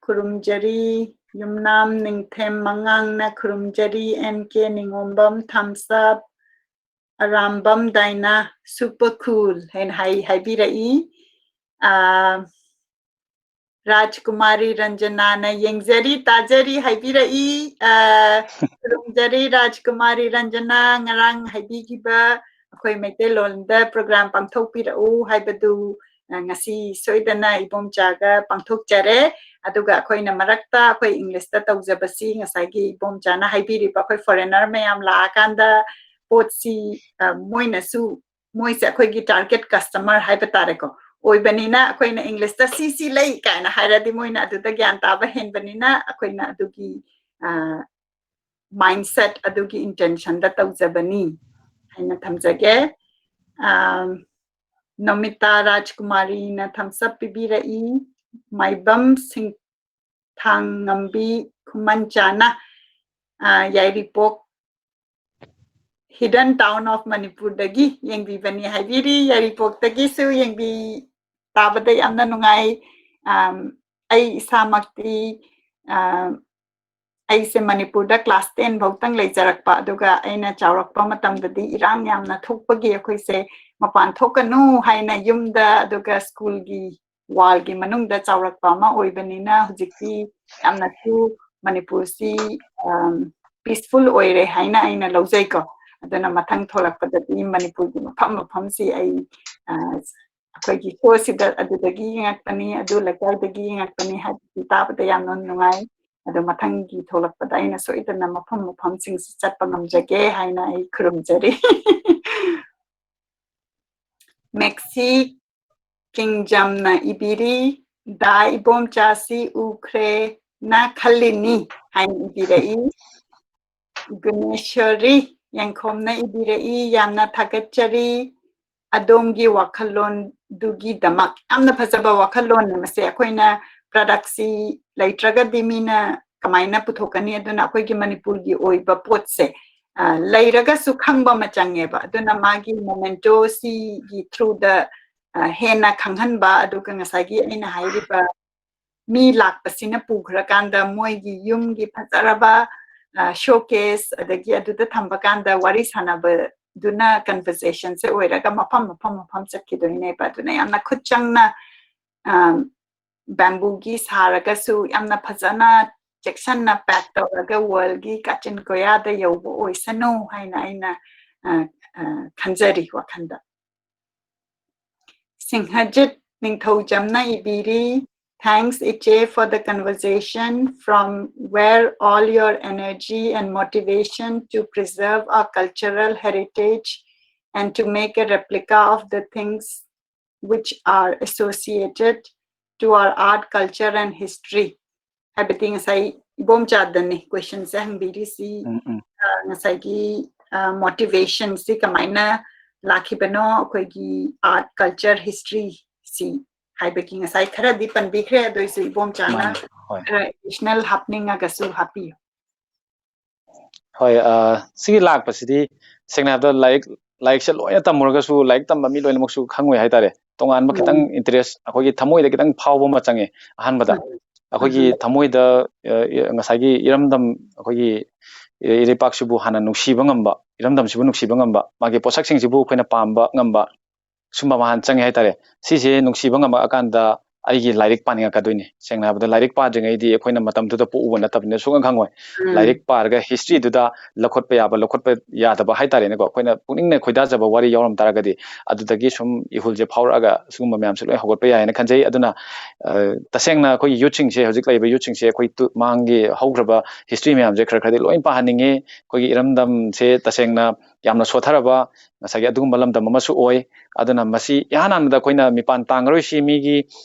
ꯈꯨꯔꯨꯝꯖꯔꯤ, ꯌꯨꯝꯅꯥꯝ ꯅꯤꯡꯊꯦꯝ ꯃꯉꯥꯡꯅ ꯈꯨꯔꯨꯝꯖꯔꯤ, N K Ningombam thumbs up, ꯑꯔꯥꯝꯕꯝ ꯗꯥꯏꯅꯥ super cool ꯍꯥꯏꯅ ꯍꯥꯏ-, ꯍꯥꯏꯕꯤꯔꯛꯏ꯫ ꯑ, ꯔꯥꯖꯀꯨꯃꯥꯔꯤ ꯔꯟꯖꯅꯥꯅ "ꯌꯦꯡꯖꯔꯤ, ꯇꯥꯖꯔꯤ" ꯍꯥꯏꯕꯤꯔꯛꯏ꯫ ꯑ, ꯈꯨꯔꯨꯝꯖꯔꯤ ꯔꯥꯖꯀꯨꯃꯥꯔꯤ ꯔꯟꯖꯅꯥ, ꯉꯔꯥꯡ ꯍꯥꯏꯕꯤꯈꯤꯕ ꯑꯩꯈꯣꯏ ꯃꯩꯇꯩꯂꯣꯟꯗ program ꯄꯥꯡꯊꯣꯛꯄꯤꯔꯛꯎ ꯍꯥꯏꯕꯗꯨ, ꯑ, ꯉꯁꯤ ꯁꯣꯏꯗꯅ ꯏꯕꯣꯝꯆꯥꯒ ꯄꯥꯡꯊꯣꯛꯆꯔꯦ꯫ ꯑꯗꯨꯒ ꯑꯩꯈꯣꯏꯅ ꯃꯔꯛꯇ ꯑꯩꯈꯣꯏ English ꯇ ꯇꯧꯖꯕꯁꯤ ꯉꯁꯥꯏꯒꯤ ꯏꯕꯣꯝꯆꯥꯅ ꯍꯥꯏꯕꯤꯔꯤꯕ ꯑꯩꯈꯣꯏ foreigner ꯃꯌꯥꯝ ꯂꯥꯛꯑꯀꯥꯟꯗ ꯄꯣꯠꯁꯤ, ꯑ, ꯃꯣꯏꯅꯁꯨ, ꯃꯣꯏꯁꯦ ꯑꯩꯈꯣꯏꯒꯤ target customer ꯍꯥꯏꯕ ꯇꯥꯔꯦꯀꯣ, ꯑꯣꯏꯕꯅꯤꯅ ꯑꯩꯈꯣꯏꯅ English ꯇ "ꯁꯤ ꯁꯤ ꯂꯩ" ꯀꯥꯏꯅ ꯍꯥꯏꯔꯗꯤ ꯃꯣꯏꯅ ꯑꯗꯨꯗ ꯒ꯭ꯌꯥꯟ ꯇꯥꯕ ꯍꯦꯟꯕꯅꯤꯅ ꯑꯩꯈꯣꯏꯅ ꯑꯗꯨꯒꯤ, ꯑ, mindset, ꯑꯗꯨꯒꯤ intention ꯗ ꯇꯧꯖꯕꯅꯤ ꯍꯥꯏꯅ ꯊꯝꯖꯒꯦ꯫ ꯑ, ꯅꯣꯃꯤꯇꯥ ꯔꯥꯖꯀꯨꯃꯥꯔꯤꯅ thumbs up ꯄꯤꯕꯤꯔꯛꯏ, ꯃꯥꯏꯕꯝ ꯁꯤꯡꯊꯥꯡꯉꯝꯕꯤ ꯈꯨꯃꯟꯆꯥꯅ, ꯑ, ꯌꯥꯏꯔꯤꯄꯣꯛ, hidden town of ꯃꯅꯤꯄꯨꯔꯗꯒꯤ ꯌꯦꯡꯕꯤꯕꯅꯤ ꯍꯥꯏꯕꯤꯔꯤ꯫ ꯌꯥꯏꯔꯤꯄꯣꯛꯇꯒꯤꯁꯨ ꯌꯦꯡꯕꯤ ꯇꯥꯕꯗ ꯌꯥꯝꯅ ꯅꯨꯡꯉꯥꯏ꯫ ꯑꯝ, ꯑꯩ ꯏꯁꯥꯃꯛꯇꯤ, ꯑ, ꯑꯩꯁꯦ ꯃꯅꯤꯄꯨꯔꯗ class ten ꯐꯥꯎꯇꯪ ꯂꯩꯖꯔꯛꯄ, ꯑꯗꯨꯒ ꯑꯩꯅ ꯆꯥꯎꯔꯛꯄ ꯃꯇꯝꯗꯗꯤ ꯏꯔꯥꯡ ꯌꯥꯝꯅ ꯊꯣꯛꯄꯒꯤ ꯑꯩꯈꯣꯏꯁꯦ ꯃꯄꯥꯟ ꯊꯣꯛꯀꯅꯨ ꯍꯥꯏꯅ ꯌꯨꯝꯗ, ꯑꯗꯨꯒ school ꯒꯤ wall ꯒꯤ ꯃꯅꯨꯡꯗ ꯆꯥꯎꯔꯛꯄ ꯑꯃ ꯑꯣꯏꯕꯅꯤꯅ ꯍꯧꯖꯤꯛꯇꯤ ꯌꯥꯝꯅꯁꯨ ꯃꯅꯤꯄꯨꯔꯁꯤ, ꯑꯝ, peaceful ꯑꯣꯏꯔꯦ ꯍꯥꯏꯅ ꯑꯩꯅ ꯂꯧꯖꯩꯀꯣ꯫ ꯑꯗꯨꯅ ꯃꯊꯪ ꯊꯣꯛꯂꯛꯄꯗꯗꯤ ꯃꯅꯤꯄꯨꯔꯒꯤ ꯃꯐꯝ ꯃꯐꯝꯁꯤ ꯑꯩ, ꯑ, ꯑꯩꯈꯣꯏꯒꯤ show ꯁꯤꯗ ꯑꯗꯨꯗꯒꯤ ꯌꯦꯡꯉꯛꯄꯅꯤ, ꯑꯗꯨ ꯂꯩꯀꯥꯏꯗꯒꯤ ꯌꯦꯡꯉꯛꯄꯅꯤ ꯍꯥꯏꯕꯁꯤ ꯇꯥꯕꯗ ꯌꯥꯝꯅ ꯅꯨꯡꯉꯥꯏ꯫ ꯑꯗꯣ ꯃꯊꯪꯒꯤ ꯊꯣꯛꯂꯛꯄꯗ ꯑꯩꯅ ꯁꯣꯏꯗꯅ ꯃꯐꯝ ꯃꯐꯝꯁꯤꯡꯁꯤ ꯆꯠꯄ ꯉꯝꯖꯒꯦ ꯍꯥꯏꯅ ꯑꯩ ꯈꯨꯔꯨꯝꯖꯔꯤ꯫ ꯃꯦꯛꯁꯤ ꯀꯤꯡꯖꯝꯅ ꯏꯕꯤꯔꯤ, "ꯗꯥ ꯏꯕꯣꯝꯆꯥꯁꯤ ꯎꯈ꯭ꯔꯦꯅ ꯈꯜꯂꯤꯅꯤ" ꯍꯥꯏꯅ ꯏꯕꯤꯔꯛꯏ꯫ ꯒꯨꯅꯦꯁꯣꯔꯤ ꯌꯦꯡꯈꯣꯝꯅ ꯏꯕꯤꯔꯛꯏ, "ꯌꯥꯝꯅ ꯊꯥꯒꯠꯆꯔꯤ ꯑꯗꯣꯝꯒꯤ ꯋꯥꯈꯜꯂꯣꯟꯗꯨꯒꯤꯗꯃꯛ꯫" ꯌꯥꯝꯅ ꯐꯖꯕ ꯋꯥꯈꯜꯂꯣꯟꯅꯤ ꯃꯁꯦ꯫ ꯑꯩꯈꯣꯏꯅ ꯄ꯭ꯔꯗꯛꯁꯤ ꯂꯩꯇ꯭ꯔꯒꯗꯤ ꯃꯤꯅ ꯀꯃꯥꯏꯅ ꯄꯨꯊꯣꯛꯀꯅꯤ? ꯑꯗꯨꯅ ꯑꯩꯈꯣꯏꯒꯤ ꯃꯅꯤꯄꯨꯔꯒꯤ ꯑꯣꯏꯕ ꯄꯣꯠꯁꯦ, ꯑ, ꯂꯩꯔꯒꯁꯨ ꯈꯪꯕ ꯑꯃ ꯆꯪꯉꯦꯕ꯫ ꯑꯗꯨꯅ ꯃꯥꯒꯤ ꯃꯣꯃꯦꯟꯇꯣꯁꯤꯒꯤ ꯊ꯭ꯔꯨꯗ, ꯑ, ꯍꯦꯟꯅ ꯈꯪꯍꯟꯕ, ꯑꯗꯨꯒ ꯉꯁꯥꯏꯒꯤ ꯑꯩꯅ ꯍꯥꯏꯔꯤꯕ ꯃꯤ ꯂꯥꯛꯄꯁꯤꯅ ꯄꯨꯈ꯭ꯔꯀꯥꯟꯗ ꯃꯣꯏꯒꯤ ꯌꯨꯝꯒꯤ ꯐꯖꯔꯕ, ꯑ, ꯁꯣꯀꯦꯁ, ꯑꯗꯒꯤ ꯑꯗꯨꯗ ꯊꯝꯕ ꯀꯥꯟꯗ ꯋꯥꯔꯤ ꯁꯥꯟꯅꯕꯗꯨꯅ ꯀꯟꯚꯔꯖꯦꯁꯟꯁꯦ ꯑꯣꯏꯔꯒ ꯃꯐꯝ, ꯃꯐꯝ, ꯃꯐꯝ ꯆꯠꯈꯤꯗꯣꯏꯅꯦꯕ꯫ ꯑꯗꯨꯅ ꯌꯥꯝꯅ ꯈꯨꯠ ꯆꯪꯅ, ꯑ, ꯕꯦꯝꯕꯨꯒꯤ ꯁꯥꯔꯒꯁꯨ ꯌꯥꯝꯅ ꯐꯖꯅ ꯆꯦꯛꯁꯟꯅ ꯄꯦꯛ ꯇꯧꯔꯒ ꯋꯥꯔꯜꯒꯤ ꯀꯥꯆꯤꯟ ꯀꯣꯌꯥꯗ ꯌꯧꯕ ꯑꯣꯏꯁꯅꯨ ꯍꯥꯏꯅ ꯑꯩꯅ, ꯑ, ꯑ, ꯈꯟꯖꯔꯤ ꯋꯥꯈꯜꯗ꯫ ꯁꯤꯡꯍꯖꯤꯠ ꯅꯤꯡꯊꯧꯖꯝꯅ ꯏꯕꯤꯔꯤ, "Thanks, Iche, for the conversation from where all your energy and motivation to preserve our cultural heritage and to make a replica of the things which are associated to our art, culture and history." ꯍꯥꯏꯕꯗꯤ ꯉꯁꯥꯏ ꯏꯕꯣꯝꯆꯥꯗꯅꯤ ꯀꯣꯏꯁꯟꯁꯦ ꯍꯪꯕꯤꯔꯤꯁꯤ꯫ ꯎꯝ, ꯎꯝ꯫ ꯑ, ꯉꯁꯥꯏꯒꯤ, ꯑ, ꯃꯣꯇꯤꯚꯦꯁꯟꯁꯤ ꯀꯃꯥꯏꯅ ꯂꯥꯛꯈꯤꯕꯅꯣ ꯑꯩꯈꯣꯏꯒꯤ ꯑꯥꯔꯠ, ꯀꯜꯆꯔ, ꯍꯤꯁꯇ꯭ꯔꯤꯁꯤ ꯍꯥꯏꯕꯒꯤ ꯉꯁꯥꯏ ꯈꯔꯗꯤ ꯄꯟꯕꯤꯈ꯭ꯔꯦ꯫ ꯑꯗꯨ ꯑꯣꯏꯁꯨ ꯏꯕꯣꯝꯆꯥꯅ ꯃꯥꯅꯦ, ꯍꯣꯏ꯫ ꯈꯔ ꯑꯦꯗꯤꯁꯅꯦꯜ ꯍꯥꯞꯅꯤꯡꯉꯒꯁꯨ ꯍꯥꯞꯄꯤꯌꯨ꯫ ꯍꯣꯏ, ꯑ, ꯁꯤꯒꯤ ꯂꯥꯛꯄꯁꯤꯗꯤ ꯁꯦꯡꯅ ꯍꯥꯏꯕꯗ ꯂꯥꯏꯔꯤꯛ, ꯂꯥꯏꯔꯤꯛꯁꯦ ꯂꯣꯏꯅ ꯇꯝꯃꯨꯔꯒꯁꯨ ꯂꯥꯏꯔꯤꯛ ꯇꯝꯕ ꯃꯤ ꯂꯣꯏꯅꯃꯛꯁꯨ ꯈꯪꯉꯣꯏ ꯍꯥꯏꯇꯥꯔꯦ꯫ ꯇꯣꯉꯥꯟꯕ ꯈꯤꯇꯪ ꯎꯝ꯫ ꯏꯟꯇꯔꯦꯁ ꯑꯩꯈꯣꯏꯒꯤ ꯊꯃꯣꯏꯗ ꯈꯤꯇꯪ ꯐꯥꯎꯕ ꯑꯃ ꯆꯪꯉꯦ꯫ ꯑꯍꯥꯟꯕꯗ ꯎꯝ꯫ ꯑꯩꯈꯣꯏꯒꯤ ꯎꯝ꯫ ꯊꯃꯣꯏꯗ, ꯑ, ꯏ-, ꯉꯁꯥꯏꯒꯤ ꯏꯔꯝꯗꯝ, ꯑꯩꯈꯣꯏꯒꯤ ꯏ-, ꯏꯔꯩꯄꯥꯛꯁꯤꯕꯨ ꯍꯥꯟꯅ ꯅꯨꯡꯁꯤꯕ ꯉꯝꯕ, ꯏꯔꯝꯗꯝꯁꯤꯕꯨ ꯅꯨꯡꯁꯤꯕ ꯉꯝꯕ, ꯃꯥꯒꯤ ꯄꯣꯠꯁꯛꯁꯤꯡꯁꯤꯕꯨ ꯑꯩꯈꯣꯏꯅ ꯄꯥꯝꯕ ꯉꯝꯕ, ꯁꯨꯝꯕ ꯑꯃ ꯍꯥꯟꯅ ꯆꯪꯉꯦ ꯍꯥꯏꯇꯥꯔꯦ꯫ ꯁꯤꯁꯦ ꯅꯨꯡꯁꯤꯕ ꯉꯝꯃꯛꯑꯀꯥꯟꯗ ꯑꯩꯒꯤ ꯂꯥꯏꯔꯤꯛ ꯄꯥꯅꯤꯡꯉꯛꯀꯗꯣꯏꯅꯤ꯫ ꯁꯦꯡꯅ ꯍꯥꯏꯕꯗ, ꯂꯥꯏꯔꯤꯛ ꯄꯥꯗ꯭ꯔꯤꯉꯩꯗꯤ ꯑꯩꯈꯣꯏꯅ ꯃꯇꯝꯗꯨꯗ ꯄꯣꯛꯎꯕ ꯅꯠꯇꯕꯅꯤꯅ ꯁꯨꯡꯈꯪ ꯈꯪꯉꯣꯏ꯫ ꯎꯝ꯫ ꯂꯥꯏꯔꯤꯛ ꯄꯥꯔꯒ historyꯗꯨꯗ ꯂꯧꯈꯠꯄ ꯌꯥꯕ, ꯂꯧꯈꯠꯄ ꯌꯥꯗꯕ ꯍꯥꯏꯇꯥꯔꯦꯅꯦꯀꯣ, ꯑꯩꯈꯣꯏꯅ ꯄꯨꯛꯅꯤꯡꯅ ꯈꯣꯏꯗꯥꯖꯕ ꯋꯥꯔꯤ ꯌꯥꯎꯔꯝ ꯇꯥꯔꯒꯗꯤ, ꯑꯗꯨꯗꯒꯤ ꯁꯨꯝ ꯏꯍꯨꯜꯁꯦ ꯐꯥꯎꯔꯛꯑꯒ ꯁꯤꯒꯨꯝꯕ ꯃꯌꯥꯝꯁꯦ ꯂꯣꯏ ꯍꯧꯒꯠꯄ ꯌꯥꯏꯅ ꯈꯟꯖꯩ꯫ ꯑꯗꯨꯅ, ꯑ, ꯇꯁꯦꯡꯅ ꯑꯩꯈꯣꯏꯒꯤ youthꯁꯤꯡꯁꯦ, ꯍꯧꯖꯤꯛ ꯂꯩꯔꯤꯕ youthꯁꯤꯡꯁꯦ, ꯑꯩꯈꯣꯏ ꯇꯨ-, ꯃꯥꯡꯒꯤ ꯍꯧꯈ꯭ꯔꯕ history ꯃꯌꯥꯝꯁꯦ ꯈꯔ ꯈꯔꯗꯤ ꯂꯣꯏ ꯄꯥꯍꯟꯅꯤꯡꯉꯤ꯫ ꯑꯩꯈꯣꯏꯒꯤ ꯏꯔꯝꯗꯝꯁꯦ ꯇꯁꯦꯡꯅ ꯌꯥꯝꯅ ꯁꯣꯠꯊꯔꯕ ꯉꯁꯥꯏꯒꯤ ꯑꯗꯨꯒꯨꯝꯕ ꯂꯝꯗꯝ ꯑꯃꯁꯨ ꯑꯣꯏ꯫ ꯑꯗꯨꯅ ꯃꯁꯤ ꯏꯍꯥꯟ ꯍꯥꯟꯕꯗ ꯑꯩꯈꯣꯏꯅ ꯃꯤꯄꯥꯟ ꯇꯥꯡꯉꯔꯣꯏꯁꯤ, ꯃꯤꯒꯤ,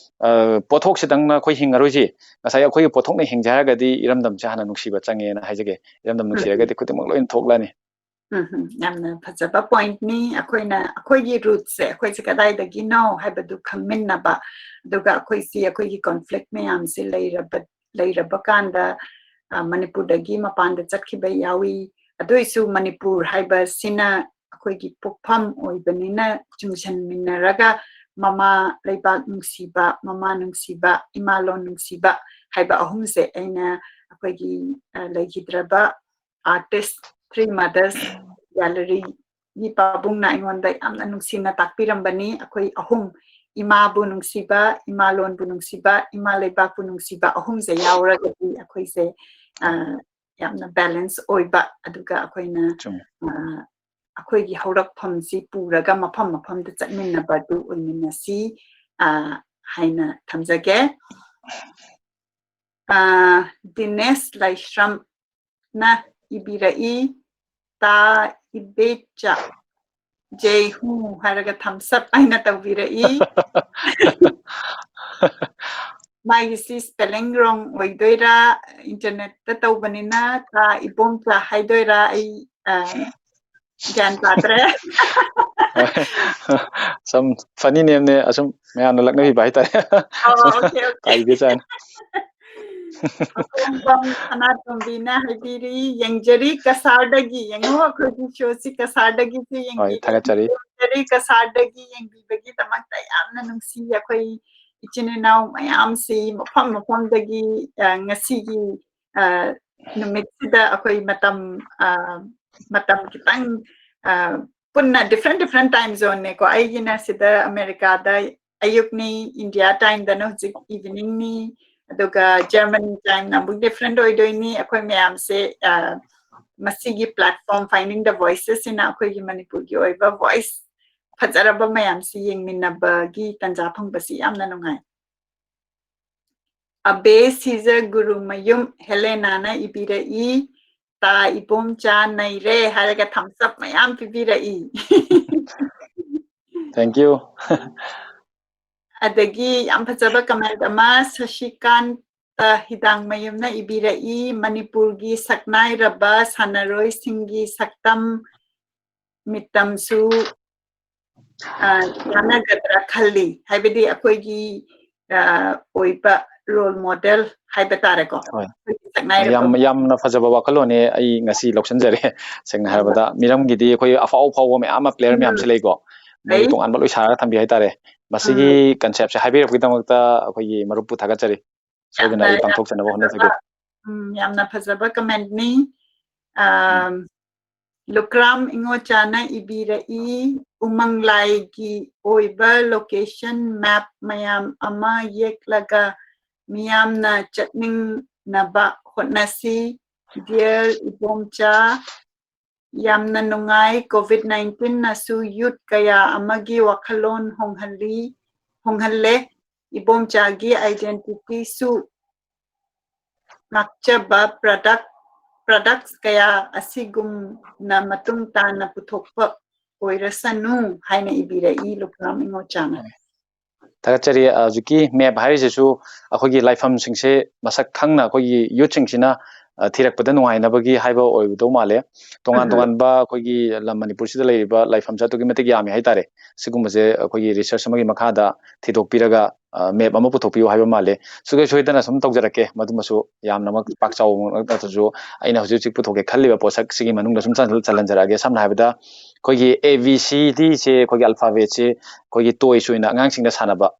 ꯑ, ꯄꯣꯠꯊꯣꯛꯁꯤꯗꯪꯅ ꯑꯩꯈꯣꯏ ꯍꯤꯡꯉꯔꯣꯏꯁꯤ꯫ ꯉꯁꯥꯏꯒꯤ ꯑꯩꯈꯣꯏꯒꯤ ꯄꯣꯠꯊꯣꯛꯅ ꯍꯤꯡꯖꯦ ꯍꯥꯏꯔꯒꯗꯤ ꯏꯔꯝꯗꯝꯁꯦ ꯍꯥꯟꯅ ꯅꯨꯡꯁꯤꯕ ꯆꯪꯉꯦꯅ ꯍꯥꯏꯖꯒꯦ꯫ ꯏꯔꯝꯗꯝ ꯎꯝ꯫ ꯅꯨꯡꯁꯤꯔꯒꯗꯤ ꯈꯨꯗꯤꯡꯃꯛ ꯂꯣꯏꯅ ꯊꯣꯛꯂꯛꯑꯅꯤ꯫ ꯎꯝ, ꯎꯝ, ꯌꯥꯝꯅ ꯐꯖꯕ pointꯅꯤ꯫ ꯑꯩꯈꯣꯏꯅ, ꯑꯩꯈꯣꯏꯒꯤ rootꯁꯦ, ꯑꯩꯈꯣꯏꯁꯦ ꯀꯗꯥꯏꯗꯒꯤꯅꯣ ꯍꯥꯏꯕꯗꯨ ꯈꯪꯃꯤꯟꯅꯕ, ꯑꯗꯨꯒ ꯑꯩꯈꯣꯏꯁꯤ, ꯑꯩꯈꯣꯏꯒꯤ conflict ꯃꯌꯥꯝꯁꯦ ꯂꯩꯔꯕ, ꯂꯩꯔꯕ ꯀꯥꯟꯗ, ꯑ, ꯃꯅꯤꯄꯨꯔꯗꯒꯤ ꯃꯄꯥꯟꯗ ꯆꯠꯈꯤꯕ ꯌꯥꯎꯏ꯫ ꯑꯗꯨꯏꯁꯨ ꯃꯅꯤꯄꯨꯔ ꯍꯥꯏꯕꯁꯤꯅ ꯑꯩꯈꯣꯏꯒꯤ ꯄꯣꯛꯐꯝ ꯑꯣꯏꯕꯅꯤꯅ, ꯆꯤꯡꯁꯤꯟꯃꯤꯟꯅꯔꯒ ꯃꯃꯥ ꯂꯩꯕꯥꯛ ꯅꯨꯡꯁꯤꯕ, ꯃꯃꯥ ꯅꯨꯡꯁꯤꯕ, ꯏꯃꯥ ꯂꯣꯟ ꯅꯨꯡꯁꯤꯕ ꯍꯥꯏꯕ ꯑꯍꯨꯝꯁꯦ ꯑꯩꯅ ꯑꯩꯈꯣꯏꯒꯤ, ꯑ, ꯂꯩꯈꯤꯗ꯭ꯔꯕ artist Three Mothers Galleryꯒꯤ ꯄꯥꯕꯨꯡꯅ ꯑꯩꯉꯣꯟꯗ ꯌꯥꯝꯅ ꯅꯨꯡꯁꯤꯅ ꯇꯥꯛꯄꯤꯔꯝꯕꯅꯤ꯫ ꯑꯩꯈꯣꯏ ꯑꯍꯨꯝ, ꯏꯃꯥꯕꯨ ꯅꯨꯡꯁꯤꯕ, ꯏꯃꯥ ꯂꯣꯟꯕꯨ ꯅꯨꯡꯁꯤꯕ, ꯏꯃꯥ ꯂꯩꯕꯥꯛꯄꯨ ꯅꯨꯡꯁꯤꯕ ꯑꯍꯨꯝꯁꯦ ꯌꯥꯎꯔꯒꯗꯤ ꯑꯩꯈꯣꯏꯁꯦ, ꯑ, ꯌꯥꯝꯅ balance ꯑꯣꯏꯕ, ꯑꯗꯨꯒ ꯑꯩꯈꯣꯏꯅ, ꯆꯨꯝꯃꯤ꯫ ꯑ, ꯑꯩꯈꯣꯏꯒꯤ ꯍꯧꯔꯛꯐꯝꯁꯤ ꯄꯨꯔꯒ ꯃꯐꯝ ꯃꯐꯝꯗ ꯆꯠꯃꯤꯟꯅꯕ ꯑꯗꯨ ꯑꯣꯏꯃꯤꯟꯅꯁꯤ, ꯑ, ꯍꯥꯏꯅ ꯊꯝꯖꯒꯦ꯫ ꯑ, ꯗꯤꯅꯦꯁ ꯂꯥꯏꯁ꯭ꯔꯝꯅ ꯏꯕꯤꯔꯛꯏ, "ꯇꯥ ꯏꯕꯦꯆꯥ, ꯖꯩ ꯍꯨ" ꯍꯥꯏꯔꯒ thumbs up ꯍꯥꯏꯅ ꯇꯧꯕꯤꯔꯛꯏ꯫ ꯃꯥꯒꯤꯁꯤ spelling wrong ꯑꯣꯏꯗꯣꯏꯔꯥ, internetꯇ ꯇꯧꯕꯅꯤꯅ "ꯇꯥ ꯏꯕꯣꯝꯆꯥ" ꯍꯥꯏꯗꯣꯏꯔꯥ, ꯑꯩ, ꯑ, ꯒ꯭ꯌꯥꯟ ꯇꯥꯗ꯭ꯔꯦ꯫ ꯁꯨꯝ funny nameꯅꯦ, ꯑꯁꯨꯝ ꯃꯌꯥꯝꯅ ꯂꯛꯅꯕꯤꯕ ꯍꯥꯏꯇꯥꯔꯦ꯫ ꯑꯣ, ꯁꯨꯝ okay, okay. ꯇꯥ ꯏꯕꯦꯆꯥꯅ꯫ ꯑꯄꯣꯡꯕꯝ ꯁꯅꯥꯇꯣꯝꯕꯤꯅ ꯍꯥꯏꯕꯤꯔꯤ, "ꯌꯦꯡꯖꯔꯤ ꯀꯁꯥꯔꯗꯒꯤ", ꯌꯦꯡꯉꯣ, ꯑꯩꯈꯣꯏꯒꯤ showꯁꯤ ꯀꯁꯥꯔꯗꯒꯤꯁꯨ ꯍꯣꯏ, ꯌꯦꯡꯕꯤꯔꯤ꯫ ꯊꯥꯒꯠꯆꯔꯤ꯫ "ꯌꯦꯡꯖꯔꯤ ꯀꯁꯥꯔꯗꯒꯤ", ꯌꯦꯡꯕꯤꯕꯒꯤꯗꯃꯛꯇ ꯌꯥꯝꯅ ꯅꯨꯡꯁꯤ꯫ ꯑꯩꯈꯣꯏ ꯏꯆꯤꯟ ꯏꯅꯥꯎ ꯃꯌꯥꯝꯁꯤ ꯃꯐꯝ ꯃꯐꯝꯗꯒꯤ, ꯑ, ꯉꯁꯤꯒꯤ, ꯑ, ꯅꯨꯃꯤꯠꯁꯤꯗ ꯑꯩꯈꯣꯏ ꯃꯇꯝ, ꯑ, ꯃꯇꯝ ꯈꯤꯇꯪ, ꯑ, ꯄꯨꯟꯅ different different time zoneꯅꯦꯀꯣ꯫ ꯑꯩꯒꯤꯅ ꯁꯤꯗ ꯑꯃꯦꯔꯤꯀꯥꯗ ꯑꯌꯨꯛꯅꯤ, ꯏꯟꯗꯤꯌꯥ ꯇꯥꯏꯝꯗꯅ ꯍꯧꯖꯤꯛ ꯏꯚꯤꯅꯤꯡꯅꯤ, ꯑꯗꯨꯒ ꯖꯔꯃꯅꯤ ꯇꯥꯏꯝꯅ ꯑꯃꯨꯛ ꯗꯤꯐ꯭ꯔꯦꯟ ꯑꯣꯏꯗꯣꯏꯅꯤ꯫ ꯑꯩꯈꯣꯏ ꯃꯌꯥꯝꯁꯦ, ꯑ, ꯃꯁꯤꯒꯤ ꯄ꯭ꯂꯦꯠꯐꯣꯝ Finding the Voices ꯁꯤꯅ ꯑꯩꯈꯣꯏꯒꯤ ꯃꯅꯤꯄꯨꯔꯒꯤ ꯑꯣꯏꯕ ꯚꯣꯏꯁ ꯐꯖꯔꯕ ꯃꯌꯥꯝꯁꯤ ꯌꯦꯡꯃꯤꯟꯅꯕꯒꯤ ꯇꯟꯖꯥ ꯐꯪꯕꯁꯤ ꯌꯥꯝꯅ ꯅꯨꯡꯉꯥꯏ꯫ ꯑꯕꯦ ꯁꯤꯖ ꯒꯨꯔꯨꯃꯌꯨꯝ ꯍꯦꯂꯦꯅꯥꯅ ꯏꯕꯤꯔꯛꯏ, "ꯇꯥ ꯏꯕꯣꯝꯆꯥ ꯅꯩꯔꯦ" ꯍꯥꯏꯔꯒ ꯊꯝꯁ ꯑꯞ ꯃꯌꯥꯝ ꯄꯤꯕꯤꯔꯛꯏ꯫ Thank you. ꯑꯗꯒꯤ ꯌꯥꯝ ꯐꯖꯕ ꯀꯃꯦꯟ ꯑꯃ ꯁꯁꯤꯀꯥꯟꯇ ꯍꯤꯗꯥꯡꯃꯌꯨꯝꯅ ꯏꯕꯤꯔꯛꯏ, "ꯃꯅꯤꯄꯨꯔꯒꯤ ꯁꯛꯅꯥꯏꯔꯕ ꯁꯥꯟꯅꯔꯣꯏꯁꯤꯡꯒꯤ ꯁꯛꯇꯝ ꯃꯤꯇꯝꯁꯨ, ꯑ, ꯆꯥꯟꯅꯒꯗ꯭ꯔꯥ ꯈꯜꯂꯤ", ꯍꯥꯏꯕꯗꯤ ꯑꯩꯈꯣꯏꯒꯤ, ꯑ, ꯑꯣꯏꯕ ꯔꯣꯜ ꯃꯣꯗꯦꯜ ꯍꯥꯏꯕ ꯇꯥꯔꯦꯀꯣ꯫ ꯍꯣꯏ꯫ ꯑꯩꯈꯣꯏꯒꯤ ꯁꯛꯅꯥꯏꯔꯕ ꯌꯥꯝ, ꯌꯥꯝꯅ ꯐꯖꯕ ꯋꯥꯈꯜꯂꯣꯟꯅꯦ꯫ ꯑꯩ ꯉꯁꯤ ꯂꯧꯁꯤꯟꯖꯔꯦ꯫ ꯁꯦꯡꯅ ꯍꯥꯏꯔꯕꯗ, ꯃꯤꯔꯝꯒꯤꯗꯤ ꯑꯩꯈꯣꯏ ꯑꯐꯥꯎ ꯑꯐꯥꯎꯕ ꯃꯌꯥꯝ ꯑꯃ, ꯄ꯭ꯂꯦꯌꯔ ꯎꯝ꯫ ꯃꯌꯥꯝꯁꯨ ꯂꯩꯀꯣ, ꯃꯣꯏꯒꯤ ꯂꯩ꯫ ꯇꯣꯉꯥꯟꯕ ꯂꯣꯏ ꯁꯥꯔꯒ ꯊꯝꯕꯤ ꯍꯥꯏꯇꯥꯔꯦ꯫ ꯃꯁꯤꯒꯤ ꯎꯝ꯫ ꯀꯟꯁꯦꯞꯁꯦ ꯍꯥꯏꯕꯤꯔꯛꯄꯒꯤꯗꯃꯛꯇ ꯑꯩꯈꯣꯏꯒꯤ ꯃꯔꯨꯞꯄꯨ ꯊꯥꯒꯠꯆꯔꯤ꯫ ꯁꯣꯏꯗꯅ ꯌꯥꯝꯅ, ꯑꯩ ꯌꯥꯝꯅ ꯄꯥꯡꯊꯣꯛꯆꯅꯕ ꯐꯖꯕ, ꯍꯣꯠꯅꯖꯒꯦ꯫ ꯎꯝ, ꯌꯥꯝꯅ ꯐꯖꯕ ꯀꯃꯦꯟꯠꯅꯤ꯫ ꯑꯝ, ꯂꯨꯀ꯭ꯔꯥꯝ ꯏꯉꯣꯆꯥꯅ ꯏꯕꯤꯔꯛꯏ, "ꯎꯃꯪ ꯂꯥꯏꯒꯤ ꯑꯣꯏꯕ ꯂꯣꯀꯦꯁꯟ ꯃꯦꯞ ꯃꯌꯥꯝ ꯑꯃ ꯌꯦꯛꯂꯒ ꯃꯤꯌꯥꯝꯅ ꯆꯠꯅꯤꯡꯅꯕ ꯍꯣꯠꯅꯁꯤ꯫ Dear ꯏꯕꯣꯝꯆꯥ, ꯌꯥꯝꯅ ꯅꯨꯡꯉꯥꯏ꯫ COVID nineteen ꯅꯁꯨ ꯌꯨꯠ ꯀꯌꯥ ꯑꯃꯒꯤ ꯋꯥꯈꯜꯂꯣꯟ ꯍꯣꯡꯍꯜꯂꯤ, ꯍꯣꯡꯍꯜꯂꯦ꯫ ꯏꯕꯣꯝꯆꯥꯒꯤ identity ꯁꯨ ꯉꯥꯛꯆꯕ product, products ꯀꯌꯥ ꯑꯁꯤꯒꯨꯝꯅ ꯃꯇꯨꯡ ꯇꯥꯅ ꯄꯨꯊꯣꯛꯄ ꯑꯣꯏꯔꯁꯅꯨ" ꯍꯥꯏꯅ ꯏꯕꯤꯔꯛꯏ ꯂꯨꯀ꯭ꯔꯥꯝ ꯏꯉꯣꯆꯥꯅ꯫ ꯊꯥꯒꯠꯆꯔꯤ꯫ ꯑ, ꯍꯧꯖꯤꯛꯀꯤ ꯃꯦꯞ ꯍꯥꯏꯔꯤꯁꯤꯁꯨ ꯑꯩꯈꯣꯏꯒꯤ ꯂꯥꯏꯐꯝꯁꯤꯡꯁꯦ ꯃꯁꯛ ꯈꯪꯅ ꯑꯩꯈꯣꯏꯒꯤ ꯌꯨꯠꯁꯤꯡꯁꯤꯅ, ꯑ, ꯊꯤꯔꯛꯄꯗ ꯅꯨꯡꯉꯥꯏꯅꯕꯒꯤ ꯍꯥꯏꯕ ꯑꯣꯏꯒꯗꯧ ꯃꯥꯜꯂꯦ꯫ ꯇꯣꯉꯥꯟ ꯎꯝ꯫ ꯇꯣꯉꯥꯟꯕ ꯑꯩꯈꯣꯏꯒꯤ ꯂꯝ ꯃꯅꯤꯄꯨꯔꯁꯤꯗ ꯂꯩꯔꯤꯕ ꯂꯥꯏꯐꯝꯁꯦ ꯑꯗꯨꯛꯀꯤ ꯃꯇꯤꯛ ꯌꯥꯝꯃꯤ ꯍꯥꯏꯇꯥꯔꯦ꯫ ꯁꯤꯒꯨꯝꯕꯁꯦ ꯑꯩꯈꯣꯏꯒꯤ ꯔꯤꯁꯔꯁ ꯑꯃꯒꯤ ꯃꯈꯥꯗ ꯊꯤꯗꯣꯛꯄꯤꯔꯒ, ꯑ, ꯃꯦꯞ ꯑꯃ ꯄꯨꯊꯣꯛꯄꯤꯌꯨ ꯍꯥꯏꯕ ꯃꯥꯜꯂꯦ꯫ ꯁꯨꯡꯁꯣꯏ ꯁꯣꯏꯗꯅ ꯁꯨꯝ ꯇꯧꯖꯔꯛꯀꯦ꯫ ꯃꯗꯨꯃꯁꯨ ꯌꯥꯝꯅꯃꯛ ꯄꯥꯛ ꯆꯥꯎꯕꯃꯛ ꯅꯠꯇ꯭ꯔꯁꯨ, ꯑꯩꯅ ꯍꯧꯖꯤꯛ ꯍꯧꯖꯤꯛ ꯄꯨꯊꯣꯛꯀꯦ ꯈꯜꯂꯤꯕ ꯄꯣꯠꯁꯛ ꯁꯤꯒꯤ ꯃꯅꯨꯡꯗ ꯁꯨꯝ ꯆꯜ-, ꯆꯜꯍꯟꯖꯔꯛꯑꯒꯦ꯫ ꯁꯝꯅ ꯍꯥꯏꯔꯕꯗ, ꯑꯩꯈꯣꯏꯒꯤ A B C D ꯁꯦ, ꯑꯩꯈꯣꯏꯒꯤ alphabet ꯁꯦ ꯑꯩꯈꯣꯏꯒꯤ toys ꯑꯣꯏꯅ ꯑꯉꯥꯡꯁꯤꯡꯅ ꯁꯥꯟꯅꯕ,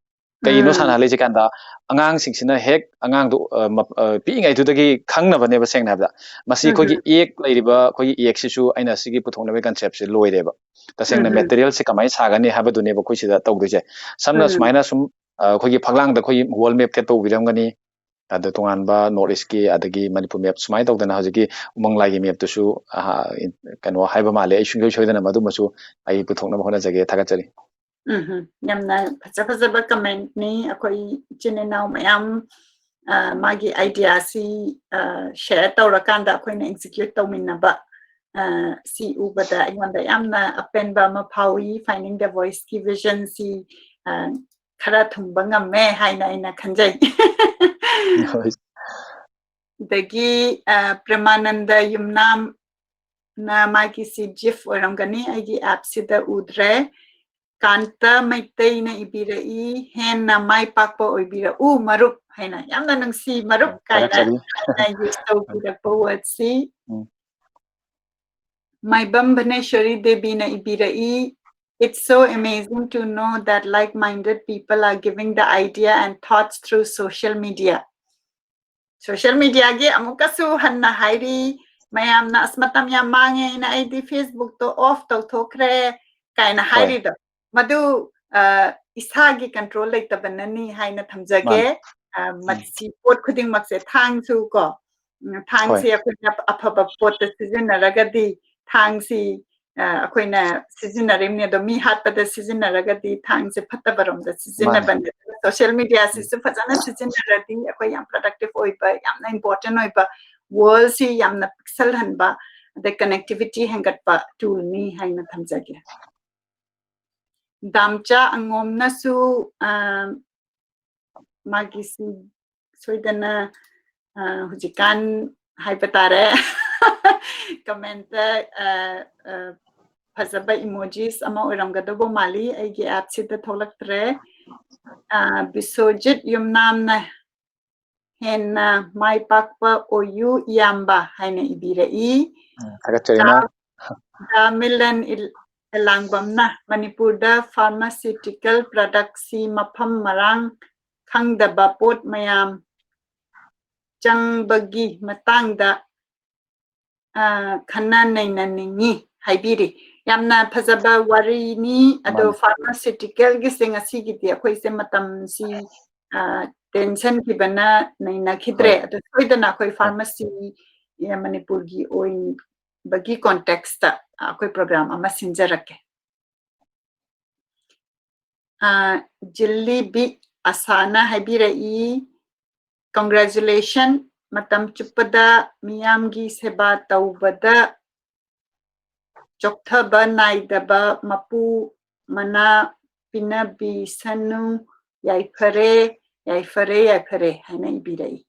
ꯀꯩꯅꯣ ꯎꯝ꯫ ꯁꯥꯟꯅꯍꯜꯂꯤꯁꯦ ꯀꯥꯟꯗ, ꯑꯉꯥꯡꯁꯤꯡꯁꯤꯅ ꯍꯦꯛ ꯑꯉꯥꯡꯗꯣ, ꯑ, ꯃ-, ꯑ, ꯄꯤꯛꯏꯉꯩꯗꯨꯗꯒꯤ ꯈꯪꯅꯕꯅꯦꯕ, ꯁꯦꯡꯅ ꯍꯥꯏꯕꯗ꯫ ꯃꯁꯤ ꯑꯩꯈꯣꯏꯒꯤ ꯎꯝ꯫ ꯑꯦꯛ ꯂꯩꯔꯤꯕ ꯑꯩꯈꯣꯏꯒꯤ ꯑꯦꯛꯁꯤꯁꯨ ꯑꯩꯅ ꯁꯤꯒꯤ ꯄꯨꯊꯣꯛꯅꯕꯒꯤ ꯀꯟꯁꯦꯞꯁꯦ ꯂꯣꯏꯔꯦꯕ꯫ ꯇꯁꯦꯡꯅ ꯎꯝ꯫ ꯃꯦꯇꯔꯤꯌꯦꯜꯁꯦ ꯀꯃꯥꯏꯅ ꯁꯥꯒꯅꯤ ꯍꯥꯏꯕꯗꯨꯅꯦꯕ ꯑꯩꯈꯣꯏ ꯁꯤꯗ ꯇꯧꯗꯣꯏꯁꯦ꯫ ꯁꯝꯅ ꯎꯝ꯫ ꯁꯨꯃꯥꯏꯅ ꯁꯨꯝ, ꯑ, ꯑꯩꯈꯣꯏꯒꯤ ꯐꯛꯂꯥꯡꯗ ꯑꯩꯈꯣꯏꯒꯤ ꯋꯥꯜ ꯃꯦꯞ ꯊꯦꯠꯄ ꯎꯕꯤꯔꯝꯒꯅꯤ꯫ ꯑꯗ ꯇꯣꯉꯥꯟꯕ ꯅꯣꯔꯠ ꯏꯁꯀꯤ ꯑꯗꯒꯤ ꯃꯅꯤꯄꯨꯔ ꯃꯦꯞ ꯁꯨꯃꯥꯏꯅ ꯇꯧꯗꯅ ꯍꯧꯖꯤꯛꯀꯤ ꯎꯃꯪ ꯂꯥꯏꯒꯤ ꯃꯦꯞꯇꯨꯁꯨ, ꯑ, ꯀꯩꯅꯣ ꯍꯥꯏꯕ ꯃꯥꯜꯂꯦ꯫ ꯑꯩ ꯁꯨꯡꯁꯣꯏ ꯁꯣꯏꯗꯅ ꯃꯗꯨꯃꯁꯨ ꯑꯩ ꯄꯨꯊꯣꯛꯅꯕ ꯍꯣꯠꯅꯖꯒꯦ꯫ ꯊꯥꯒꯠꯆꯔꯤ꯫ ꯎꯝ ꯍꯝ꯫ ꯌꯥꯝꯅ ꯐꯖ ꯐꯖꯕ ꯀꯃꯦꯟꯠꯅꯤ꯫ ꯑꯩꯈꯣꯏ ꯏꯆꯤꯟ ꯏꯅꯥꯎ ꯃꯌꯥꯝ, ꯑ, ꯃꯥꯒꯤ ꯑꯥꯏꯗꯤꯌꯥꯁꯤ, ꯑ, ꯁꯦꯌꯔ ꯇꯧꯔꯀꯥꯟꯗ ꯑꯩꯈꯣꯏꯅ ꯑꯦꯛꯖꯤꯀ꯭ꯌꯨꯠ ꯇꯧꯃꯤꯟꯅꯕ, ꯑ, ꯁꯤ ꯎꯕꯗ ꯑꯩꯉꯣꯟꯗ ꯌꯥꯝꯅ ꯑꯄꯦꯟꯕ ꯑꯃ ꯐꯥꯎꯏ꯫ Finding the Voiceꯀꯤ ꯚꯤꯖꯟꯁꯤ, ꯑ, ꯈꯔ ꯊꯨꯡꯕ ꯉꯝꯃꯦ ꯍꯥꯏꯅ ꯑꯩꯅ ꯈꯟꯖꯩ꯫ ꯍꯣꯏ꯫ ꯑꯗꯒꯤ, ꯑ, ꯄ꯭ꯔꯦꯃꯥꯅꯟꯗ ꯌꯨꯝꯅꯥꯝꯅ ꯃꯥꯒꯤꯁꯤ ꯖꯤꯐ ꯑꯣꯏꯔꯝꯒꯅꯤ, ꯑꯩꯒꯤ ꯑꯦꯞꯁꯤꯗ ꯎꯗ꯭ꯔꯦ꯫ ꯀꯥꯟꯇ ꯃꯩꯇꯩꯅ ꯏꯕꯤꯔꯛꯏ, "ꯍꯦꯟꯅ ꯃꯥꯏ ꯄꯥꯛꯄ ꯑꯣꯏꯕꯤꯔꯛꯎ ꯃꯔꯨꯞ" ꯍꯥꯏꯅ꯫ ꯌꯥꯝꯅ ꯅꯨꯡꯁꯤ, "ꯃꯔꯨꯞ" ꯀꯥꯏꯅ ꯊꯥꯒꯠꯆꯔꯤ꯫ ꯑꯩꯅ ꯌꯨꯁ ꯇꯧꯕꯤꯔꯛꯄ ꯋꯥꯔꯗꯁꯤ꯫ ꯎꯝ꯫ ꯃꯥꯏꯕꯝ ꯚꯅꯦꯁ꯭ꯋꯔꯤ ꯗꯦꯕꯤꯅ ꯏꯕꯤꯔꯛꯏ, "It's so amazing to know that like-minded people are giving the idea and thoughts through social media." Social ꯃꯤꯗꯤꯌꯥꯒꯤ ꯑꯃꯨꯛꯀꯁꯨ ꯍꯟꯅ ꯍꯥꯏꯔꯤ, ꯃꯌꯥꯝꯅ, "ꯑꯁ, ꯃꯇꯝ ꯌꯥꯝ ꯃꯥꯡꯉꯦ, ꯑꯩꯅ, ꯑꯩꯗꯤ ꯐꯦꯁꯕꯨꯛꯇꯣ ꯑꯣꯐ ꯇꯧꯊꯣꯛꯈ꯭ꯔꯦ" ꯀꯥꯏꯅ ꯍꯣꯏ꯫ ꯍꯥꯏꯔꯤꯗꯣ, ꯃꯗꯨ, ꯑ, ꯏꯁꯥꯒꯤ ꯀꯟꯇ꯭ꯔꯣꯜ ꯂꯩꯇꯕꯅꯅꯤ ꯍꯥꯏꯅ ꯊꯝꯖꯒꯦ꯫ ꯃꯥꯅꯦ꯫ ꯑ, ꯎꯝ꯫ ꯃꯁꯤ ꯄꯣꯠ ꯈꯨꯗꯤꯡꯃꯛꯁꯦ, ꯊꯥꯡꯁꯨ ꯀꯣ, ꯎꯝ, ꯊꯥꯡꯁꯤ ꯍꯣꯏ꯫ ꯑꯩꯈꯣꯏꯅ ꯑꯐꯕ ꯄꯣꯠꯇ ꯁꯤꯖꯤꯟꯅꯔꯒꯗꯤ ꯊꯥꯡꯁꯤ, ꯑ, ꯑꯩꯈꯣꯏꯅ ꯁꯤꯖꯤꯟꯅꯔꯤꯕꯅꯤ, ꯑꯗꯣ ꯃꯤ ꯍꯥꯠꯄꯗ ꯁꯤꯖꯤꯟꯅꯔꯒꯗꯤ ꯊꯥꯡꯁꯦ ꯐꯠꯇꯕꯔꯣꯝꯗ ꯃꯥꯅꯦ꯫ ꯁꯤꯖꯤꯟꯅꯕꯅꯦ꯫ ꯑꯗꯨꯅ ꯁꯣꯁꯤꯌꯦꯜ ꯎꯝ꯫ ꯃꯤꯗꯤꯌꯥꯁꯤꯁꯨ ꯐꯖꯅ ꯁꯤꯖꯤꯟꯅꯔꯗꯤ ꯑꯩꯈꯣꯏ ꯌꯥꯝ ꯄ꯭ꯔꯗꯛꯇꯤꯚ ꯑꯣꯏꯕ, ꯌꯥꯝꯅ ꯏꯝꯄꯣꯔꯇꯦꯟ ꯑꯣꯏꯕ, ꯋꯥꯔꯜꯁꯤ ꯌꯥꯝꯅ ꯄꯤꯛꯁꯜꯍꯟꯕ, ꯑꯗꯩ ꯀꯅꯦꯛꯇꯤꯚꯤꯇꯤ ꯍꯦꯟꯒꯠꯄ ꯇꯨꯜꯅꯤ ꯍꯥꯏꯅ ꯊꯝꯖꯒꯦ꯫ ꯗꯥꯝꯆꯥ ꯑꯉꯣꯝꯅꯁꯨ, ꯑ, ꯃꯥꯒꯤꯁꯤ ꯁꯣꯏꯗꯅ, ꯑ, ꯍꯧꯖꯤꯛꯀꯥꯟ ꯍꯥꯏꯕ ꯇꯥꯔꯦ, ꯀꯃꯦꯟꯠꯇ, ꯑ, ꯑ, ꯐꯖꯕ ꯏꯃꯣꯖꯤꯁ ꯑꯃ ꯑꯣꯏꯔꯝꯒꯗꯧꯕ ꯃꯥꯜꯂꯤ, ꯑꯩꯒꯤ ꯑꯦꯞꯁꯤꯗ ꯊꯣꯛꯂꯛꯇ꯭ꯔꯦ꯫ ꯑ, ꯕꯤꯁ꯭ꯋꯖꯤꯠ ꯌꯨꯝꯅꯥꯝꯅ "ꯍꯦꯟꯅ ꯃꯥꯏ ꯄꯥꯛꯄ ꯑꯣꯏꯌꯨ ꯏꯌꯥꯝꯕ" ꯍꯥꯏꯅ ꯏꯕꯤꯔꯛꯏ꯫ ꯎꯝ, ꯊꯥꯒꯠꯆꯔꯤ, ꯏꯅꯥꯎ꯫ ꯗꯥ, ꯗꯥ ꯃꯤꯂꯟ ꯏꯜ-, ꯑꯦꯂꯥꯡꯕꯝꯅ ꯃꯅꯤꯄꯨꯔꯗ pharmaceutical productꯁꯤ ꯃꯐꯝ ꯃꯔꯥꯡ ꯈꯪꯗꯕ ꯄꯣꯠ ꯃꯌꯥꯝ ꯆꯪꯕꯒꯤ ꯃꯇꯥꯡꯗ, ꯑ, ꯈꯟꯅ ꯅꯩꯅꯅꯤꯡꯉꯤ ꯍꯥꯏꯕꯤꯔꯤ꯫ ꯌꯥꯝꯅ ꯐꯖꯕ ꯋꯥꯔꯤꯅꯤ꯫ ꯑꯗꯣ, ꯃꯥꯅꯤ꯫ Pharmaceuticalꯒꯤꯁꯦ ꯉꯁꯤꯒꯤꯗꯤ ꯑꯩꯈꯣꯏꯁꯦ ꯃꯇꯝꯁꯤ, ꯑ, ꯇꯦꯟꯁꯟꯈꯤꯕꯅ ꯅꯩꯅꯈꯤꯗ꯭ꯔꯦ꯫ ꯍꯣꯏ꯫ ꯑꯗꯣ ꯁꯣꯏꯗꯅ ꯑꯩꯈꯣꯏ ꯍꯣꯏ꯫ Pharmacy, ꯑ, ꯃꯅꯤꯄꯨꯔꯒꯤ ꯑꯣꯏꯕꯒꯤ contextꯇ ꯑꯩꯈꯣꯏ program ꯑꯃ ꯁꯤꯟꯖꯔꯛꯀꯦ꯫ ꯑ, ꯖꯤꯜꯂꯤꯕꯤ ꯑꯁꯥꯅ ꯍꯥꯏꯕꯤꯔꯛꯏ, "Congratulation, ꯃꯇꯝ ꯆꯨꯞꯄꯗ ꯃꯤꯌꯥꯝꯒꯤ ꯁꯦꯕꯥ ꯇꯧꯕꯗ ꯆꯣꯛꯊꯕ ꯅꯥꯏꯗꯕ ꯃꯄꯨ ꯃꯅꯥ ꯄꯤꯅꯕꯤꯁꯅꯨ, ꯌꯥꯏꯐꯔꯦ, ꯌꯥꯏꯐꯔꯦ, ꯌꯥꯏꯐꯔꯦ" ꯍꯥꯏꯅ ꯏꯕꯤꯔꯛꯏ꯫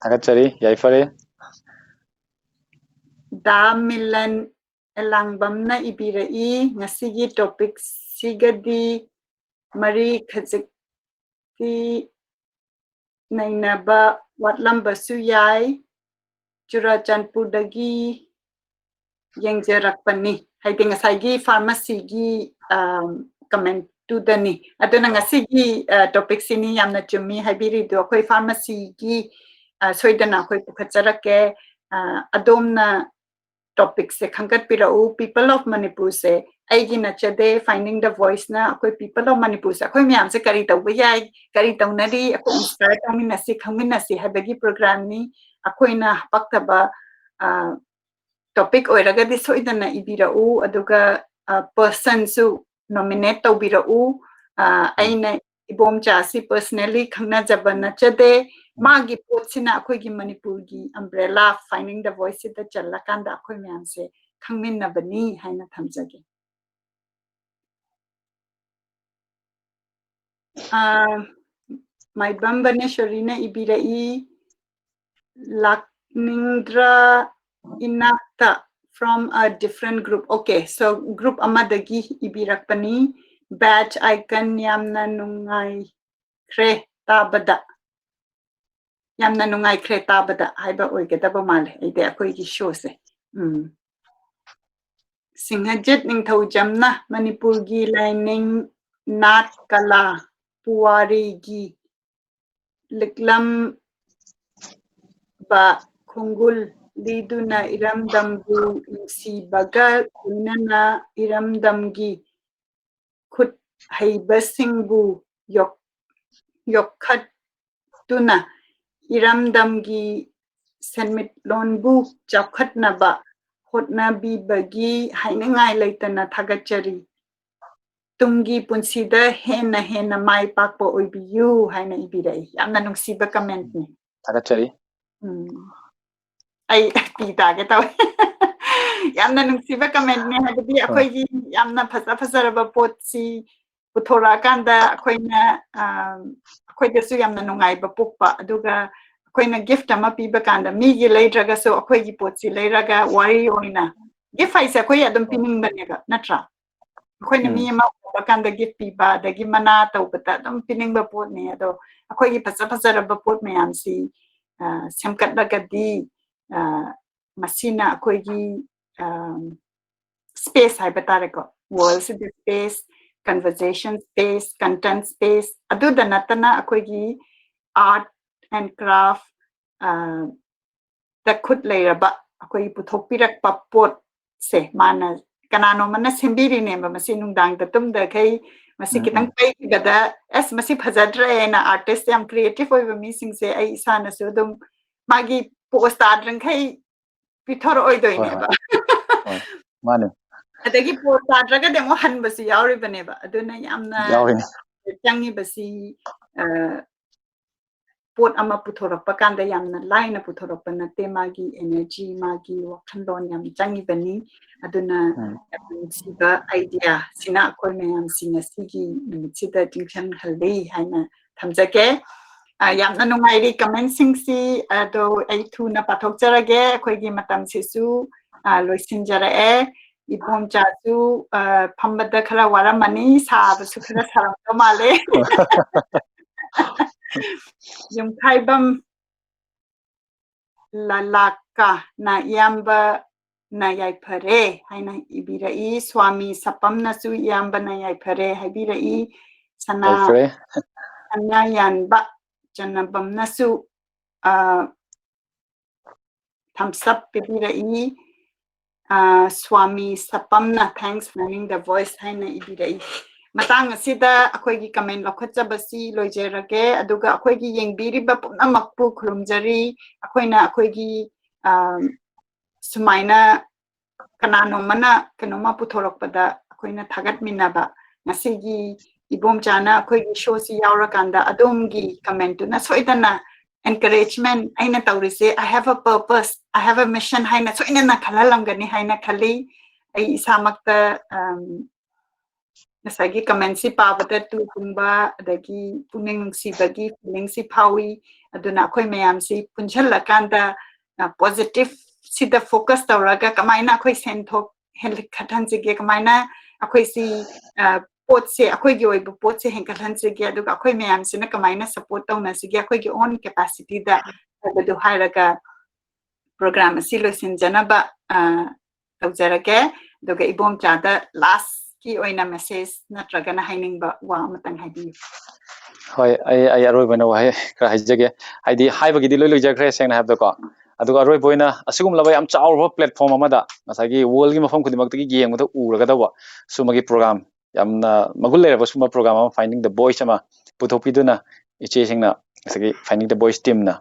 ꯊꯥꯒꯠꯆꯔꯤ, ꯌꯥꯏꯐꯔꯦ꯫ ꯗꯥ ꯃꯤꯂꯟ ꯑꯦꯂꯥꯡꯕꯝꯅ ꯏꯕꯤꯔꯛꯏ, "ꯉꯁꯤꯒꯤ topicꯁꯤꯒꯗꯤ ꯃꯔꯤ ꯈꯖꯤꯛꯇꯤ ꯅꯩꯅꯕ ꯋꯥꯠꯂꯝꯕꯁꯨ ꯌꯥꯏ꯫ ꯆꯨꯔꯥꯆꯥꯟꯄꯨꯔꯗꯒꯤ ꯌꯦꯡꯖꯔꯛꯄꯅꯤ", ꯍꯥꯏꯗꯤ ꯉꯁꯥꯏꯒꯤ pharmacyꯒꯤ, ꯑꯝ, commentꯇꯨꯗꯅꯤ꯫ ꯑꯗꯨꯅ ꯑꯣ꯫ ꯉꯁꯤꯒꯤ, ꯑ, topicꯁꯤꯅꯤ ꯌꯥꯝꯅ ꯆꯨꯝꯃꯤ ꯍꯥꯏꯕꯤꯔꯤꯗꯨ꯫ ꯑꯩꯈꯣꯏ pharmacyꯒꯤ, ꯑ, ꯁꯣꯏꯗꯅ ꯑꯩꯈꯣꯏ ꯄꯨꯈꯠꯆꯔꯛꯀꯦ꯫ ꯑ, ꯑꯗꯣꯝꯅ topicꯁꯦ ꯈꯟꯒꯠꯄꯤꯔꯛꯎ꯫ People of Manipurꯁꯦ ꯑꯩꯒꯤ ꯅꯠꯆꯗꯦ, Finding the Voiceꯅ ꯑꯩꯈꯣꯏ People of Manipurꯁꯦ, ꯑꯩꯈꯣꯏ ꯃꯌꯥꯝꯁꯦ ꯀꯔꯤ ꯇꯧꯕ ꯌꯥꯏ, ꯀꯔꯤ ꯇꯧꯅꯔꯤ, ꯑꯩꯈꯣꯏ inspire ꯇꯧꯃꯤꯟꯅꯁꯤ, ꯈꯪꯃꯤꯟꯅꯁꯤ ꯍꯥꯏꯕꯒꯤ programꯅꯤ꯫ ꯑꯩꯈꯣꯏꯅ ꯍꯥꯄꯛꯇꯕ, ꯑ, topic ꯑꯣꯏꯔꯒꯗꯤ ꯁꯣꯏꯗꯅ ꯏꯕꯤꯔꯛꯎ, ꯑꯗꯨꯒ, ꯑ, personꯁꯨ nominate ꯇꯧꯕꯤꯔꯛꯎ꯫ ꯑ, ꯎꯝ꯫ ꯑꯩꯅ ꯏꯕꯣꯝꯆꯥꯁꯤ personally ꯈꯪꯅꯖꯕ ꯅꯠꯆꯗꯦ꯫ ꯎꯝ꯫ ꯃꯥꯒꯤ ꯄꯣꯠꯁꯤꯅ ꯑꯩꯈꯣꯏꯒꯤ ꯃꯅꯤꯄꯨꯔꯒꯤ umbrella Finding the Voiceꯁꯤꯗ ꯆꯜꯂꯀꯥꯟꯗ ꯑꯩꯈꯣꯏ ꯃꯌꯥꯝꯁꯦ ꯈꯪꯃꯤꯟꯅꯕꯅꯤ ꯍꯥꯏꯅ ꯊꯝꯖꯒꯦ꯫ ꯑ, ꯃꯥꯏꯕꯝ ꯕꯅꯦꯁꯣꯔꯤꯅ ꯏꯕꯤꯔꯛꯏ, "ꯂꯥꯛꯅꯤꯡꯗ꯭ꯔꯥ ꯏꯅꯥꯛꯇ from a different group?" Okay, so group ꯑꯃꯗꯒꯤ ꯏꯕꯤꯔꯛꯄꯅꯤ꯫ Badge icon, ꯌꯥꯝꯅ ꯅꯨꯡꯉꯥꯏꯈ꯭ꯔꯦ ꯇꯥꯕꯗ꯫ ꯌꯥꯝꯅ ꯅꯨꯡꯉꯥꯏꯈ꯭ꯔꯦ ꯇꯥꯕꯗ ꯍꯥꯏꯕ ꯑꯣꯏꯒꯗꯕ ꯃꯥꯜꯂꯦ ꯑꯩꯗꯤ ꯑꯩꯈꯣꯏꯒꯤ showꯁꯦ꯫ ꯎꯝ꯫ ꯁꯤꯡꯍꯖꯤꯠ ꯅꯤꯡꯊꯧꯖꯝꯅ ꯃꯅꯤꯄꯨꯔꯒꯤ ꯂꯥꯏꯅꯤꯡ, ꯅꯥꯠ, ꯀꯂꯥ, ꯄꯨꯋꯥꯔꯤꯒꯤ ꯂꯤꯛꯂꯝꯕ ꯈꯣꯡꯒꯨꯜ ꯂꯤꯗꯨꯅ ꯏꯔꯝꯗꯝꯕꯨ ꯅꯨꯡꯁꯤꯕꯒ ꯂꯣꯏꯅꯅ ꯏꯔꯝꯗꯝꯒꯤ ꯈꯨꯠ ꯍꯩꯕꯁꯤꯡꯕꯨ ꯌꯣꯛ-, ꯌꯣꯛꯈꯠꯇꯨꯅ ꯏꯔꯝꯗꯝꯒꯤ ꯁꯦꯟꯃꯤꯠꯂꯣꯟꯕꯨ ꯆꯥꯎꯈꯠꯅꯕ ꯍꯣꯠꯅꯕꯤꯕꯒꯤ ꯍꯥꯏꯅꯤꯡꯉꯥꯏ ꯂꯩꯇꯅ ꯊꯥꯒꯠꯆꯔꯤ꯫ ꯇꯨꯡꯒꯤ ꯄꯨꯟꯁꯤꯗ ꯍꯦꯟꯅ ꯍꯦꯟꯅ ꯃꯥꯏ ꯄꯥꯛꯄ ꯑꯣꯏꯕꯤꯌꯨ ꯍꯥꯏꯅ ꯏꯕꯤꯔꯛꯏ꯫ ꯌꯥꯝꯅ ꯅꯨꯡꯁꯤꯕ comment ꯅꯤ꯫ ꯊꯥꯒꯠꯆꯔꯤ꯫ ꯎꯝ꯫ ꯑꯩ ꯄꯤ ꯇꯥꯒꯦ ꯇꯧꯋꯦ꯫ ꯌꯥꯝꯅ ꯅꯨꯡꯁꯤꯕ comment ꯅꯤ, ꯍꯥꯏꯕꯗꯤ ꯑꯩꯈꯣꯏꯒꯤ ꯌꯥꯝꯅ ꯐꯖ ꯐꯖꯔꯕ ꯄꯣꯠꯁꯤ ꯄꯨꯊꯣꯔꯛꯑꯀꯥꯟꯗ ꯑꯩꯈꯣꯏꯅ, ꯑ, ꯑꯩꯈꯣꯏꯗꯁꯨ ꯌꯥꯝꯅ ꯅꯨꯡꯉꯥꯏꯕ ꯄꯣꯛꯄ, ꯑꯗꯨꯒ ꯑꯩꯈꯣꯏꯅ gift ꯑꯃ ꯄꯤꯕ ꯀꯥꯟꯗ ꯃꯤꯒꯤ ꯂꯩꯗ꯭ꯔꯒꯁꯨ ꯑꯩꯈꯣꯏꯒꯤ ꯄꯣꯠꯁꯤ ꯂꯩꯔꯒ ꯋꯥꯔꯤ ꯑꯣꯏꯅ, gift ꯍꯥꯏꯁꯦ ꯑꯩꯈꯣꯏ ꯑꯗꯨꯝ ꯍꯣꯏ꯫ ꯄꯤꯅꯤꯡꯕꯅꯦꯕ, ꯅꯠꯇ꯭ꯔꯥ? ꯑꯩꯈꯣꯏꯅ ꯃꯤ ꯎꯝ꯫ ꯑꯃ ꯎꯕ ꯀꯥꯟꯗ gift ꯄꯤꯕ, ꯑꯗꯒꯤ ꯃꯅꯥ ꯇꯧꯕꯗ ꯑꯗꯨꯝ ꯄꯤꯅꯤꯡꯕ ꯄꯣꯠꯅꯦ꯫ ꯑꯗꯣ ꯑꯩꯈꯣꯏꯒꯤ ꯐꯖ ꯐꯖꯔꯕ ꯄꯣꯠ ꯃꯌꯥꯝꯁꯤ, ꯑ, ꯁꯦꯝꯒꯠꯂꯒꯗꯤ, ꯑ, ꯃꯁꯤꯅ ꯑꯩꯈꯣꯏꯒꯤ, ꯑ, space ꯍꯥꯏꯕ ꯇꯥꯔꯦꯀꯣ, world ꯁꯤꯗ space, conversation space, content space, ꯑꯗꯨꯗ ꯅꯠꯇꯅ ꯑꯩꯈꯣꯏꯒꯤ art and craft, ꯑ, ꯗ ꯈꯨꯠ ꯂꯩꯔꯕ ꯑꯩꯈꯣꯏꯒꯤ ꯄꯨꯊꯣꯛꯄꯤꯔꯛꯄ ꯄꯣꯠꯁꯦ ꯃꯥꯅ ꯀꯅꯥꯅꯣꯝꯃꯅ ꯁꯦꯝꯕꯤꯔꯤꯅꯦꯕ꯫ ꯃꯁꯤ ꯅꯨꯡꯗꯥꯡꯗ ꯇꯨꯝꯗꯈꯩ ꯃꯁꯤ ꯎꯝ, ꯈꯤꯇꯪ ꯎꯝ꯫ ꯄꯩꯈꯤꯕꯗ, "ꯑꯁ, ꯃꯁꯤ ꯐꯖꯗ꯭ꯔꯦꯅ" artist ꯌꯥꯝ creative ꯑꯣꯏꯕ ꯃꯤꯁꯤꯡꯁꯦ ꯑꯩ ꯏꯁꯥꯅꯁꯨ ꯑꯗꯨꯝ ꯃꯥꯒꯤ post ꯇꯥꯗ꯭ꯔꯤꯡꯈꯩ ꯍꯣꯏ, ꯄꯤꯊꯣꯔꯛꯑꯣꯏꯗꯣꯏꯅꯦꯕ꯫ ꯍꯣꯏ꯫ ꯍꯣꯏ, ꯃꯥꯅꯦ꯫ ꯑꯗꯒꯤ post ꯇꯥꯗ꯭ꯔꯒꯗꯤ ꯑꯃꯨꯛ ꯍꯟꯕꯁꯨ ꯌꯥꯎꯔꯤꯕꯅꯦꯕ꯫ ꯑꯗꯨꯅ ꯌꯥꯝꯅ ꯌꯥꯎꯔꯤꯅꯦ꯫ ꯆꯪꯉꯤꯕꯁꯤ, ꯑ, ꯄꯣꯠ ꯑꯃ ꯄꯨꯊꯣꯔꯛꯄ ꯀꯥꯟꯗ ꯌꯥꯝꯅ ꯂꯥꯏꯅ ꯄꯨꯊꯣꯔꯛꯄ ꯅꯠꯇꯦ, ꯃꯥꯒꯤ energy, ꯃꯥꯒꯤ ꯋꯥꯈꯜꯂꯣꯟ ꯌꯥꯝ ꯆꯪꯉꯤꯕꯅꯤ꯫ ꯑꯗꯨꯅ ꯎꯝ꯫ ꯌꯥꯝꯅ ꯅꯨꯡꯁꯤꯕ idea ꯁꯤꯅ ꯑꯩꯈꯣꯏ ꯃꯌꯥꯝꯁꯤ ꯉꯁꯤꯒꯤ ꯅꯨꯃꯤꯠꯁꯤꯗ ꯆꯤꯡꯁꯤꯟꯍꯜꯂꯤ ꯍꯥꯏꯅ ꯊꯝꯖꯒꯦ꯫ ꯑ, ꯌꯥꯝꯅ ꯅꯨꯡꯉꯥꯏꯔꯤ comment ꯁꯤꯡꯁꯤ, ꯑꯗꯣ ꯑꯩ ꯊꯨꯅ ꯄꯥꯊꯣꯛꯆꯔꯒꯦ, ꯑꯩꯈꯣꯏꯒꯤ ꯃꯇꯝꯁꯤꯁꯨ, ꯑ, ꯂꯣꯏꯁꯤꯟꯖꯔꯛꯑꯦ꯫ ꯏꯕꯣꯝꯆꯥꯁꯨ, ꯑ, ꯐꯝꯕꯗ ꯈꯔ ꯋꯥꯔꯝꯃꯅꯤ, ꯁꯥꯕꯁꯨ ꯈꯔ ꯁꯥꯔꯝꯗꯧ ꯃꯥꯜꯂꯦ꯫ ꯌꯨꯝꯈꯥꯏꯕꯝ ꯂꯂꯥꯛꯀꯅ ꯏꯌꯥꯝꯕ ꯏꯌꯥꯝꯕꯅ ꯌꯥꯏꯐꯔꯦ ꯍꯥꯏꯅ ꯏꯕꯤꯔꯛꯏ꯫ ꯁ꯭ꯋꯥꯃꯤ ꯁꯄꯝꯅꯁꯨ ꯏꯌꯥꯝꯕꯅ ꯌꯥꯏꯐꯔꯦ ꯍꯥꯏꯕꯤꯔꯛꯏ꯫ ꯁꯅꯥ ꯌꯥꯏꯐꯔꯦ꯫ ꯁꯅꯥ ꯌꯥꯟꯕ ꯆꯅꯕꯝꯅꯁꯨ, ꯑ, thumbs up ꯄꯤꯕꯤꯔꯛꯏ꯫ ꯑ, swami ꯁꯄꯝꯅ thanks learning the voice ꯍꯥꯏꯅ ꯏꯕꯤꯔꯛꯏ꯫ ꯃꯇꯥꯡ ꯑꯁꯤꯗ ꯑꯩꯈꯣꯏꯒꯤ comment ꯂꯧꯈꯠꯆꯕꯁꯤ ꯂꯣꯏꯖꯔꯒꯦ꯫ ꯑꯗꯨꯒ ꯑꯩꯈꯣꯏꯒꯤ ꯌꯦꯡꯕꯤꯔꯤꯕ ꯄꯨꯝꯅꯃꯛꯄꯨ ꯈꯨꯔꯨꯝꯖꯔꯤ꯫ ꯑꯩꯈꯣꯏꯅ ꯑꯩꯈꯣꯏꯒꯤ, ꯑ, ꯁꯨꯃꯥꯏꯅ ꯀꯅꯥꯅꯣꯝꯃꯅ ꯀꯩꯅꯣꯝꯃ ꯄꯨꯊꯣꯔꯛꯄꯗ ꯑꯩꯈꯣꯏꯅ ꯊꯥꯒꯠꯃꯤꯟꯅꯕ, ꯉꯁꯤꯒꯤ ꯏꯕꯣꯝꯆꯥꯅ ꯑꯩꯈꯣꯏꯒꯤ showꯁꯤ ꯌꯥꯎꯔꯀꯥꯟꯗ ꯑꯗꯣꯝꯒꯤ commentꯇꯨꯅ ꯁꯣꯏꯗꯅ encouragement, "ꯑꯩꯅ ꯇꯧꯔꯤꯁꯦ, I have a purpose, I have a mission" ꯍꯥꯏꯅ ꯁꯣꯏꯗꯅ ꯈꯜꯍꯜꯂꯝꯒꯅꯤ ꯍꯥꯏꯅ ꯈꯜꯂꯤ꯫ ꯑꯩ ꯏꯁꯥꯃꯛꯇ, ꯑꯝ, ꯉꯁꯥꯏꯒꯤ commentꯁꯤ ꯄꯥꯕꯗ ꯇꯨ ꯆꯨꯡꯕ, ꯑꯗꯒꯤ ꯄꯨꯛꯅꯤꯡ ꯅꯨꯡꯁꯤꯕꯒꯤ feelingꯁꯤ ꯐꯥꯎꯏ꯫ ꯑꯗꯨꯅ ꯑꯩꯈꯣꯏ ꯃꯌꯥꯝꯁꯤ ꯄꯨꯟꯁꯤꯜꯂꯀꯥꯟꯗ, ꯑ, positive ꯁꯤꯗ focus ꯇꯧꯔꯒ ꯀꯃꯥꯏꯅ ꯑꯩꯈꯣꯏ ꯁꯦꯟꯊꯣꯛ ꯍꯦꯟꯒꯠꯍꯟꯁꯤꯒꯦ, ꯀꯃꯥꯏꯅ ꯑꯩꯈꯣꯏꯁꯤ, ꯑ, ꯄꯣꯠꯁꯦ, ꯑꯩꯈꯣꯏꯒꯤ ꯑꯣꯏꯕ ꯄꯣꯠꯁꯦ ꯍꯦꯟꯒꯠꯍꯟꯁꯤꯒꯦ, ꯑꯗꯨꯒ ꯑꯩꯈꯣꯏ ꯃꯌꯥꯝꯁꯤꯅ ꯀꯃꯥꯏꯅ support ꯇꯧꯅꯁꯤꯒꯦ, ꯑꯩꯈꯣꯏꯒꯤ own capacityꯗ ꯍꯥꯏꯕꯗꯨ ꯍꯥꯏꯔꯒ program ꯑꯁꯤ ꯂꯣꯏꯁꯤꯟꯖꯅꯕ, ꯑ, ꯇꯧꯖꯔꯒꯦ꯫ ꯑꯗꯨꯒ ꯏꯕꯣꯝꯆꯥꯗ lastꯀꯤ ꯑꯣꯏꯅ message ꯅꯠꯇ꯭ꯔꯒꯅ ꯍꯥꯏꯅꯤꯡꯕ ꯋꯥ ꯑꯃꯇꯪ ꯍꯥꯏꯕꯤꯌꯨ꯫ ꯍꯣꯏ, ꯑꯩ, ꯑꯩ ꯑꯔꯣꯏꯕ ꯑꯣꯏꯅ ꯋꯥꯍꯩ ꯈꯔ ꯍꯥꯏꯖꯒꯦ꯫ ꯍꯥꯏꯗꯤ ꯍꯥꯏꯕꯒꯤꯗꯤ ꯂꯣꯏ ꯂꯣꯏꯖꯈ꯭ꯔꯦ, ꯁꯦꯡꯅ ꯍꯥꯏꯕꯗꯀꯣ꯫ ꯑꯗꯨꯒ ꯑꯔꯣꯏꯕ ꯑꯣꯏꯅ ꯑꯁꯤꯒꯨꯝꯂꯕ ꯌꯥꯝ ꯆꯥꯎꯔꯕ platform ꯑꯃꯗ ꯉꯁꯥꯏꯒꯤ worldꯒꯤ ꯃꯐꯝ ꯈꯨꯗꯤꯡꯃꯛꯇꯒꯤ ꯌꯦꯡꯕꯗ ꯎꯔꯒꯗꯧꯕ ꯁꯨꯝꯕꯒꯤ program, ꯌꯥꯝꯅ ꯃꯒꯨꯟ ꯂꯩꯔꯕ ꯁꯨꯝꯕ program ꯑꯃ Finding the Voice ꯑꯃ ꯄꯨꯊꯣꯛꯄꯤꯗꯨꯅ ꯏꯆꯦꯁꯤꯡꯅ ꯉꯁꯥꯏꯒꯤ Finding the Voice teamꯅ,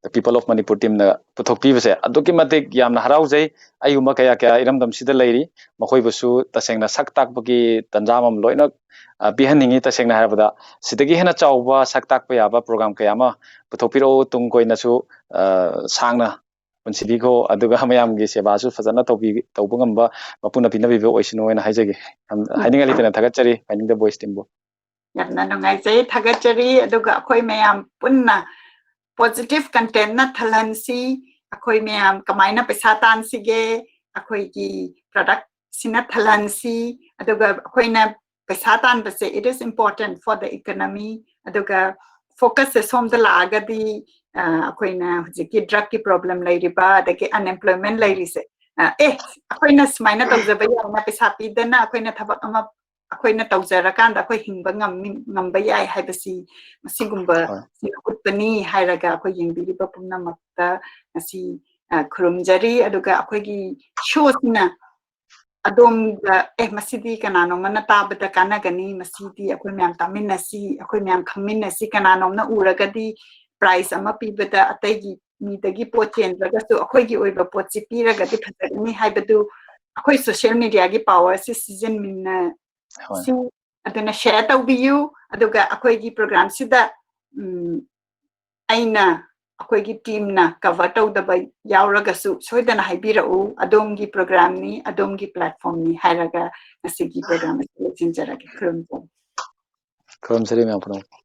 the People of Manipur teamꯅ ꯄꯨꯊꯣꯛꯄꯤꯕꯁꯦ ꯑꯗꯨꯛꯀꯤ ꯃꯇꯤꯛ ꯌꯥꯝꯅ ꯍꯔꯥꯎꯖꯩ꯫ ꯑꯩꯒꯨꯝꯕ ꯀꯌꯥ ꯀꯌꯥ ꯏꯔꯝꯗꯝꯁꯤꯗ ꯂꯩꯔꯤ, ꯃꯈꯣꯏꯕꯨꯁꯨ ꯇꯁꯦꯡꯅ ꯁꯛ ꯇꯥꯛꯄꯒꯤ ꯇꯥꯟꯖꯥ ꯑꯃ ꯂꯣꯏꯅ, ꯑ, ꯄꯤꯍꯟꯅꯤꯡꯉꯤ꯫ ꯇꯁꯦꯡꯅ ꯍꯥꯏꯔꯕꯗ ꯁꯤꯗꯒꯤ ꯍꯦꯟꯅ ꯆꯥꯎꯕ ꯁꯛ ꯇꯥꯛꯄ ꯌꯥꯕ program ꯀꯌꯥ ꯑꯃ ꯄꯨꯊꯣꯛꯄꯤꯔꯛꯑꯣ꯫ ꯇꯨꯡ ꯀꯣꯏꯅꯁꯨ, ꯑ, ꯁꯥꯡꯅ ꯄꯨꯟꯁꯤꯕꯤꯈꯣ, ꯑꯗꯨꯒ ꯃꯌꯥꯝꯒꯤ ꯁꯦꯕꯥꯁꯨ ꯐꯖꯅ ꯇꯧꯕꯤ-, ꯇꯧꯕ ꯉꯝꯕ ꯃꯄꯨꯅ ꯄꯤꯅꯕꯤꯕ ꯑꯣꯏꯁꯅꯨ ꯍꯥꯏꯅ ꯍꯥꯏꯖꯒꯦ꯫ ꯌꯥꯝ ꯍꯥꯏꯅꯤꯡꯉꯥꯏ ꯂꯩꯇꯅ ꯊꯥꯒꯠꯆꯔꯤ Finding the Voice teamꯕꯨ꯫ ꯌꯥꯝꯅ ꯅꯨꯡꯉꯥꯏꯖꯩ, ꯊꯥꯒꯠꯆꯔꯤ꯫ ꯑꯗꯨꯒ ꯑꯩꯈꯣꯏ ꯃꯌꯥꯝ ꯄꯨꯟꯅ positive contentꯅ ꯊꯜꯍꯟꯁꯤ꯫ ꯑꯩꯈꯣꯏ ꯃꯌꯥꯝ ꯀꯃꯥꯏꯅ ꯄꯩꯁꯥ ꯇꯥꯟꯁꯤꯒꯦ, ꯑꯩꯈꯣꯏꯒꯤ productꯁꯤꯅ ꯊꯜꯍꯟꯁꯤ꯫ ꯑꯗꯨꯒ ꯑꯩꯈꯣꯏꯅ ꯄꯩꯁꯥ ꯇꯥꯟꯕꯁꯦ, it is important for the economy꯫ ꯑꯗꯨꯒ focusꯁꯦ ꯁꯣꯝꯗ ꯂꯥꯛꯑꯒꯗꯤ, ꯑ, ꯑꯩꯈꯣꯏꯅ ꯍꯧꯖꯤꯛꯀꯤ drugꯀꯤ problem ꯂꯩꯔꯤꯕ, ꯑꯗꯒꯤ unemployment ꯂꯩꯔꯤꯁꯦ, ꯑ, ꯑꯦ, ꯑꯩꯈꯣꯏꯅ ꯁꯨꯃꯥꯏꯅ ꯇꯧꯖꯕ ꯌꯥꯏꯅ, ꯄꯩꯁꯥ ꯄꯤꯗꯅ ꯑꯩꯈꯣꯏꯅ ꯊꯕꯛ ꯑꯃ ꯑꯩꯈꯣꯏꯅ ꯇꯧꯖꯔꯀꯥꯟꯗ ꯑꯩꯈꯣꯏ ꯍꯤꯡꯕ ꯉꯝꯃꯤ, ꯉꯝꯕ ꯌꯥꯏ ꯍꯥꯏꯕꯁꯤ ꯃꯁꯤꯒꯨꯝꯕ ꯍꯣꯏ꯫ ꯁꯤꯅ ꯎꯠꯄꯅꯤ ꯍꯥꯏꯔꯒ ꯑꯩꯈꯣꯏ ꯌꯦꯡꯕꯤꯔꯤꯕ ꯄꯨꯝꯅꯃꯛꯇ ꯉꯁꯤ, ꯑ, ꯈꯨꯔꯨꯝꯖꯔꯤ꯫ ꯑꯗꯨꯒ ꯑꯩꯈꯣꯏꯒꯤ ꯁꯣꯁꯤꯅ ꯑꯗꯣꯝꯗ, "ꯑꯦ, ꯃꯁꯤꯗꯤ ꯀꯅꯥꯅꯣꯝꯃꯅ ꯇꯥꯕꯗ ꯀꯥꯟꯅꯒꯅꯤ, ꯃꯁꯤꯗꯤ ꯑꯩꯈꯣꯏ ꯃꯌꯥꯝ ꯇꯥꯃꯤꯟꯅꯁꯤ, ꯑꯩꯈꯣꯏ ꯃꯌꯥꯝ ꯈꯪꯃꯤꯟꯅꯁꯤ, ꯀꯅꯥꯅꯣꯝꯅ ꯎꯔꯒꯗꯤ ꯄ꯭ꯔꯥꯏꯖ ꯑꯃ ꯄꯤꯕꯗ ꯑꯇꯩꯒꯤ ꯃꯤꯗꯒꯤ ꯄꯣꯠ ꯆꯦꯟꯗ꯭ꯔꯒꯁꯨ ꯑꯩꯈꯣꯏꯒꯤ ꯑꯣꯏꯕ ꯄꯣꯠꯁꯤ ꯄꯤꯔꯒꯗꯤ ꯐꯖꯒꯅꯤ" ꯍꯥꯏꯕꯗꯨ ꯑꯩꯈꯣꯏ ꯁꯣꯁꯤꯌꯦꯜ ꯃꯦꯗꯤꯌꯥꯒꯤ ꯄꯥꯋꯔꯁꯤ ꯁꯤꯖꯤꯟꯃꯤꯟꯅ ꯍꯣꯏ꯫ ꯁꯤ ꯑꯗꯨꯅ ꯁꯦꯌꯔ ꯇꯧꯕꯤꯌꯨ꯫ ꯑꯗꯨꯒ ꯑꯩꯈꯣꯏꯒꯤ ꯄ꯭ꯔꯣꯒ꯭ꯔꯥꯝꯁꯤꯗ, ꯎꯝ, ꯑꯩꯅ, ꯑꯩꯈꯣꯏꯒꯤ ꯇꯤꯝꯅ ꯀꯚꯔ ꯇꯧꯗꯕ ꯌꯥꯎꯔꯒꯁꯨ ꯁꯣꯏꯗꯅ ꯍꯥꯏꯕꯤꯔꯛꯎ꯫ ꯑꯗꯣꯝꯒꯤ ꯄ꯭ꯔꯣꯒ꯭ꯔꯥꯝꯅꯤ, ꯑꯗꯣꯝꯒꯤ ꯄ꯭ꯂꯦꯠꯐꯣꯝꯅꯤ ꯍꯥꯏꯔꯒ ꯉꯁꯤꯒꯤ ꯄ꯭ꯔꯣꯒ꯭ꯔꯥꯝ ꯑꯁꯤ ꯂꯣꯏꯁꯤꯟꯖꯔꯒꯦ꯫ ꯈꯨꯔꯨꯝꯖꯔꯤ꯫ ꯈꯨꯔꯨꯝꯖꯔꯤ ꯃꯌꯥꯝ ꯄꯨꯝꯅꯃꯛ꯫